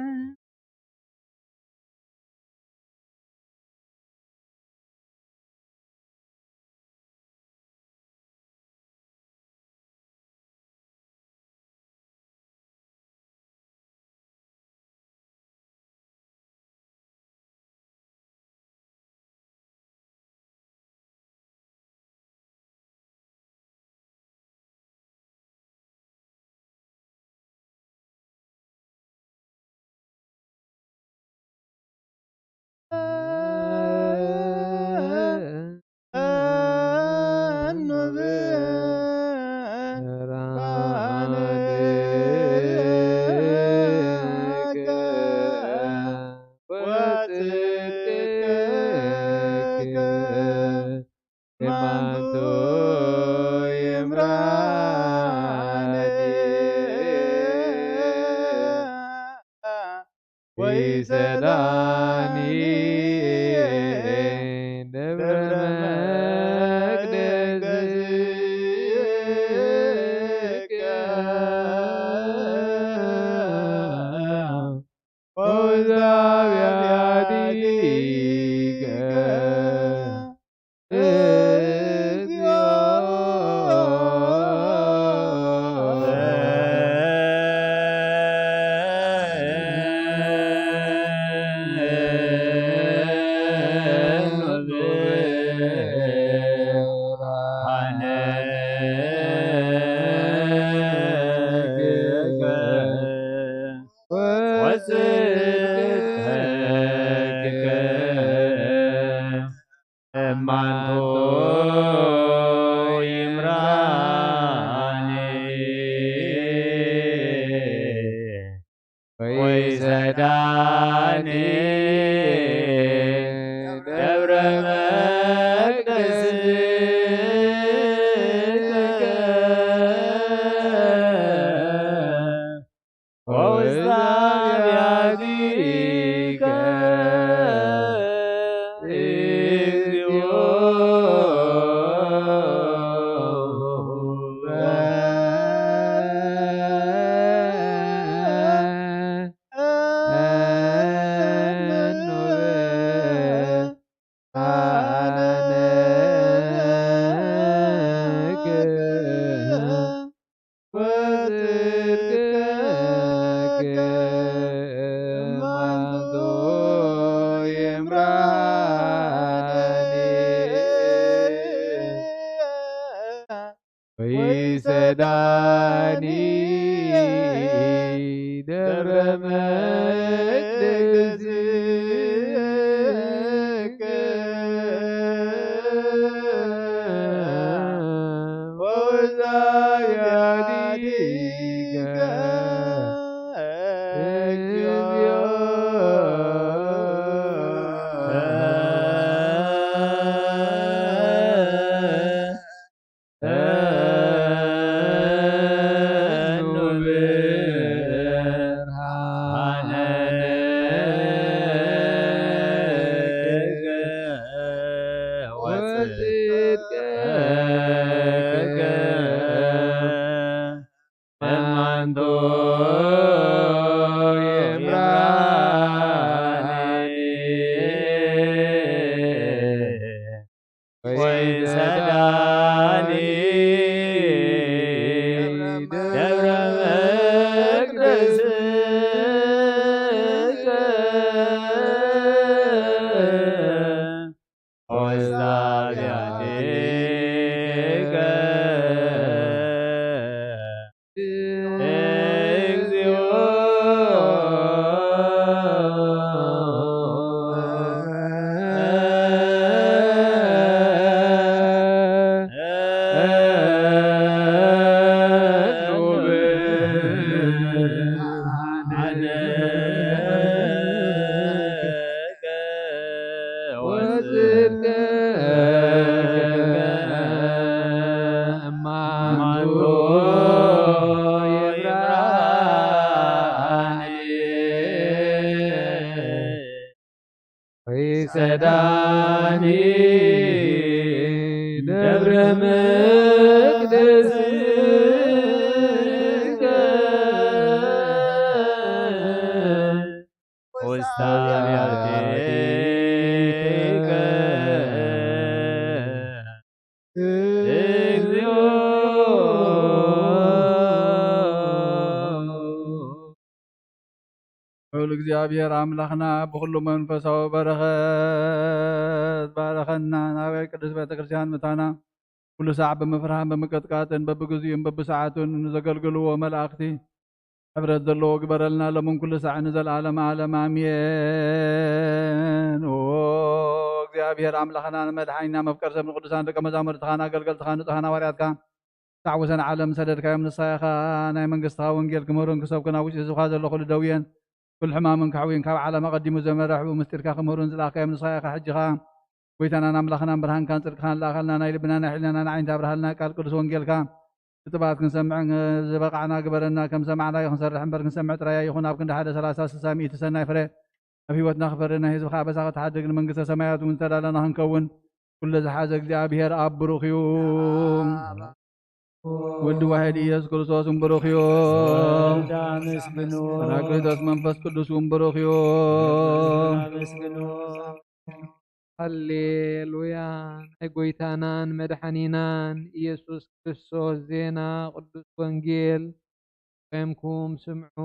ወጽድቅ እማንቱ ይብራኒ። ወይሰዳኒ ደብረ መቅደስከ ውስተ አብያቲከ እግዚኦ። ልዑል እግዚኣብሔር ኣምላኽና ብኹሉ መንፈሳዊ በረኸት ባረኸና። ናብ ቅድስት ቤተ ክርስቲያን ምእታና ኩሉ ሳዕ ብምፍርሃን ብምቅጥቃጥን በብግዚኡን በብሰዓቱን ንዘገልግልዎ መላእኽቲ ሕብረት ዘለዎ ግበረልና፣ ሎምን ኩሉ ሳዕ ንዘለዓለመ ዓለም ኣሜን። ኦ እግዚኣብሔር ኣምላኽና ንመድሓኒና መፍቀር ሰብ ንቅዱሳን ደቀ መዛሙርትኻን ኣገልገልትኻን ንጹሓን ሃዋርያትካ ሳዕ ወሰን ዓለም ሰደድካዮም፣ ንስኻ ኢኻ ናይ መንግስትኻ ወንጌል ክምህሩን ክሰብኩን ኣብ ውሽጢ ህዝብኻ ዘሎ ኩሉ ደውየን ኩሉ ሕማምን ከሕውይን ካብ ዓለም ኣቐዲሙ ዘመረ ሕቡእ ምስጢርካ ክምህሩን ዝለኣኽካዮም ንስኻ ኢኻ። ሕጂ ኸኣ ጎይታናን ኣምላኽናን ብርሃንካን ጽድቅኻን ለኣኸልና፣ ናይ ልብና ናይ ሕሊናና ዓይኒ ኣብርሃልና፣ ቃል ቅዱስ ወንጌልካ ንጥባት ክንሰምዕ ዝበቓዕና ግበረና። ከም ሰማዕናዮ ክንሰርሕ እምበር ክንሰምዕ ጥራይ ኣይኹን። ኣብ ክንዲ ሓደ ሰላሳ ስሳ ሚእቲ ሰናይ ፍረ ኣብ ህይወትና ክፈሪ፣ ናይ ህዝብኻ ኣበሳ ክትሓድግ ንመንግስተ ሰማያት እውን ዝተዳለና ክንከውን ኩሉ ዝሓዘ እግዚኣብሔር ኣብ ብሩኽ እዩ። ወልድ ዋሕድ ኢየሱስ ክርስቶስ እውን ብሩኽ እዩ። ወልድ ኣመስግኑ። ጳራቅሊጦስ መንፈስ ቅዱስ እውን ብሩኽ እዩ። ኣመስግኑ። ሃሌሉያ። ናይ ጎይታናን መድሓኒናን ኢየሱስ ክርስቶስ ዜና ቅዱስ ወንጌል ኮንኩም ስምዑ።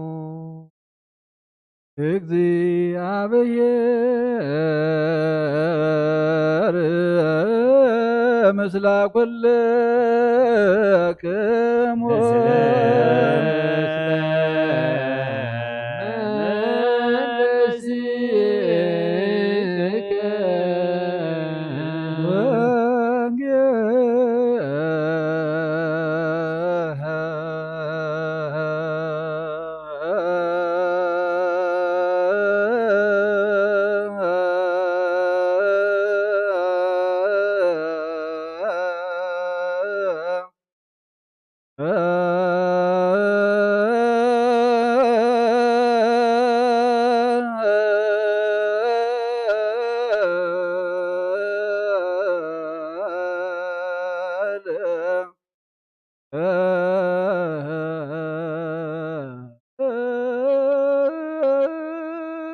እግዚኣብሔር ምስለ ኩልክሙ።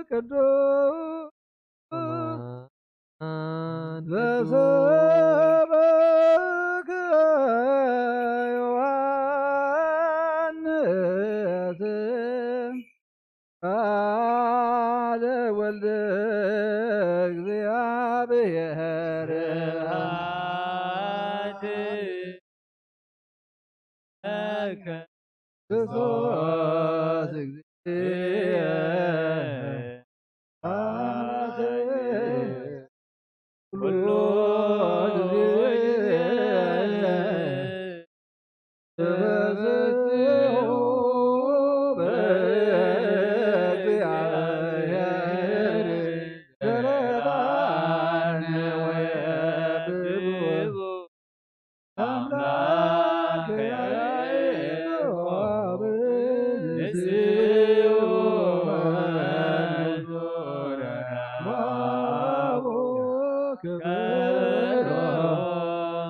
ቅዱስ ዘሰበከ ዮሐንስ ቃለ ወልደ እግዚአብሔር። ለከ ክርስቶስ እግዚእ። ኩሉ ጊዜ ተበጽሑ በእግዚአብሔር ገለባነ ወየብቡ። አምላክ ያዕቆብ ንስኡ መዝሙረ ክብሮ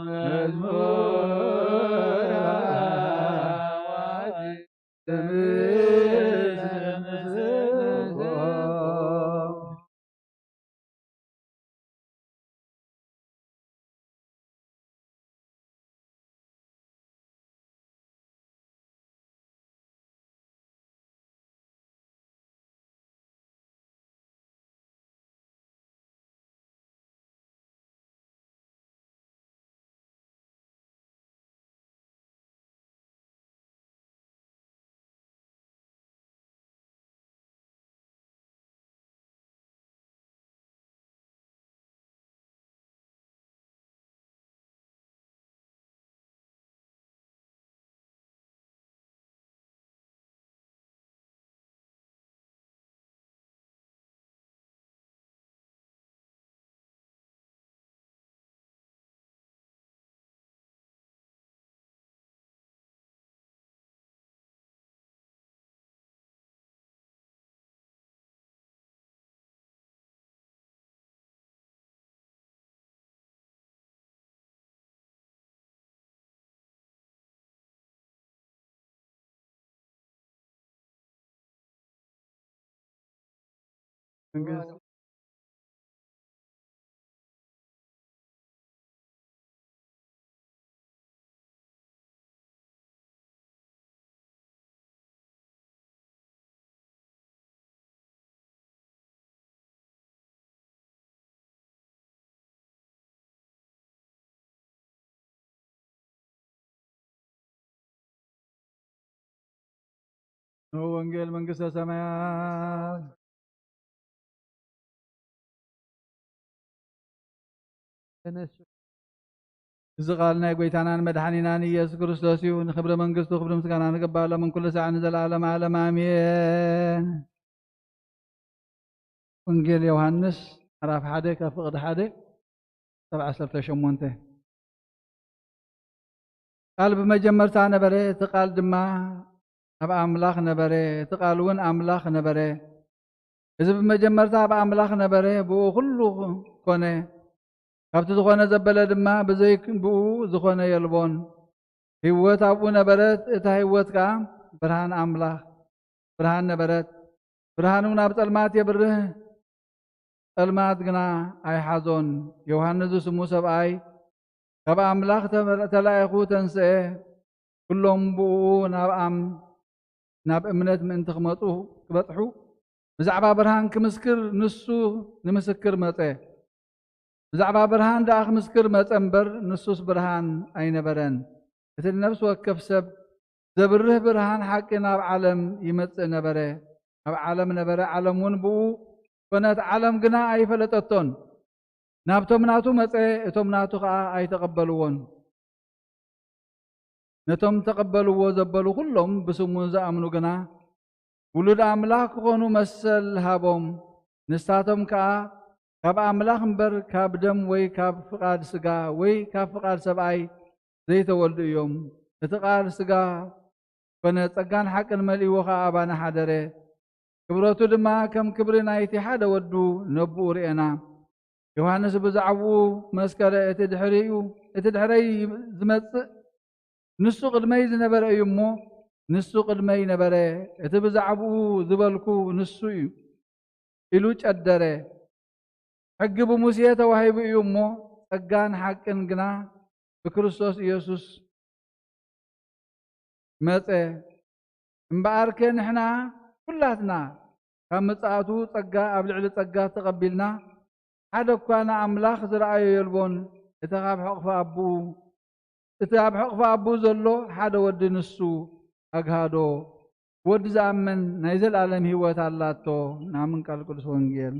መዝሙረ አዋጅ መንግስቲ ንወንጌል መንግስተ ሰማያት። ተነሱ። እዚ ቃል ናይ ጎይታናን መድሓኒናን ኢየሱስ ክርስቶስ እዩ። ንክብሪ መንግስቱ ክብሪ ምስጋና ንግባእ ሎምን ኩሉ ሳዕ ንዘለዓለም ዓለም ኣሜን። ወንጌል ዮሃንስ ምዕራፍ ሓደ ካብ ፍቕዲ ሓደ ክሳብ ዓሰርተ ሸሞንተ። ቃል ብመጀመርታ ነበረ፣ እቲ ቃል ድማ ኣብ ኣምላኽ ነበረ፣ እቲ ቃል እውን ኣምላኽ ነበረ። እዚ ብመጀመርታ ኣብ ኣምላኽ ነበረ፣ ብኡ ኩሉ ኮነ። ካብቲ ዝኾነ ዘበለ ድማ ብዘይ ብኡ ዝኾነ የልቦን። ህይወት ኣብኡ ነበረት፣ እታ ህይወት ከኣ ብርሃን ኣምላኽ ብርሃን ነበረት። ብርሃን እውን ኣብ ጸልማት የብርህ፣ ጸልማት ግና ኣይሓዞን። ዮሃንስ ዝስሙ ሰብኣይ ካብ ኣምላኽ ተመ-፣ ተላኢኹ ተንስኤ። ኩሎም ብኡ ናብ ኣም-፣ ናብ እምነት ምእንቲ ክመጹ፣ ክበጽሑ፣ ብዛዕባ ብርሃን ክምስክር ንሱ ንምስክር መጸ። ብዛዕባ ብርሃን ደኣ ክምስክር መጸ እምበር፣ ንሱስ ብርሃን ኣይነበረን። እቲ ንነፍሲ ወከፍ ሰብ ዘብርህ ብርሃን ሓቂ ናብ ዓለም ይመጽእ ነበረ። ኣብ ዓለም ነበረ፣ ዓለም እውን ብኡ ኮነት፣ ዓለም ግና ኣይፈለጠቶን። ናብቶም ናቱ መጸ፣ እቶም ናቱ ኸኣ ኣይተቐበልዎን። ነቶም ተቐበልዎ ዘበሉ ኩሎም ብስሙ ዝኣምኑ ግና ውሉድ ኣምላኽ ክኾኑ መሰል ሃቦም። ንሳቶም ከኣ ካብ ኣምላኽ እምበር ካብ ደም ወይ ካብ ፍቓድ ስጋ ወይ ካብ ፍቓድ ሰብኣይ ዘይተወልዱ እዮም። እቲ ቃል ስጋ ኮነ፣ ጸጋን ሓቅን መሊእዎ ኸኣ ኣባና ሓደረ። ክብረቱ ድማ ከም ክብሪ ናይቲ ሓደ ወዱ ነብኡ ርኤና። ዮሃንስ ብዛዕባኡ መስከረ፣ እቲ ድሕሪኡ፣ እቲ ድሕረይ ዝመጽእ ንሱ ቅድመይ ዝነበረ እዩ እሞ፣ ንሱ ቅድመይ ነበረ፣ እቲ ብዛዕባኡ ዝበልኩ ንሱ እዩ ኢሉ ጨደረ። ሕጊ ብሙሴ ተዋሂቡ እዩ እሞ፣ ጸጋን ሓቅን ግና ብክርስቶስ ኢየሱስ መጸ። እምበኣርከ ንሕና ኩላትና ካብ ምጽኣቱ ጸጋ ኣብ ልዕሊ ጸጋ ተቐቢልና፣ ሓደ እኳ ንኣምላኽ ዝረኣዮ የልቦን። እቲ ካብ ሕቕፊ ኣቦኡ፣ እቲ ኣብ ሕቕፊ ኣቦኡ ዘሎ ሓደ ወዲ ንሱ ኣግሃዶ። ወዲ ዝኣምን ናይ ዘለኣለም ህይወት ኣላቶ። ንኣምን ቃል ቅዱስ ወንጌል።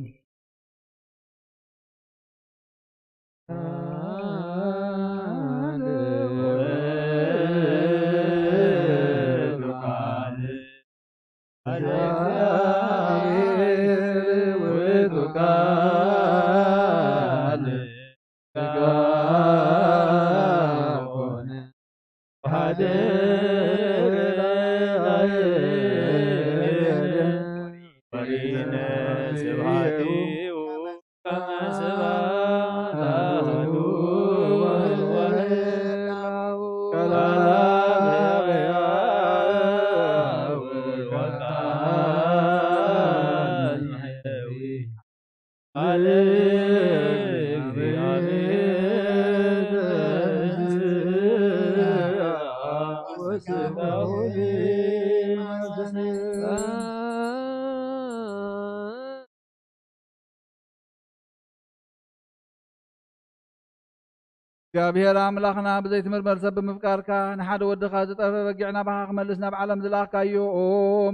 እግዚኣብሔር ኣምላኽና፣ ብዘይትምርመር ሰብ ብምፍቃርካ፣ ንሓደ ወድኻ ዝጠፍአ በጊዕ ናባኻ ክመልስ ናብ ዓለም ዝለኣኽካዮ፣ ኦ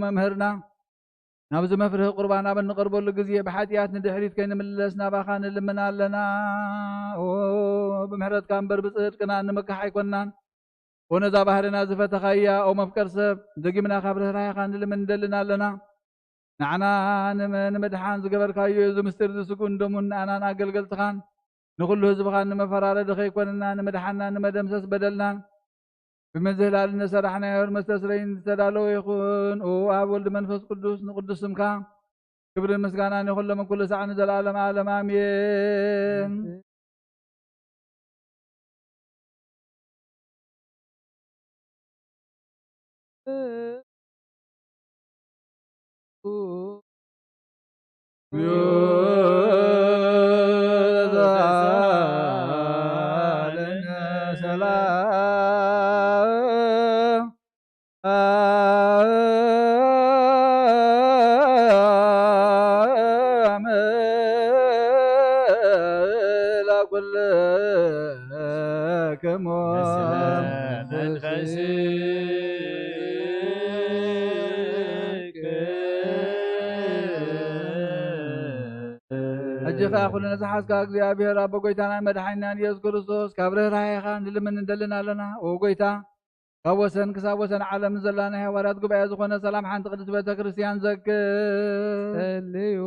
መምህርና፣ ናብዚ መፍርሂ ቁርባን ኣብ እንቐርበሉ ግዜ፣ ብሓጢኣት ንድሕሪት ከይንምለስ ናባኻ ንልምን ኣለና። ኦ ብምሕረትካ እምበር ብጽድቅና እንምካሕ ኣይኮንናን። ኦ ነዛ ባህርና ዝፈተኻያ፣ ኦ መፍቀር ሰብ፣ ደጊምና ካብ ርህራሄኻ ንልምን እንደልን ኣለና። ንዓና ንመ-፣ ንምድሓን ዝገበርካዮ እዚ ምስጢር እዚ ስግኡን ደሙን ንኣናን ኣገልገልትኻን ንኹሉ ህዝብኻን ንመፈራረዲ ከይኮነና፣ ንምድሓንና፣ ንመደምሰስ በደልናን ብምዝህላል ንሰራሕናዮ መስተስረይን ዝተዳለወ ይኹን። ኦ ኣብ ወልድ መንፈስ ቅዱስ ንቅዱስ ስምካ ክብርን ምስጋናን ይኹን ሎምን ኩሉ ሳዕ ንዘለዓለም ዓለም ኣሜን። ተሳለነ ሰላም ለኩልክሙ። ሕጂ ኸኣ ኩሉ ነዝሓዝካ እግዚኣብሔር ኣቦ ጐይታናን መድሓኒናን ኢየሱስ ክርስቶስ ካብ ርህራሄኻ ንልምን ንደልን ኣለና። ኦ ጐይታ፣ ካብ ወሰን ክሳብ ወሰን ዓለም ዘላ ናይ ሃዋርያት ጉባኤ ዝኾነ ሰላም ሓንቲ ቅድስት ቤተ ክርስቲያን ዘክር። ጸልዩ።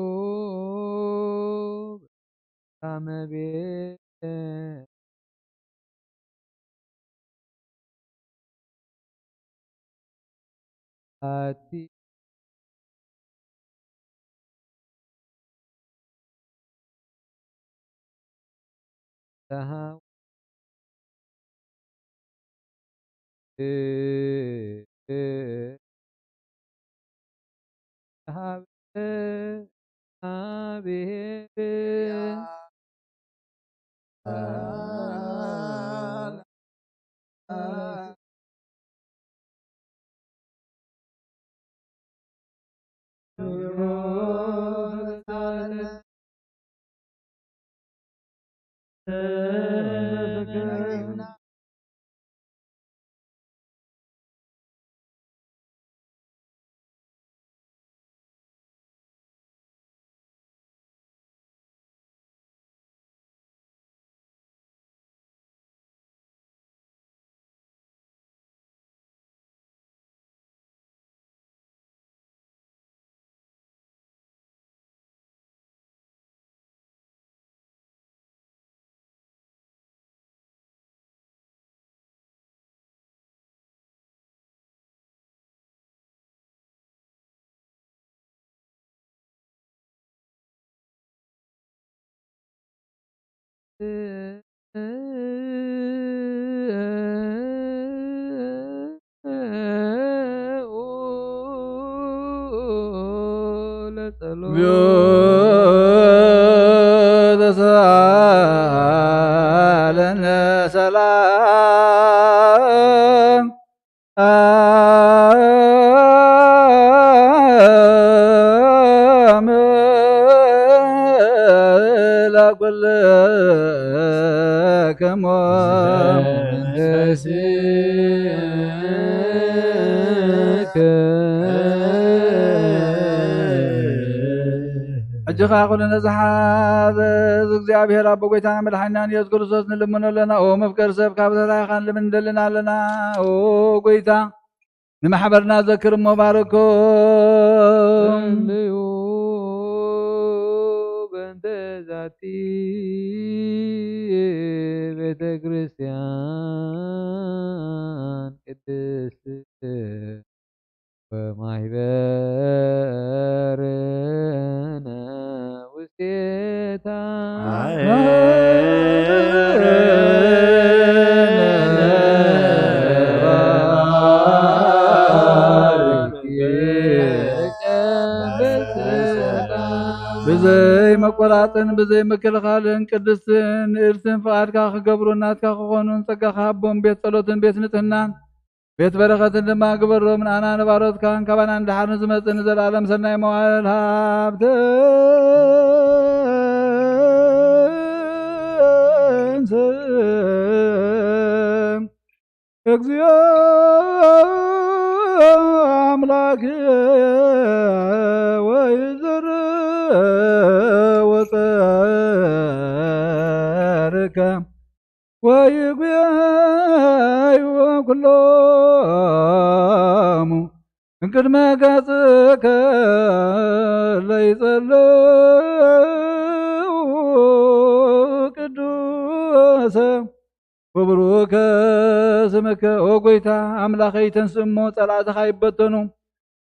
ሕጂ ኸኣ ኩሉ ነዝሓዝ እግዚኣብሔር ኣቦ ጐይታና መድሓኒናን ኢየሱስ ክርስቶስ ንልምኖ ኣለና። ኦ መፍቀሪ ሰብ፣ ካብ ርህራሄኻ ንልምን ንደልን ኣለና። ኦ ጐይታ፣ ንማሕበርና ዘክር እሞ ባርኮ። ጸልዩ በእንተ ዛቲ ቤተ ክርስቲያን ቅድስት ወማሕበርነ ውስቴታ። ብዘይ መቆራጽን ብዘይ ምክልኻልን ቅድስትን ንእድስን ፍቓድካ ክገብሩ ናትካ ክኾኑን ጸጋኻ ሃቦም። ቤት ጸሎትን ቤት ንጽህናን ቤት በረኸትን ድማ ግበሮም። ንኣና ንባሮትካን ካባና ንድሓር ንዝመጽእ ንዘለኣለም ሰናይ መዋእል ሃብተን ስም። እግዚኦ አምላክ ወይዝር ወጸርከ ወይጉየዩ ኩሎሙ እንቅድመ ገጽከ ለይጸልው ቅዱሰ ወብሩከ ስምከ። ኦ ጐይታ ኣምላኸይ፣ ተንስእ እሞ ጸላእትኻ ይበተኑ።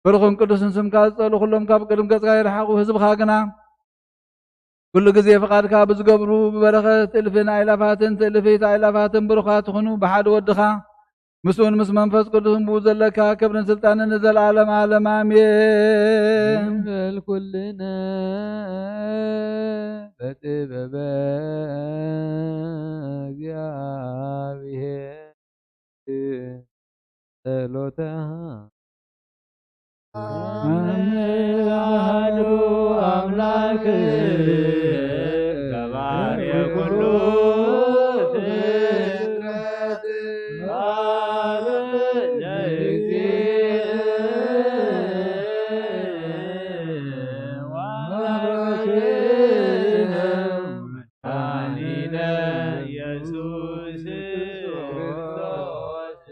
ብሩኽን ቅዱስን ስምካ ዝጸልኡ ኩሎም ካብ ቅድሚ ገጽካ ይርሓቑ። ህዝብኻ ግና ኩሉ ግዜ ፍቓድካ ብዝገብሩ ብበረኸት እልፍን ኣእላፋትን ትእልፊት ኣእላፋትን ብሩኻት ይኹኑ። ብሓደ ወድኻ ምስኡን ምስ መንፈስ ቅዱስን ብኡ ዘለካ ክብርን ስልጣንን ንዘለዓለም ዓለም ኣሜን። ንበል ኩልነ በጥበበ እግዚኣብሔር ጸሎተ ኣነ ኣሐዱ ኣምላክ ገባሬ ኩሉ ፍጥረት ወአብ ለእግዚእነ ወአምላክነ መድኃኒነ ኢየሱስ ክርስቶስ።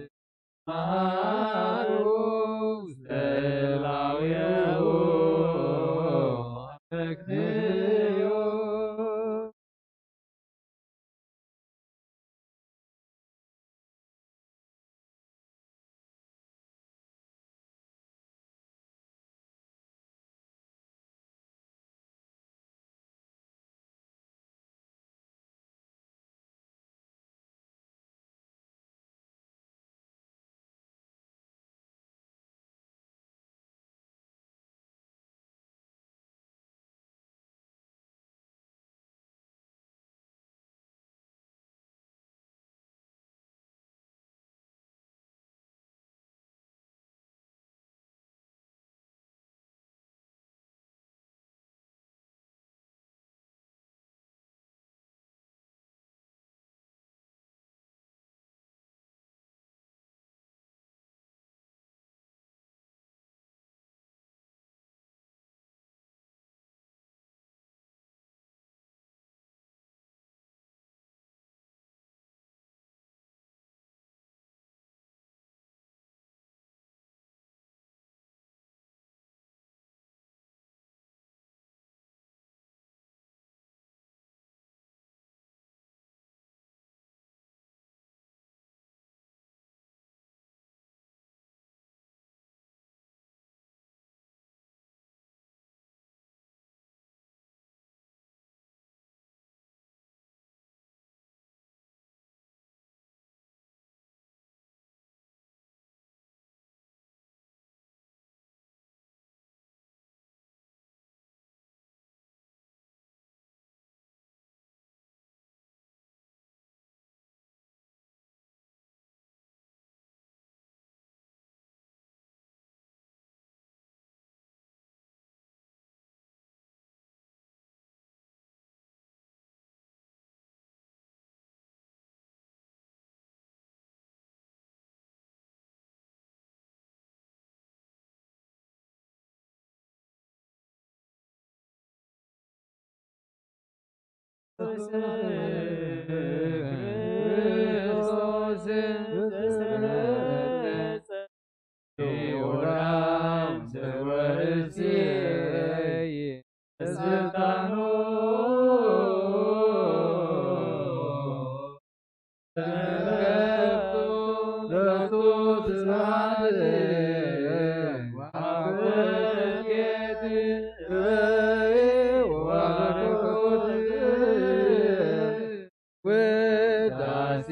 ውዳሴ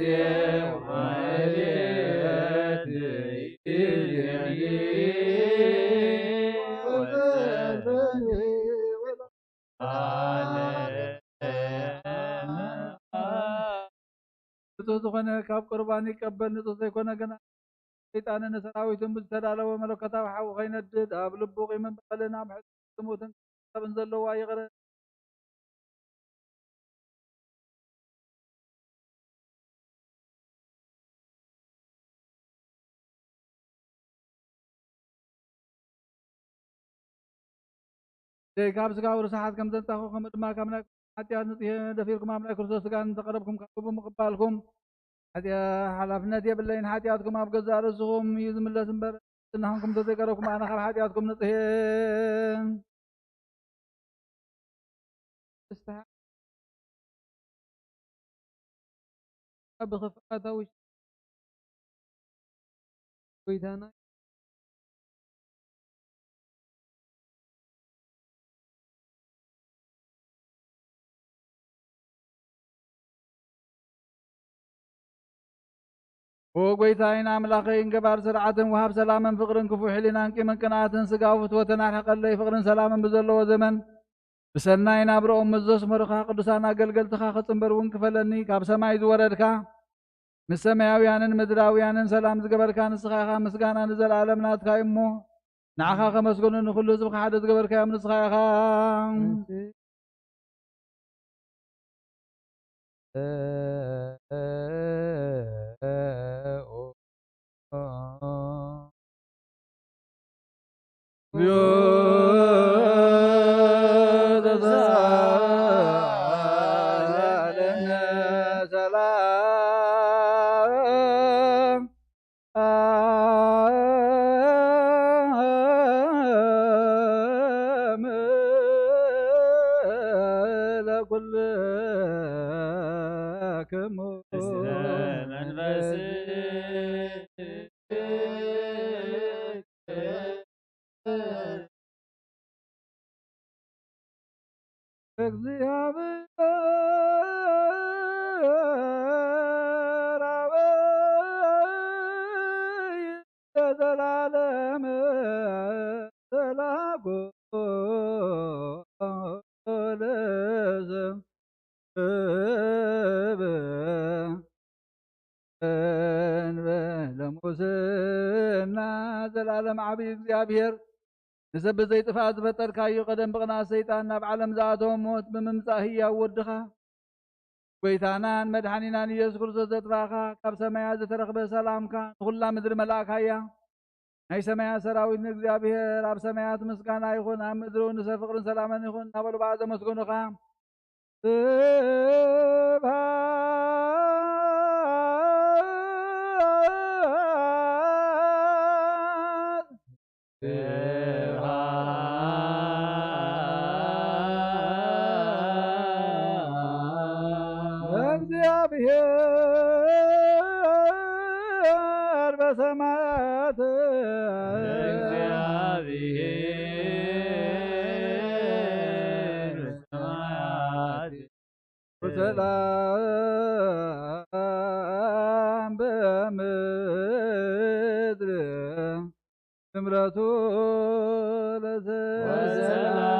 ወማህሌት ይዜምር ወጸልዩ ንጹህ ዝኾነ ካብ ቁርባን ይቀበል፣ ንጹህ ዘይኮነ ግና ሰይጣንን ንሰራዊቱን ብዝተዳለወ መለኮታዊ ሓዊ ከይነድድ ኣብ ልቡ ቂምን በቐልን ኣብ ሕስሙትን ሓሳብን ዘለዋ ይቕረ ደይ ካብ ስጋዊ ርስሓት ከም ዘንጻኹ፣ ከምኡ ድማ ካብ ናይ ሓጢኣት ንጽሄ ደፊርኩም ኣብ ናይ ክርስቶስ ስጋ እንተቐረብኩም፣ ካብኡ ብምቕባልኩም፣ ሓጢኣ-፣ ሓላፍነት የብለይን፣ ሓጢኣትኩም ኣብ ገዛእ ርእስኹም እዩ ዝምለስ እምበር፣ እናኹም እንተዘይቀረብኩም፣ ኣነ ካብ ሓጢኣትኩም ንጽሄ። ንስሓ ብኽፍኣታ ውሽጢ ጎይታና ኦ ጎይታይን ኣምላኸይን፣ ገባር ስርዓትን ወሃብ ሰላምን ፍቕርን፣ ክፉእ ሕሊናን ቂምን ቅንኣትን ስጋዊ ፍትወትን ኣርሕቐለይ። ፍቕርን ሰላምን ብዘለዎ ዘመን ብሰናይ ናብርኦም ምስ ዘስመሩኻ ቅዱሳን ኣገልገልትኻ ክጽንበር እውን ክፈለኒ። ካብ ሰማይ ዝወረድካ፣ ምስ ሰማያውያንን ምድራውያንን ሰላም ዝገበርካ ንስኻ ኢኻ። ምስጋና ንዘለኣለም ናትካ እዩ እሞ፣ ንዓኻ ከመስግኑ ንኹሉ ህዝብኻ ሓደ ዝገበርካዮም ንስኻ ኢኻ። እንበለ ሙስና። ዘላለም ዓብዪ እግዚኣብሔር፣ ንሰብ ብዘይጥፍኣት ዝፈጠርካዮ፣ ቀደም ብቕንኣት ሰይጣን ናብ ዓለም ዝኣተወ ሞት ብምምጻእ ህያው ወድኻ፣ ጎይታናን መድሓኒናን ኢየሱስ ክርስቶስ ዘጥፋእኻ፣ ካብ ሰማያት ዝተረኽበ ሰላምካ ንኹላ ምድሪ መላእካያ። ናይ ሰማያት ሰራዊት ንእግዚኣብሔር ኣብ ሰማያት ምስጋና ይኹን፣ ኣብ ምድሪ እውን ንሰብ ፍቕርን ሰላምን ይኹን እናበሉ ብኣ ዘመስገኑኻ። ስብሐት ለእግዚኣብሔር በሰማያት። ለእግዚኣብሔር በሰማያት። ወሰላም በምድር ስምረቱ ለሰላም።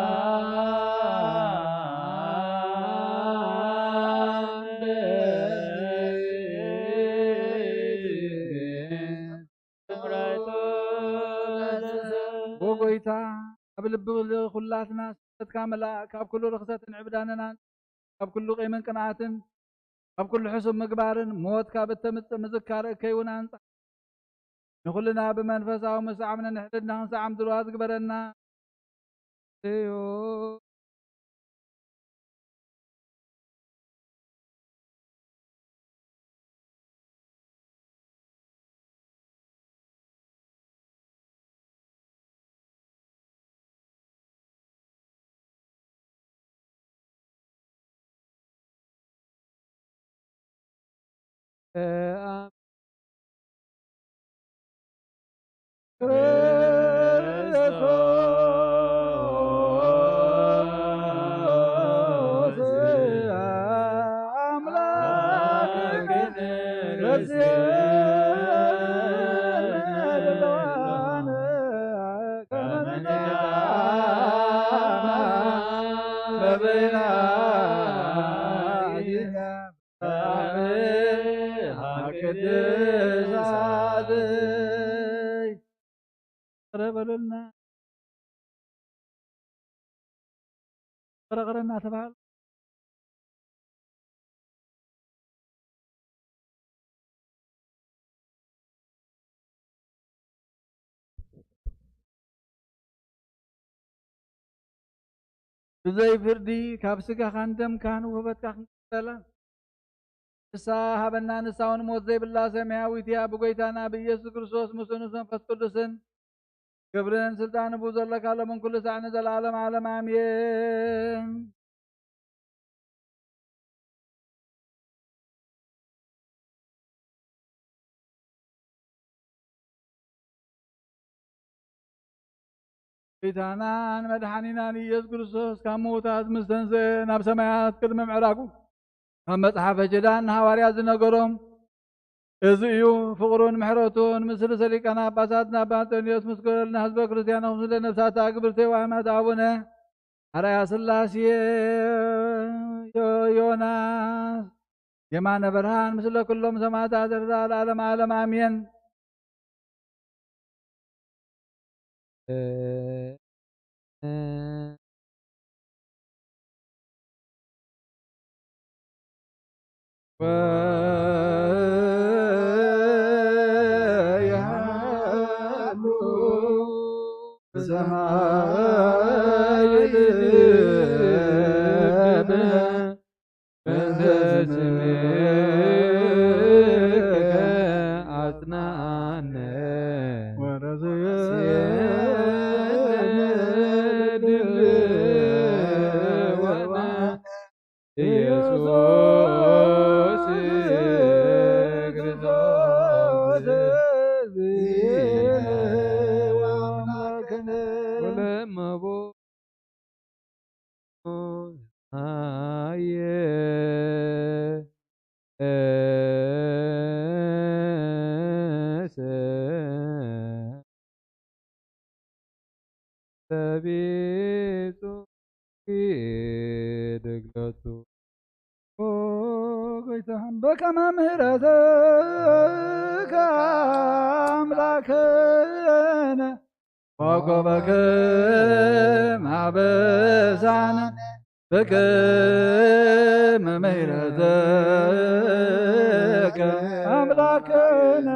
ወጎይታ፣ ኣብ ልቢ ኩላትና ስሕተትካ መላእ፣ ካብ ኩሉ ርኽሰትን ዕብዳንናን፣ ካብ ኩሉ ቂምን ቅንኣትን፣ ካብ ኩሉ ሕሱም ምግባርን፣ ሞት ካብ እተምጽእ ምዝካር እከይ እውን ኣንጻ። ንኹልና ብመንፈሳዊ ምስዓም ነንሕድና ክንሰዓም ድሉዋት ግበረና እዩ። ቅድሳት ይቕረ በሉልና። ቅረ ቅረ እናተባህሉ ብዘይ ፍርዲ ካብ ስጋኻን ደምካን ውህበትካ ክንቅበላ ንስሓ ሃበና። ንሳ እውን ሞት ዘይብላ ሰማያዊት እያ። ብጎይታና ብኢየሱስ ክርስቶስ ምስኡ ምስ መንፈስ ቅዱስን ክብርን ስልጣን ብኡ ዘለካ ሎምን ኩሉ ሳዕ ንዘለዓለም ዓለም ኣሜን። ጌታናን መድሓኒናን ኢየሱስ ክርስቶስ ካብ ምዉታት ምስ ተንስአ ናብ ሰማያት ቅድሚ ምዕራጉ፣ ኣብ መጽሓፈ ኪዳን ንሃዋርያት ዝነገሮም እዚ እዩ ፍቕሩን ምሕረቱን። ምስ ርእሰ ሊቃነ ጳጳሳትና ኣባ ኣንጦንዮስ፣ ምስ ገለልና ህዝበ ክርስቲያን፣ ምስ ነፍሳት ኣግብርተ ወኣማት ኣቡነ ኣርኣያ ሥላሴ ዮ-፣ ዮናስ የማነ ብርሃን፣ ምስለ ኩሎም ሰማዕታት ኤርትራ ለዓለመ ዓለም ኣሜን። ተቢጹ ይድግለቱ። ኦ ጎይታ፣ በከመ ምሕረትከ ኣምላክነ፣ ወኮበክም ኣበሳነ፣ በከመ ምሕረትከ ኣምላክነ፣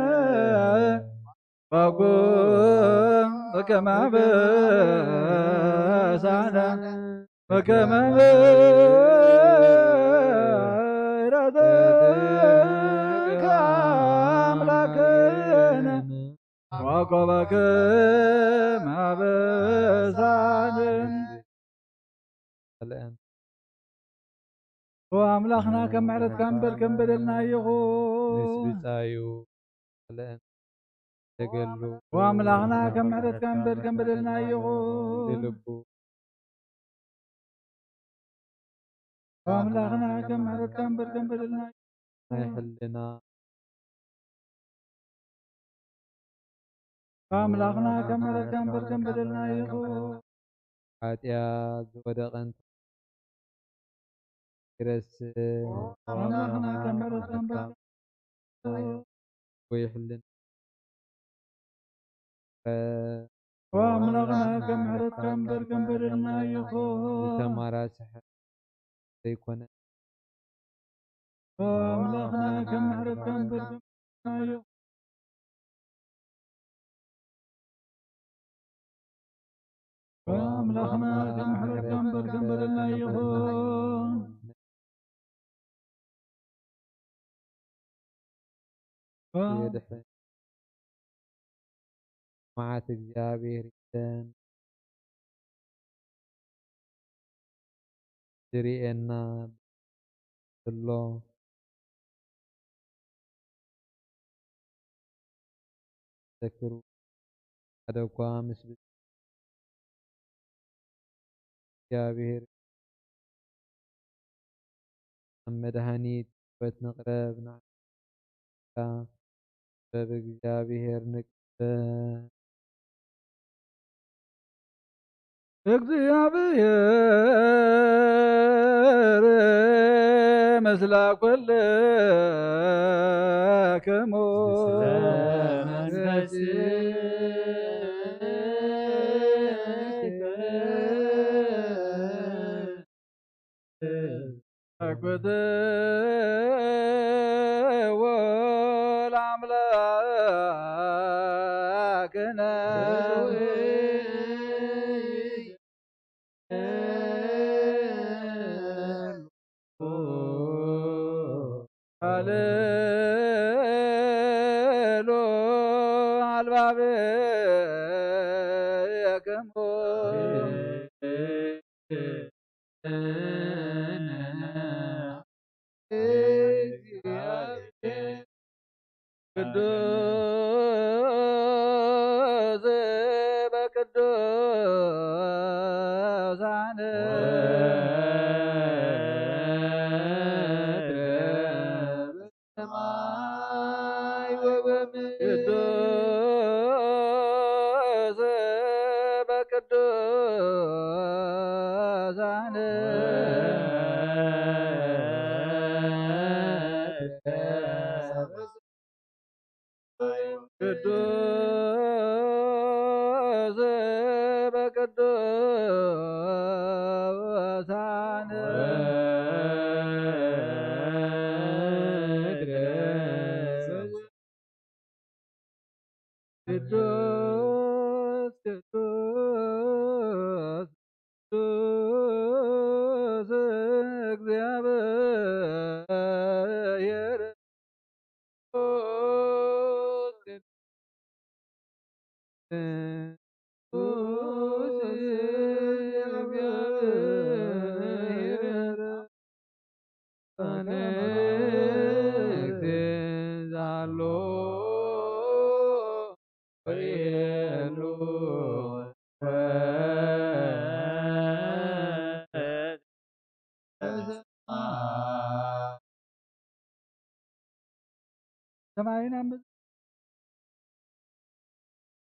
በከመ ምሕረትከ ኣምላክነ፣ ወኮበክም ኣበሳነ። ኦ ኣምላኽና፣ ከም ምሕረትካ እምበር ከም በደልና ይኹን። ምስ ብጻዩ ካልአን ተገሉ። ኦ ኣምላኽና፣ ከም ምሕረትካ እምበር ከም በደልና ይኹን። ልቡ። ኦ ኣምላኽና፣ ከም ምሕረትካ እምበር ከም በደልና ናይ ሕልና ኣምላኽና ከም ምሕረትካ እምበር ከም በደልና ይኹን። ሓጢኣት ዝወደቐን ይረስዕ። ኣምላኽና ከም ምሕረትካ እምበር ወይ ሕልና ኣምላኽና ከም ምሕረትካ እምበር ከም በደልና ይኹን። ዝተማራስሐ ዘይኮነ ኣምላኽና ከም ምሕረትካ እምበር ከም በደልና ይኹን። ኣምላኽና ከም ምሕረትካ እምበር ከም በደልና ይኹን። የድሕን መዓት እግዚኣብሔር ይደን ዝርእየና ዘሎ ዘክሩ። ሓደ እኳ ምስ ብፁዕ እግዚኣብሔር ኣብ መድኃኒት ሕይወት ንቕረብ፣ ንዓኻ ጥበብ እግዚኣብሔር ንቀበል። እግዚኣብሔር ምስለ ኩልክሙ። አክብትዎ ለአምላክነ። ሃሌሉ አልባብክሙ። ቅዱስ በቅዱሳን። ሰማይ ቅዱስ ቅዱስ ቅዱስ እግዚአብሔር ቅዱስ እግዚአብሔር ሰማይና ምድሪ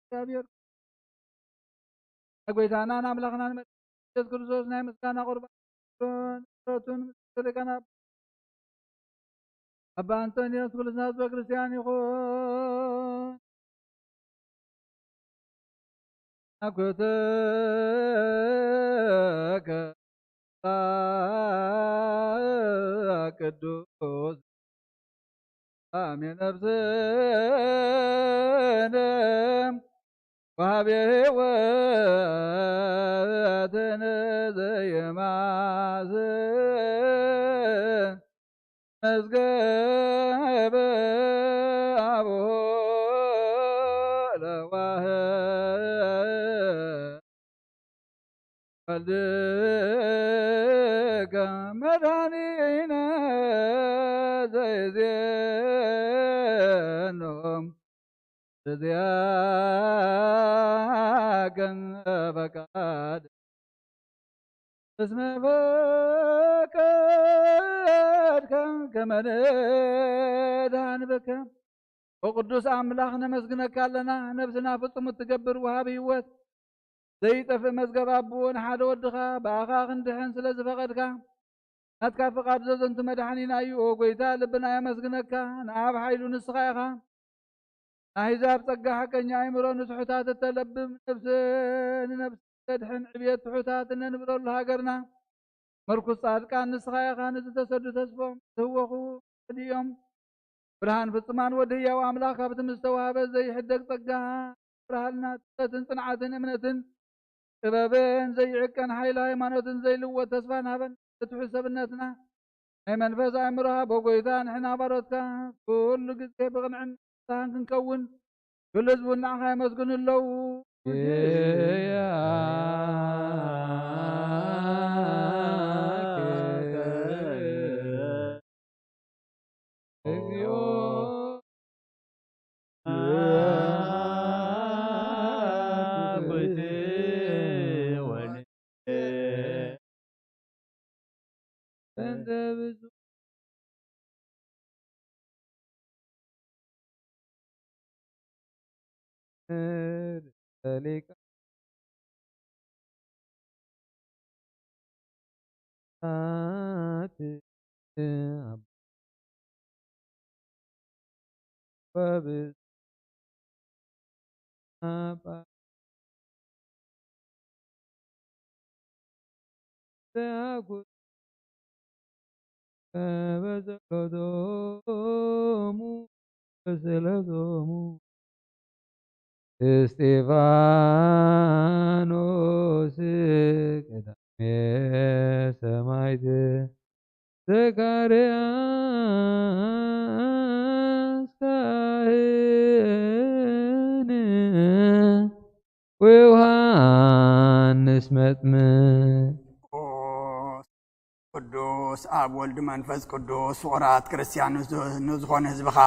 እግዚኣብሔር ንጎይታናን ኣምላኽናን ኢየሱስ ክርስቶስ ናይ ምስጋና ቁርባን ምሕረቱን ምስጋናን ኣባ ኣንቶንዮስ ኩልስና ህዝበ ክርስቲያን ይኹን። ኣብ ክብርትከ ቅዱስ ኣሜን። ነፍስነ ወሃቤ ሕይወትን ዘይማስን መዝገበ አቡሁ ለዋህድ ወልድከ መድኃኒነ ዘይዜኖም እዚአከ ፈቃድ እስመ ፈቀድከ ከመ ንድኃን ብከ። ወቅዱስ ኣምላኽ ነመስግነካ ኣለና። ነብስና ፍጹም እትገብር ወሃቢ ህይወት ዘይጠፍእ መዝገብ ኣቦ ንሓደ ወድኻ ብኣኻ ክንድሕን ስለ ዝፈቐድካ ናትካ ፍቓድ ዘዘንቱ መድሓኒና እዩ። ኦ ጎይታ ልብና የመስግነካ። ንኣብ ሓይሉ ንስኻ ኢኻ። ኣህዛብ ጸጋ ሓቀኛ ኣእምሮ ንትሑታት እተለብም ነብሲ ንነብሲ ተድሕን ዕብየት ትሑታት እነንብረሉ ሃገርና መርኩስ ጻድቃን ንስኻ ኢኻ። ንዝተሰዱ ተስፎም ዝህወኹ እዮም። ብርሃን ፍጹማን ወዲ ህያው ኣምላኽ ካብቲ ምስ ተዋህበ ዘይሕደግ ጸጋ ብርሃልና ትሕተትን ጽንዓትን እምነትን ጥበብን ዘይዕቀን ሓይሊ ሃይማኖትን ዘይልወጥ ተስፋን ሃበን። እቲ ሕሰብነትና ናይ መንፈስ ኣእምሮ ሃቦ ጎይታ። ንሕና ባሮትካ ኩሉ ግዜ ብቕንዕን ንስሓን ክንከውን ኩሉ ህዝቡ ንዓኻ የመስግኑ ኣለዉ። በጸሎቶሙ በጸሎቶሙ እስጢፋኖስ ቀዳሜ ሰማዕት ዘካርያስ ካህን ወዮሃንስ መጥምቅ። ቅዱስ ኣብ ወልድ መንፈስ ቅዱስ። ፍቑራት ክርስቲያን ንዝ-፣ ንዝኾነ ህዝብኻ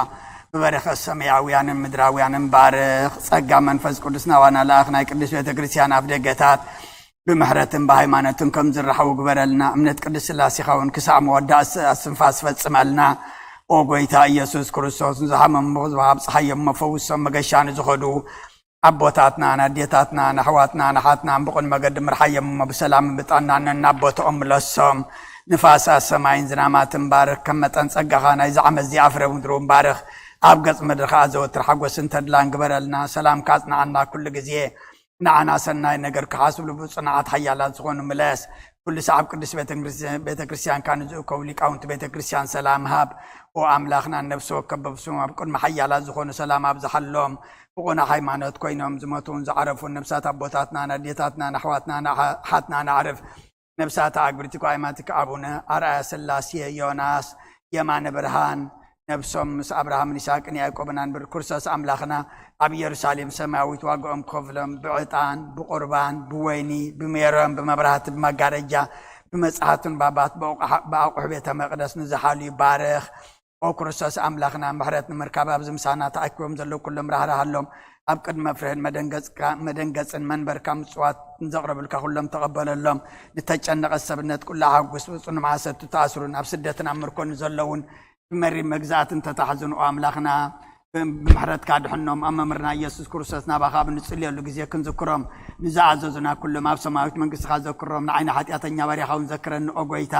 ብበረኸት ሰማያውያንን ምድራውያንን ባርኽ። ጸጋ መንፈስ ቅዱስ ናባና ለኣኽ። ናይ ቅድስት ቤተ ክርስቲያን ኣፍ ደገታት ብምሕረትን ብሃይማኖትን ከም ዝረሓቡ ግበረልና። እምነት ቅድስት ሥላሴኻ እውን ክሳዕ መወዳእ ስ-፣ ኣስንፋስ ፈጽመልና። ኦ ጎይታ ኢየሱስ ክርስቶስ፣ ንዝሓመሙ ብዝሃብ ጸሓዮም መፈውሶም መገሻ ንዝኸዱ ኣቦታትና፣ ንኣዴታትና፣ ንኣሕዋትና፣ ንሓትና ብቕን መገዲ ምርሓዮም እሞ ብሰላም ብጣናነን ናብ ቦታኦም ምለሶም። ንፋሳት ሰማይን ዝናማትን ባርኽ። ከም መጠን ጸጋኻ ናይዚ ዓመት እዚኣ ፍረ ምድሪ እውን ባርኽ። ኣብ ገጽ ምድሪ ከኣ ዘወትር ሓጎስን ተድላን ግበረልና። ሰላምካ ኣጽንዓና ኩሉ ግዜ። ንዓና ሰናይ ነገር ክሓስብሉ ብጽኑዓት ሓያላት ዝኾኑ ምለስ። ኩሉ ሰዓብ ቅዱስ ቤተ ክርስቲያን፣ ቤተ ክርስቲያንካ ንዝእከቡ ሊቃውንቲ ቤተ ክርስቲያን ሰላም ሃብ። ኦ ኣምላኽና፣ ነፍሲ ወከፍ በብስሙ ኣብ ቅድሚ ሓያላት ዝኾኑ ሰላም ኣብዝሓሎም። ብቑና ሃይማኖት ኮይኖም ዝሞቱን ዝዓረፉን ነብሳት ኣቦታትናን ኣዴታትናን ኣሕዋትናን ኣሓ-፣ ኣሓትናን ኣዕርፍ። ነብሳት ኣግብርቲኮ ኣይማቲክ ኣቡነ ኣርኣያ ስላሴ፣ ዮናስ፣ የማነ ብርሃን፣ ነብሶም ምስ ኣብርሃምን ይስሐቅን ያዕቆብን ኣንብር። ክርስቶስ ኣምላኽና ኣብ ኢየሩሳሌም ሰማያዊት ዋጋኦም ክኸፍሎም ብዕጣን፣ ብቁርባን፣ ብወይኒ፣ ብሜሮን፣ ብመብራህቲ፣ ብመጋረጃ፣ ብመጽሓፍትን ባባት፣ ብኣቑሓ-፣ ብኣቑሑ ቤተ መቕደስ ንዝሓሉ ይባርኽ። ኦ ክርስቶስ ኣምላኽና፣ ምሕረት ንምርካብ ኣብዚ ምሳና ተኣኪቦም ዘለዉ ኩሎም ራህራሃሎም። ኣብ ቅድሚ መፍርህን መደንገጽካ-፣ መደንገጽን መንበርካ ምጽዋት ንዘቕረብልካ ኩሎም ተቐበለሎም። ንተጨነቐ ሰብነት ኩሉ ኣሐጉስ። ብጽኑዕ ማእሰርቲ ተኣስሩን ኣብ ስደትን ኣብ ምርኮን ዘለውን ብመሪር መግዛእትን ተታሕዙን፣ ኦ ኣምላኽና፣ ብምሕረትካ ድሕኖም። ኣብ መምህርና ኢየሱስ ክርስቶስ ናባኻ ኣብ ንጽልየሉ ግዜ ክንዝክሮም፣ ንዝኣዘዙና ኩሎም ኣብ ሰማያዊት መንግስትኻ ዘክሮም። ንዓይና ሓጢኣተኛ ባሪያኻ እውን ዘክረኒ፣ ኦ ጎይታ።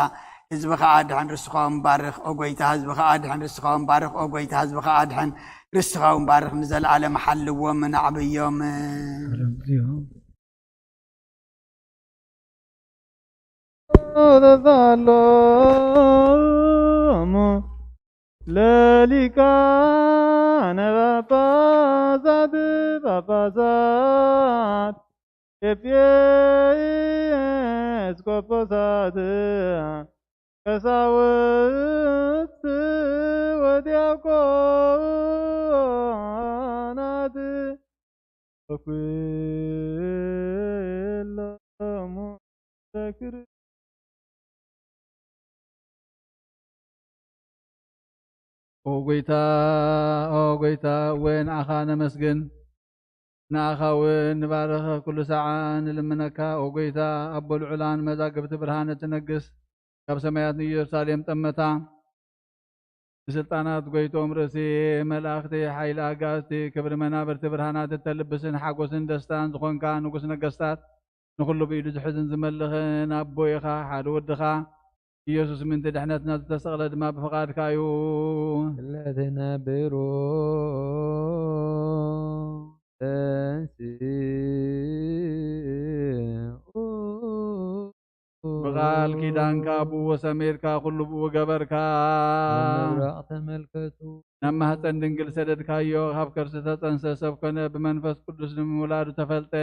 ህዝብኻ ኣድሕን፣ ርስኻ እውን ባርኽ፣ ኦ ጎይታ። ህዝብኻ ኣድሕን፣ ርስኻ እውን ባርኽ፣ ኦ ጎይታ። ህዝብኻ ኣድሕን፣ ርስኻ እውን ባርኽ። ንዘለኣለም ሓልዎምን ኣዕብዮምን። ሰላም ዚኦም። ተዛሎሙ ለሊቃነ ጳጳሳት፣ ጳጳሳት፣ ኤጲስቆጶሳት፣ ቀሳውስት ወዲያቆናት፣ ወኩሎሙ ዘክር። ኦ ጎይታ፣ ኦ ጎይታ፣ እወ ንኣኻ ነመስግን፣ ንኣኻ እውን ንባርኽ፣ ኩሉ ሳዕ ንልምነካ። ኦ ጎይታ፣ ኣቦ ልዑላን መዛግብቲ ብርሃን እትነግስ፣ ካብ ሰማያት ንኢየሩሳሌም ጠመታ። ብስልጣናት ጎይቶም ርእሲ መላእኽቲ፣ ሓይሊ ኣጋእዝቲ፣ ክብሪ መናብርቲ ብርሃናት እተልብስን ሓጎስን ደስታን ዝኾንካ ንጉስ ነገስታት፣ ንኹሉ ብኢዱ ዝሕዝን ዝመልኽን ኣቦ ኢኻ። ሓደ ወድኻ ኢየሱስ ምእንቲ ድሕነትና ዝተሰቕለ ድማ ብፍቓድካ እዩ። እለ ትነብሩ ተንሥኡ። ብቓል ኪዳንካ ብኡ ሰሜርካ፣ ኩሉ ብኡ ገበርካ። ምብራቕ ተመልከቱ። ናብ ማህፀን ድንግል ሰደድካዮ፣ ካብ ከርሲ ተፀንሰ ሰብ ኮነ፣ ብመንፈስ ቅዱስ ንምውላዱ ተፈልጠ።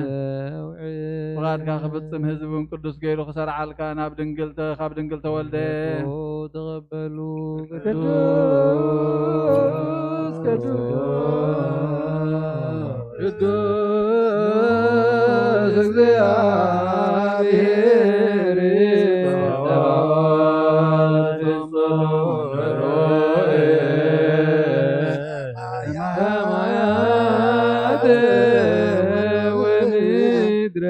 ነስተውዕል። ፍቓድካ ክፍጽም ህዝቢ እውን ቅዱስ ገይሩ ክሰርዓልካ፣ ናብ ድንግል ተ-፣ ካብ ድንግል ተወልደ። ተቐበሉ። ቅዱስ፣ ቅዱስ፣ ቅዱስ እግዚአብሔር ጸባኦት ፍጹም ርኡይ ሰማያት ወምድረ።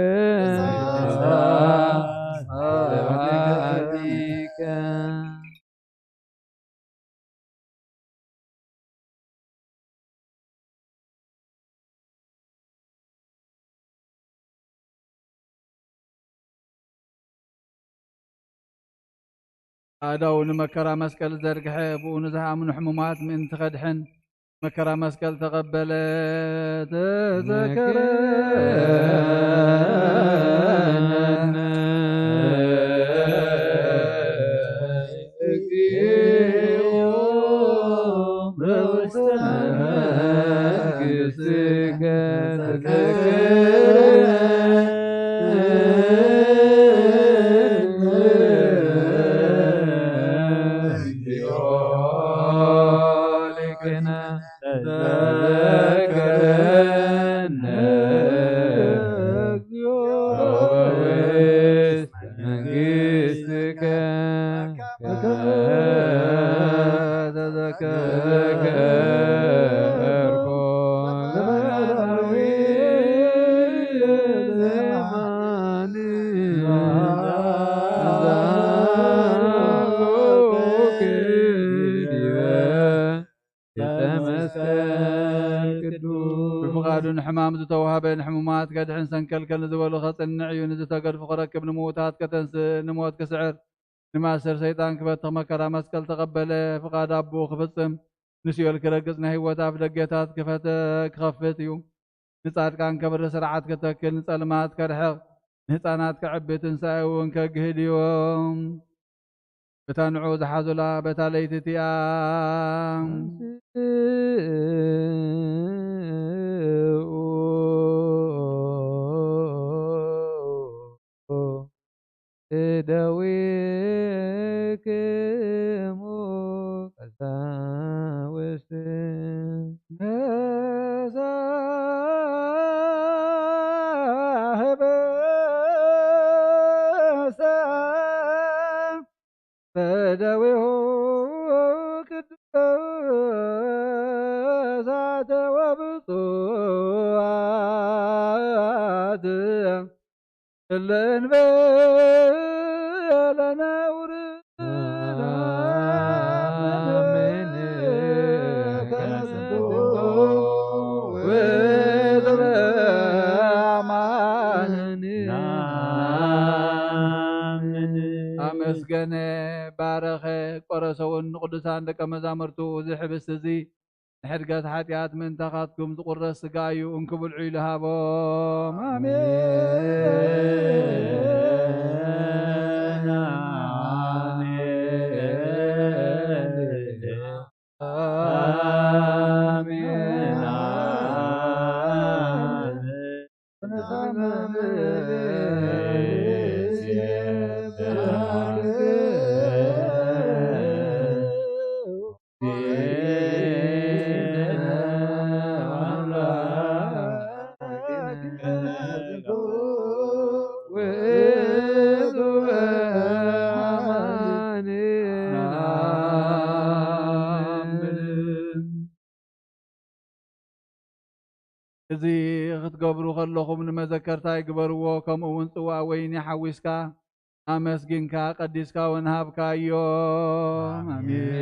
ኣእዳዉ ንመከራ መስቀል ዘርግሐ፣ ብኡ ንዝሃምኑ ሕሙማት ምእንቲ ኸድሕን፣ መከራ መስቀል ተቐበለ፣ ተዘከረ። እግዚኦ በውስተ መንግሥትከ ተዘከረ። እግዚኦ ሊቅነ ተዘከረነ እግዚኦ በውስተ መንግሥትከ ተዘከርኩ ለባህራዊ የማን ዛሎክ ዲበ ቤተ መስቀል ቅዱስ። ብፍቓዱ ንሕማም ዝተዋህበ፣ ንሕሙማት ከድሕን፣ ሰንከልከል ንዝበሉ ከጽንዕ እዩ። ንዝተገድፉ ክረክብ፣ ንምዉታት ከተንስእ፣ ንሞት ክስዕር፣ ንማእሰር ሰይጣን ክበትኽ መከራ መስቀል ተቐበለ። ፍቓድ ኣቦኡ ክፍጽም፣ ንሲኦል ክረግጽ፣ ናይ ህይወት ኣፍ ደገታት ክፈተ-፣ ክኸፍት እዩ። ንጻድቃን ከብሪ፣ ስርዓት ከተክል፣ ንጸልማት ከርሕቕ፣ ንህፃናት ከዕቢ ትንሳኤ እውን ከግህድ እዩ። እታ ንዑ ዝሓዙላ በታ ለይቲ እቲኣ እደዊክሙ ቀሳውስት መሳሕብ በደዊሁ ቅዱሳተ ወብፁዓት እለ እንበለ ነውር ኣመስገነ፣ ባረኸ፣ ቆረሰ እውን ንቅዱሳን ደቀ መዛሙርቱ እዚ ሕብስቲ እዚ ንሕድገት ሓጢኣት ምእንታኻትኩም ዝቁረስ ስጋ እዩ፣ እንኩ ብልዑ ኢሉ ሃቦም። ኣሜን። ኣሜን። እዚ ክትገብሩ ከለኹም ንመዘከርታይ ግበርዎ። ከምኡ እውን ጽዋእ ወይኒ ሓዊስካ ኣመስጊንካ ቀዲስካ እውን ሃብካዮም። ኣሜን።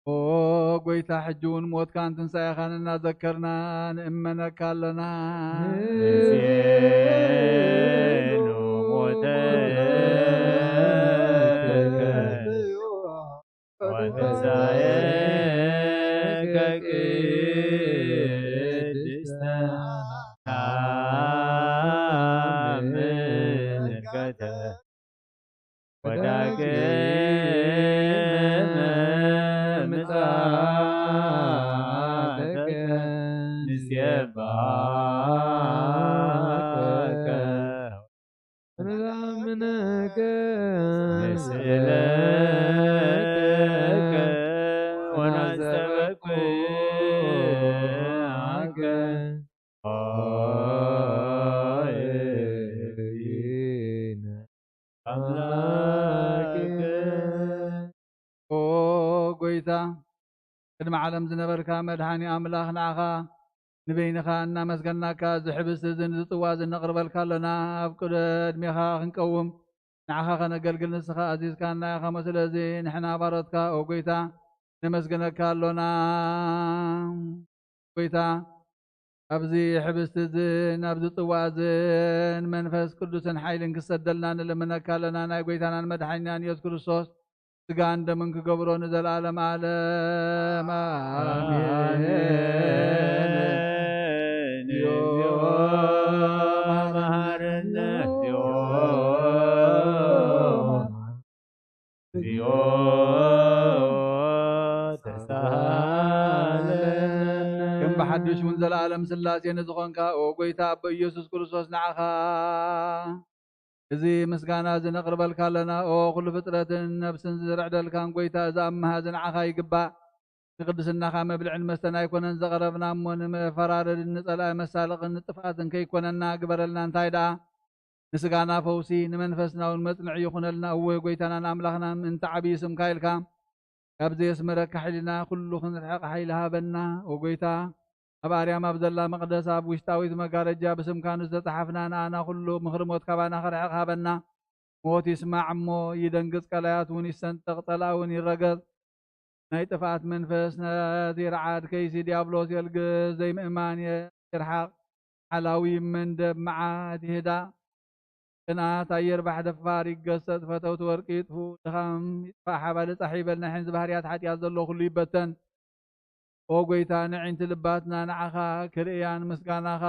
ኦ ጎይታ፣ ሕጂ እውን ሞትካን ትንሳኤኻን እናዘከርና ንእመነካ ኣለና። ንሴኑ ሞተከ ወትንሳኤከ ቅድስተ ናምን ከተ ወዳግመ ምጽኣትከ ንሴብሐከ ወነአምነከ ንስእለከ ወናስተበኩዓከ። ኣምላክከ። ኦ ጎይታ፣ ቅድሚ ዓለም ዝነበርካ መድሓኒ ኣምላኽ፣ ንዓኻ ንበይንኻ እናመስገናካ፣ እዚ ሕብስቲ እዚ ንዝጽዋ እዚ ነቕርበልካ ኣሎና። ኣብ ቅድሜኻ ክንቀውም ንዓኻ ከነገልግል ንስኻ ኣዚዝካና ኢኻ። ስለዚ ንሕና ባሮትካ፣ ኦ ጎይታ፣ ነመስግነካ ኣሎና። ጎይታ፣ ኣብዚ ሕብስቲ እዝን ኣብዚ ጽዋ እዝን መንፈስ ቅዱስን ሓይልን ክሰደልና ንልምነካ ኣለና። ናይ ጎይታናን መድሓኒናን ኢየሱስ ክርስቶስ ስጋን ደምን ክገብሮ ንዘለኣለም ዓለም። ኣሜን። ኣሜን። እግዚኦ መሐረነ። እግዚኦ፣ እግዚኦ ተሳሃለነ። ከም ብሓድሽ እውን ዘለኣለም ስላሴ ንዝኾንካ፣ ኦ ጎይታ ኣቦ ኢየሱስ ክርስቶስ፣ ንዓኻ እዚ ምስጋና እዚ ነቕርበልካ ኣለና። ኦ ኩሉ ፍጥረትን ነፍስን ዝርዕደልካን ጎይታ፣ እዚ ኣምሃ እዚ ንዓኻ ይግባእ። ንቅድስናኻ መብልዕን መስተን ኣይኮነን ዘቕረብና እሞ፣ ንመፈራረድን ንጸላኢ መሳለቕን ንጥፍኣትን ከይኮነና ግበረልና። እንታይ ደኣ ንስጋና ፈውሲ፣ ንመንፈስና እውን መጽንዒ ይኹነልና። እወ ጎይታናን ኣምላኽናን፣ ምእንቲ ዓብዪ ስምካ ኢልካ ካብ ዘየስመረካ ሓይልና ኩሉ ክንርሕቕ ሓይሊ ሃበና። ኦ ጎይታ፣ ኣብ ኣርያም ኣብ ዘላ መቕደስ ኣብ ውሽጣዊት መጋረጃ ብስምካ ንዝተጻሓፍና ንኣና ኩሉ ምኽሪ ሞት ካባና ክርሕቕ ሃበና። ሞት ይስማዕ እሞ ይደንግጽ፣ ቀላያት እውን ይሰንጠቕ፣ ጸላእ እውን ይረገጽ። ናይ ጥፍኣት መንፈስ ነቲ ርዓድ ከይሲ ዲያብሎስ የልግስ፣ ዘይምእማን ይርሓቕ፣ ሓላዊ መንደብ መዓት ይህዳእ። ቅንኣት ኣየርባሕ ደፋር ይገሰጽ፣ ፈተውቲ ወርቂ ይጥፍኡ፣ ድኻም ይጥፋእ፣ ሓባሊ ጻሕ ይበል፣ ናይ ሕንዚ ባህርያት ሓጢኣት ዘሎ ኩሉ ይበተን። ኦ ጎይታ፣ ንዕንቲ ልባትና ንዓኻ ክርእያን ምስጋናኻ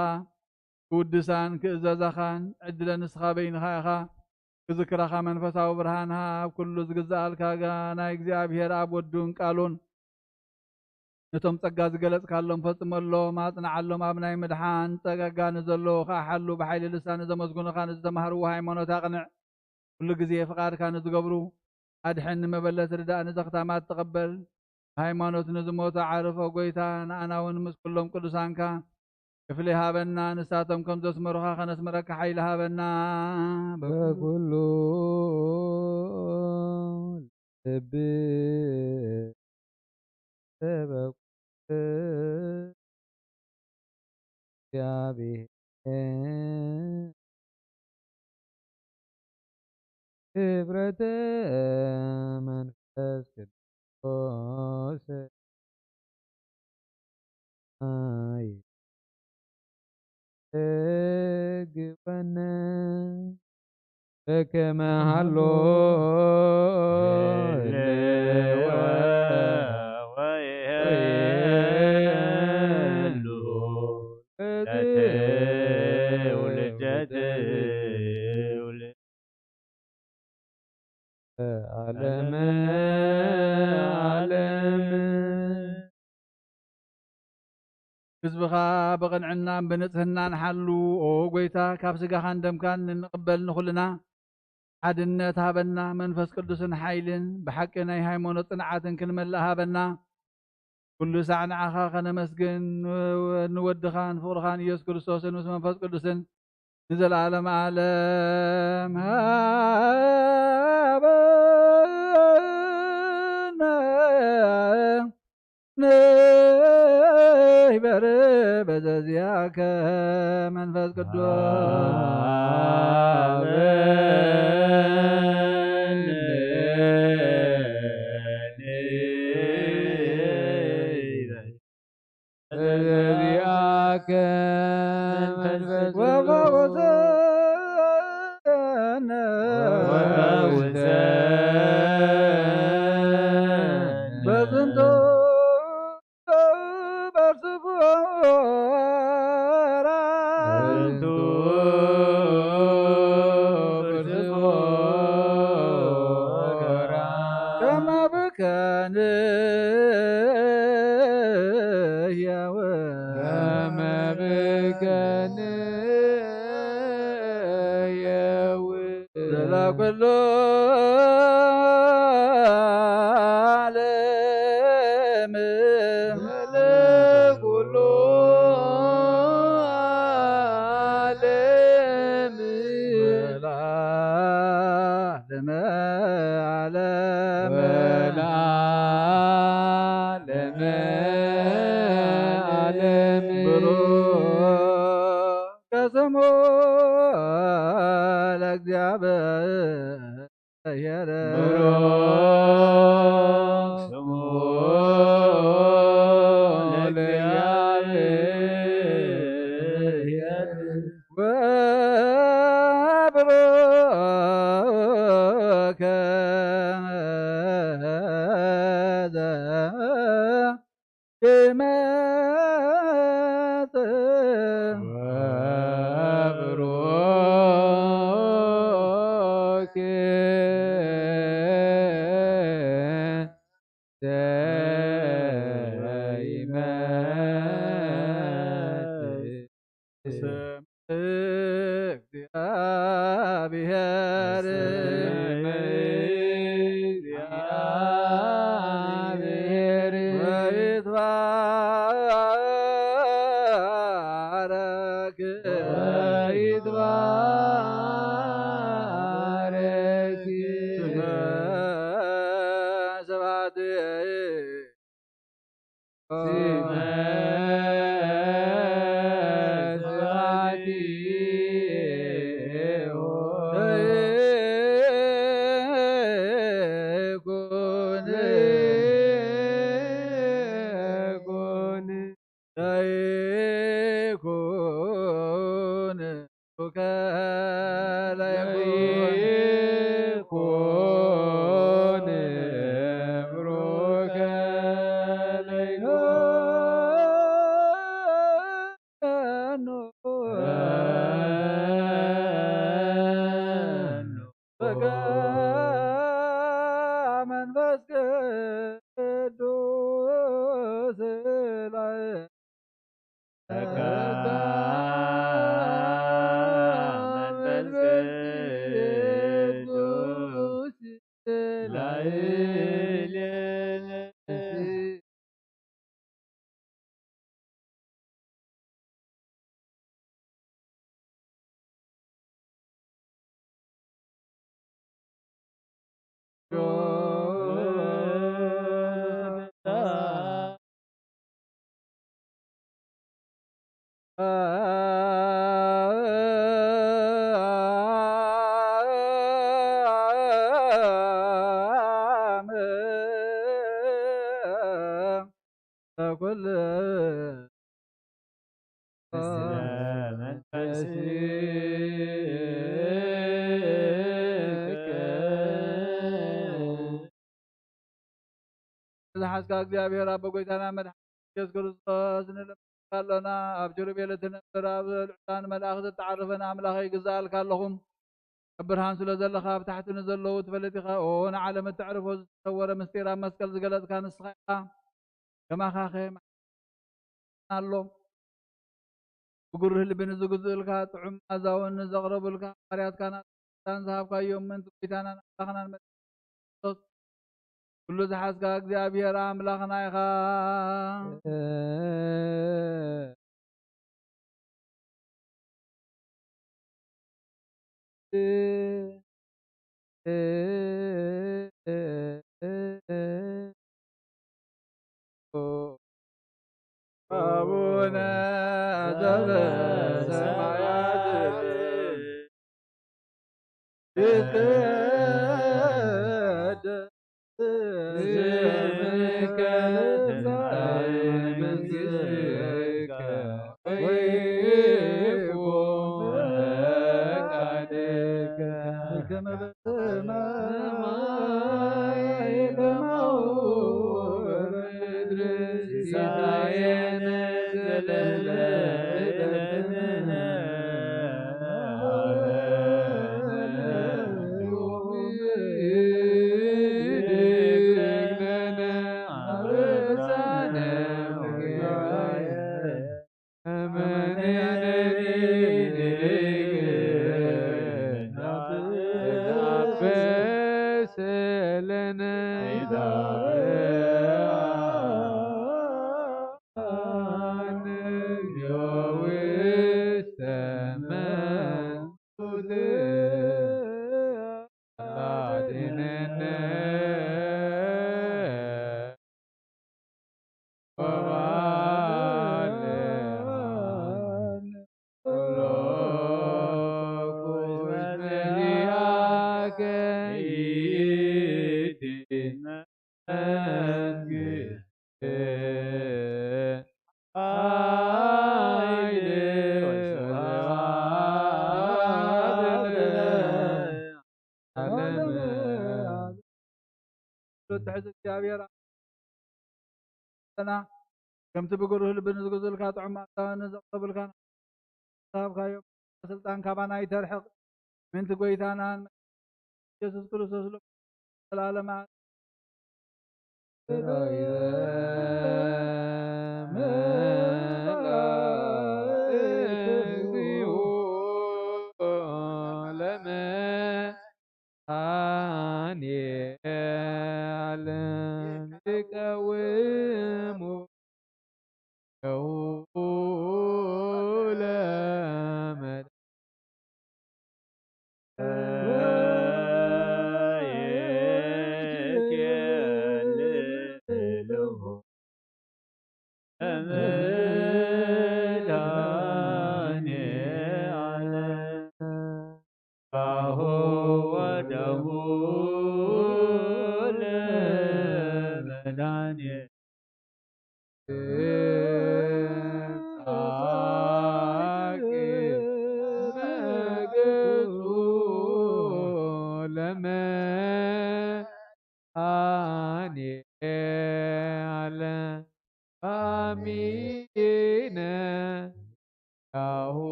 ክውድሳን ክእዘዛኻን ዕድለ ንስኻ በይንኻ ኢኻ። ክዝክረኻ መንፈሳዊ ብርሃን ሃብ፣ ኩሉ ዝግዝኣልካ ጋ ናይ እግዚኣብሔር ኣብ ወዱን ቃሉን። ነቶም ጸጋ ዝገለጽካሎም ፈጽመሎም፣ ኣጽንዓሎም፣ ኣብ ናይ ምድሓን ጸጋ ንዘለዉ ከኣ ሓሉ፣ ብሓይሊ ልሳን ንዘመስግኑኻ ንዝተማህርዎ ሃይማኖት ኣቕንዕ። ኩሉ ግዜ ፍቓድካ ንዝገብሩ ኣድሕን፣ ንመበለት ርዳእ፣ ንዘኽታማት ተቐበል። ብሃይማኖት ንዝሞቱ ዓርፎ ጎይታ፣ ንኣና እውን ምስ ኩሎም ቅዱሳንካ ክፍሊ ሃበና። ንሳቶም ከም ዘስመሩኻ ከነስምረካ ሓይሊ ሃበና። በኩሉ ልብ ተበኩ እግዚኣብሔር ክብረተ መንፈስ ቅዱስ ኣይ እግበነ በከመ ሃሎ ህልወ ወይህሉ ለትውልድ ለትውልድ ዓለመ ዓለም። ህዝብኻ ብቕንዕናን ብንጽህናን ሓሉ። ኦ ጎይታ፣ ካብ ስጋኻን ደምካን እንቕበል ንኹልና ሓድነት ሃበና። መንፈስ ቅዱስን ሓይልን ብሓቂ ናይ ሃይማኖት ጽንዓትን ክንመልእ ሃበና። ኩሉ ሳዕ ንዓኻ ከነመስግን፣ ንወድኻን ፍቕርኻን ኢየሱስ ክርስቶስን ምስ መንፈስ ቅዱስን ንዘለዓለም ዓለም ሃበነ። ንሕበር በዘዚኣከ መንፈስ ቅዱስ። በዘዚኣከ መንፈስ ወፈወሰነ። በዝንቱ በርሱ ፎራ። በዝንቱ በርሱ ፎራ። ከመ ብከ ንሕየው። ከመ ብከ ንሕየው። ዘለኩሉ ዓለም። ዘለኩሉ ዓለም። ወለዓለመ ዓለም። ወለዓለመ ዓለም። ብሩክ ስሙ ለእግዚኣብሔር። ብሩክ ስሙ ለእግዚኣብሔር። ወብሩክ ዘይመጽእ። ወብሩክ ዘይመጽእ። ስም እግዚአብሔር። ስም እግዚአብሔር። ወይትባረክ። ወይትባረክ። ስብሐት ለይኩን ብሩከ ለይኩን መንፈስ ቅዱስ ላይ ዝሓዝካ እግዚኣብሔር ኣቦ ጎይታና መድሓኒ ኢየሱስ ክርስቶስ ንልምንካ ኣሎና። ኣብ ኪሩቤል እትነብር ኣብ ልዑላን መላእኽቲ እትዓርፈን ኣምላኽ ይግዛኣልካ ኣለኹም። ኣብ ብርሃን ስለ ዘለኻ ኣብ ታሕቲ ንዘለዉ ትፈልጥ ኢኻ። ኦ ንዓለም እተዕርፎ ዝተሰወረ ምስጢር ኣብ መስቀል ዝገለጽካ ንስኻ ኢኻ። ከማኻኸ ኣሎ። ብጉርህ ልቢ ንዝግዝእልካ ጥዑም መኣዛ እውን ንዘቕረቡልካ ሃዋርያትካን ኣጣን ዝሃብካዮም ምእንቲ ጎይታናን ኣምላኽናን መድሓኒና ክርስቶስ ኩሉ ዝሓዝካ እግዚኣብሔር ኣምላኽና ኢኻ። አቡነ ዘበሰማያት ይትቀደስ ስምከ ትምጻእ መንግሥትከ ወይኩን ፈቃድከ በከመ በሰማይ ከማሁ በምድር። ሲሳየነ ዘለለዕለትነ ሀበነ ዮም ወህብ ለነ አበሳነ ወጌጋየነ ትሕት እግዚኣብሔር ኣና ከምቲ ብግሩህ ልቢ ንዝግዙልካ ጥዑም ኣዛውኒ ዘቕረቡልካ ዝሃብካዮ ስልጣን ካባና ይተርሕቕ ምእንቲ ጎይታናን ኢየሱስ ክርስቶስ ሎ ዘላለማ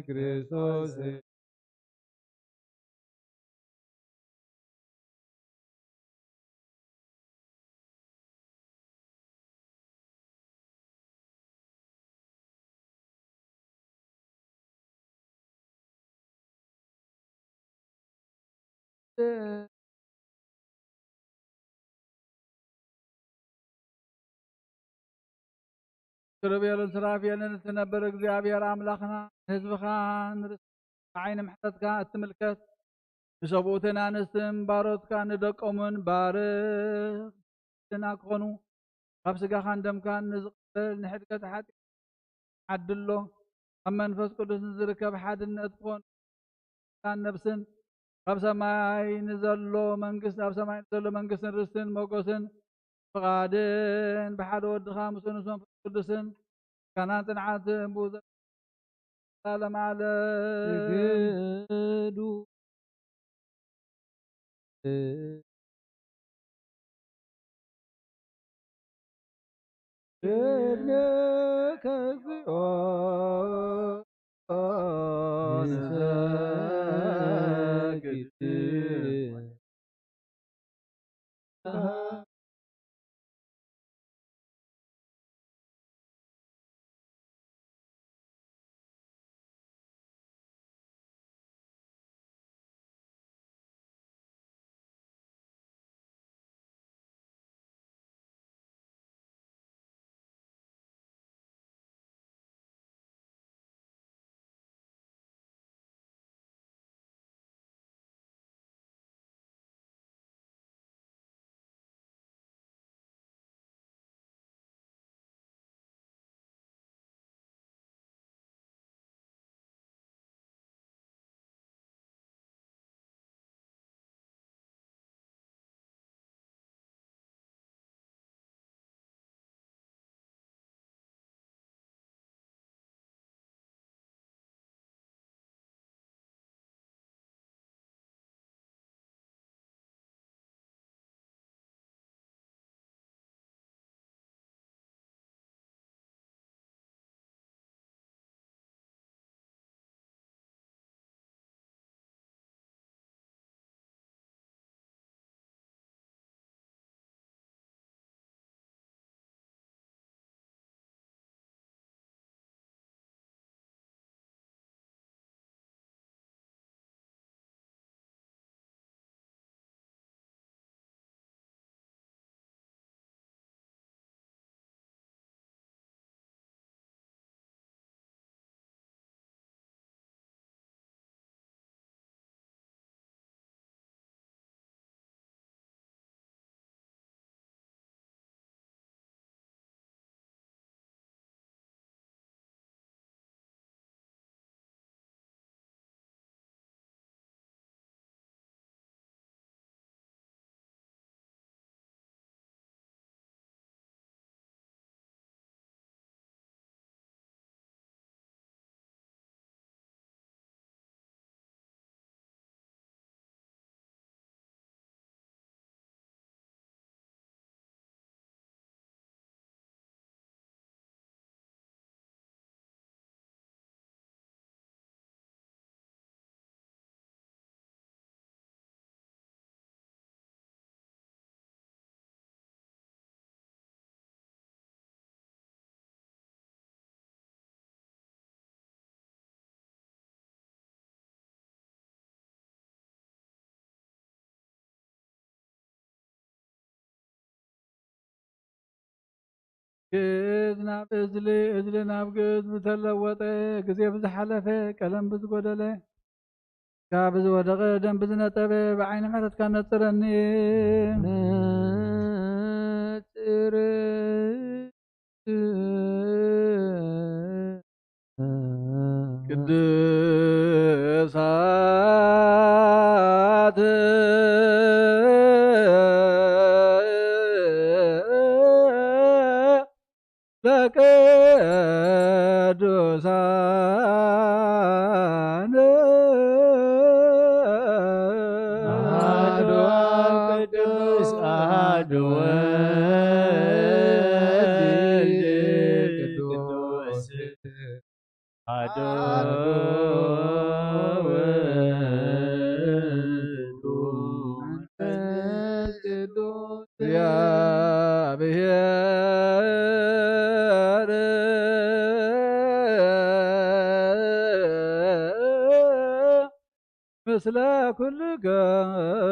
ክርስቶስ። ኪሩቤልን ሱራፌልን እትነብር እግዚኣብሔር ኣምላኽና፣ ንህዝብኻ ንርስ-፣ ዓይኒ ምሕረትካ እትምልከት፣ ንሰብኡትን ኣንስትን ባሮትካ ንደቆምን ባርኽ፣ ድና ክኾኑ፣ ካብ ስጋኻን ደምካን ንዝቕበል ንሕድገት ሓጢኣት ዓድሎ፣ ካብ መንፈስ ቅዱስ ንዝርከብ ሓድነት ክኾኑ፣ ስጋን ነፍስን፣ ካብ ሰማይ ንዘሎ መንግስት፣ ኣብ ሰማይ ንዘሎ መንግስትን ርስትን ሞገስን ፍቓድን ብሓደ ወድኻ ምስኡ ምስ መንፈስ ቅዱስን ምስጋናን ጽንዓትን ብኡ ዘለዓለም ዓለም። ስግዱ። ቅድሜከ እግዚኦ ንሰግድ። ግእዝ ናብ እዝሊ፣ እዝሊ ናብ ግእዝ ብዝተለወጠ፣ ግዜ ብዝሓለፈ፣ ቀለም ብዝጎደለ፣ ካብ ዝወደቐ ደም ብዝነጠበ፣ ብዓይኒ ምሕረትካ ነጽረኒ። ነጽር ቅዱሳት ለቅዱሳን አሐዱ አብ ቅዱስ አሐዱ ወልድ ቅዱስ ኣሐዱ ውእቱ መንፈስ ቅዱስ እግዚአብሔር ምስለ ኩልክሙ።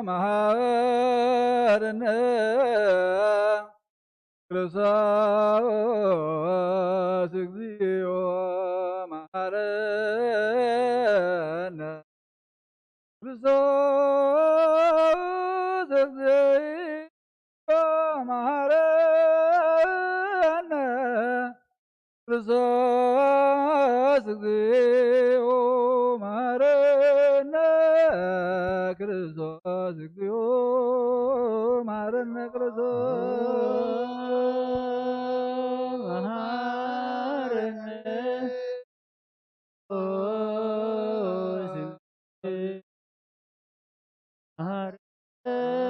መሃረነ ክርስቶስ እግዚኦ መሃረነ። ክርስቶስ እግዚኦ መሃረነ። ክርስቶስ እግዚኦ መሃረነ። ክርስቶስ እግዚኦ መሃረነ። ክርስቶስ መሃረነ። ክርስቶስ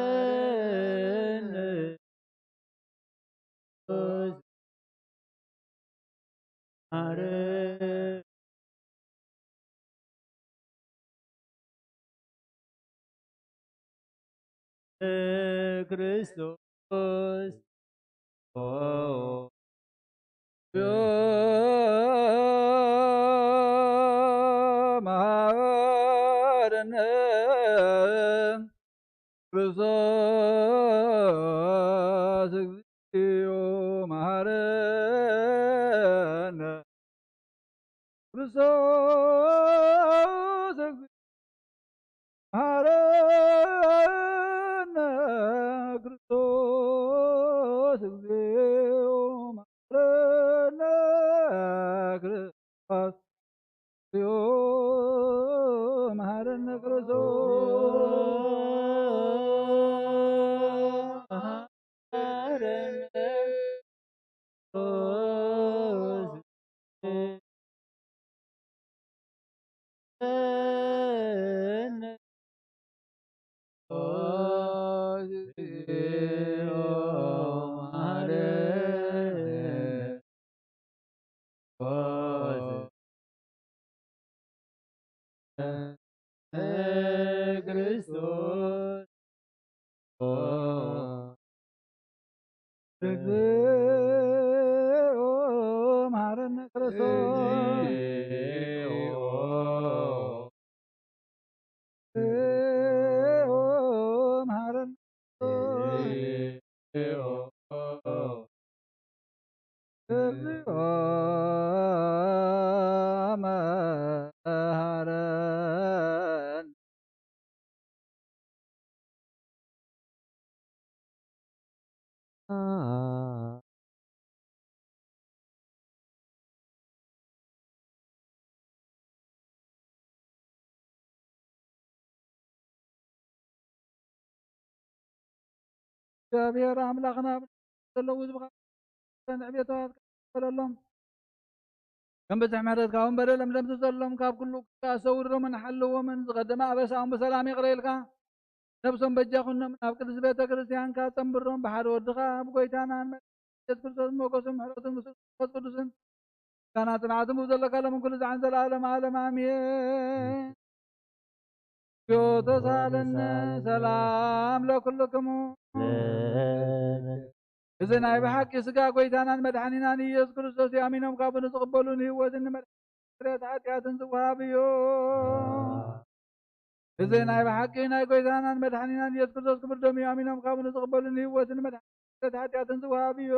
መሃረነ። ክርስቶስ እግዚኦ መሃረነ። ክርስቶስ እግዚኦ መሃረነ። ክርስቶስ እግዚኦ መሃረነ። ክርስቶስ እግዚኦ መሃረነ። ክርስቶስ መሃረነ። ክርስቶስ እግዚኦ መሐረነ ክርስቶስ። እግዚኦ መሐረነ ክርስቶስ። እግዚኦ መሐረነ። እግዚኣብሔር ኣምላኽና ዘለዉ ህዝብኻ ንዕቤታት ክበለሎም። ከም ብዝሒ ምሕረትካ እውን በደሎም ደምስሰሎም፣ ካብ ኩሉ ክፉእ ሰውሮምን ሓልዎምን፣ ዝቐደመ ኣበሳኦም ብሰላም ይቕረ ኢልካ ነብሶም በጃ ኩኖም፣ ናብ ቅድስቲ ቤተ ክርስቲያንካ ጸንብሮም፣ ብሓደ ወድኻ ብጎይታናን መድሓኒናን ኢየሱስ ክርስቶስ ሞገስን ምሕረትን ምስኡ መንፈስ ቅዱስን ምስጋና ጽንዓትን ብኡ ዘለካ ሎምን ኩሉ ዛዕን ዘለዓለም ዓለም ኣሜን። ተሳለነ ሰላም ለኩልክሙ። እዚ ናይ ብሓቂ ስጋ ጎይታናን መድሓኒናን ኢየሱስ ክርስቶስ እዩ። ኣሚኖም ካብኡ ንዝቕበሉ ንህይወትን ንመድሓኒ ስርየት ሓጢኣትን ዝወሃብ እዩ። እዚ ናይ ብሓቂ ናይ ጎይታናን መድሓኒናን ኢየሱስ ክርስቶስ ክቡር ደም እዩ። ኣሚኖም ካብኡ ንዝቕበሉ ንህይወትን ንመድሓኒ ስርየት ሓጢኣትን ዝወሃብ እዩ።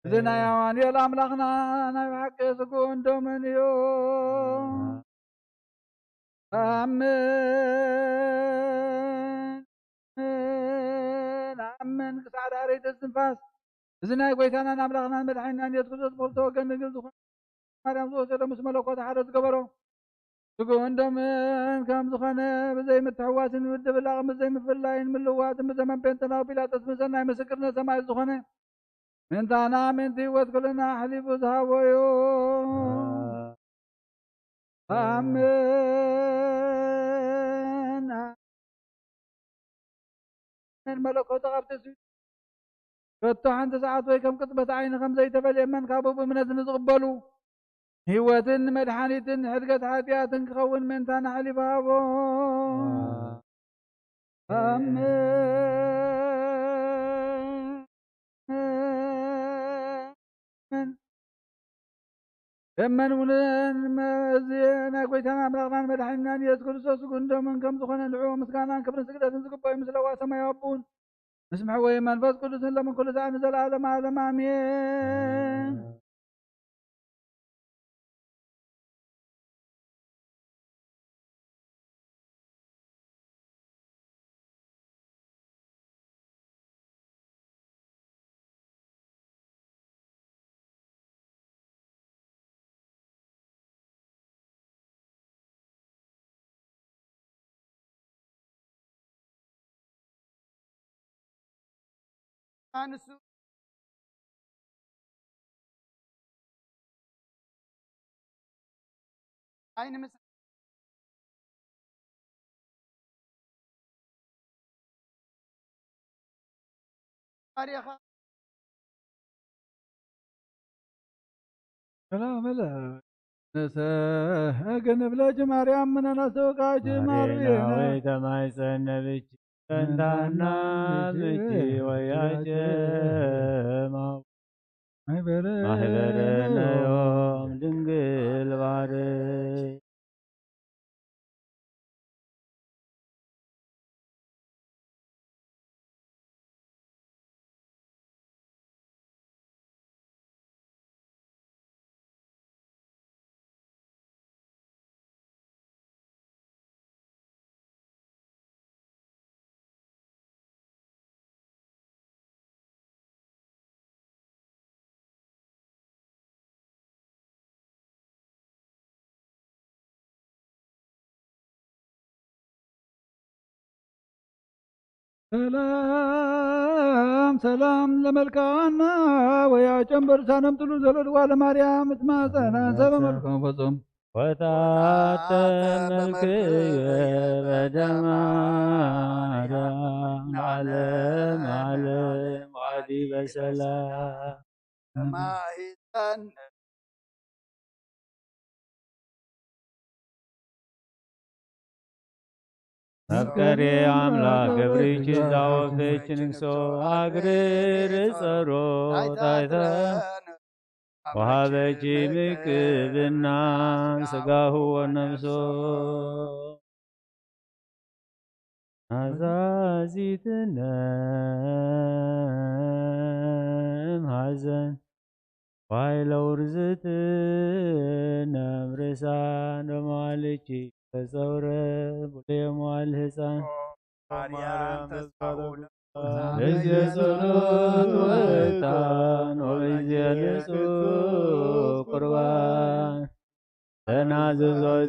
እዚ ናይ ኣማኑኤል ኣምላኽና ናይ ብሓቂ ስግኡን ደሙን እዩ። ኣምን፣ ኣምን ክሳዕ ዳርይቲ እስትንፋስ። እዚ ናይ ጎይታናን ኣምላኽናን መድሓኒናን ኢየሱስ ክርስቶስ ብኽልተ ወገን ድንግል ዝኾነ ማርያም ዝወሰዶ ምስ መለኮት ሓደ ዝገበሮ ስግኡን ደሙን ከም ዝኾነ ብዘይ ምትሕዋስን ምድብላቕን ብዘይ ምፍላይን ምልዋጥን ብዘመን ጴንጠናዊ ጲላጦስ ብሰናይ ምስክርነት ሰማዕት ዝኾነ ምእንታና ምእንቲ ህይወት ኩልና ኣሕሊፉ ዝሃቦ እዩ። ኣምን። ኣምን። መለኮቱ ካብ ትስብእቲ ከቶ ሓንቲ ሰዓት ወይ ከም ቅጽበት ዓይኒ ከም ዘይተፈልየ እመን። ካብኡ ብእምነት ንዝቕበሉ ህይወትን መድሓኒትን ሕድገት ሓጢኣትን ክኸውን ምእንታና ኣሕሊፉ ሃቦ። ኣሜን። እመን እውን እዚ ናይ ጎይታን ኣምላኽናን መድሓኒናን ኢየሱስ ክርስቶስ ስግኡን ደሙን ከም ዝኾነ ንዕኡ ምስጋናን ክብርን ስግደትን ዝግብኦ እዩ፣ ምስ ለዋ ሰማያዊ ኣቦን ምስ ምሕወይ መንፈስ ቅዱስን ሎምን ኩሉ ሰዓት ንዘለዓለም ዓለም ኣሜን። ኣንሱ ኣይንምስ ታሪኻ ሰላም ለኪ ንሰግድ ንብለኪ ማርያም ምነናስተውቃኪ ማርያም ማርያም ወይ ተማይጸን ነብኪ ሰንታና ምቺ ወያጀ ማው ማህበረ ማህበረ ነዮም ድንግል ባርክ። ሰላም ሰላም ለመልክዓና ወያ ጨንበር ሳነምጥሉ ዘለድዋ ለማርያም እትማጸና ሰብ መልክም ፈጹም ወታተ መልክየ በደማርያም ዓለም ዓለም ዋዲ በሰላም ማይጠን መፍቀሬ ኣምላኽ ገብርኪ ዛወፈች ንግሶ ኣግርር ጸሮ ታይተ ወሃበች ምቅብና ስጋሁ ወነፍሶ ናዛዚትነም ሐዘን ዋይለ ውርዝትነም ርሳን በመዋልቺ ተጸውረ ቡሌ መዋል ህፃን ማርያም ተስፋ በጊዜ ጸሎት ወዕጣን ወበጊዜ ንጹህ ቁርባን ተናዘዞትነኒ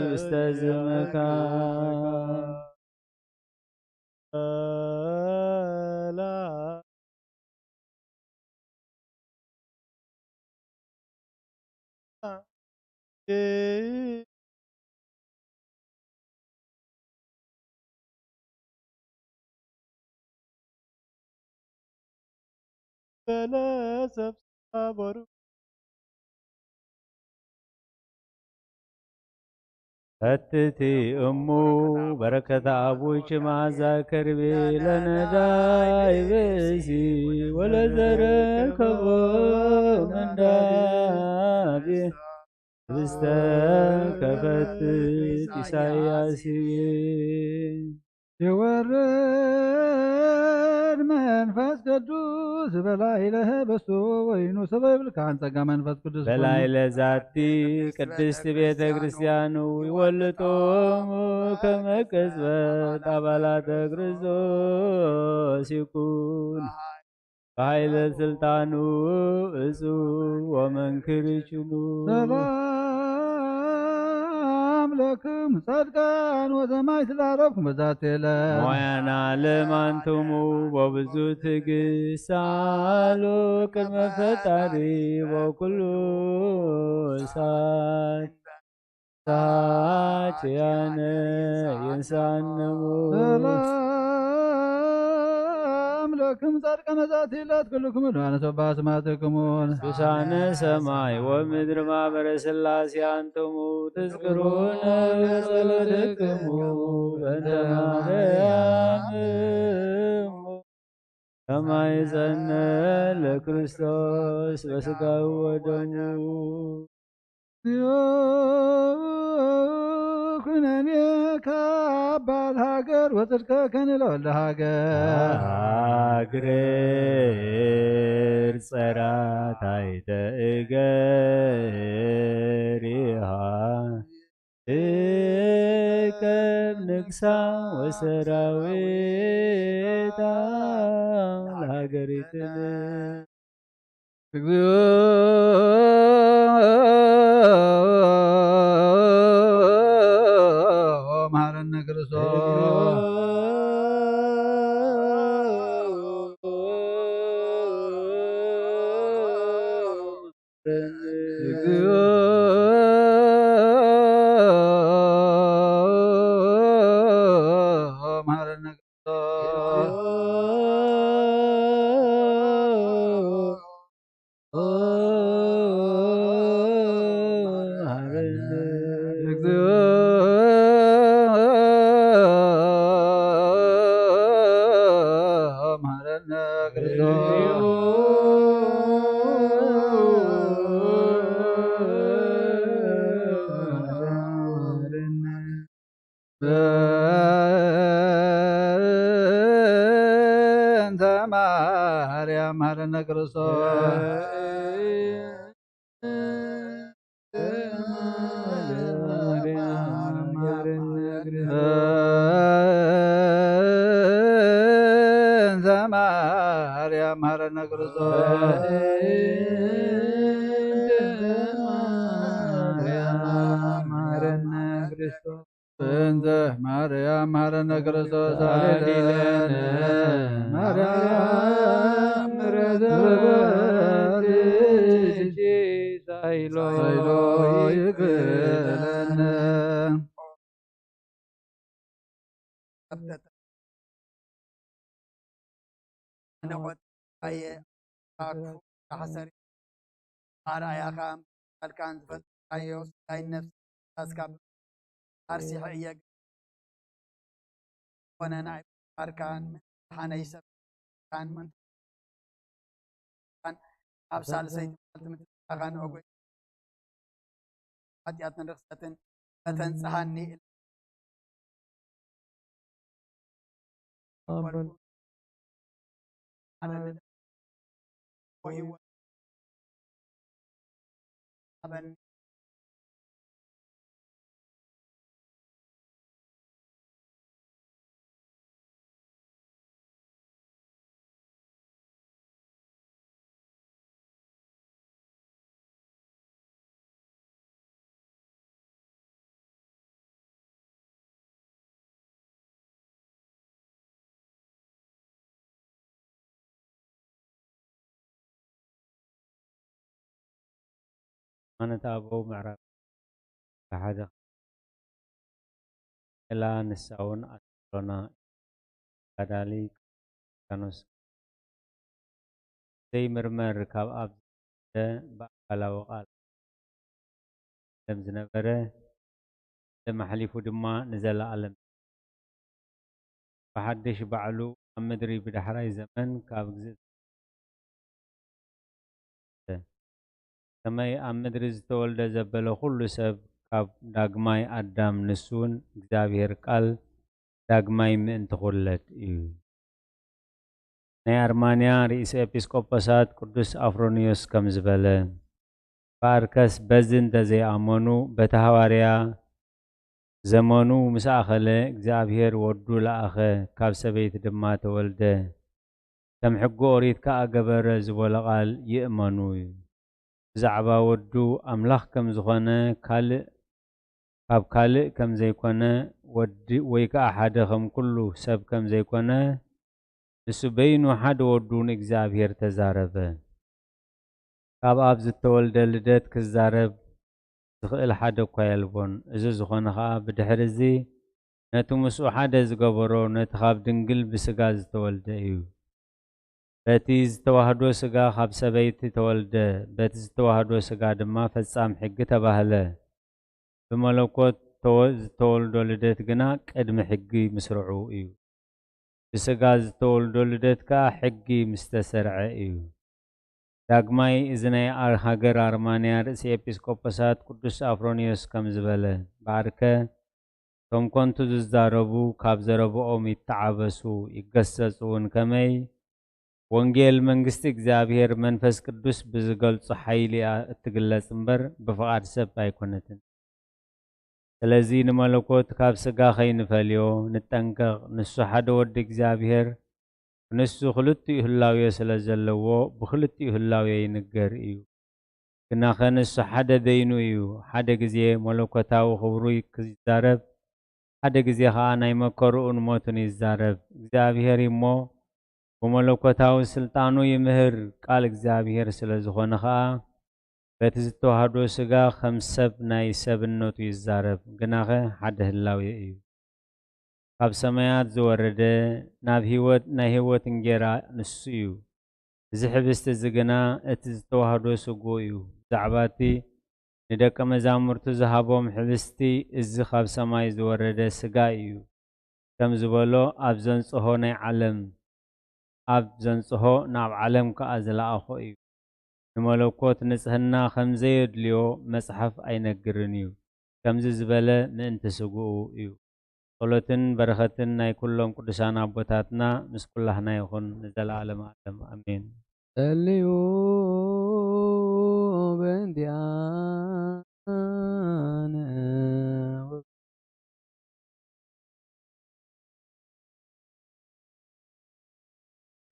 ውስተ ዝመካ በለ ሰብ ሳቦሩ ፈትቲ እሙ በረከተ አቡኪ መዓዛ ከርቤ ለነዳይ ብእሲ ወለዘረከቦ ምንዳቤ ህብስተ ከፈትት ኢሳይያስ ይቤ። የወርድ መንፈስ ቅዱስ በላዕለ ህብስቱ ወወይኑ ሰበ ይብልካን ጸጋ መንፈስ ቅዱስ በላዕለ ዛቲ ቅድስት ቤተ ክርስቲያኑ ይወልጦሙ ከመ ቅጽበት አባላተ ክርስቶስ ይኩን። በኃይለ ስልጣኑ እጹ ወመንክር ይችኑ። ሰላም ለክም ጻድቃን ወሰማዕት ስላረብኩም በዛቲ ዕለት። ሞያና ለማንቱሙ ወብዙ ትዕግስት ሳሉ ቅድመ ፈጣሪ ወኩሉ እሳት ሳችያነ ይንሳነሙ። ሰላም ለክም ጻድቃነ ዛቲ ዕለት ኩልክሙ ዳነ ሰባ ስማትክሙን። ቅዱሳነ ሰማይ ወምድር ማህበረ ሥላሴ አንትሙ ትዝክሩነ በጸሎትክሙ በእንተ ማርያም እሙ። ከማይ ጸነ ለክርስቶስ በስጋው ወደሙ። ኩነኔካ ኣባት ሃገር ወጽድቀከኒ ለወልደ ሃገር። ሃግሬር ጸራታይ ተእገሪሃ እከብ ንግሳ ወሰራዊታ ለሃገሪትን። እግዚኦ መሐረነ ክርስቶስ። እግዚኦ መሐረነ ክርስቶስ። በእንተ ማርያም መሐረነ ክርስቶስ። በእንተ ማርያም መሐረነ ክርስቶስ። በእንተ ማርያም መሐረነ ክርስቶስ። በእንተ ማርያም መሐረነ ክርስቶስ አድነነ። ማርያም ምሕረት በርትች ሳይሎ ሳይሎ ይግለነ። ኣነ ቖጣየ ኣኩ ተሓሰሪ ኣርኣያኻ ኣምሳልካን ዝፈጠርካዮ ስጋይን ነፍስን ኣስካብ ኣርሲሐ እየ። ኮነ ናይ ኣርካን ሓነይ ሰብ ካን ምንታን ኣብ ሳልሰይቲ መዓልቲ ምትንሳኻን ኦጎይ ሓጢኣትን ርኽሰትን ከተንጽሃኒ ኣበል። ኣነታ ኣበው ምዕራብ ሓደ ላ ንሳ እውን ኣስሎና ተጋዳሊ ክርስቲያኖስ ዘይምርመር ካብ ኣብ ዝነበረ ብኣካላዊ ቃል ከም ዝነበረ፣ ዓለም ኣሕሊፉ ድማ ንዘለኣለም ብሓድሽ ባዕሉ ኣብ ምድሪ ብዳሕራይ ዘመን ካብ ግዜ ከመይ ኣብ ምድሪ ዝተወልደ ዘበለ ኩሉ ሰብ ካብ ዳግማይ ኣዳም ንሱ እውን እግዚኣብሔር ቃል ዳግማይ ምእንቲ ክውለድ እዩ። ናይ ኣርማንያ ርእሰ ኤጲስቆጶሳት ቅዱስ ኣፍሮንዮስ ከም ዝበለ፣ እምበኣርከስ በዚ እንተ ዘይኣመኑ፣ በቲ ሃዋርያ ዘመኑ ምስ ኣኸለ እግዚኣብሔር ወዱ ለኣኸ፣ ካብ ሰበይቲ ድማ ተወልደ፣ ከም ሕጊ ኦሪት ከኣ ገበረ ዝበሎ ቃል ይእመኑ እዩ። ብዛዕባ ወዱ ኣምላኽ ከም ዝኾነ ካልእ ካብ ካልእ ከም ዘይኮነ ወዲ ወይ ከኣ ሓደ ከም ኩሉ ሰብ ከም ዘይኮነ ንሱ በይኑ ሓደ ወዱ ንእግዚኣብሔር ተዛረበ። ካብ ኣብ ዝተወልደ ልደት ክዛረብ ዝኽእል ሓደ እኳ የልቦን። እዚ ዝኾነ ኸኣ ብድሕሪ እዚ ነቲ ምስኡ ሓደ ዝገበሮ ነቲ ካብ ድንግል ብስጋ ዝተወልደ እዩ። በቲ ዝተዋህዶ ስጋ ካብ ሰበይቲ ተወልደ፣ በቲ ዝተዋህዶ ስጋ ድማ ፈጻም ሕጊ ተባህለ። ብመለኮት ተወ-፣ ዝተወልዶ ልደት ግና ቅድሚ ሕጊ ምስርዑ እዩ። ብስጋ ዝተወልዶ ልደት ከኣ ሕጊ ምስ ተሰርዐ እዩ። ዳግማይ፣ እዚ ናይ ኣር-፣ ሃገር ኣርማንያ ርእሲ ኤጲስቆጶሳት ቅዱስ ኣፍሮንዮስ ከም ዝበለ፣ እምበኣርከ፣ እቶም ኮንቱ ዝዛረቡ ካብ ዘረብኦም ይተዓበሱ፣ ይገሰጹ እውን። ከመይ? ወንጌል መንግስቲ እግዚኣብሔር መንፈስ ቅዱስ ብዝገልጹ ሓይሊ እያ እትግለጽ እምበር፣ ብፍቓድ ሰብ ኣይኮነትን። ስለዚ ንመለኮት ካብ ስጋ ከይንፈልዮ ንጠንቀቕ። ንሱ ሓደ ወዲ እግዚኣብሔር፣ ንሱ ክልቲኡ ህላዌ ስለ ዘለዎ፣ ብክልቲኡ ህላዌ ይንገር እዩ። ግናኸ ንሱ ሓደ በይኑ እዩ። ሓደ ግዜ መለኮታዊ ክብሩ ክዛረብ፣ ሓደ ግዜ ኸኣ ናይ መከርኡን ሞቱን ይዛረብ። እግዚኣብሔር እሞ ብመለኮታዊ ስልጣኑ ይምህር። ቃል እግዚኣብሔር ስለ ዝኾነ ኸኣ፣ በቲ ዝተዋህዶ ስጋ ከም ሰብ ናይ ሰብነቱ ይዛረብ፣ ግናኸ ሓደ ህላዌ እዩ። ካብ ሰማያት ዝወረደ፣ ናብ ህይወት፣ ናይ ህይወት እንጌራ ንሱ እዩ። እዚ ሕብስቲ እዚ ግና እቲ ዝተዋህዶ ስግኡ እዩ። ብዛዕባ እቲ ንደቀ መዛሙርቱ ዝሃቦም ሕብስቲ፣ እዚ ካብ ሰማይ ዝወረደ ስጋ እዩ። ከም ዝበሎ፣ ኣብ ዘንጽሆ ናይ ዓለም፣ ኣብ ዘንጽሆ ናብ ዓለም ከኣ ዝለኣኾ እዩ። ንመለኮት ንጽህና ከም ዘየድልዮ መጽሓፍ ኣይነግርን እዩ። ከምዚ ዝበለ ምእንቲ ስግኡ እዩ። ጸሎትን በረኸትን ናይ ኩሎም ቅዱሳን ኣቦታትና ምስ ኩላህና ይኹን ንዘለዓለመ ዓለም። ኣሜን። ጸልዩ በእንቲኣነ።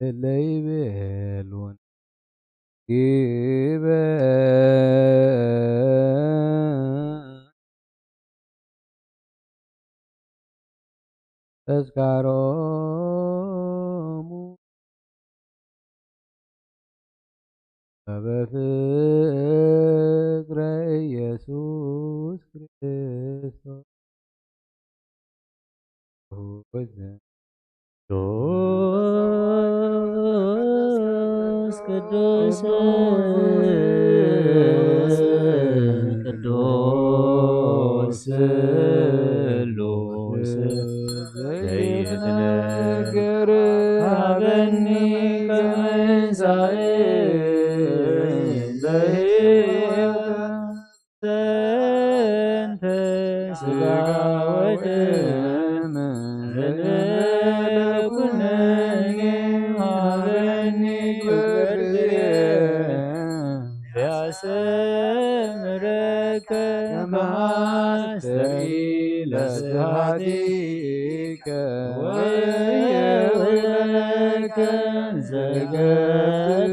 እለ ይቤሉን ግበ ተስካሮሙ በፍቅረ ኢየሱስ ክርስቶስ። ቅዱስ ቅዱስ ቅዱስ ስሉስ ዘይትነገር ሀበኒ ከመንሳኤ ለሕይወት ዘንተ ስጋ ወደም ዘንበለ ኩነኔ ሀበኒ ክብርትየ ያሰምረከ ከመ አስተርኢ ለስብሐቲከ ወየውለከ ዘገብር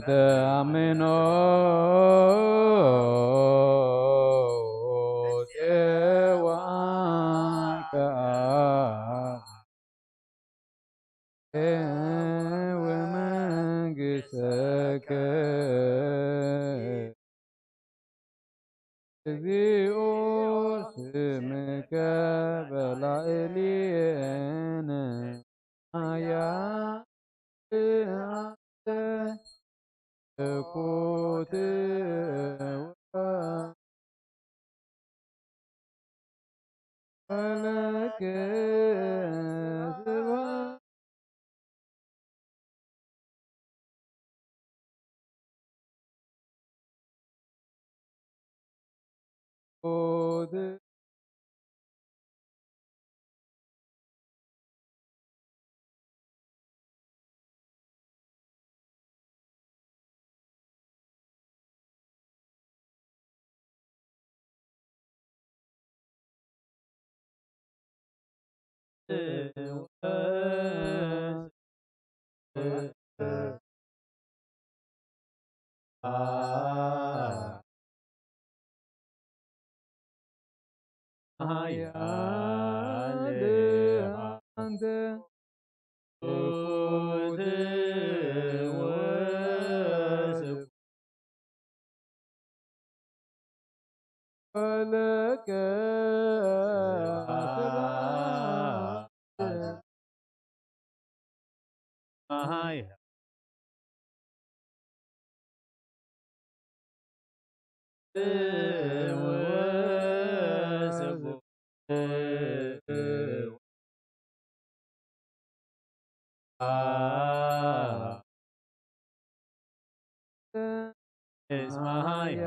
ተአምኖ ጼዋከ ወመንግሥተከ። እግዚኦ ስምከ በላዕሌነ ኃያል አንተ ትኩት ወለከ ስብሐት። ኃያል አንተ ትኩት ወስብሐት ለከ ስብሐት። እስማያ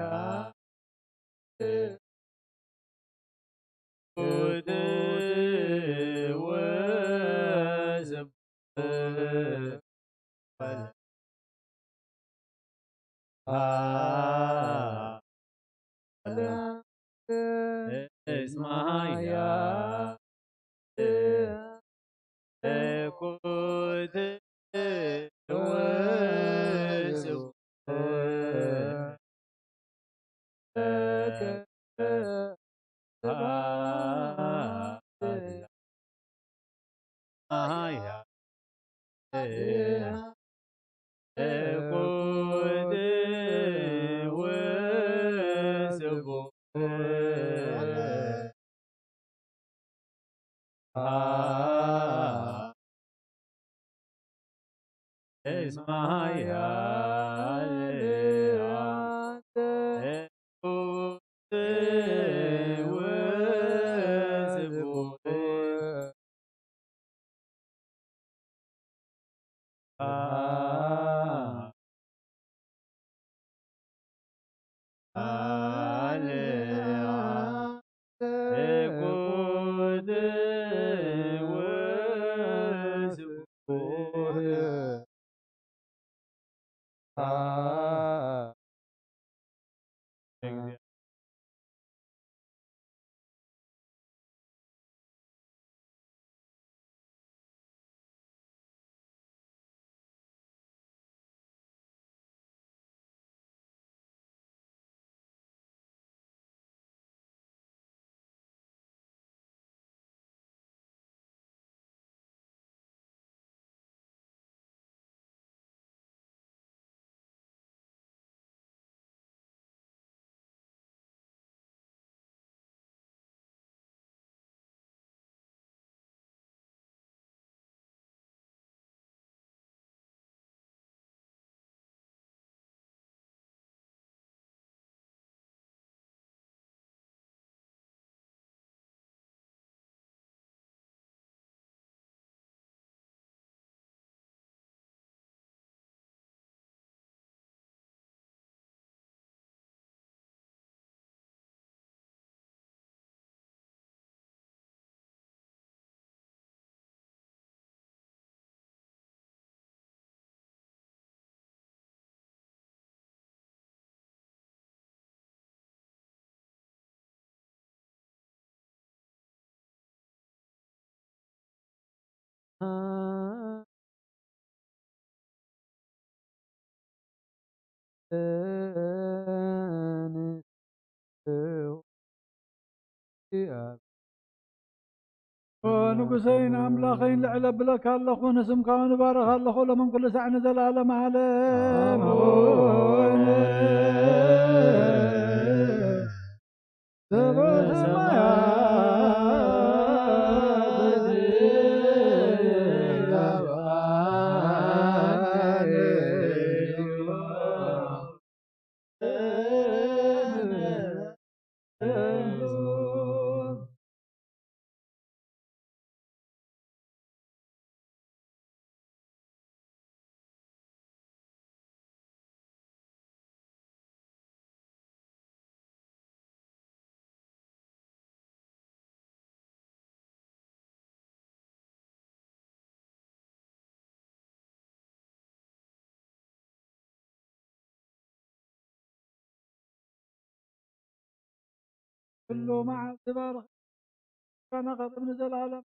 ንጉሰይን ኣምላኸይን ልዕል ኣብለካ ኣለኹ፣ ንስምካ እውን እባርኽ ኣለኹ፣ ሎምን ኩሉ ሳዕ ንዘለኣለም ዓለም። ኣቡነ ዘበሰማያት ኩሉ መዓልቲ ባርኽ ከነኸብር ንዘለኣለም።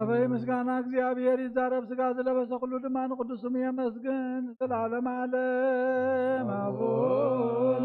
ኣበይ ምስጋና እግዚኣብሔር ይዛረብ፣ ሥጋ ዝለበሰ ኩሉ ድማ ንቅዱስ ስሙ የመስግን። ዘላለም ዓለም ኣቡነ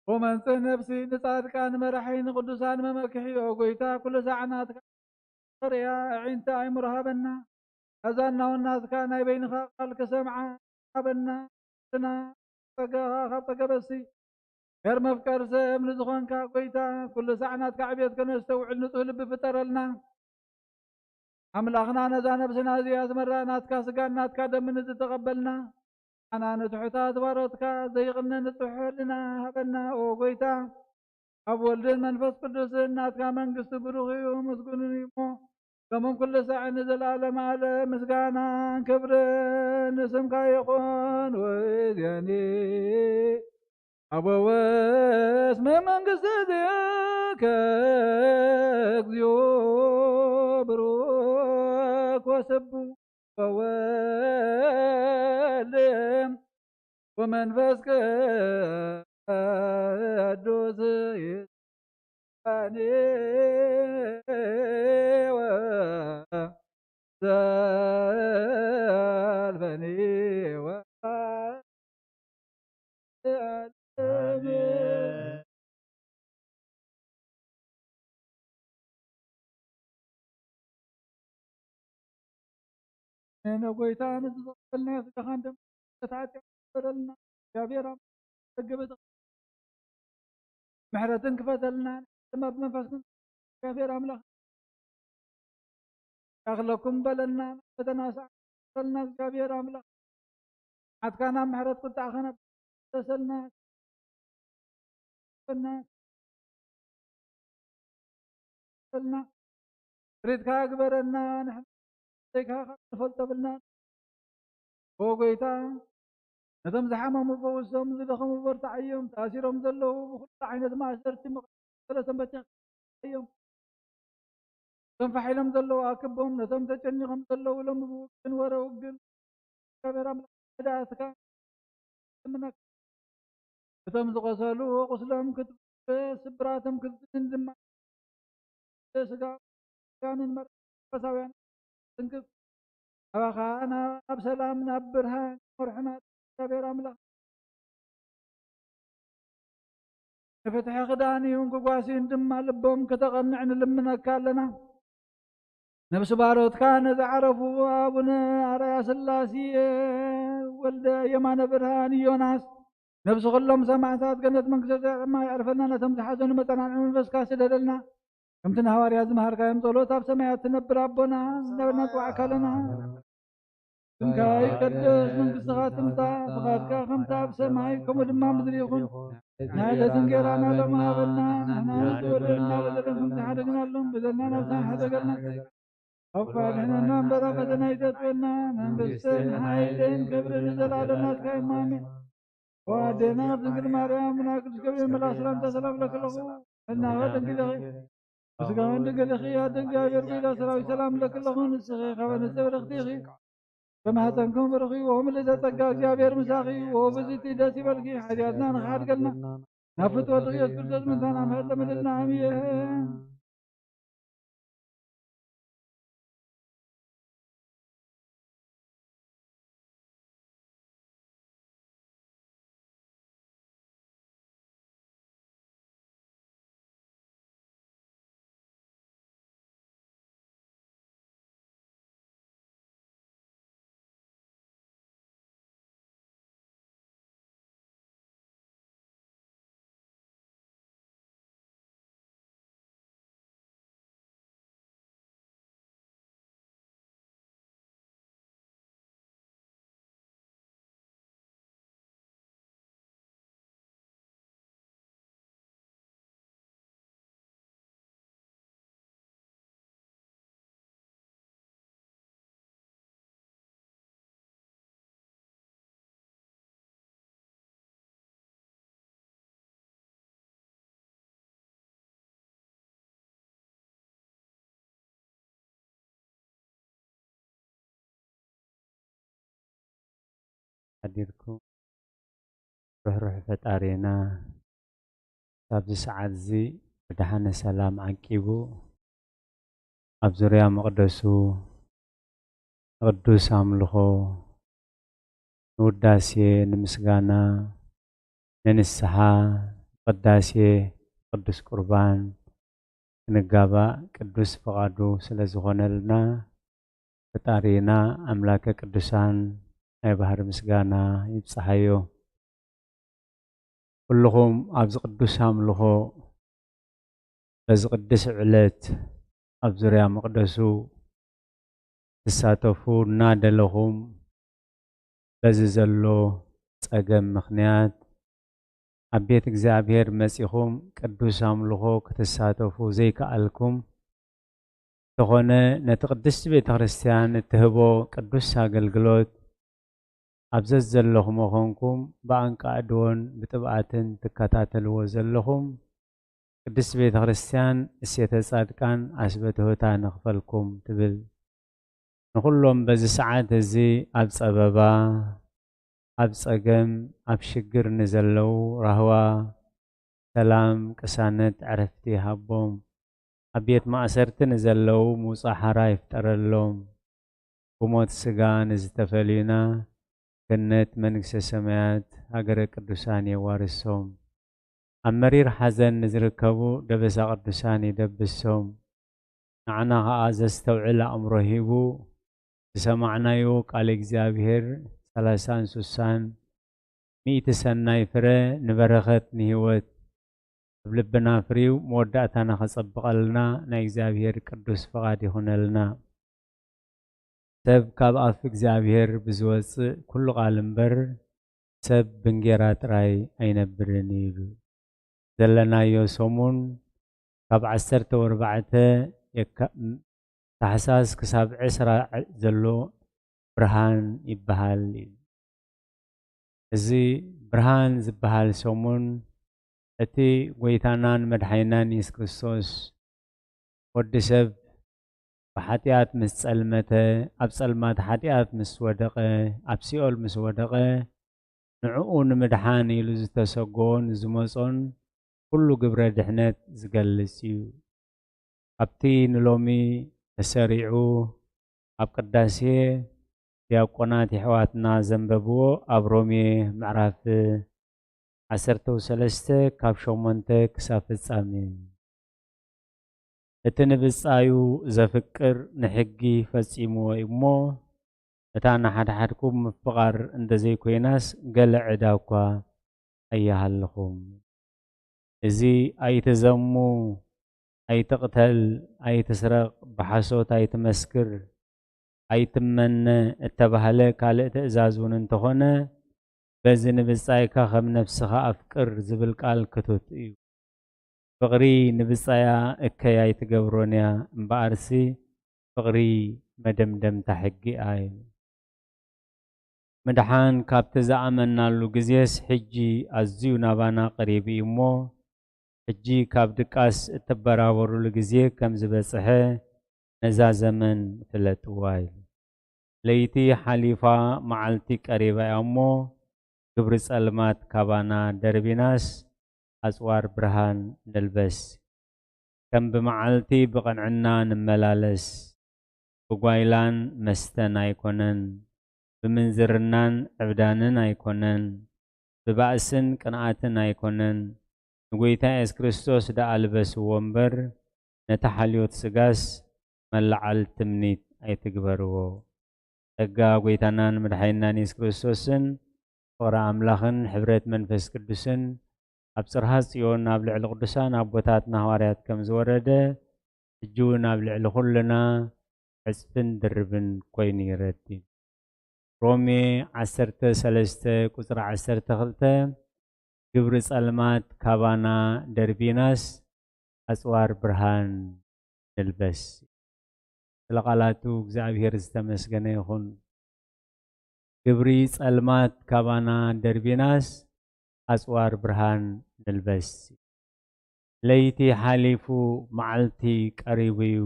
ወመንጽእ ነፍሲ ንጻድቃን መራሒ ንቅዱሳን መመክሒ። ኦ ጎይታ፣ ኩሉ ሳዕ ናትካ ርእያ ኣዒንቲ ኣእምሮ ሃበና። ኣዛናውን ናትካ ናይ በይንኻ ቃል ክሰምዓ ሃበና። ስና ጸጋኻ ካብ ጸገበሲ ገር መፍቀር ሰብ ንዝኾንካ ጎይታ፣ ኩሉ ሳዕ ናትካ ዕቤት ከነስተውዕል ንጹህ ልቢ ፍጠረልና። ኣምላኽና፣ ነዛ ነብስና እዚኣ ዝመራ ናትካ ስጋን ናትካ ደምን ዝተቐበልና፣ ኣና ንትሑታት ባሮትካ ዘይቕነ ንጹሕ ሕልና ሃበና። ኦ ጎይታ፣ ኣብ ወልድን መንፈስ ቅዱስን ናትካ መንግስቲ ብሩኽ እዩ፣ ምስጉንን እዩ እሞ፣ ከምኡን ኩሉ ሳዕ ንዘለዓለም ዓለም ምስጋናን ክብርን ንስምካ ይኹን። ወእዜኒ ኣብ ወስመ መንግስትከ እግዚኦ ብሩክ ወስቡ ወወልድ ወመንፈስ ቅዱስ ይሳኔ ወዘልፈኔ ወ ንሕነ ጎይታ፣ ነዚ ዝቐበልናዮ ስጋኻን ደምካን፣ እቲ ሓጢኣት ይቕበለልና። እግዚኣብሔር ኣምላኽ ጸግብ እቲ ምሕረትን ክፈተልና፣ ድማ ብመንፈስን እግዚኣብሔር ኣምላኽ ያኽለኩም በለና። ፈተና ሰዓት በልና። እግዚኣብሔር ኣምላኽ፣ መዓትካ ናብ ምሕረት፣ ቁጣዕካ ናብ ተሰልና። ልና ፍሪድካ ግበረና። ንሕና ዘይካ ንፈልጦ ብልና። ኦ ጎይታ፣ ነቶም ዝሓመሙ ፈውሶም፣ ዝደኸሙ በርትዓዮም፣ ተኣሲሮም ዘለዉ ብኹሉ ዓይነት ማእሰርቲ መቐ-፣ ሰንበትዮም። እቶም ፋሕ ኢሎም ዘለዉ ኣክቦም፣ ነቶም ተጨኒቖም ዘለዉ ሎሚ ብውግን ወረ ውግን እግዚኣብሔር ኣምላኽ መዳእትካ እምነካ። እቶም ዝቆሰሉ ቁስሎም ክትፍውስ፣ ስብራቶም ክትድንን ድማ ስጋ ያንን መንፈሳውያን ትንክፍ። ኣባኻ ናብ ሰላም ናብ ብርሃን መርሑና እግዚኣብሔር ኣምላኽ። ንፍትሒ ክዳን ይሁን ክጓሲን ድማ ልቦም ክተቐንዕ ንልምነካ ኣለና። ነብሲ ባሮትካ ነዝዓረፉ ኣቡነ ኣርኣያ ስላሴ፣ ወልደ የማነ ብርሃን፣ ዮናስ፣ ነብሲ ኩሎም ሰማዕታት ገነት መንግስተ ሰማይ የዕርፈልና። ነቶም ዝሓዘኑ መጸናንዒ መንፈስካ ስደደልና። ከምቲ ንሃዋርያ ዝመሃርካዮም ጸሎት፣ ኣብ ሰማያት ትነብር ኣቦና፣ እናበልና ንጽዋዕካ ኣለና። ስምካ ይቀደስ፣ መንግስትኻ ትምጻእ፣ ፍቓድካ ከምቲ ኣብ ሰማይ ከምኡ ድማ ኣብ ምድሪ ይኹን። ናይ ዕለት እንጌራና ሎሚ ሃበና፣ ንሕና ንዝበደሉና በደለን ከም ዝሓደግናሎም፣ በደልና ናብታ ሓደገልና። ኣባ ድሕነና እምበር ኣብ ፈተና ኣይተእትወና፣ መንግስትን ሓይልን ክብርን ንዘለኣለም ናትካ እዩ። ኣሜን። ወኣዴና ድንግል ማርያም፣ ናብ ቅዱስ ገብርኤል መልኣኽ ሰላምታ ሰላም እለኪ ኣለኹ። ሕልናኺ ድንግል ኢኺ፣ ብስጋኺ ድንግል ኢኺ። ኣደ እግዚኣብሔር፣ ጎይታ ሰራዊት፣ ሰላም እለኪ ኣለኹ። ንስኺ ካብ ኣንስቲ ብርኽቲ ኢኺ፣ ከማህፀንኩም ብሩኽ እዩ። ወምልእተ ጸጋ፣ እግዚኣብሔር ምሳኺ እዩ። ወብዝቲ ደስ ይበልኪ፣ ሓጢኣትና ንኽሓድገልና፣ ናብ ፍትወት ኢየሱስ ክርስቶስ ምንታና ምሕረት ለምንልና። ኣሜን። ሓዲርኩም። ርሕሩሕ ፈጣሪና ካብዚ ሰዓት እዚ ብድሓነ ሰላም ዓቂቡ ኣብ ዙርያ መቕደሱ ንቅዱስ ኣምልኾ፣ ንውዳሴ፣ ንምስጋና፣ ንንስሓ፣ ንቅዳሴ፣ ቅዱስ ቁርባን ክንጋባእ ቅዱስ ፍቓዱ ስለ ዝኾነልና፣ ፈጣሪና ኣምላከ ቅዱሳን ናይ ባህሪ ምስጋና ይብጽሓዮ። ኩልኹም ኣብዚ ቅዱስ ኣምልኾ በዚ ቅዱስ ዕለት ኣብ ዙርያ መቕደሱ ትሳተፉ እናደለኹም፣ በዚ ዘሎ ጸገም ምኽንያት ኣብ ቤት እግዚኣብሔር መጺኹም ቅዱስ ኣምልኾ ክትሳተፉ ዘይከኣልኩም፣ እንተኾነ ነቲ ቅድስቲ ቤተ ክርስቲያን እትህቦ ቅዱስ ኣገልግሎት ኣብ ዘዘለኹሞ ኾንኩም ብኣንቃዕድዎን ብጥብኣትን ትከታተልዎ ዘለኹም፣ ቅድስቲ ቤተ ክርስቲያን እሴተ ጻድቃን ኣስበትሆታ ንኽፈልኩም ትብል። ንኹሎም በዚ ሰዓት እዚ ኣብ ጸበባ፣ ኣብ ጸገም፣ ኣብ ሽግር ንዘለዉ ራህዋ፣ ሰላም፣ ቅሳነት፣ ዕረፍቲ ይሃቦም። ኣብ ቤት ማእሰርቲ ንዘለዉ ምውጻእ ሓራ ይፍጠረሎም። ብሞት ስጋ ንዝተፈልዩና ገነት መንግስተ ሰማያት ሃገረ ቅዱሳን የዋርሶም። ኣብ መሪር ሓዘን ንዝርከቡ ደበሳ ቅዱሳን ይደብሶም። ንዓና ኸኣ ዘስተውዕል ኣእምሮ ሂቡ ዝሰማዕናዮ ቃል እግዚኣብሔር ሰላሳን ሱሳን ሚእቲ ሰናይ ፍረ ንበረኸት ንህይወት ኣብ ልብና ፍርዩ መወዳእታና ኸጸብቐልና ናይ እግዚኣብሔር ቅዱስ ፍቓድ ይኹነልና። ሰብ ካብ ኣፍ እግዚኣብሔር ብዝወጽእ ኩሉ ቃል እምበር ሰብ ብእንጌራ ጥራይ ኣይነብርን እዩ። ዘለናዮ ሰሙን ካብ ዓሰርተ ወርባዕተ የካ-፣ ታሕሳስ ክሳብ ዕስራ ዘሎ ብርሃን ይበሃል እዩ። እዚ ብርሃን ዝበሃል ሰሙን እቲ ጎይታናን መድሓኒናን የሱስ ክርስቶስ ወዲ ሰብ ብሓጢኣት ምስ ጸልመተ፣ ኣብ ጸልማት ሓጢኣት ምስ ወደቐ፣ ኣብ ሲኦል ምስ ወደቐ፣ ንዕኡ ንምድሓን ኢሉ ዝተሰጎን ዝመጾን ኩሉ ግብረ ድሕነት ዝገልጽ እዩ። ኣብቲ ንሎሚ ተሰሪዑ ኣብ ቅዳሴ ዲያቆናት የሕዋትና ዘንበብዎ ኣብ ሮሜ ምዕራፍ ዓሰርተ ሰለስተ ካብ ሸሞንተ ክሳብ ፍጻሜ። እቲ ንብጻዩ ዘፍቅር ንሕጊ ፈጺምዎ እዩ እሞ፣ እታ ንሓድሓድኩም ምፍቓር እንተ ዘይኮይናስ ገለ ዕዳ እኳ ኣይሃልኹም። እዚ ኣይትዘሙ፣ ኣይትቕተል፣ ኣይትስረቕ፣ ብሓሶት ኣይትመስክር፣ ኣይትመነ እተባህለ ካልእ ትእዛዝ እውን እንተኾነ፣ በዚ ንብጻይካ ከም ነፍስኻ ኣፍቅር ዝብል ቃል ክቱት እዩ። ፍቕሪ ንብጻያ እከይ ኣይትገብሮን እያ፣ እምበኣርሲ ፍቕሪ መደምደምታ ሕጊ እያ። ምድሓን ካብቲ ዝኣመናሉ ግዜስ ሕጂ ኣዝዩ ናባና ቀሪቡ እዩ እሞ፣ ሕጂ ካብ ድቃስ እትበራበሩሉ ግዜ ከም ዝበጽሐ ነዛ ዘመን ፍለጥዋ ኢሉ። ለይቲ ሓሊፋ መዓልቲ ቀሪባ እያ እሞ፣ ግብሪ ጸልማት ካባና ደርቢናስ ኣጽዋር ብርሃን ንልበስ። ከም ብመዓልቲ ብቕንዕና ንመላለስ። ብጓይላን መስተን ኣይኮነን፣ ብምንዝርናን ዕብዳንን ኣይኮነን፣ ብባእስን ቅንኣትን ኣይኮነን፣ ንጎይታ የሱስ ክርስቶስ ደኣ ልበስዎ እምበር፣ ነቲ ሓልዮት ስጋስ መለዓል ትምኒት ኣይትግበርዎ። ጸጋ ጎይታናን መድሓኒናን የሱስ ክርስቶስን ፍቕሪ ኣምላኽን ሕብረት መንፈስ ቅዱስን ኣብ ጽርሃ ጽዮን ኣብ ልዕሊ ቅዱሳን ኣቦታትና ሃዋርያት ከም ዝወረደ፣ ሕጂ እውን ኣብ ልዕሊ ኩልና ዕጽፍን ድርብን ኮይኑ ይረድ። ሮሜ ዓሰርተ ሰለስተ ቁጽሪ ዓሰርተ ክልተ፣ ግብሪ ጸልማት ካባና ደርቢናስ ኣጽዋር ብርሃን ንልበስ። ስለ ቃላቱ እግዚኣብሔር ዝተመስገነ ይኹን። ግብሪ ጸልማት ካባና ደርቢናስ ኣጽዋር ብርሃን ንልበስ። ለይቲ ሓሊፉ መዓልቲ ቀሪቡ እዩ።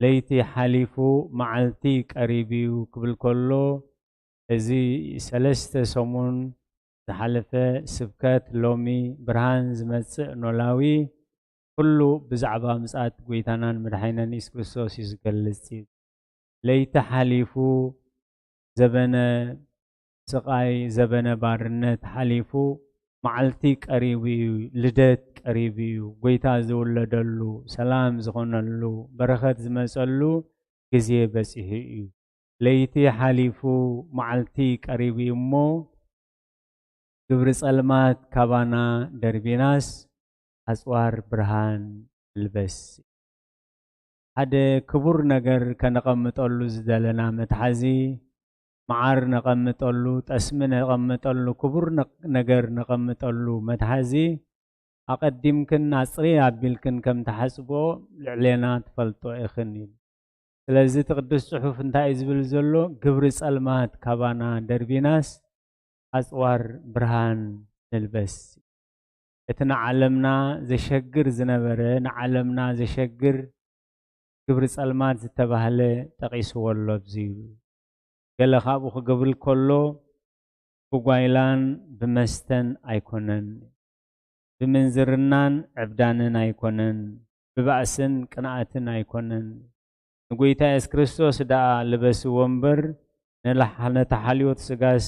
ለይቲ ሓሊፉ መዓልቲ ቀሪቡ እዩ ክብል ከሎ፣ እዚ ሰለስተ ሰሙን ዝሓለፈ ስብከት፣ ሎሚ ብርሃን ዝመጽእ ኖላዊ፣ ኩሉ ብዛዕባ ምጽኣት ጐይታናን መድሓኒናን የሱስ ክርስቶስ እዩ ዝገልጽ እዩ። ለይቲ ሓሊፉ፣ ዘበነ ስቓይ፣ ዘበነ ባርነት ሓሊፉ፣ መዓልቲ ቀሪቡ እዩ፣ ልደት ቀሪቡ እዩ፣ ጐይታ ዝውለደሉ፣ ሰላም ዝኾነሉ፣ በረኸት ዝመጸሉ ግዜ በጺሑ እዩ። ለይቲ ሓሊፉ፣ መዓልቲ ቀሪቡ እዩ እሞ፣ ግብሪ ጸልማት ካባና ደርቢናስ፣ ኣጽዋር ብርሃን ንልበስ። ሓደ ክቡር ነገር ከነቐምጠሉ ዝደለና መትሓዚ፣ መዓር ነቐምጠሉ፣ ጠስሚ ነቐምጠሉ፣ ክቡር ነ-፣ ነገር ነቐምጠሉ መትሓዚ፣ ኣቐዲምክን ኣጽሪ ኣቢልክን ከም ትሓጽብኦ ልዕሌና ትፈልጦ ኢኽን ኢሉ። ስለዚ እቲ ቅዱስ ጽሑፍ እንታይ እዩ ዝብል ዘሎ? ግብሪ ጸልማት ካባና ደርቢናስ፣ ኣጽዋር ብርሃን ንልበስ። እቲ ንዓለምና ዘሸግር ዝነበረ፣ ንዓለምና ዘሸግር ግብሪ ጸልማት ዝተባህለ ጠቒስዎ ኣሎ ኣብዚ። ገለ ካብኡ ክገብር ከሎ፣ ብጓይላን ብመስተን ኣይኮነን፣ ብምንዝርናን ዕብዳንን ኣይኮነን፣ ብባእስን ቅንኣትን ኣይኮነን። ንጎይታ የሱስ ክርስቶስ ደኣ ልበስዎ እምበር፣ ንላሕ-፣ ነታ ሓልዮት ስጋስ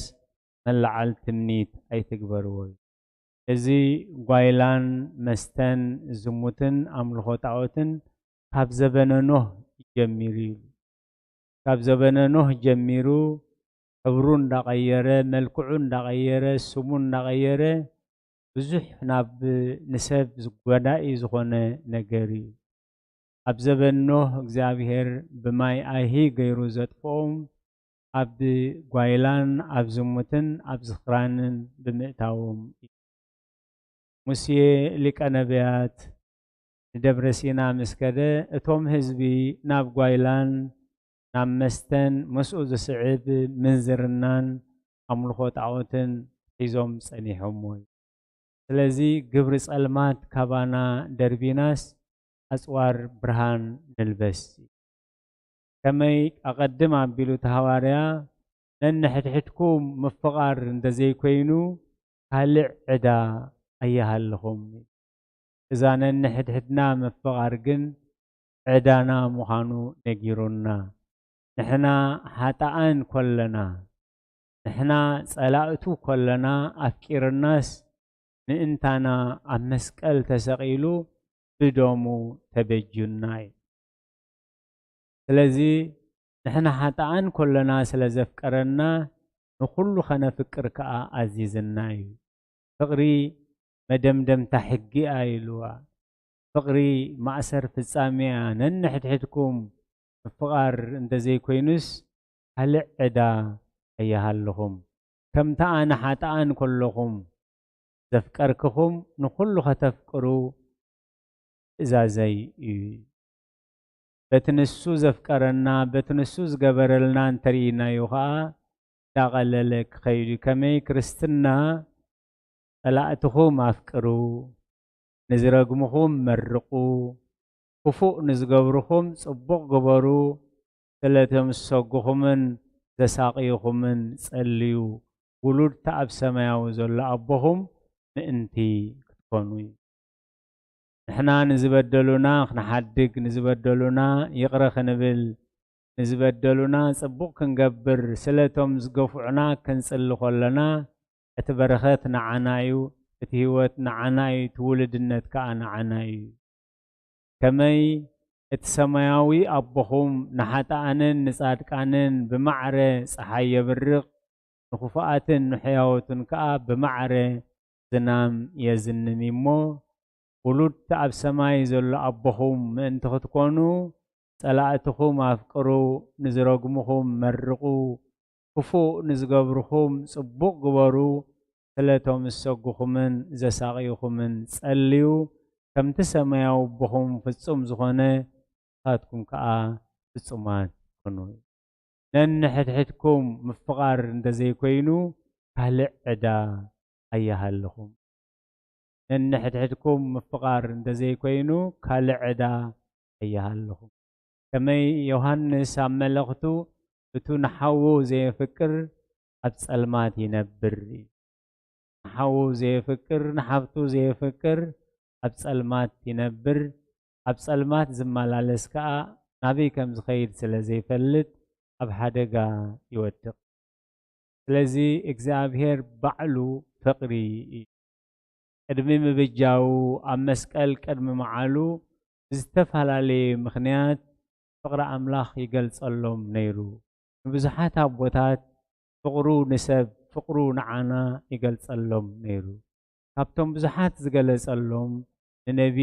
መለዓል ትምኒት ኣይትግበርዎ። እዚ ጓይላን መስተን ዝሙትን ኣምልኾ ጣኦትን ካብ ዘበነ ኖህ ጀሚሩ እዩ። ካብ ዘበነ ኖህ ጀሚሩ ሕብሩ እንዳቐየረ፣ መልክዑ እንዳቐየረ፣ ስሙ እንዳቐየረ ብዙሕ ናብ ንሰብ ዝጎዳኢ ዝኾነ ነገር እዩ። ኣብ ዘበን ኖህ እግዚኣብሔር ብማይ ኣይሂ ገይሩ ዘጥፍኦም ኣብ ጓይላን ኣብ ዝሙትን ኣብ ዝኽራንን ብምእታዎም እዩ። ሙሴ ሊቀ ነቢያት ንደብረ ሲና ምስ ከደ፣ እቶም ህዝቢ ናብ ጓይላን ናብ መስተን ምስኡ ዝስዕብ ምንዝርናን ኣምልኾ ጣዖትን ሒዞም ጸኒሖሞ እዩ። ስለዚ ግብሪ ጸልማት ካባና ደርቢናስ ኣጽዋር ብርሃን ንልበስ። ከመይ ኣቐድም ኣቢሉ እቲ ሃዋርያ፣ ነንሕድሕድኩም ምፍቓር እንተዘይኮይኑ ካልእ ዕዳ ኣይሃልኹም። እዛ ነንሕድሕድና ምፍቓር ግን ዕዳና ምዃኑ ነጊሩና። ንሕና ሓጣኣን ኮለና፣ ንሕና ጸላእቱ ኮለና ኣፍቂርናስ ምእንታና ኣብ መስቀል ተሰቒሉ ብደሙ ተበጁና እዩ። ስለዚ ንሕና ሓጣኣን ኮለና ስለ ዘፍቀረና ንኹሉ ከነፍቅር ከኣ ኣዚዝና እዩ። ፍቕሪ መደምደምታ ሕጊ እያ ኢልዋ። ፍቕሪ ማእሰር ፍጻሜ እያ። ነንሕድሕድኩም ምፍቓር እንተዘይኮይኑስ ካልእ ዕዳ ኣይሃልኹም። ከምቲ ኣነ ሓጥኣን ከለኹም ዘፍቀርክኹም ንኹሉ ከተፍቅሩ ትእዛዘይ እዩ። በቲ ንሱ ዘፍቀረና፣ በቲ ንሱ ዝገበረልና እንተርኢናዮ ኸኣ እንዳቐለለ ክኸይድ እዩ። ከመይ ክርስትና ጸላእትኹም ኣፍቅሩ፣ ንዝረግምኹም መርቑ፣ ክፉእ ንዝገብርኹም ጽቡቕ ግበሩ፣ ስለቶም ዝሰጉኹምን ዘሳቕዩኹምን ጸልዩ፣ ውሉድ እቲ ኣብ ሰማያዊ ዘሎ ኣቦኹም ምእንቲ ክትኮኑ እዩ። ንሕና ንዝበደሉና ክንሓድግ፣ ንዝበደሉና ይቕረ ክንብል፣ ንዝበደሉና ጽቡቕ ክንገብር፣ ስለቶም ዝገፍዑና ክንጽሊ ከለና፣ እቲ በረኸት ንዓና እዩ፣ እቲ ህይወት ንዓና እዩ፣ እቲ ውሉድነት ከኣ ንዓና እዩ። ከመይ እቲ ሰማያዊ ኣቦኹም ንሓጥኣንን ንጻድቃንን ብማዕረ ጸሓይ የብርቕ፣ ንኽፉኣትን ንሕያዎትን ከኣ ብማዕረ ዝናም የዝንም እሞ፣ ውሉድ እቲ ኣብ ሰማይ ዘሎ ኣቦኹም ምእንቲ ክትኮኑ፣ ጸላእትኹም ኣፍቅሩ፣ ንዝረግሙኹም መርቑ፣ ክፉእ ንዝገብርኹም ጽቡቕ ግበሩ፣ ስለቶም ዝሰጉኹምን ዘሳቕዩኹምን ጸልዩ፣ ከምቲ ሰማያዊ ኣቦኹም ፍጹም ዝኾነ፣ ንስኻትኩም ከኣ ፍጹማት ኩኑ። ነንሕድሕድኩም ምፍቓር እንተዘይኮይኑ፣ ካልእ ዕዳ ኣይሃልኹም። ነንሕድሕድኩም ምፍቓር እንተዘይኮይኑ፣ ካልእ ዕዳ ኣይሃልኹም። ከመይ ዮሃንስ ኣብ መልእኽቱ፣ እቱ ንሓዉ ዘየፍቅር፣ ኣብ ጸልማት ይነብር። ንሓዉ ዘየፍቅር፣ ንሓብቱ ዘየፍቅር ኣብ ጸልማት ይነብር። ኣብ ጸልማት ዝመላለስ ከኣ ናበይ ከም ዝኸይድ ስለ ዘይፈልጥ ኣብ ሓደጋ ይወድቕ። ስለዚ እግዚኣብሔር ባዕሉ ፍቕሪ እዩ። ቅድሚ ምብጃዉ ኣብ መስቀል ቅድሚ መዓሉ ብዝተፈላለየ ምኽንያት ፍቕሪ ኣምላኽ ይገልጸሎም ነይሩ። ንብዙሓት ኣቦታት ፍቕሩ ንሰብ፣ ፍቕሩ ንዓና ይገልጸሎም ነይሩ። ካብቶም ብዙሓት ዝገለጸሎም ንነቢ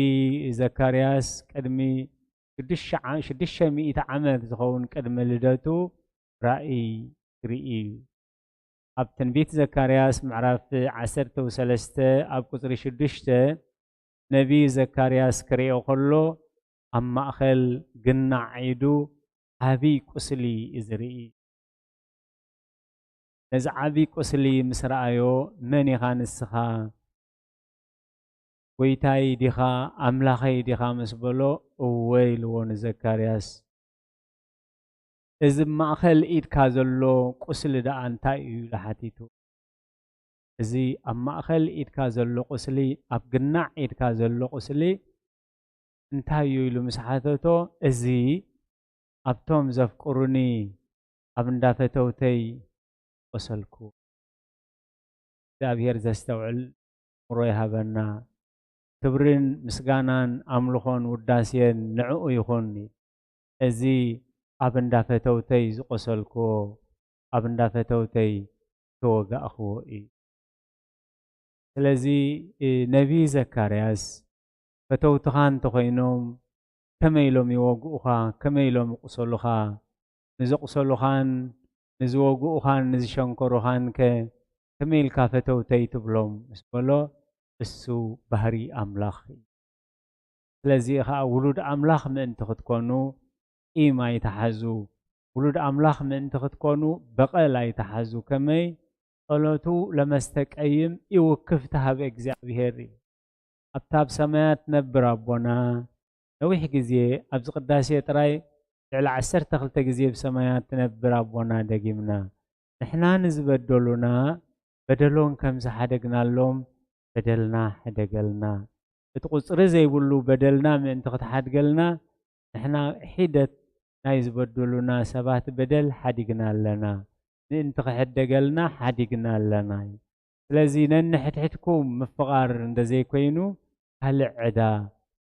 ዘካርያስ ቅድሚ ሽዱሽተ ሚእቲ ዓመት ዝኸውን ቅድሚ ልደቱ ራእይ ርኢ እዩ። ኣብ ትንቢት ዘካርያስ ምዕራፍ ዓሰርተ ሰለስተ ኣብ ቁጽሪ ሽዱሽተ ነቢ ዘካርያስ ክርእዮ ከሎ ኣብ ማእኸል ግናዕ ኢዱ ዓብይ ቁስሊ እዩ ዝርኢ። ነዚ ዓብይ ቁስሊ ምስ ረኣዮ መን ኢኻ ንስኻ? ጎይታይ ዲኻ ኣምላኸይ ዲኻ ምስ በሎ እወ ኢልዎ ንዘካርያስ። እዚ ማእኸል ኢድካ ዘሎ ቁስሊ ደኣ እንታይ እዩ ኢሉ ሓቲቱ። እዚ ኣብ ማእኸል ኢድካ ዘሎ ቁስሊ ኣብ ግናዕ ኢድካ ዘሎ ቁስሊ እንታይ እዩ ኢሉ ምስ ሓተቶ እዚ ኣብቶም ዘፍቅሩኒ ኣብ እንዳፈተውተይ ቆሰልኩ። እግዚኣብሔር ዘስተውዕል እምሮ ይሃበና። ክብርን ምስጋናን ኣምልኾን ውዳሴን ንዕኡ ይኹን። እዚ ኣብ እንዳፈተውተይ ዝቆሰልክዎ ኣብ እንዳፈተውተይ ተወጋእኽዎ እዩ። ስለዚ ነቢይ ዘካርያስ ፈተውትኻ እንተኾይኖም ከመይ ኢሎም ይወግኡኻ? ከመይ ኢሎም ይቁሰሉኻ? ንዘቁሰሉኻን ንዝወግኡኻን ንዝሸንከሩኻን ከ ከመይ ኢልካ ፈተውተይ ትብሎም? ምስ በሎ እሱ ባህሪ ኣምላኽ እዩ። ስለዚ ኸዓ ውሉድ ኣምላኽ ምእንቲ ክትኮኑ ቂም ኣይትሓዙ። ውሉድ ኣምላኽ ምእንቲ ክትኮኑ በቐል ኣይትሓዙ። ከመይ ጸሎቱ ለመስተቀይም ይውክፍ ተሃበ እግዚኣብሔር እዩ። ኣብታ ኣብ ሰማያት ትነብር ኣቦና ነዊሕ ግዜ ኣብዚ ቅዳሴ ጥራይ ልዕሊ ዓሰርተ ክልተ ግዜ ብሰማያት ትነብር ኣቦና ደጊምና ንሕና ንዝበደሉና በደሎም ከም ዝሓደግናሎም በደልና ሕደገልና። እቲ ቁጽሪ ዘይብሉ በደልና ምእንቲ ክትሓድገልና ንሕና ሒደት ናይ ዝበደሉና ሰባት በደል ሓዲግና ኣለና። ምእንቲ ክሕደገልና ሓዲግና ኣለና እዩ። ስለዚ ነንሕድሕድኩም ምፍቓር እንደዘይኮይኑ ካልእ ዕዳ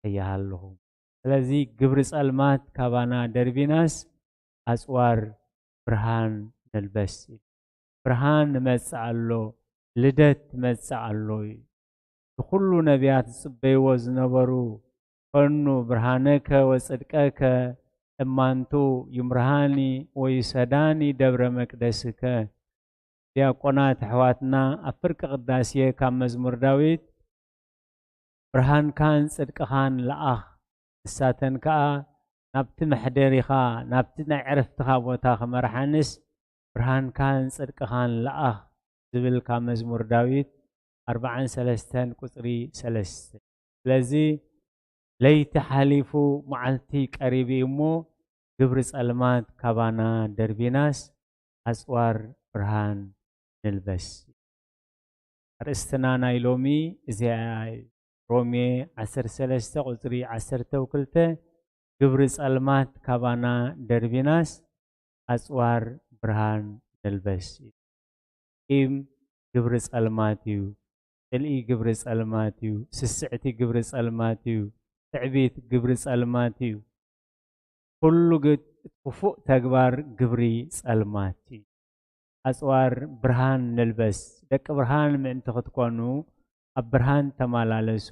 ኣይሃልኹም። ስለዚ ግብሪ ጸልማት ካባና ደርቢናስ ኣጽዋር ብርሃን ንልበስ። ብርሃን ይመጽእ ኣሎ፣ ልደት ይመጽእ ኣሎ እዩ። ንኹሉ ነቢያት ዝጽበይዎ ዝነበሩ ፈኑ ብርሃነከ ወጽድቀከ እማንቱ ይምርሃኒ ወይሰዳኒ ደብረ መቅደስከ። ዲያቆናት ኣሕዋትና ኣብ ፍርቂ ቅዳሴ ካብ መዝሙር ዳዊት ብርሃንካን ጽድቅኻን ለኣኽ፣ ንሳተን ከኣ ናብቲ መሕደሪኻ ናብቲ ናይ ዕረፍትኻ ቦታ ክመርሓንስ ብርሃንካን ጽድቅኻን ለኣኽ ዝብል ካብ መዝሙር ዳዊት ኣርባዓን ሰለስተን ቁጽሪ ሰለስተ። ስለዚ ለይቲ ሓሊፉ መዓልቲ ቀሪቡ እዩ እሞ ግብሪ ጸልማት ካባና ደርቢናስ ኣጽዋር ብርሃን ንልበስ። ኣርእስትና ናይ ሎሚ እዚኣ እዩ። ሮሜ ዓሰርተ ሰለስተ ቁጽሪ ዓሰርተ ክልተ ግብሪ ጸልማት ካባና ደርቢናስ ኣጽዋር ብርሃን ንልበስ እዩ። ቂም ግብሪ ጸልማት እዩ። ጽልኢ ግብሪ ጸልማት እዩ። ስስዕቲ ግብሪ ጸልማት እዩ። ትዕቢት ግብሪ ጸልማት እዩ። ኩሉ ግ-፣ ክፉእ ተግባር ግብሪ ጸልማት እዩ። ኣጽዋር ብርሃን ንልበስ። ደቂ ብርሃን ምእንቲ ክትኮኑ ኣብ ብርሃን ተመላለሱ።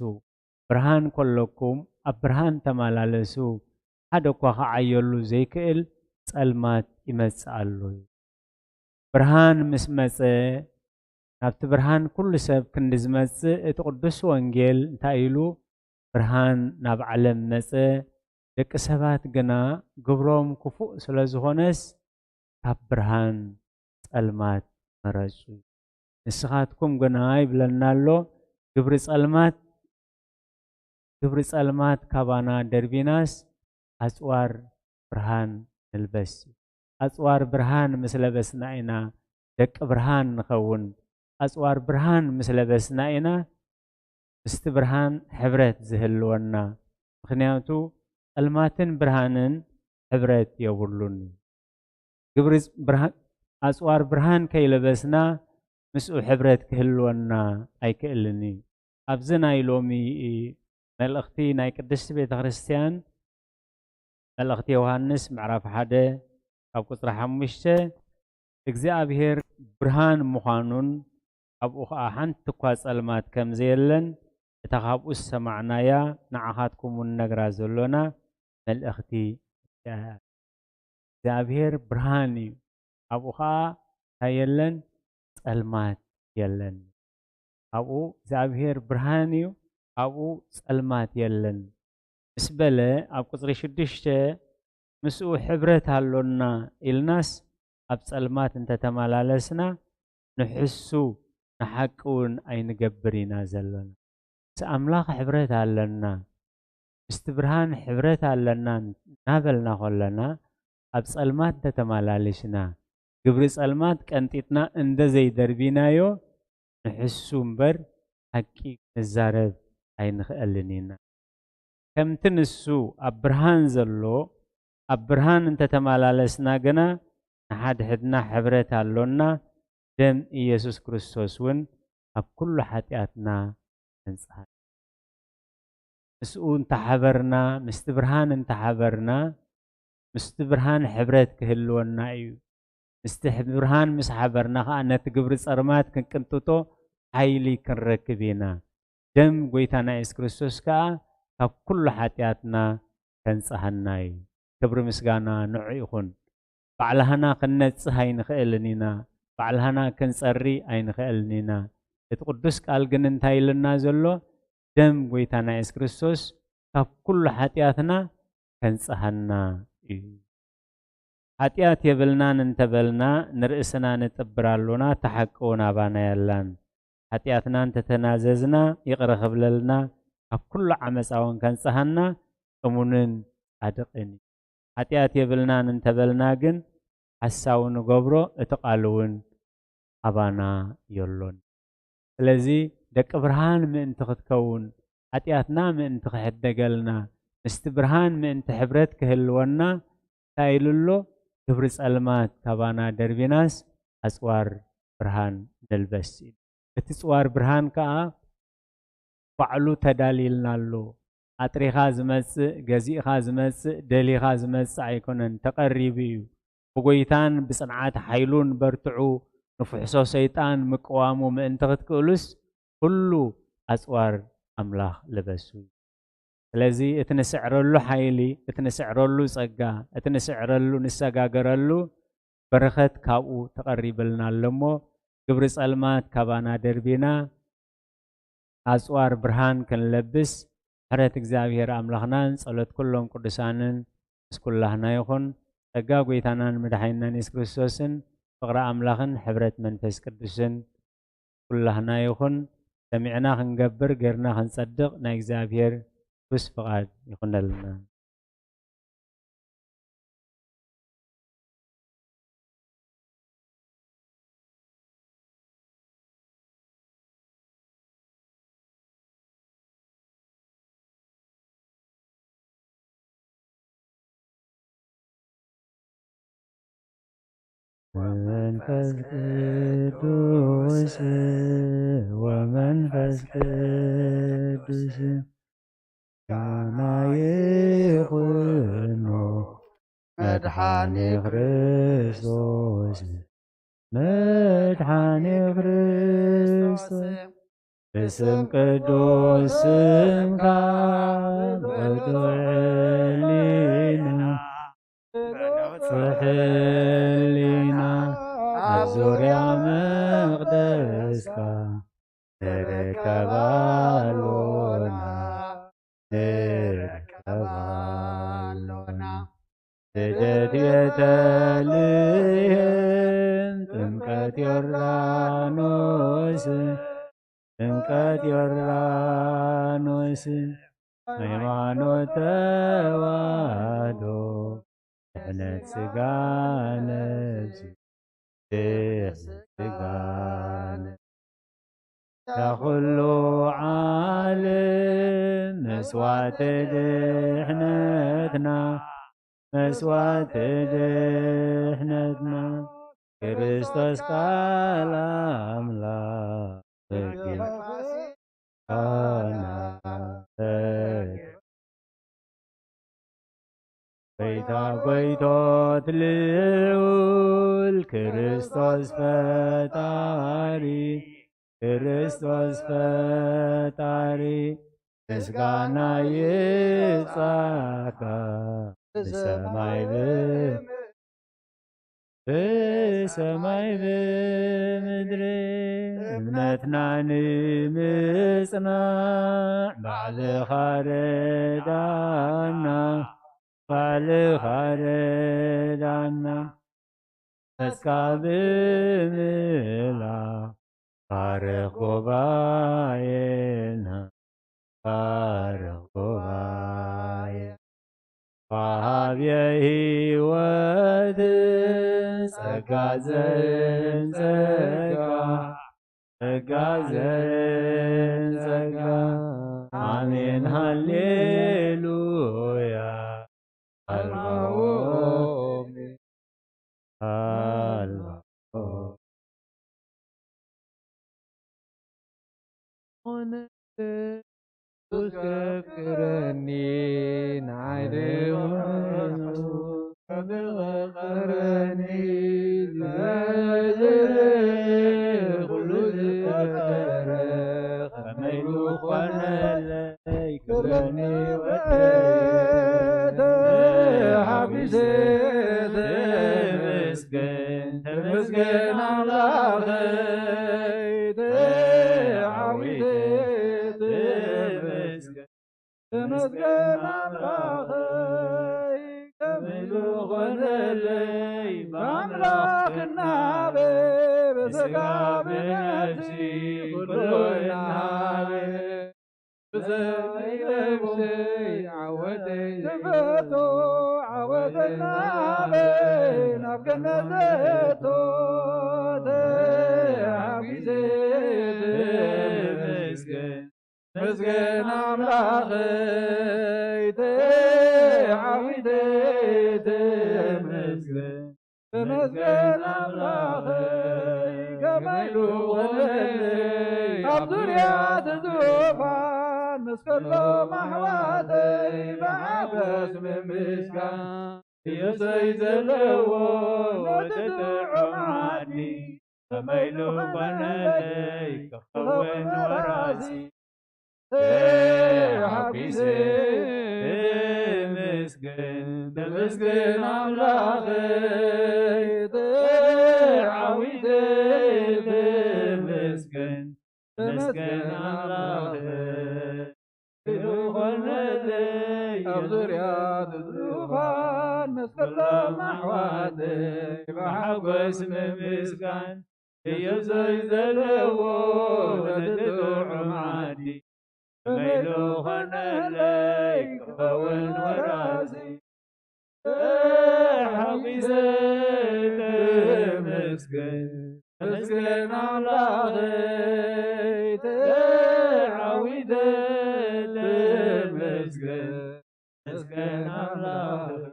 ብርሃን ከለኩም ኣብ ብርሃን ተመላለሱ። ሓደ እኳ ክዓየሉ ዘይክእል ጸልማት ይመጽእ ኣሎ እዩ። ብርሃን ምስ መጸ፣ ናብቲ ብርሃን ኩሉ ሰብ ክንዲ ዝመጽእ እቲ ቅዱስ ወንጌል እንታይ ኢሉ? ብርሃን ናብ ዓለም መጸ፣ ደቂ ሰባት ግና ግብሮም ክፉእ ስለ ዝኾነስ ካብ ብርሃን ጸልማት መረጹ። ንስኻትኩም ግና ይብለና ኣሎ፣ ግብሪ ጸልማት ግብሪ ጸልማት ካባና ደርቢናስ ኣጽዋር ብርሃን ንልበስ። ኣጽዋር ብርሃን ምስ ለበስና ኢና ደቂ ብርሃን ንኸውን። ኣጽዋር ብርሃን ምስ ለበስና ኢና ምስቲ ብርሃን ሕብረት ዝህልወና። ምኽንያቱ ጸልማትን ብርሃንን ሕብረት የብሉን። ግብሪ ብርሃን፣ ኣጽዋር ብርሃን ከይለበስና ምስኡ ሕብረት ክህልወና ኣይክእልን እዩ። ኣብዚ ናይ ሎሚ መልእኽቲ ናይ ቅድስቲ ቤተ ክርስቲያን፣ መልእኽቲ ዮሃንስ ምዕራፍ ሓደ ካብ ቁጽሪ ሓሙሽተ፣ እግዚኣብሔር ብርሃን ምዃኑን ኣብኡ ኸኣ ሓንቲ እኳ ጸልማት ከም ዘየለን፣ እታ ካብኡ ዝሰማዕናያ ንዓኻትኩም እውን ነግራ ዘሎና መልእኽቲ እያ። እግዚኣብሔር ብርሃን እዩ፣ ኣብኡ ኸኣ እንታይ የለን? ጸልማት የለን። ኣብኡ እግዚኣብሔር ብርሃን እዩ፣ ኣብኡ ጸልማት የለን ምስ በለ፣ ኣብ ቁጽሪ ሽዱሽተ ምስኡ ሕብረት ኣሎና ኢልናስ ኣብ ጸልማት እንተተመላለስና ንሕሱ ንሓቂ እውን ኣይንገብር ኢና ዘለና። ምስ ኣምላኽ ሕብረት ኣለና፣ ምስቲ ብርሃን ሕብረት ኣለና እናበልና ከለና ኣብ ጸልማት እንተተመላሊስና፣ ግብሪ ጸልማት ቀንጢጥና እንደ ዘይደርቢናዮ ንሕሱ እምበር ሓቂ ክንዛረብ ኣይንኽእልን ኢና። ከምቲ ንሱ ኣብ ብርሃን ዘሎ፣ ኣብ ብርሃን እንተተመላለስና ግና ንሓድሕድና ሕብረት ኣሎና፣ ደም ኢየሱስ ክርስቶስ እውን ካብ ኩሉ ሓጢኣትና የንጽሃና። ምስኡ እንተሓበርና፣ ምስቲ ብርሃን እንተሓበርና፣ ምስቲ ብርሃን ሕብረት ክህልወና እዩ። ምስቲ ሕ-፣ ብርሃን ምስ ሓበርና ኸኣ ነቲ ግብሪ ጸልማት ክንቅንጥጦ ሓይሊ ክንረክብ ኢና። ደም ጐይታና የሱስ ክርስቶስ ከኣ ካብ ኩሉ ሓጢኣትና ከንጽሃና እዩ። ክብሪ ምስጋና ንዑ ይኹን። ባዕልሃና ክንነጽህ ኣይንኽእልን ኢና። ባዕልሃና ክንጸሪ ኣይንኽእልን ኢና። እቲ ቅዱስ ቃል ግን እንታይ ኢሉና ዘሎ? ደም ጐይታና የሱስ ክርስቶስ ካብ ኩሉ ሓጢኣትና ከንጽሃና እዩ። ሓጢኣት የብልናን እንተበልና ንርእስና ንጥብር ኣሎና፣ እታ ሓቂ እውን ኣባና የላን። ሓጢኣትና እንተተናዘዝና ይቕረ ክብለልና፣ ካብ ኩሉ ዓመጻ እውን ከንጽሃና እሙንን ጻድቕን እዩ። ሓጢኣት የብልናን እንተበልና ግን ሓሳዊ ንገብሮ፣ እቲ ቃል እውን ኣባና የሎን። ስለዚ ደቂ ብርሃን ምእንቲ ክትከውን፣ ሓጢኣትና ምእንቲ ክሕደገልና፣ ምስቲ ብርሃን ምእንቲ ሕብረት ክህልወና እንታይ ኢሉ ኣሎ? ግብሪ ጸልማት ካባና ደርቢናስ ኣጽዋር ብርሃን ንልበስ ኢሉ። እቲ ጽዋር ብርሃን ከኣ ባዕሉ ተዳልዩልና ኣሎ። ኣጥሪኻ ዝመጽእ፣ ገዚእኻ ዝመጽእ፣ ደሊኻ ዝመጽእ ኣይኮነን፣ ተቐሪቡ እዩ። ብጎይታን ብጽንዓት ሓይሉን በርትዑ፣ ንፍሕሶ ሰይጣን ምቅዋሙ ምእንቲ ክትክእሉስ፣ ኩሉ ኣጽዋር ኣምላኽ ልበሱ። ስለዚ እቲ ንስዕረሉ ሓይሊ፣ እቲ ንስዕረሉ ጸጋ፣ እቲ ንስዕረሉ፣ ንሰጋገረሉ በረኸት ካብኡ ተቐሪብልና ኣሎ እሞ፣ ግብሪ ጸልማት ካባና ደርቢና፣ ኣጽዋር ብርሃን ክንለብስ፣ ምሕረት እግዚኣብሔር ኣምላኽናን ጸሎት ኩሎም ቅዱሳንን ምስ ኩላህና ይኹን። ጸጋ ጐይታናን መድሓኒናን የሱስ ክርስቶስን ፍቕሪ ኣምላኽን ሕብረት መንፈስ ቅዱስን ኩላህና ይኹን። ሰሚዕና ክንገብር፣ ጌርና ክንጸድቕ ናይ እግዚኣብሔር ቅዱስ ፍቓድ ይኹነልና። መንፈስ ቅዱስ ወመንፈስ ቅዱስ ጋና ይኹኖ መድሓኒ ክርስቶስ፣ መድሓኒ ክርስቶስ፣ ብስም ቅዱስ ስምካ ብቕዱዕ ሕሊና፣ ብንጹሕ ሕሊና ኣብ ዙርያ መቕደስካ ንርከብ ኣሎና፣ ንርከብ ኣሎና። ልደት ቤተልሔም፣ ጥምቀት ዮርዳኖስ፣ ጥምቀት ዮርዳኖስ፣ ሃይማኖት ተዋህዶ፣ ድሕነት ስጋ ነፍሲ፣ ድሕነት ስጋን እታ ኩሉ ዓለም መስዋዕቲ ድሕነትና፣ መስዋዕቲ ድሕነትና፣ ክርስቶስ ቃል ኣምላኽ በጊዕ ካህናት። ጎይታ ጎይቶት ልዑል ክርስቶስ ፈጣሪ፣ ክርስቶስ ፈጣሪ፣ ምስጋና ይብጻሕካ ብሰማይ ብ-፣ ብሰማይ ብምድሪ። እምነትና ንምጽናዕ ባዕልኻ ርዳና፣ ባዕልኻ ርዳና። እስካ ብምላ ባርኽ ጉባኤና፣ ባርኽ ጉባኤ። ወሃብየ ህይወት ጸጋ ዘንጸጋ፣ ጸጋ ዘንጸጋ። ኣሜን ሃሌሉያ። ኣልባዎ ኣልባዎ። ኾነ ዘፍቅረኒ ንዓይ ደይኮነሱ ዘፍቅረኒ ዝበዝሕ ኩሉ ዝፈጠረ ከመይ ምኾነለይ ክብረኒ ወደይ ተሓጒሰ ተመስገን ተመስገን ኣምላኸይ ተዓዊተ ተመስገን ተመስገን ኣምላኸይ ከመይ ዝኾነለይ ብኣምላኽ እናበ ብስጋ ብነፍሲ ኩሉ እናበ ብዘይብሰይ ዓወተይ ዝፈቶ ዓወተይ እናበ ናብ ገነት ዘእቶ ተሓጒሰ ተመስገን መስገን ኣምላኸይ ተዓዊተ ተመስገን ተመስገን ኣምላኸይ ከመይ ዝኾነለይ ኣብ ዙርያ እቲ ዙፋን ምስ ከሎም ኣሕዋተይ ብሓጎስ ምምስጋን ኢየሱሰይ ዘለዎ ነቲ ጥዑም ዓዲ ከመይ ዝኾነለይ ክኸውን ወራሲ ተሓጒሰ ተመስገን ተመስገን ኣምላኸይ ተዓዊተ ተመስገን ተመስገን ኣምላኸይ ዝኾነለይ ኣብ ዙርያ እቲ ዙፋን ምስ ከሎም ኣሕዋተይ ብሓጎስ ምምስጋን ኢየሱሰይ ዘለዎ ነቲ ጥዑም ዓዲ ከመይ ዝኾነለይ ክኸውን ወራሲ ተሓጒሰ ተመስገን ተመስገን ኣምላኸይ ተዓዊተ ተመስገን ተመስገን ኣምላኸይ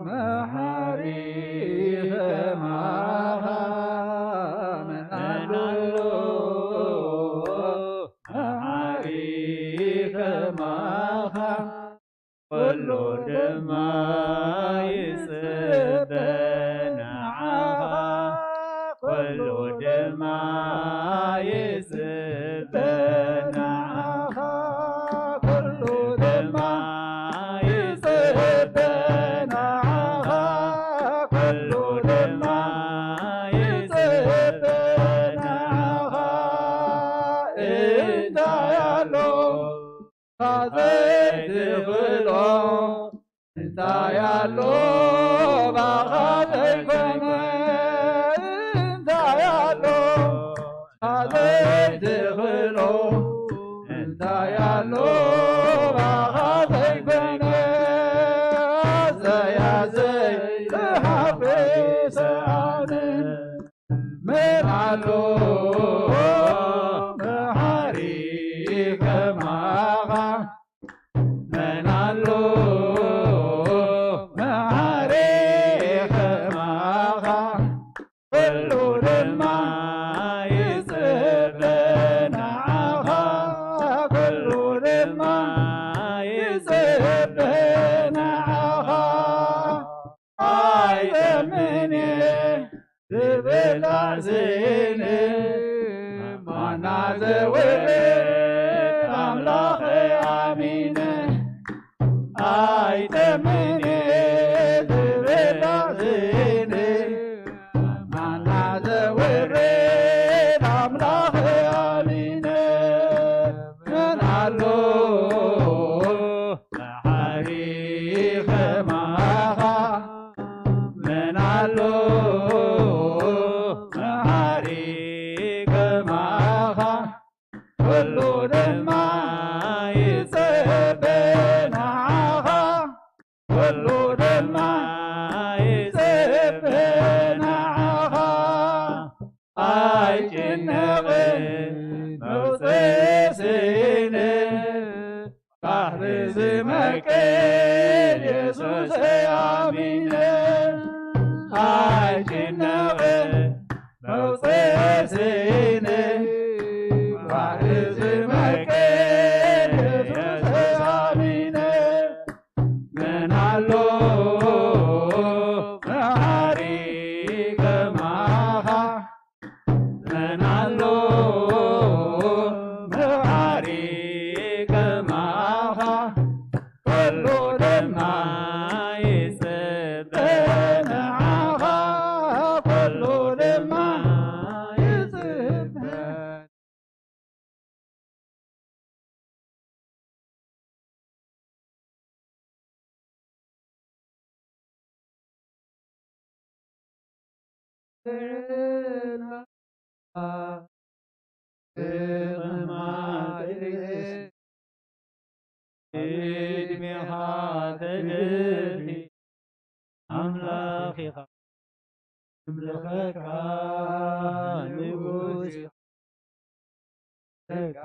መሓሪ ከማኻ መን ኣሎ? መሓሪ ከማኻ ኩሉ ድማ ይጽበ ንዓኻ፣ ኩሉ ድማ ይጽበ ንዓኻ፣ ኩሉ ድማ ይጽበ ንዓኻ፣ ኩሉ ድማ ይጽበ ንዓኻ። እንታይ ኣሎ ዘይትኽእሎ እንታይ ኣሎ ባኻ ዘይኮነ? እንታይ ኣሎ ዘይትኽእሎ? እንታይ ኣሎ ስእነ ማና ዘወርድ ኣምላኸ ኣሚነ ኣይጠምን እየ ዝብል ስእነ ማና ዘወርድ ኣምላኸ ኣሚነ መን ኣሎ መሓሪ ከማኻ መን ኣሎ መሓሪ ከማኻ ኩሉ ድማ ይጽበ ንዓኻ ኩሉ ድማ ይጽበ ንዓኻ ኣይጭነቕን መውፅእ ስእነ ባሕሪ ዝመቅል የሱስ ኣሚነ ኣይጭነቕን መውፅእ ስእነ ባሕሪ ዝመቅል የሱስ ኣሚነ መን ኣሎ መሓሪ ከማኻ መን ኣሎ መሓሪ ከማኻ ኩሉ ድማ ይጽበ ንዓኻ ኩሉ ድማ ይጽበ ቅድሜኻ ተደፊ ኣምላኽ ኢኻ እምልኸካ ንጉስ ኢኻ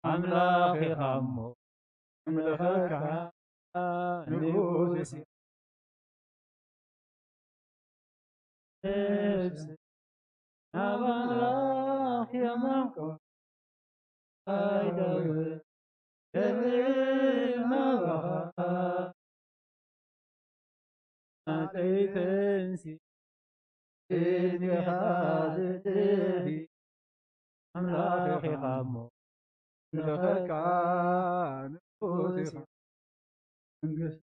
ኣምላኽ ኢኻ እሞ እምልኸካ ንጉስ ነፍስ ናብ ኣምላኽ የማቆ ኣይደውል የብል ናባኻ ናተይተንሲ እኔኻ ዝድሪ ኣምላኽ ኢኻ እሞ ንለኸካ ንጉስ ኢኻ መንግስቲ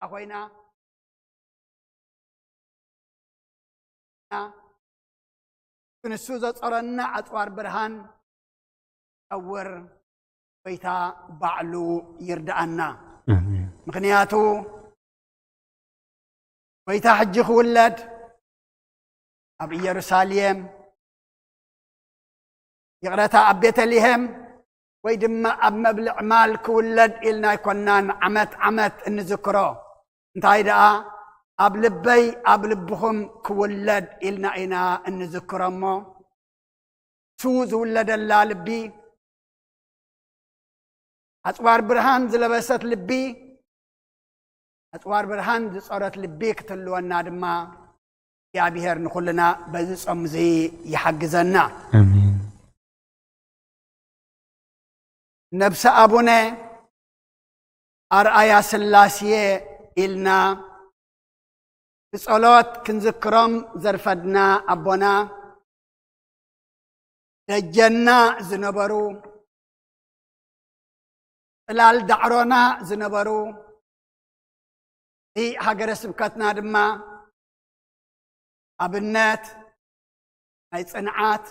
ኮይና፣ ንሱ ዘጾረና ኣጽዋር ብርሃን ጸውር ጎይታ ባዕሉ ይርድኣና። ኣሜን። ምኽንያቱ ጎይታ ሕጂ ክውለድ ኣብ ኢየሩሳሌም፣ ይቕረታ፣ ኣብ ቤተልሔም ወይ ድማ ኣብ መብልዕ ማል ክውለድ ኢልና ኣይኮናን ዓመት ዓመት እንዝክሮ። እንታይ ደኣ፣ ኣብ ልበይ ኣብ ልብኹም ክውለድ ኢልና ኢና እንዝክሮ እሞ፣ እሱ ዝውለደላ ልቢ፣ ኣጽዋር ብርሃን ዝለበሰት ልቢ፣ ኣጽዋር ብርሃን ዝጾረት ልቢ ክትህልወና ድማ እግዚኣብሔር ንኹልና በዚ ጾም እዚ ይሓግዘና። ኣሜን። ነብሰ ኣቡነ ኣርኣያ ስላሴ ኢልና ብጸሎት ክንዝክሮም ዘርፈድና ኣቦና፣ ደጀና ዝነበሩ፣ ጽላል ዳዕሮና ዝነበሩ፣ እቲ ሃገረ ስብከትና ድማ ኣብነት ናይ ጽንዓት፣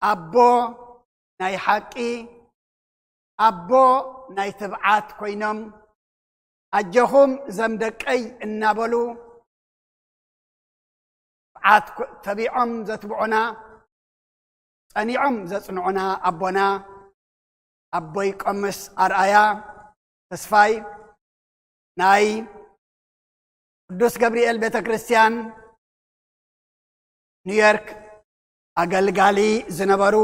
ኣቦ ናይ ሓቂ፣ ኣቦ ናይ ትብዓት ኮይኖም፣ ኣጀኹም ዘም ደቀይ እናበሉ፣ ትብዓት ኮ-፣ ተቢዖም ዘትብዑና፣ ጸኒዖም ዘጽንዑና ኣቦና፣ ኣቦይ ቆምስ ኣርኣያ ተስፋይ፣ ናይ ቅዱስ ገብርኤል ቤተ ክርስቲያን ኒውዮርክ ኣገልጋሊ ዝነበሩ፣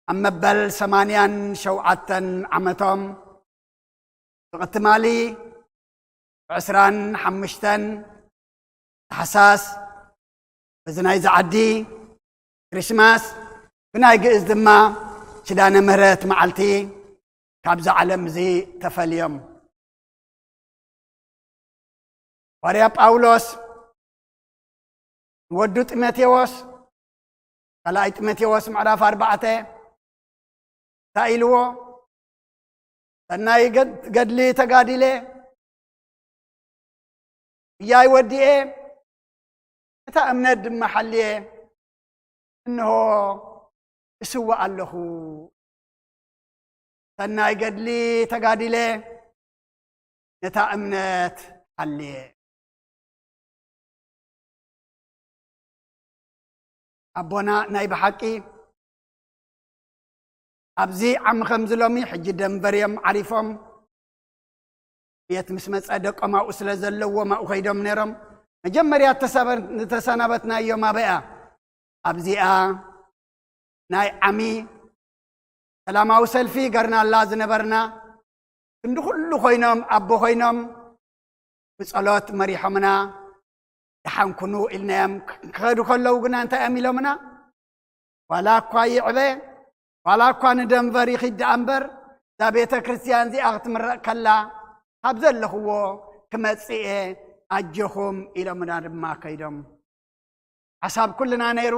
ኣብ መበል ሰማንያን ሸውዓተን ዓመቶም፣ ብትማሊ ዕስራን ሓሙሽተን ታሕሳስ፣ በዚ ናይዚ ዓዲ ክሪስማስ፣ ብናይ ግእዝ ድማ ኪዳነ ምሕረት መዓልቲ ካብዛ ዓለም እዚ ተፈልዮም። ሃዋርያ ጳውሎስ ንወዱ ጢሞቴዎስ፣ ካልኣይ ጢሞቴዎስ ምዕራፍ ኣርባዕተ እንታይ ኢልዎ? "ሰናይ ገድ-፣ ገድሊ ተጋዲለ፣ እያይ ወዲኤ፣ እታ እምነት ድማ ሓልየ፣ እንሆ እስዋእ ኣለኹ። ሰናይ ገድሊ ተጋዲለ፣ ነታ እምነት ሓልየ።" ኣቦና ናይ ብሓቂ ኣብዚ ዓሚ ከምዚ ሎሚ፣ ሕጂ ደንቨር እዮም ዓሪፎም። ቤት ምስ መጸ ደቆም ኣብኡ ስለ ዘለዎም ኣብኡ ከይዶም ነይሮም። መጀመርያ እተሳበ-፣ ዝተሰናበትናዮም ኣበይ እያ? ኣብዚኣ ናይ ዓሚ ሰላማዊ ሰልፊ ገርናላ ዝነበርና፣ ክንዲ ኩሉ ኮይኖም፣ ኣቦ ኮይኖም፣ ብጸሎት መሪሖምና፣ ደሓን ኩኑ ኢልናዮም። ክኸዱ ከለዉ ግና እንታይ እዮም ኢሎምና? "ዋላ እኳ ይዕበ፣ ዋላ እኳ ንደንቨር ይኺድ ደኣ እምበር፣ እዛ ቤተ ክርስቲያን እዚኣ ክትምረቕ ከላ፣ ካብ ዘለኽዎ ክመጽእ እየ፣ ኣጆኹም" ኢሎምና ድማ ከይዶም። ሓሳብ ኩልና ነይሩ፣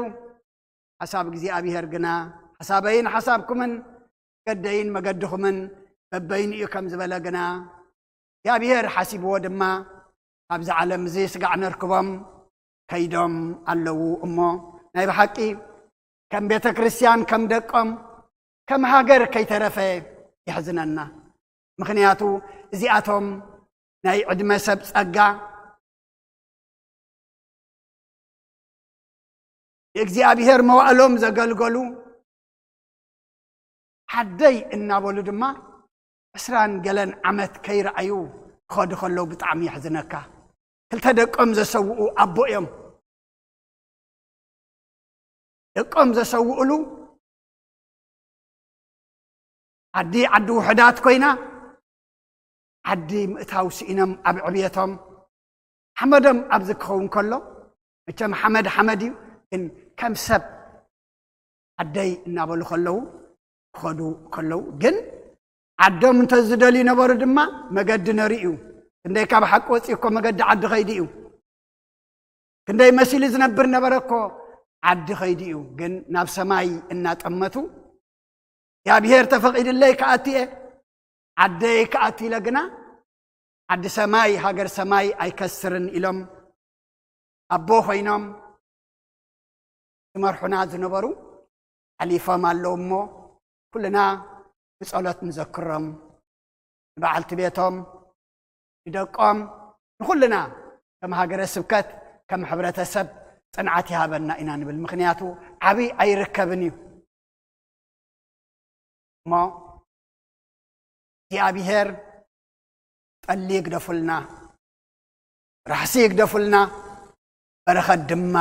ሓሳብ እግዚኣብሔር ግና፣ ሓሳበይን ሓሳብኩምን መገደይን መገድኹምን በበይኑ እዩ ከም ዝበለ ግና፣ እግዚኣብሔር ሓሲብዎ ድማ፣ ኣብዚ ዓለም እዚ ስጋዕ ነርክቦም ከይዶም ኣለዉ። እሞ ናይ ብሓቂ ከም ቤተ ክርስቲያን፣ ከም ደቆም፣ ከም ሃገር ከይተረፈ የሕዝነና። ምኽንያቱ እዚኣቶም ናይ ዕድመ ሰብ ጸጋ፣ ንእግዚኣብሔር መዋእሎም ዘገልገሉ፣ ዓደይ እናበሉ ድማ ዕስራን ገለን ዓመት ከይረኣዩ ክኸዱ ከለዉ ብጣዕሚ የሕዝነካ። ክልተ ደቆም ዘሰውኡ ኣቦ እዮም። ደቆም ዘሰውእሉ፣ ዓዲ ዓዲ ውሑዳት ኮይና፣ ዓዲ ምእታው ስኢኖም ኣብ ዕብየቶም፣ ሓመዶም ኣብዚ ክኸውን ከሎ፣ መቸም ሓመድ ሓመድ እዩ፣ ግን ከም ሰብ ዓደይ እናበሉ ከለዉ፣ ክኸዱ ከለዉ፣ ግን ዓዶም እንተ ዝደልዩ ነበሩ ድማ መገዲ ነርኡ እዩ። ክንደይ ካብ ሓቂ ወፂኡ እኮ መገዲ ዓዲ ኸይዱ እዩ። ክንደይ መሲሉ ዝነብር ነበረ እኮ፣ ዓዲ ኸይዱ እዩ። ግን ናብ ሰማይ እናጠመቱ፣ እግዚኣብሔር ተፈቒድለይ ክኣቱ እየ፣ ዓደይ ክኣቱ ኢለ ግና ዓዲ ሰማይ ሃገር ሰማይ ኣይከስርን ኢሎም ኣቦ ኮይኖም ዝመርሑና ዝነበሩ ሓሊፎም ኣለዉ እሞ፣ ኩልና ብጸሎት ንዘክሮም፣ ንበዓልቲ ቤቶም፣ ንደቆም፣ ንኹልና ከም ሃገረ ስብከት፣ ከም ሕብረተሰብ ጽንዓት ይሃበና ኢና ንብል። ምኽንያቱ ዓቢ ኣይርከብን እዩ። እሞ እግዚኣብሔር ጠሊ ይግደፉልና፣ ራሕሲ ይግደፉልና፣ በረኸት ድማ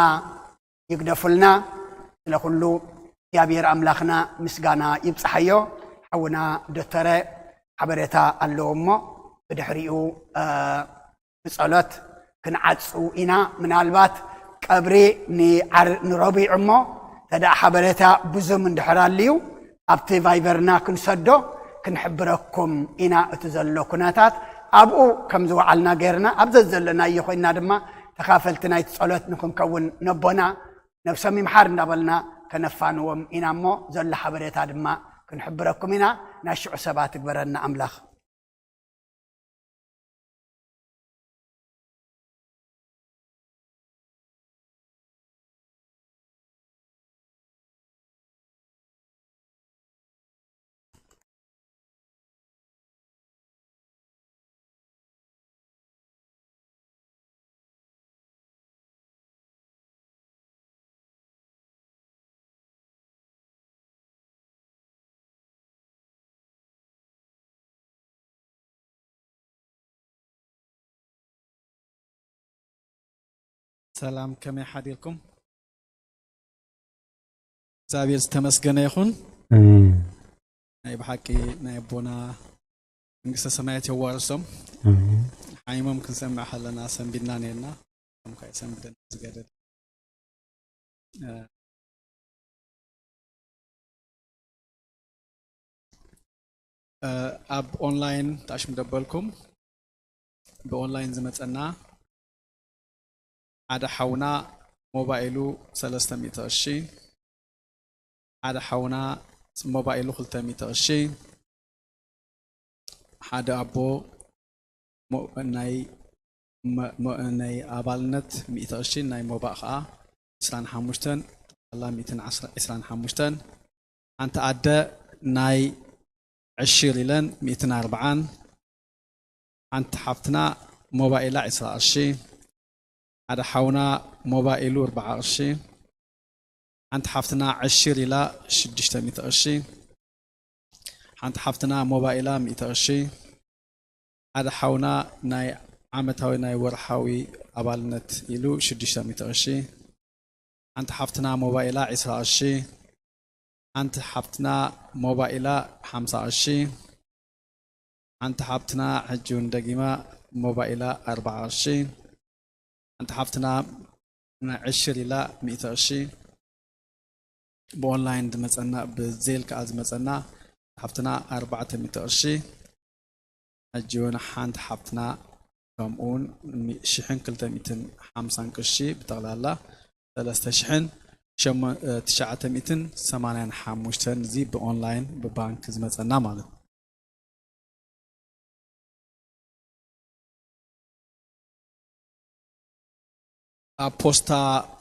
ይግደፉልና። ስለ ኩሉ እግዚኣብሔር ኣምላኽና ምስጋና ይብጽሓዮ። ሓውና ዶተረ ሓበሬታ ኣለዎ እሞ ብድሕሪኡ፣ እ፣ ብጸሎት ክንዓጹ ኢና። ምናልባት ቀብሪ ንዓር-፣ ንረቡዕ እሞ፣ ተደኣ ሓበሬታ ብዙም እንድሕር ኣልዩ፣ ኣብቲ ቫይበርና ክንሰዶ፣ ክንሕብረኩም ኢና። እቲ ዘሎ ኩነታት ኣብኡ ከም ዝወዓልና ገይርና፣ ኣብ ዘዘለናዮ ኮይንና ድማ ተኻፈልቲ ናይቲ ጸሎት ንክንከውን ነቦና ነብሶም ይምሓር እንዳበልና ከነፋንዎም ኢና እሞ፣ ዘሎ ሓበሬታ ድማ ክንሕብረኩም ኢና። ናይ ሽዑ ሰባት ይግበረና ኣምላኽ። ሰላም፣ ከመይ ሓዲርኩም? እግዚኣብሔር ዝተመስገነ ይኹን። ኣሜን። ናይ ብሓቂ ናይ ኣቦና መንግስተ ሰማያት የዋርሶም። ኣሜን። ሓይሞም ክንሰምዕ ከለና ሰንቢድና ነርና። እቶም ከኣ ሰንብደን ዝገደደ። እ፣ እ፣ ኣብ ኦንላይን ታሽም ደበልኩም ብኦንላይን ዝመጸና ሓደ ሓውና ሞባይሉ ሰለስተ ሚእቲ ቅርሺ፣ ሓደ ሓውና ሞባይሉ ክልተ ሚእቲ ቅርሺ፣ ሓደ ኣቦ ሞ-፣ ናይ መ-፣ መ-፣ ናይ ኣባልነት ሚእቲ ቅርሺ፣ ናይ ሞባእ ኸዓ ዕስራን ሓሙሽተን፣ ጠቕላላ ሚእትን ዕስራን ሓሙሽተን፣ ሓንቲ ኣደ ናይ ዕሽር ኢለን ሚእትን ኣርብዓን፣ ሓንቲ ሓፍትና ሞባይላ ዕስራ ቅርሺ፣ ሓደ ሓውና ሞባይሉ ኣርብዓ ቅርሺ፣ ሓንቲ ሓፍትና ዕሽር ኢላ ሽዱሽተ ሚእቲ ቅርሺ፣ ሓንቲ ሓፍትና ሞባይላ ሚእቲ ቅርሺ፣ ሓደ ሓውና ናይ ዓመታዊ ናይ ወርሓዊ ኣባልነት ኢሉ ሽዱሽተ ሚእቲ ቅርሺ፣ ሓንቲ ሓፍትና ሞባይላ ዕስራ ቅርሺ፣ ሓንቲ ሓፍትና ሞባይላ ሓምሳ ቅርሺ፣ ሓንቲ ሓፍትና ሕጂ እውን ደጊማ ሞባይላ ኣርብዓ ቅርሺ፣ ሓንቲ ሓፍትና ናይ ዕሽር ኢላ ሚእቲ ቅርሺ፣ ብኦንላይን ዝመጸና፣ ብዜል ከኣ ዝመጸና ሓፍትና ኣርባዕተ ሚእቲ ቅርሺ፣ ሕጂ እውን ሓንቲ ሓፍትና ከምኡ እውን ሚ-፣ ሽሕን ክልተ ሚእትን ሓምሳን ቅርሺ፣ ብጠቕላላ ሰለስተ ሽሕን ሸሞ-፣ እ፣ ትሽዓተ ሚእትን ሰማንያን ሓሙሽተን፣ እዚ ብኦንላይን ብባንክ ዝመጸና ማለት እዩ። ኣብ ፖስታ፣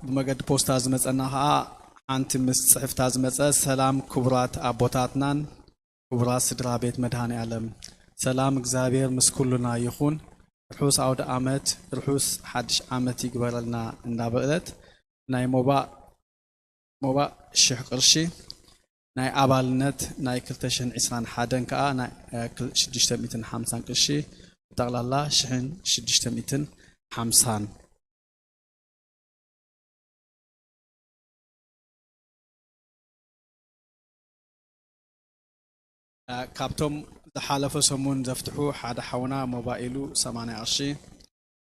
ብመገዲ ፖስታ ዝመጸና ኸኣ ሓንቲ ምስ ጽሕፍታ ዝመጸ፣ ሰላም ክቡራት ኣቦታትናን ክቡራት ስድራ ቤት መድኃኔ ዓለም፣ ሰላም እግዚኣብሔር ምስ ኩሉና ይኹን። ርሑስ ኣውደ ዓመት፣ ርሑስ ሓድሽ ዓመት ይግበረልና እንዳበለት ናይ ሞባእ ሞባእ ሽሕ ቅርሺ፣ ናይ ኣባልነት ናይ ክልተ ሽሕን ዕስራን ሓደን ከኣ ናይ፣ እ፣ ክል-፣ ሽዱሽተ ሚእትን ሓምሳን ቅርሺ፣ ብጠቕላላ ሽሕን ሽዱሽተ ሚእትን ሓምሳን። እ፣ ካብቶም ዝሓለፈ ሰሙን ዘፍትሑ ሓደ ሓውና ሞባይሉ ሰማንያ ቅርሺ፣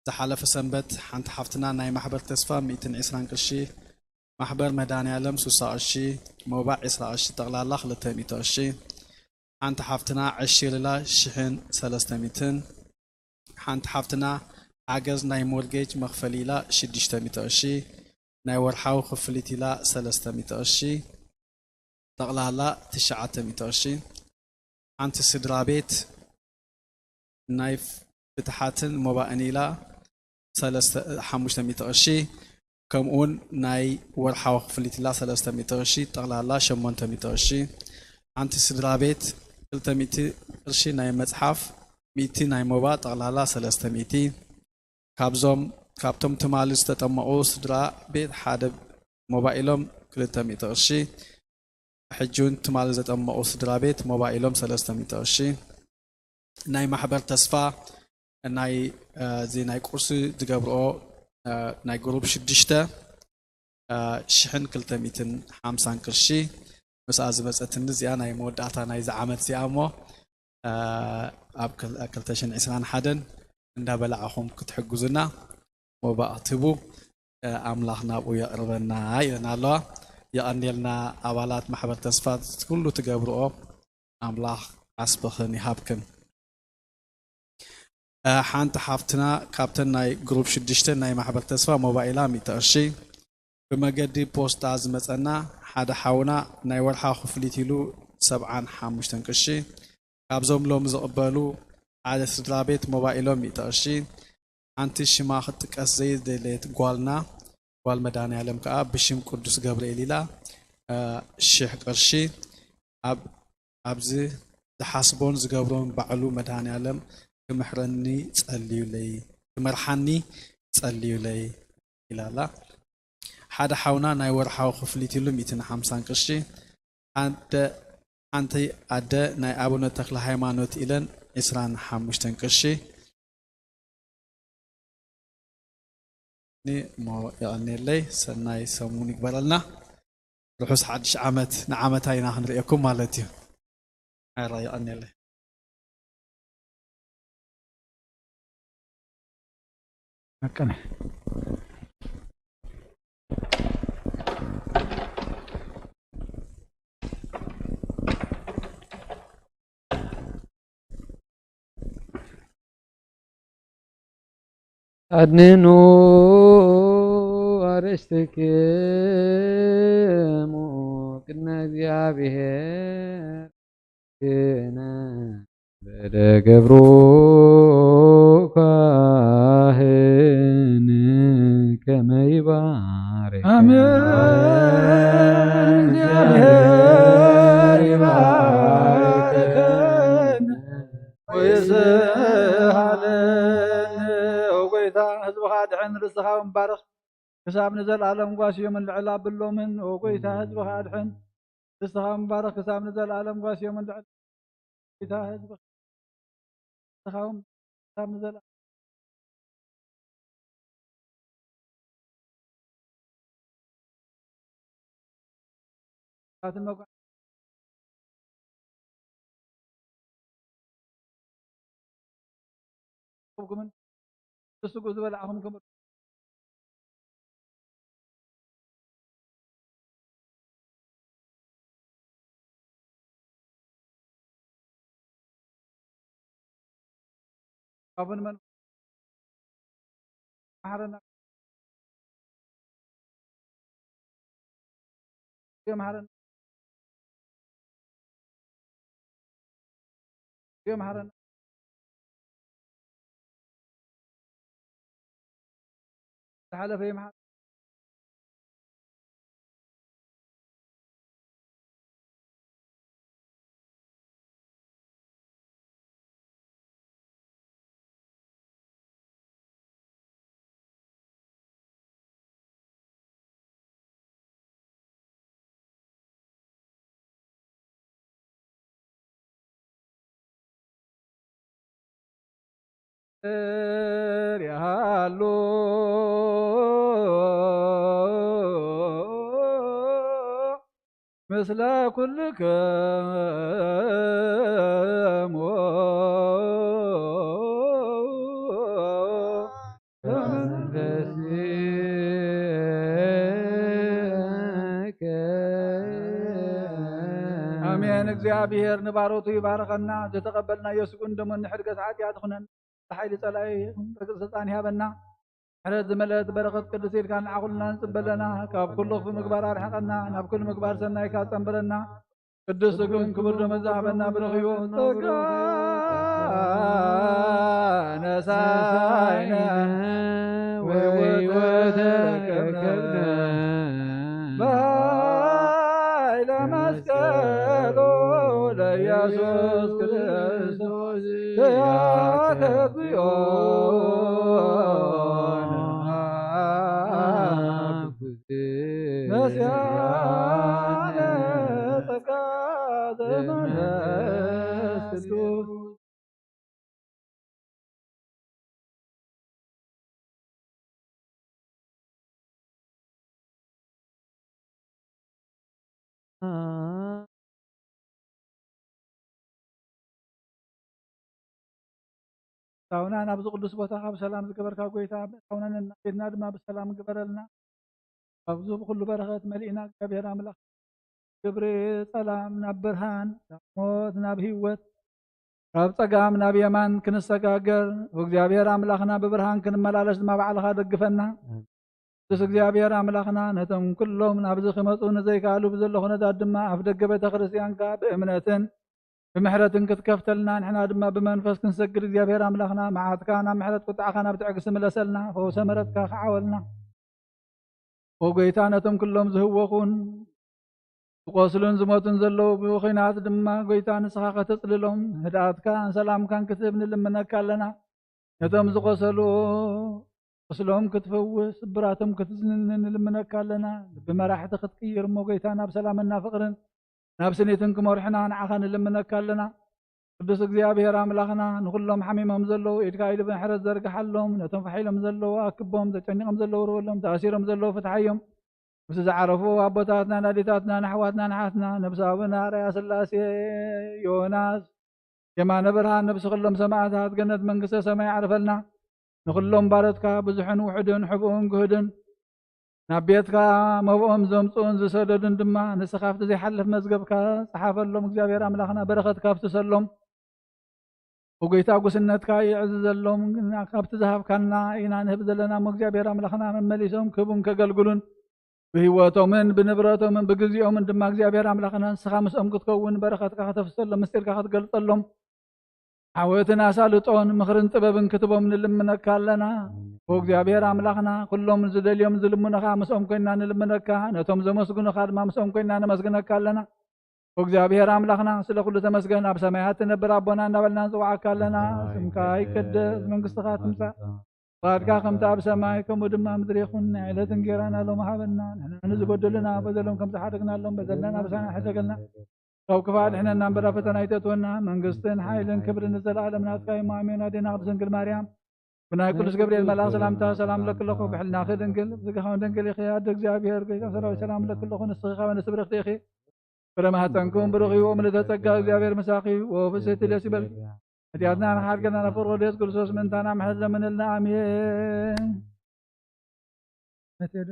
ዝሓለፈ ሰንበት ሓንቲ ሓፍትና ናይ ማሕበር ተስፋ ሚእትን ዕስራን ቅርሺ፣ ማሕበር መድኃኔዓለም ሱሳ ቅርሺ፣ ሞባእ ዕስራ ቅርሺ፣ ጠቕላላ ክልተ ሚእቲ ቅርሺ። ሓንቲ ሓፍትና ዕሽር ኢላ ሽሕን ሰለስተ ሚእትን። ሓንቲ ሓፍትና ሓገዝ ናይ ሞርጌጅ መኽፈሊ ኢላ ሽዱሽተ ሚእቲ ቅርሺ፣ ናይ ወርሓዊ ክፍሊት ኢላ ሰለስተ ሚእቲ ቅርሺ፣ ጠቕላላ ትሽዓተ ሚእቲ ቅርሺ። ሓንቲ ስድራ ቤት ናይ ፍ-፣ ትሓትን ሞባእን ኢላ ሰለስተ ሓሙሽተ ሚእቲ ቅርሺ፣ ከምኡውን ናይ ወርሓዊ ክፍሊት ኢላ ሰለስተ ሚእቲ ቅርሺ፣ ጠቕላላ ሸሞንተ ሚእቲ ቅርሺ። ሓንቲ ስድራ ቤት ክልተ ሚእቲ ቅርሺ ናይ መጽሓፍ፣ ሚእቲ ናይ ሞባ፣ ጠቕላላ ሰለስተ ሚእቲ። ካብዞም ካብቶም ትማሊ ዝተጠመቑ ስድራ ቤት ሓደ ሞባይሎም ክልተ ሚእቲ ቅርሺ፣ ሕጂ እውን ትማሊ ዘጠመቑ ስድራ ቤት ሞባይሎም ሰለስተ ሚእቲ ቅርሺ። ናይ ማሕበር ተስፋ ናይ እዚ ናይ ቁርሲ ዝገብርኦ ናይ ግሩፕ ሽዱሽተ ሽሕን ክልተ ሚእትን ሓምሳን ቅርሺ ምስኣ ዝመፀትኒ እዚኣ ናይ መወዳእታ ናይዚ ዓመት እዚኣ እሞ ኣብ ክልተ ሽሕን ዕስራን ሓደን እንዳበላዕኹም ክትሕግዙና ሞባእ ክትህቡ ኣምላኽ ናብኡ የቕርበና ኢለን ኣለዋ። የቐንየልና ኣባላት ማሕበር ተስፋ ኩሉ ትገብርኦ ኣምላኽ ዓስብኽን ይሃብክን። ሓንቲ ሓፍትና ካብተን ናይ ግሩፕ ሽዱሽተ ናይ ማሕበር ተስፋ ሞባይላ ሚእቲ ቅርሺ ብመገዲ ፖስጣ ዝመፀና ሓደ ሓውና ናይ ወርሓ ክፍሊት ኢሉ ሰብዓን ሓሙሽተን ቅርሺ ካብዞም ሎም ዝቕበሉ ሓደ ስድራ ቤት ሞባይሎም ሚእቲ ቅርሺ ሓንቲ ሽማ ክትጥቀስ ዘይደለየት ጓልና ጓል መድኃኔዓለም ከዓ ብሽም ቅዱስ ገብርኤል ኢላ ሽሕ ቅርሺ ኣብ ኣብዚ ዝሓስቦን ዝገብሮን ባዕሉ መድኃኔዓለም ክምሕረኒ ጸልዩለይ ክመርሓኒ ጸልዩለይ ኢላላ። ሓደ ሓውና ናይ ወርሓዊ ክፍሊት ኢሉ ሚእትን ሓምሳን ቅርሺ፣ ሓንቲ ኣደ ናይ ኣቡነ ተክለ ሃይማኖት ኢለን ዕስራን ሓሙሽተን ቅርሺ እሞ የቐንየለይ። ሰናይ ሰሙን ይግበረልና። ርሑስ ሓድሽ ዓመት ንዓመታ ኢና ክንርእየኩም ማለት እዩ። ሓራ የቐንየለይ። መቀነ ኣድንኑ ኣርእስትክሙ ቅድመ እግዚኣብሔር ክነ በደ ገብሩ ካህን ከመ ይባርክ። ኣሜን። እግዚኣብሔር ይባርክን ወይስሃልን። ኦ ጎይታ፣ ህዝብኻ ድሕን፣ ርስኻ እውን ባርኽ። ክሳብ ንዘለኣለም ጓስዮምን ልዕል ኣብሎምን። ኦ ጎይታ፣ ህዝብኻ ኣድሕን። ንስኻ ምባረኽ ክሳብ ንዘለኣለም ጓስዮምን ልዕል። ጎይታ፣ ህዝብኻ ንስኻ እውን ክሳብ ንዘለኣለም። ክብኩምን ንስጉ ዝበላዕኹም ክምር ኣቡን መን መሓረና መሓረና መሓረና ዝሓለፈ ይምሓር። ሪሃሉ ምስለ ኩልክሙ ኣሜን። እግዚኣብሔር ንባሮቱ ይባርኸና። ዝተቐበልናዮ ስጉን ደሞን ንሕድገት ሓጢኣት ይኹነን። ሓይሊ ጸላኢ ርግጽ ስልጣን ይሃበና። ምሕረት ዝመልአት በረኸት ቅድስት ኢድካ ንዓኹልና ንጽበለና። ካብ ኩሉ ክፉ ምግባር ኣርሕቐና። ናብ ኩሉ ምግባር ሰናይካ ጸንብረና። ቅዱስ ስግኡን ክቡር ደሙን ዝሃበና ብረኽዮ ጸጋ ነሳይነ ወይወተረከብነ በኃይለ መስቀሉ ለኢየሱስ ክርስቶስ ስያተ ጽዮን ነስያነ ጸጋ ዘመንፈስ ቅዱስ። ኣታውና ናብዚ ቅዱስ ቦታኻ ብሰላም ዝገበርካ ጎይታ፣ ኣታውናን ቤትና ድማ ብሰላም ግበረልና። ኣብዚ ብኹሉ በረኸት መሊእና እግዚኣብሔር ኣምላኽ፣ ግብሪ ጸላም ናብ ብርሃን፣ ካብ ሞት ናብ ህይወት፣ ካብ ጸጋም ናብ የማን ክንሰጋገር፣ እግዚኣብሔር ኣምላኽና ብብርሃን ክንመላለስ ድማ ባዕልኻ ደግፈና። ኣሜን። ቅዱስ እግዚኣብሔር ኣምላኽና፣ ነቶም ኩሎም ናብዚ ክመጹ ንዘይከኣሉ ብዘሎ ኩነታት ድማ ኣፍ ደገ ቤተ ክርስቲያንካ ብእምነትን ብምሕረትን ክትከፍተልና፣ ንሕና ድማ ብመንፈስ ክንሰግድ እግዚኣብሔር ኣምላኽና፣ መዓትካ ናብ ምሕረት፣ ቁጣዕካ ናብ ትዕግስቲ ምለሰልና፣ ፈውሰ ምሕረትካ ክዓወልና። ኦ ጎይታ፣ ነቶም ኩሎም ዝህወኹን ዝቆስሉን ዝሞቱን ዘለዉ ብኹናት ድማ፣ ጎይታ፣ ንስኻ ከተጽልሎም፣ ህድኣትካን ሰላምካን ክትህብ ንልምነካ ኣለና። ነቶም ዝቆሰሉ ቁስሎም ክትፈውስ፣ ስብራቶም ክትዝንን ንልምነካ ኣለና። ልቢ መራሕቲ ክትቅይር እሞ፣ ጎይታ፣ ናብ ሰላምና ፍቕርን ናብ ስኒትን ክመርሑና ንዓኻ ንልምነካ ኣለና። ቅዱስ እግዚኣብሔር ኣምላኽና፣ ንኹሎም ሓሚሞም ዘለዉ ኢድካ ኢድ ምሕረት ዘርግሓሎም፣ ነቶም ፋሕ ኢሎም ዘለዉ ኣክቦም፣ ተጨኒቖም ዘለዉ ርወሎም፣ ተኣሲሮም ዘለዉ ፍትሓዮም። ምስ ዝዓረፉ ኣቦታትና፣ ናዴታትና፣ ንኣሕዋትና፣ ንሓትና፣ ነብሲ ኣቡነ ኣርኣያ ስላሴ፣ ዮናስ፣ የማነ ብርሃን፣ ነብሲ ኩሎም ሰማዕታት፣ ገነት መንግስተ ሰማይ ኣዕርፈልና። ንኹሎም ባሮትካ ብዙሕን ውሑድን፣ ሕቡእን ግሁድን፣ ናብ ቤትካ መብኦም ዘምጽኡን ዝሰደዱን ድማ፣ ንስኻ ኣብቲ ዘይሓልፍ መዝገብካ ጸሓፈሎም። እግዚኣብሔር ኣምላኽና፣ በረኸትካ ኣፍስሰሎም። ብጎይታ ጉስነትካ ይዕዝዘሎም። ካብቲ ዝሃብካና ኢና ንህብ ዘለና እሞ፣ እግዚኣብሔር ኣምላኽና፣ መመሊሶም ክህቡን ከገልግሉን፣ ብህይወቶምን ብንብረቶምን ብግዜኦምን ድማ እግዚኣብሔር ኣምላኽና፣ ንስኻ ምስኦም ክትከውን፣ በረኸትካ ከተፍሰሎም፣ ምስጢርካ ክትገልጸሎም፣ ዓወትን ኣሳልጦን ምኽርን ጥበብን ክትቦም ንልምነካ ኣለና። ኦ እግዚኣብሔር ኣምላኽና፣ ኩሎም ዝደልዮም ዝልምኑኻ ምስኦም ኮይንና ንልምነካ፣ ነቶም ዘመስግኑኻ ድማ ምስኦም ኮይንና ነመስግነካ ኣለና። ኦ እግዚኣብሔር ኣምላኽና፣ ስለ ኩሉ ተመስገን። ኣብ ሰማያት ትነብር ኣቦና እናበልና ንጽውዓካ ኣለና። ስምካ ይቀደስ፣ መንግስትኻ ትምጻእ፣ ፍቓድካ ከምቲ ኣብ ሰማይ ከምኡ ድማ ምድሪ ይኹን። ናይ ዕለት እንጌራና ሎሚ ሃበና። ንሕና ንዝበደሉና በደሎም ከም ዝሓደግናሎም በደልና ናብሳና ሕደገልና። ካብ ክፋል ሕነና እምበር ኣብ ፈተና ኣይተእትወና። መንግስትን ሓይልን ክብርን ንዘለኣለም ናትካ እዩ። ኣሜን። ኣዴና ቅድስት ድንግል ማርያም፣ ብናይ ቅዱስ ገብርኤል መልኣኽ ሰላምታ ሰላም ለኪ ኣለኹ። ብሕልናኺ ድንግል፣ ብስጋኺ እውን ድንግል ኢኺ። ኣደ እግዚኣብሔር፣ ጎይታ ሰራዊት፣ ሰላም ለኪ ኣለኹ። ንስኺ ካብ ኣንስቲ ብርኽቲ ኢኺ። ፍረ ማህፀንኩም ብሩኽ እዩ። ምልዕተ ጸጋ፣ እግዚኣብሔር ምሳኺ እዩ። ኦ ፍስሕቲ ደስ ይበልኪ። ኃጢኣትና ንሓድገና ናብ ፍቕሪ ወልደት ክርስቶስ ምእንታና ምሕረት ለምንልና። ኣሜን። ነቴዶ